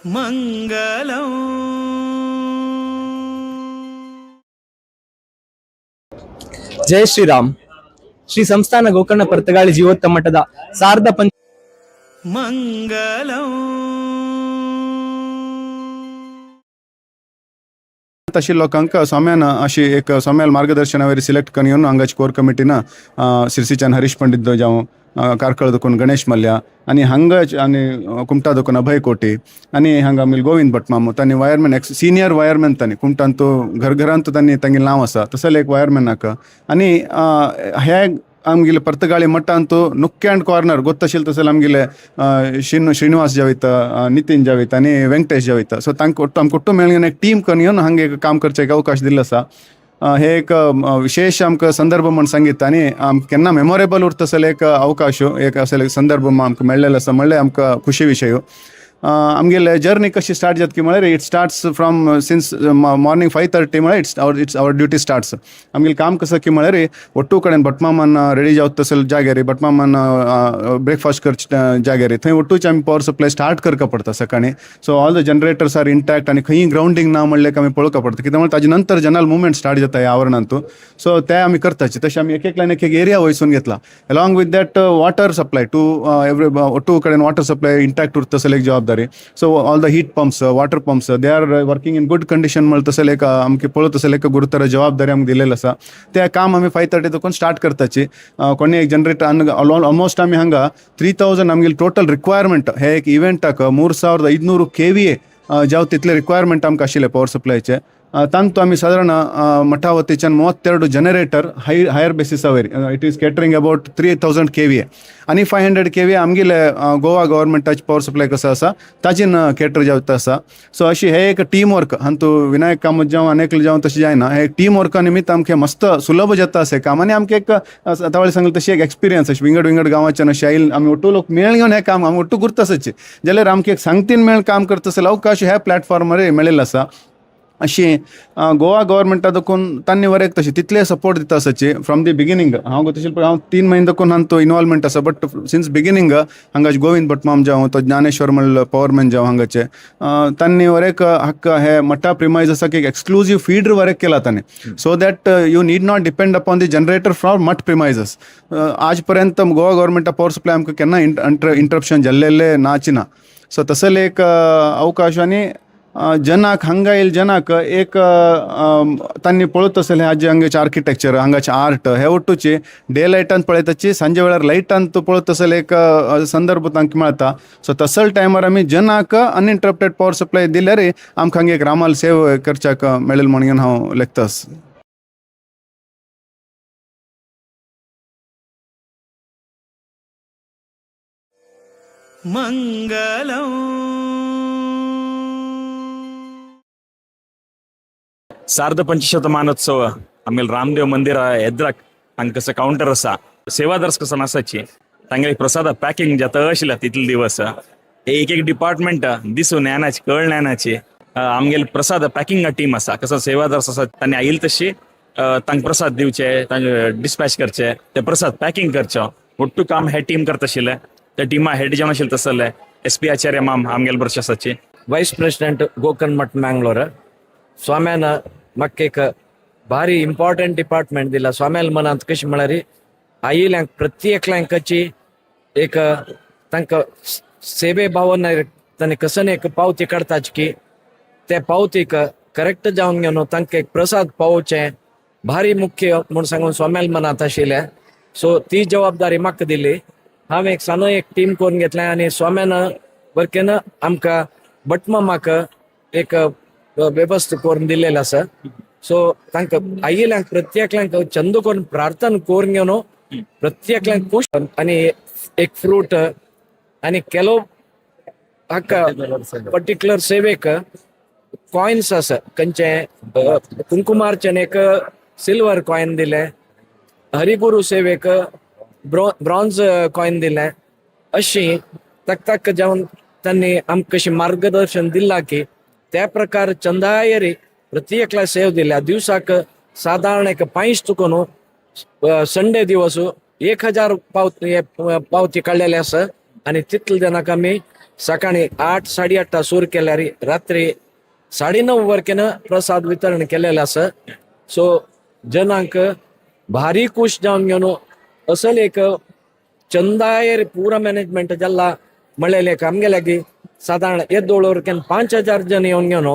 Q: ಮಂಗಲಂ.
B: ಜೈ ಶ್ರೀರಾಮ್. ಶ್ರೀ ಸಂಸ್ಥಾನ ಗೋಕರ್ಣ ಪರ್ತಗಾಳಿ ಜೀವೋತ್ತಮ ಮಠದ ಸಾರ್ಧ ಪಂಚ
Q: ಮಂಗಲಂ.
S: तशी लोकांक स्वाम्यान अशी एक स्वाम्याल मार्गदर्शना वयर सिलेक्ट करून येवन हांगाची कोर कमिटीन सिरसीच्यान हरीश पंडित जावं, कार्कळ देखून गणेश मल्ल्या आनी हांगा आनी कुमटा देखून अभय कोटी आनी हांगा आमगेले गोविंद भट मामू तांणी वायरमॅन, एक्स सिनियर वायरमॅन, तांणी कुमटांत घरघरांत तांणी तांगेलें नांव आसा तसले एक वायरमॅनाक. आनी हे आमगेले पर्तगाळी मठांत नुक अँड कॉर्नर ಗೊತ್ತಶೀಲ್ तसले आमगेले श्रीनिवास जावित, नितीन जावित आनी वेंकटेश जावित. सो तांकां ಒಟ್ಟು आमकां ಒಟ್ಟು मेळून एक टीम करून येवन हांगा एक काम करचें एक अवकाश दिल्लो आसा. हे एक विशेष आमकां संदर्भ म्हण सांगित आनी आमकां केन्ना मेमोरेबल उरता तसले एक अवकाश, एक असले संदर्भ आमकां मेळ्ळेलो आसा म्हणल्यार आमकां खुशी विशय. आमगेले जर्नी कशी स्टार्ट जाता की म्हळ्यार it starts from since morning 5:30 म्हळ्यार it's our duty starts. आमगेलें काम कसं की म्हळ्यार ಒಟ್ಟು कडेन भटमामान रेडी जावत तसले जाग्यार, भटमामान ब्रेकफास्ट करचे जाग्यार, थंय ಒಟ್ಟूच आमी पॉवर सप्लाय स्टार्ट करका पडटा सकाळीं. So all the generators are intact आनी खंयी ग्रावंडींग ना म्हणलें आमी पळोवका पडटा, कित्याक म्हळ्यार ताजे नंतर जनरल मुवमेंट स्टार्ट जाता ह्या आवरणांतू. सो ते आमी करताची. तशें आमी एक एकल्यान एक एक एरिया वयसून घेतला. Along with that water supply to every ಒಟ್ಟು कडेन वॉटर सप्लाय इंटॅक्ट उरता तसले एक जबाबदारी. So all the heat pumps, water pumps, they are working in good condition म्हळ्यार तसले एक आमकां पळोवता तसले एक गुरुतर जबाबदारी आमकां दिलेली आसा. ते काम आमी 5:30 देखून स्टार्ट करताची. कोणी एक जनरेटर आलमोस्ट आमी हांगा 3000 आमगेले टोटल रिक्वायरमेंट हे एक इव्हेंटाक 3500 KVA जावं तितले रिक्वायरमेंट आमकां आशिल्ले पॉवर सप्लायचे. तांतू आमी सादारण मठा वतीच्यान 32 जनरेटर हायर बेसिसावयर, it is catering about 3000 KVA आनी 500 KVA आमगेले गोवा गव्हर्मेंटाचे पॉवर सप्लाय कसो आसा ताजेन केटर जावत आसा. सो अशी हे एक टीम वर्क हातूंत विनायक कामत जावं आनी एकलो जावं तशें जायना. हे एक टीम वर्का निमित्त आमकां मस्त सुलभ जाता अशें काम आनी आमकां एक आतां सांगलें तशी एक एक्सपिरियन्स अशें विंगड विंगड गांवाच्यान अशें आयल आमी ಒಟ್ಟು लोक मेळ घेवन हें काम आमी ಒಟ್ಟು गुर्त आसाची जाल्यार आमकां एक सांगतीन मेळ काम करता तसो अवकाश ह्या प्लॅटफॉर्मार मेळिल्लो आसा. अशी गोवा गव्हर्मेंटा देखून तांणी वरेक तशें तितले सपोर्ट दिता आसाची फ्रॉम the beginning. हांव तशें हांव 3 म्हयने देखून हांव तो इनवॉल्वमेंट आसा, बट सिन्स बिगिनींग हांगा गोविंद भटमाम जावं, तो ज्ञानेश्वर म्हणलो पॉवरमॅन जावं, हांगाचे तांणी वरेक हक्क हे मठा प्रिमायझाक एक एक्सक्लुजीव फीडर वरेक केला तांणी, so that you need not depend upon the generator from Math premises. आज पर्यंत गोवा गव्हर्मेंटा पॉवर सप्लाय आमकां केन्ना इंटरप्शन जाल्लेले नाच ना. सो तसले एक अवकाश आनी जनाक हांगा येयल जनाक एक तांणी पळयत आसले हाजे हांगाचे आर्किटेक्चर, हांगाचे आर्ट हे ಒಟ್ಟುची डे लायटान पळयताची, सांजे वेळार लायटान तूं पळयत आसले एक संदर्भ तांकां मेळटा. सो तसल टायमार आमी जनाक अनइंटरप्टेड पॉवर सप्लाय दिल्यार आमकां हांगा एक रामाल सेव करच्याक मेळेल म्हणून हांव लेखतास.
Q: ಮಂಗಲಂ.
A: सार्ध पंचशतमानोत्सव आमगेले रामदेव मंदिर एद्राक हांगा कसं काउंटर आसा, सेवादार कसं आसाची तांगेले प्रसादा पॅकिंग जाता आशिल्लें तितले दिवस एक एक डिपार्टमेंट दिसून येनाची कळ येनाची. आमगेले प्रसाद पॅकिंग टीम आसा, कसं सेवादार आसा तांणी आयल तशी तांकां प्रसाद दिवचे, तांचे डिस्पॅच करचे, ते प्रसाद पॅकिंग करचो ಒಟ್ಟು काम हे टीम करता आशिल्लें. त्या टिमा हेड जावन आशिल्ले तसले SP आचार्य माम आमगेले बरें आसाची.
T: ವೈಸ್ ಪ್ರೆಸಿಡೆಂಟ್ ಗೋಕರ್ಣ ಮಠ ಮ್ಯಾಂಗ್ಳೂರ್. स्वाम्यान म्हाका एक भारी इम्पॉर्टंट डिपार्टमेंट दिला. स्वाम्याल मनांत कशें म्हळ्यार आयिल्ल्यांक प्रत्येकल्यांकाची एक तांकां सेवे भावना तांणी कसन एक पावती काडताची की ते पावतीक करेक्ट जावन घेवन तांकां एक प्रसाद पावोवचें भारी मुख्य म्हूण सांगून स्वाम्याल मनांत आशिल्लें. सो ती जबाबदारी म्हाका दिली. हांवें एक सान एक टीम करून घेतलें आनी स्वाम्यान बरकेन आमकां भटमामाक एक वेवस्था करून दिल्लेलें आसा. सो तांकां आयिल्ल्यांक प्रत्येकल्यांक चंद करून प्रार्थना करून घेवन प्रत्येकल्यांक खुश आनी एक फ्रूट आनी ಕೆಲವು हाका पर्टिक्युलर सेवेक कॉयन्स आसा, खंयचे कुंकुमार्चन एक सिल्वर कॉयन दिलें, हरिगुरू सेवेक ब्रॉन्ज कॉयन दिलें. अशी तक तक जावन तांणी आमकां कशें मार्गदर्शन दिलां की त्या प्रकार चंदायरी प्रत्येकला सेव दिल्या. दिवसाक सादारण एक पांयश चुकून संडे दिवस 1000 पावती काडलेले आसा आनी तितले जणांक आमी सकाळी 8 8:30 सुरू केल्यार रात्री 9:30 वरकेन प्रसाद वितरण केलेलं आसा. सो जनांक भारी खुश जावन घेवन असल एक चंदायर पुरा मॅनेजमेंट जाल्ला म्हणलेले एक आमगे लागीं सादारण येदोळ वरकेन 5000 जन येवन घेवन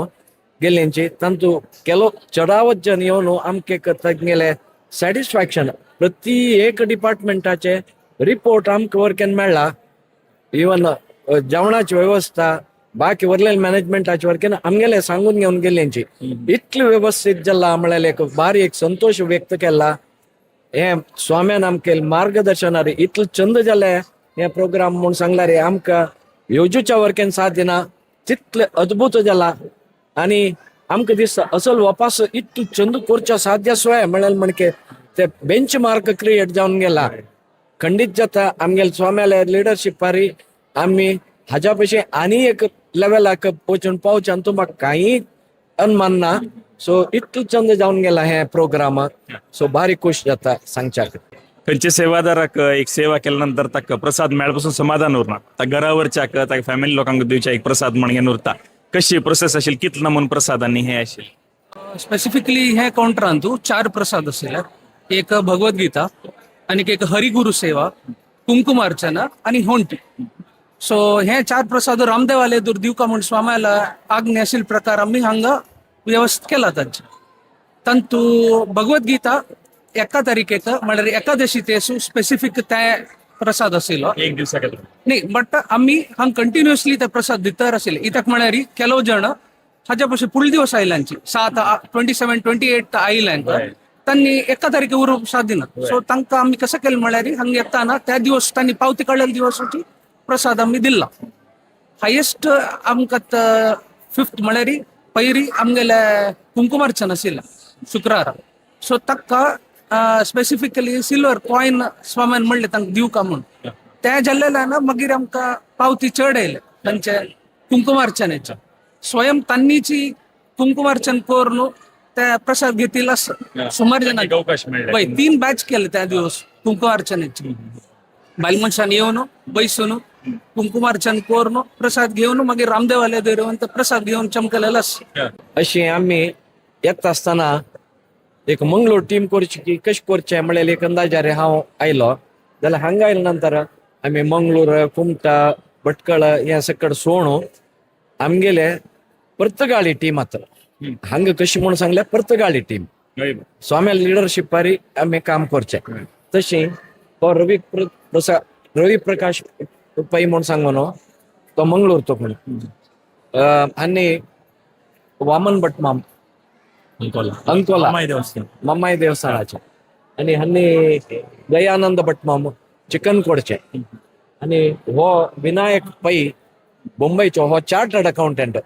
T: गेल्यांची तांतू केलो चडावत जन येवन आमके तांगेले सॅटिस्फॅक्शन प्रति एक डिपार्टमेंटाचे रिपोर्ट आमकां वरकेन मेळ्ळा. इवन जेवणाची व्यवस्था बाकी वरलेले मॅनेजमेंटाचे वरकेन आमगेले सांगून घेवन गेल्यांची इतली व्यवस्थीत जाल्ला म्हळ्यार एक भारी एक संतोश व्यक्त केला. हे स्वाम्यान आमकां मार्गदर्शनार इतलें चंद जालें हे प्रोग्राम म्हूण सांगल्यार आमकां येवजूच्या वरकेन साथ दिना तितलें अद्भुत जाला. आनी आमकां दिसता असल वापास इतलो चंद करच्या साध्य स्वय म्हळ्यार म्हणके ते बेंच मार्क क्रिएट जावन गेला. खंडीत जाता आमगेले स्वाम्याले लिडरशिपारी आमी हाज्या पयशे आनी एक लेवलाक वचून पावचे आनी तुमकां कांय अनमान ना. सो इतलो चंद जावन गेला हे प्रोग्राम. सो भारी खुश जाता सांगच्याक.
A: खंयच्या सेवादाराक एक सेवा केल्या नंतर ताका प्रसाद मेळपासून समाधान उरना, ता घरावरच्याक ताका फॅमिली लोकांक दिवच्या एक प्रसाद म्हणून उरता. कशी प्रोसेस आशिल्ली, कितलो नमून प्रसाद आनी हे आशिल्लें?
U: स्पेसिफिकली हे काउंटरांतू 4 प्रसाद आशिल्ले. एक भगवद्गीता आनी एक हरिगुरु सेवा, कुंकुमार्चना आनी होंटी. सो हे 4 प्रसाद रामदेवाले दूर दिवका म्हूण स्वाम्याला आज्ञा आशिल्ले प्रकार आमी हांगा व्यवस्थित केला तांचे. तांतू भगवद्गीता एका तारखेक म्हळ्यार एकादशी तेसू स्पेसिफीक ते प्रसाद आशिल्लो
A: एक दिवसाक
U: न्ही, बट आमी हांग कंटिन्युअसली ते प्रसाद दितर आशिल्ले. कित्याक म्हळ्यार ಕೆಲವು जण हाज्या पयशे फुडले दिवस आयल्यांची 7 27 28 आयल्यांक तांणी एका तारखे उरोवप साध्य ना. सो तांकां आमी कसं केलें म्हळ्यार हांगा येताना त्या दिवस तांणी पावती काडलेले दिवसाची प्रसाद आमी दिल्ला. हायेस्ट आमकां 5th म्हळ्यार पयरी आमगेले कुंकुमार्चन आशिल्लें शुक्रारा. सो ताका स्पेसिफिकली सिल्वर कॉयन स्वाम्यान म्हणलें तांकां दिवका म्हूण. ते जाल्लेल्यान मागीर आमकां पावती चड आयले तांचे कुंकुमार्चनेचे. स्वयं तांणीची कुंकुमार्चन करून ते प्रसाद घेतील असं सुमार जणांक
A: अवकाश मेळ्ळे.
U: वय 3 बॅच केले त्या दिवस कुंकुमार्चनेचे. बायल मनशान येवन बैसून कुंकुमार्चन करून प्रसाद घेवन मागीर रामदेवाले देवन प्रसाद घेवन चमकलेलो आसा.
T: अशी आमी येता आसतना एक मंगळूर टीम करची की कशें करचें म्हणल्यार एक अंदाजार हांव आयलो जाल्यार हांगा आयले नंतर आमी मंगळूर, कुमटा, भटकळ हे सकड सोणू आमगेले पर्तगाळी टीम आतां हांगा कशी म्हूण सांगल्या पर्तगाळी टीम स्वाम्या लिडरशिपारी आमी काम करचें. तशी तो रवी प्रसाद रवी प्रकाश पै म्हूण सांगो न्हू तो मंगळूर तो कोण आनी वामन भटमाम अंकोला मम्माई देवस्थानाचे आनी हांणी दयानंद भटमाम चिकन कोडचे आनी हो विनायक पै मुंबयचो हो चार्टर्ड अकाउंटंट.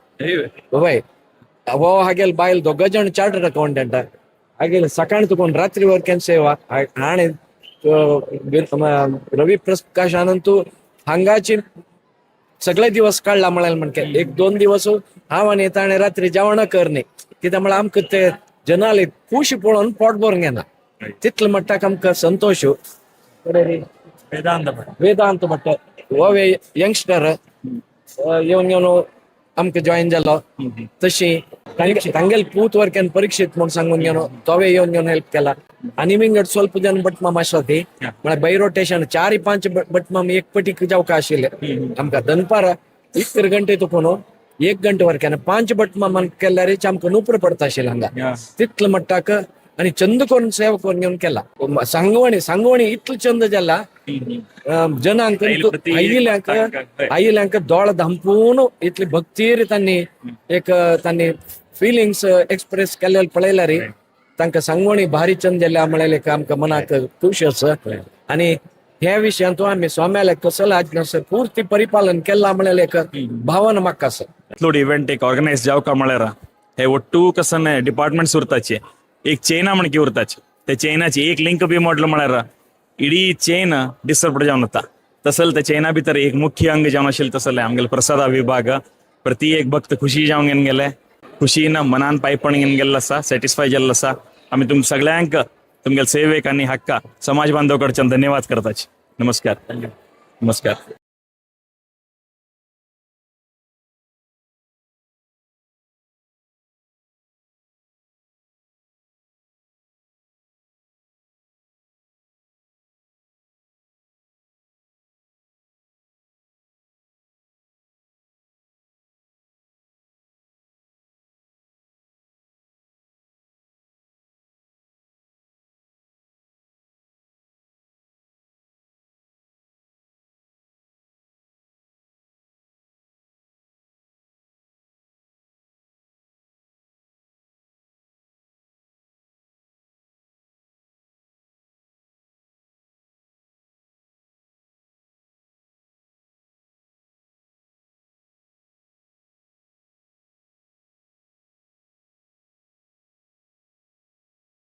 T: वय हो हागेल बायल दोग जण चार्टर्ड अकाउंटंट. हागेल सकाळी तुकोन रात्री वरकेन सेवा हाणे रवी प्रकाशानंतू हांगाची सगळे दिवस काडला म्हळ्यार म्हणके 1-2 दिवस हांव आनी ताणें रात्री जेवणां कर न्ही कित्याक म्हळ्यार आमकां ते जनाले खुशी पळोवन पोट भरून घेना तितले म्हणटाक आमकां संतोश. वेदांत भट्ट हो यंगस्टर येवन येवन आमकां जॉयन जालो. तशी तांगेले पूत वरकेन परीक्षित म्हूण सांगून घेवन तोवे येवन घेवन हेल्प केला. आनी विंगड ಸ್ವಲ್ಪ जन भटमाम आसा ती म्हळ्यार बाय रोटेशन 4-5 भटमाम एक पटीक जावका आशिल्ले आमकां. दनपार 1 घंटे तुकोन 1 घंटे वरकेन 5 भटमाम केल्यार आमकां नुपर पडता आशिल्लें हांगा तितले म्हणटाक. आनी चंद करून सेवा करून घेवन केला. सांगवणी सांगवणी इतलो चंद जाला जनांक आयिल्ल्यांक आयिल्ल्यांक दोळ धांपून इतली भक्तीर तांणी एक तांणी फिलिंग्स एक्सप्रेस केल्ले पळयल्यार तांकां सांगवणी भारी चंद जाल्या म्हळ्यार आमकां मनाक खुश आसा. आनी ह्या विशयांत आमी स्वाम्याले कसलो आज्ञा आसा पूर्ती परिपालन केला म्हळ्यार एक भावना म्हाका आसा.
A: इतलो इव्हेंट एक ऑर्गनायज जावका म्हळ्यार हे ಒಟ್ಟು कसन ಡಿಪಾರ್ಟ್ಮೆಂಟ್ಸ್ उरताचे एक चेना म्हणकी उरताचे त्या चेनाची एक लिंक बी मोडलो म्हळ्यार इडी चेन डिस्टर्ब जावन वता. तसल त्या चेना भितर एक मुख्य अंग जावन आशिल्लें तसलें आमगेले प्रसादा विभाग प्रति एक भक्त खुशी जावन घेवन गेले खुशीन मनान पायपण घेवन गेल्लो आसा, सॅटिस्फाय जाल्लो आसा. आमी तुम सगळ्यांक तुमगेले सेवेक आनी हक्का समाज बांधव कडच्यान धन्यवाद करताची. नमस्कार, नमस्कार.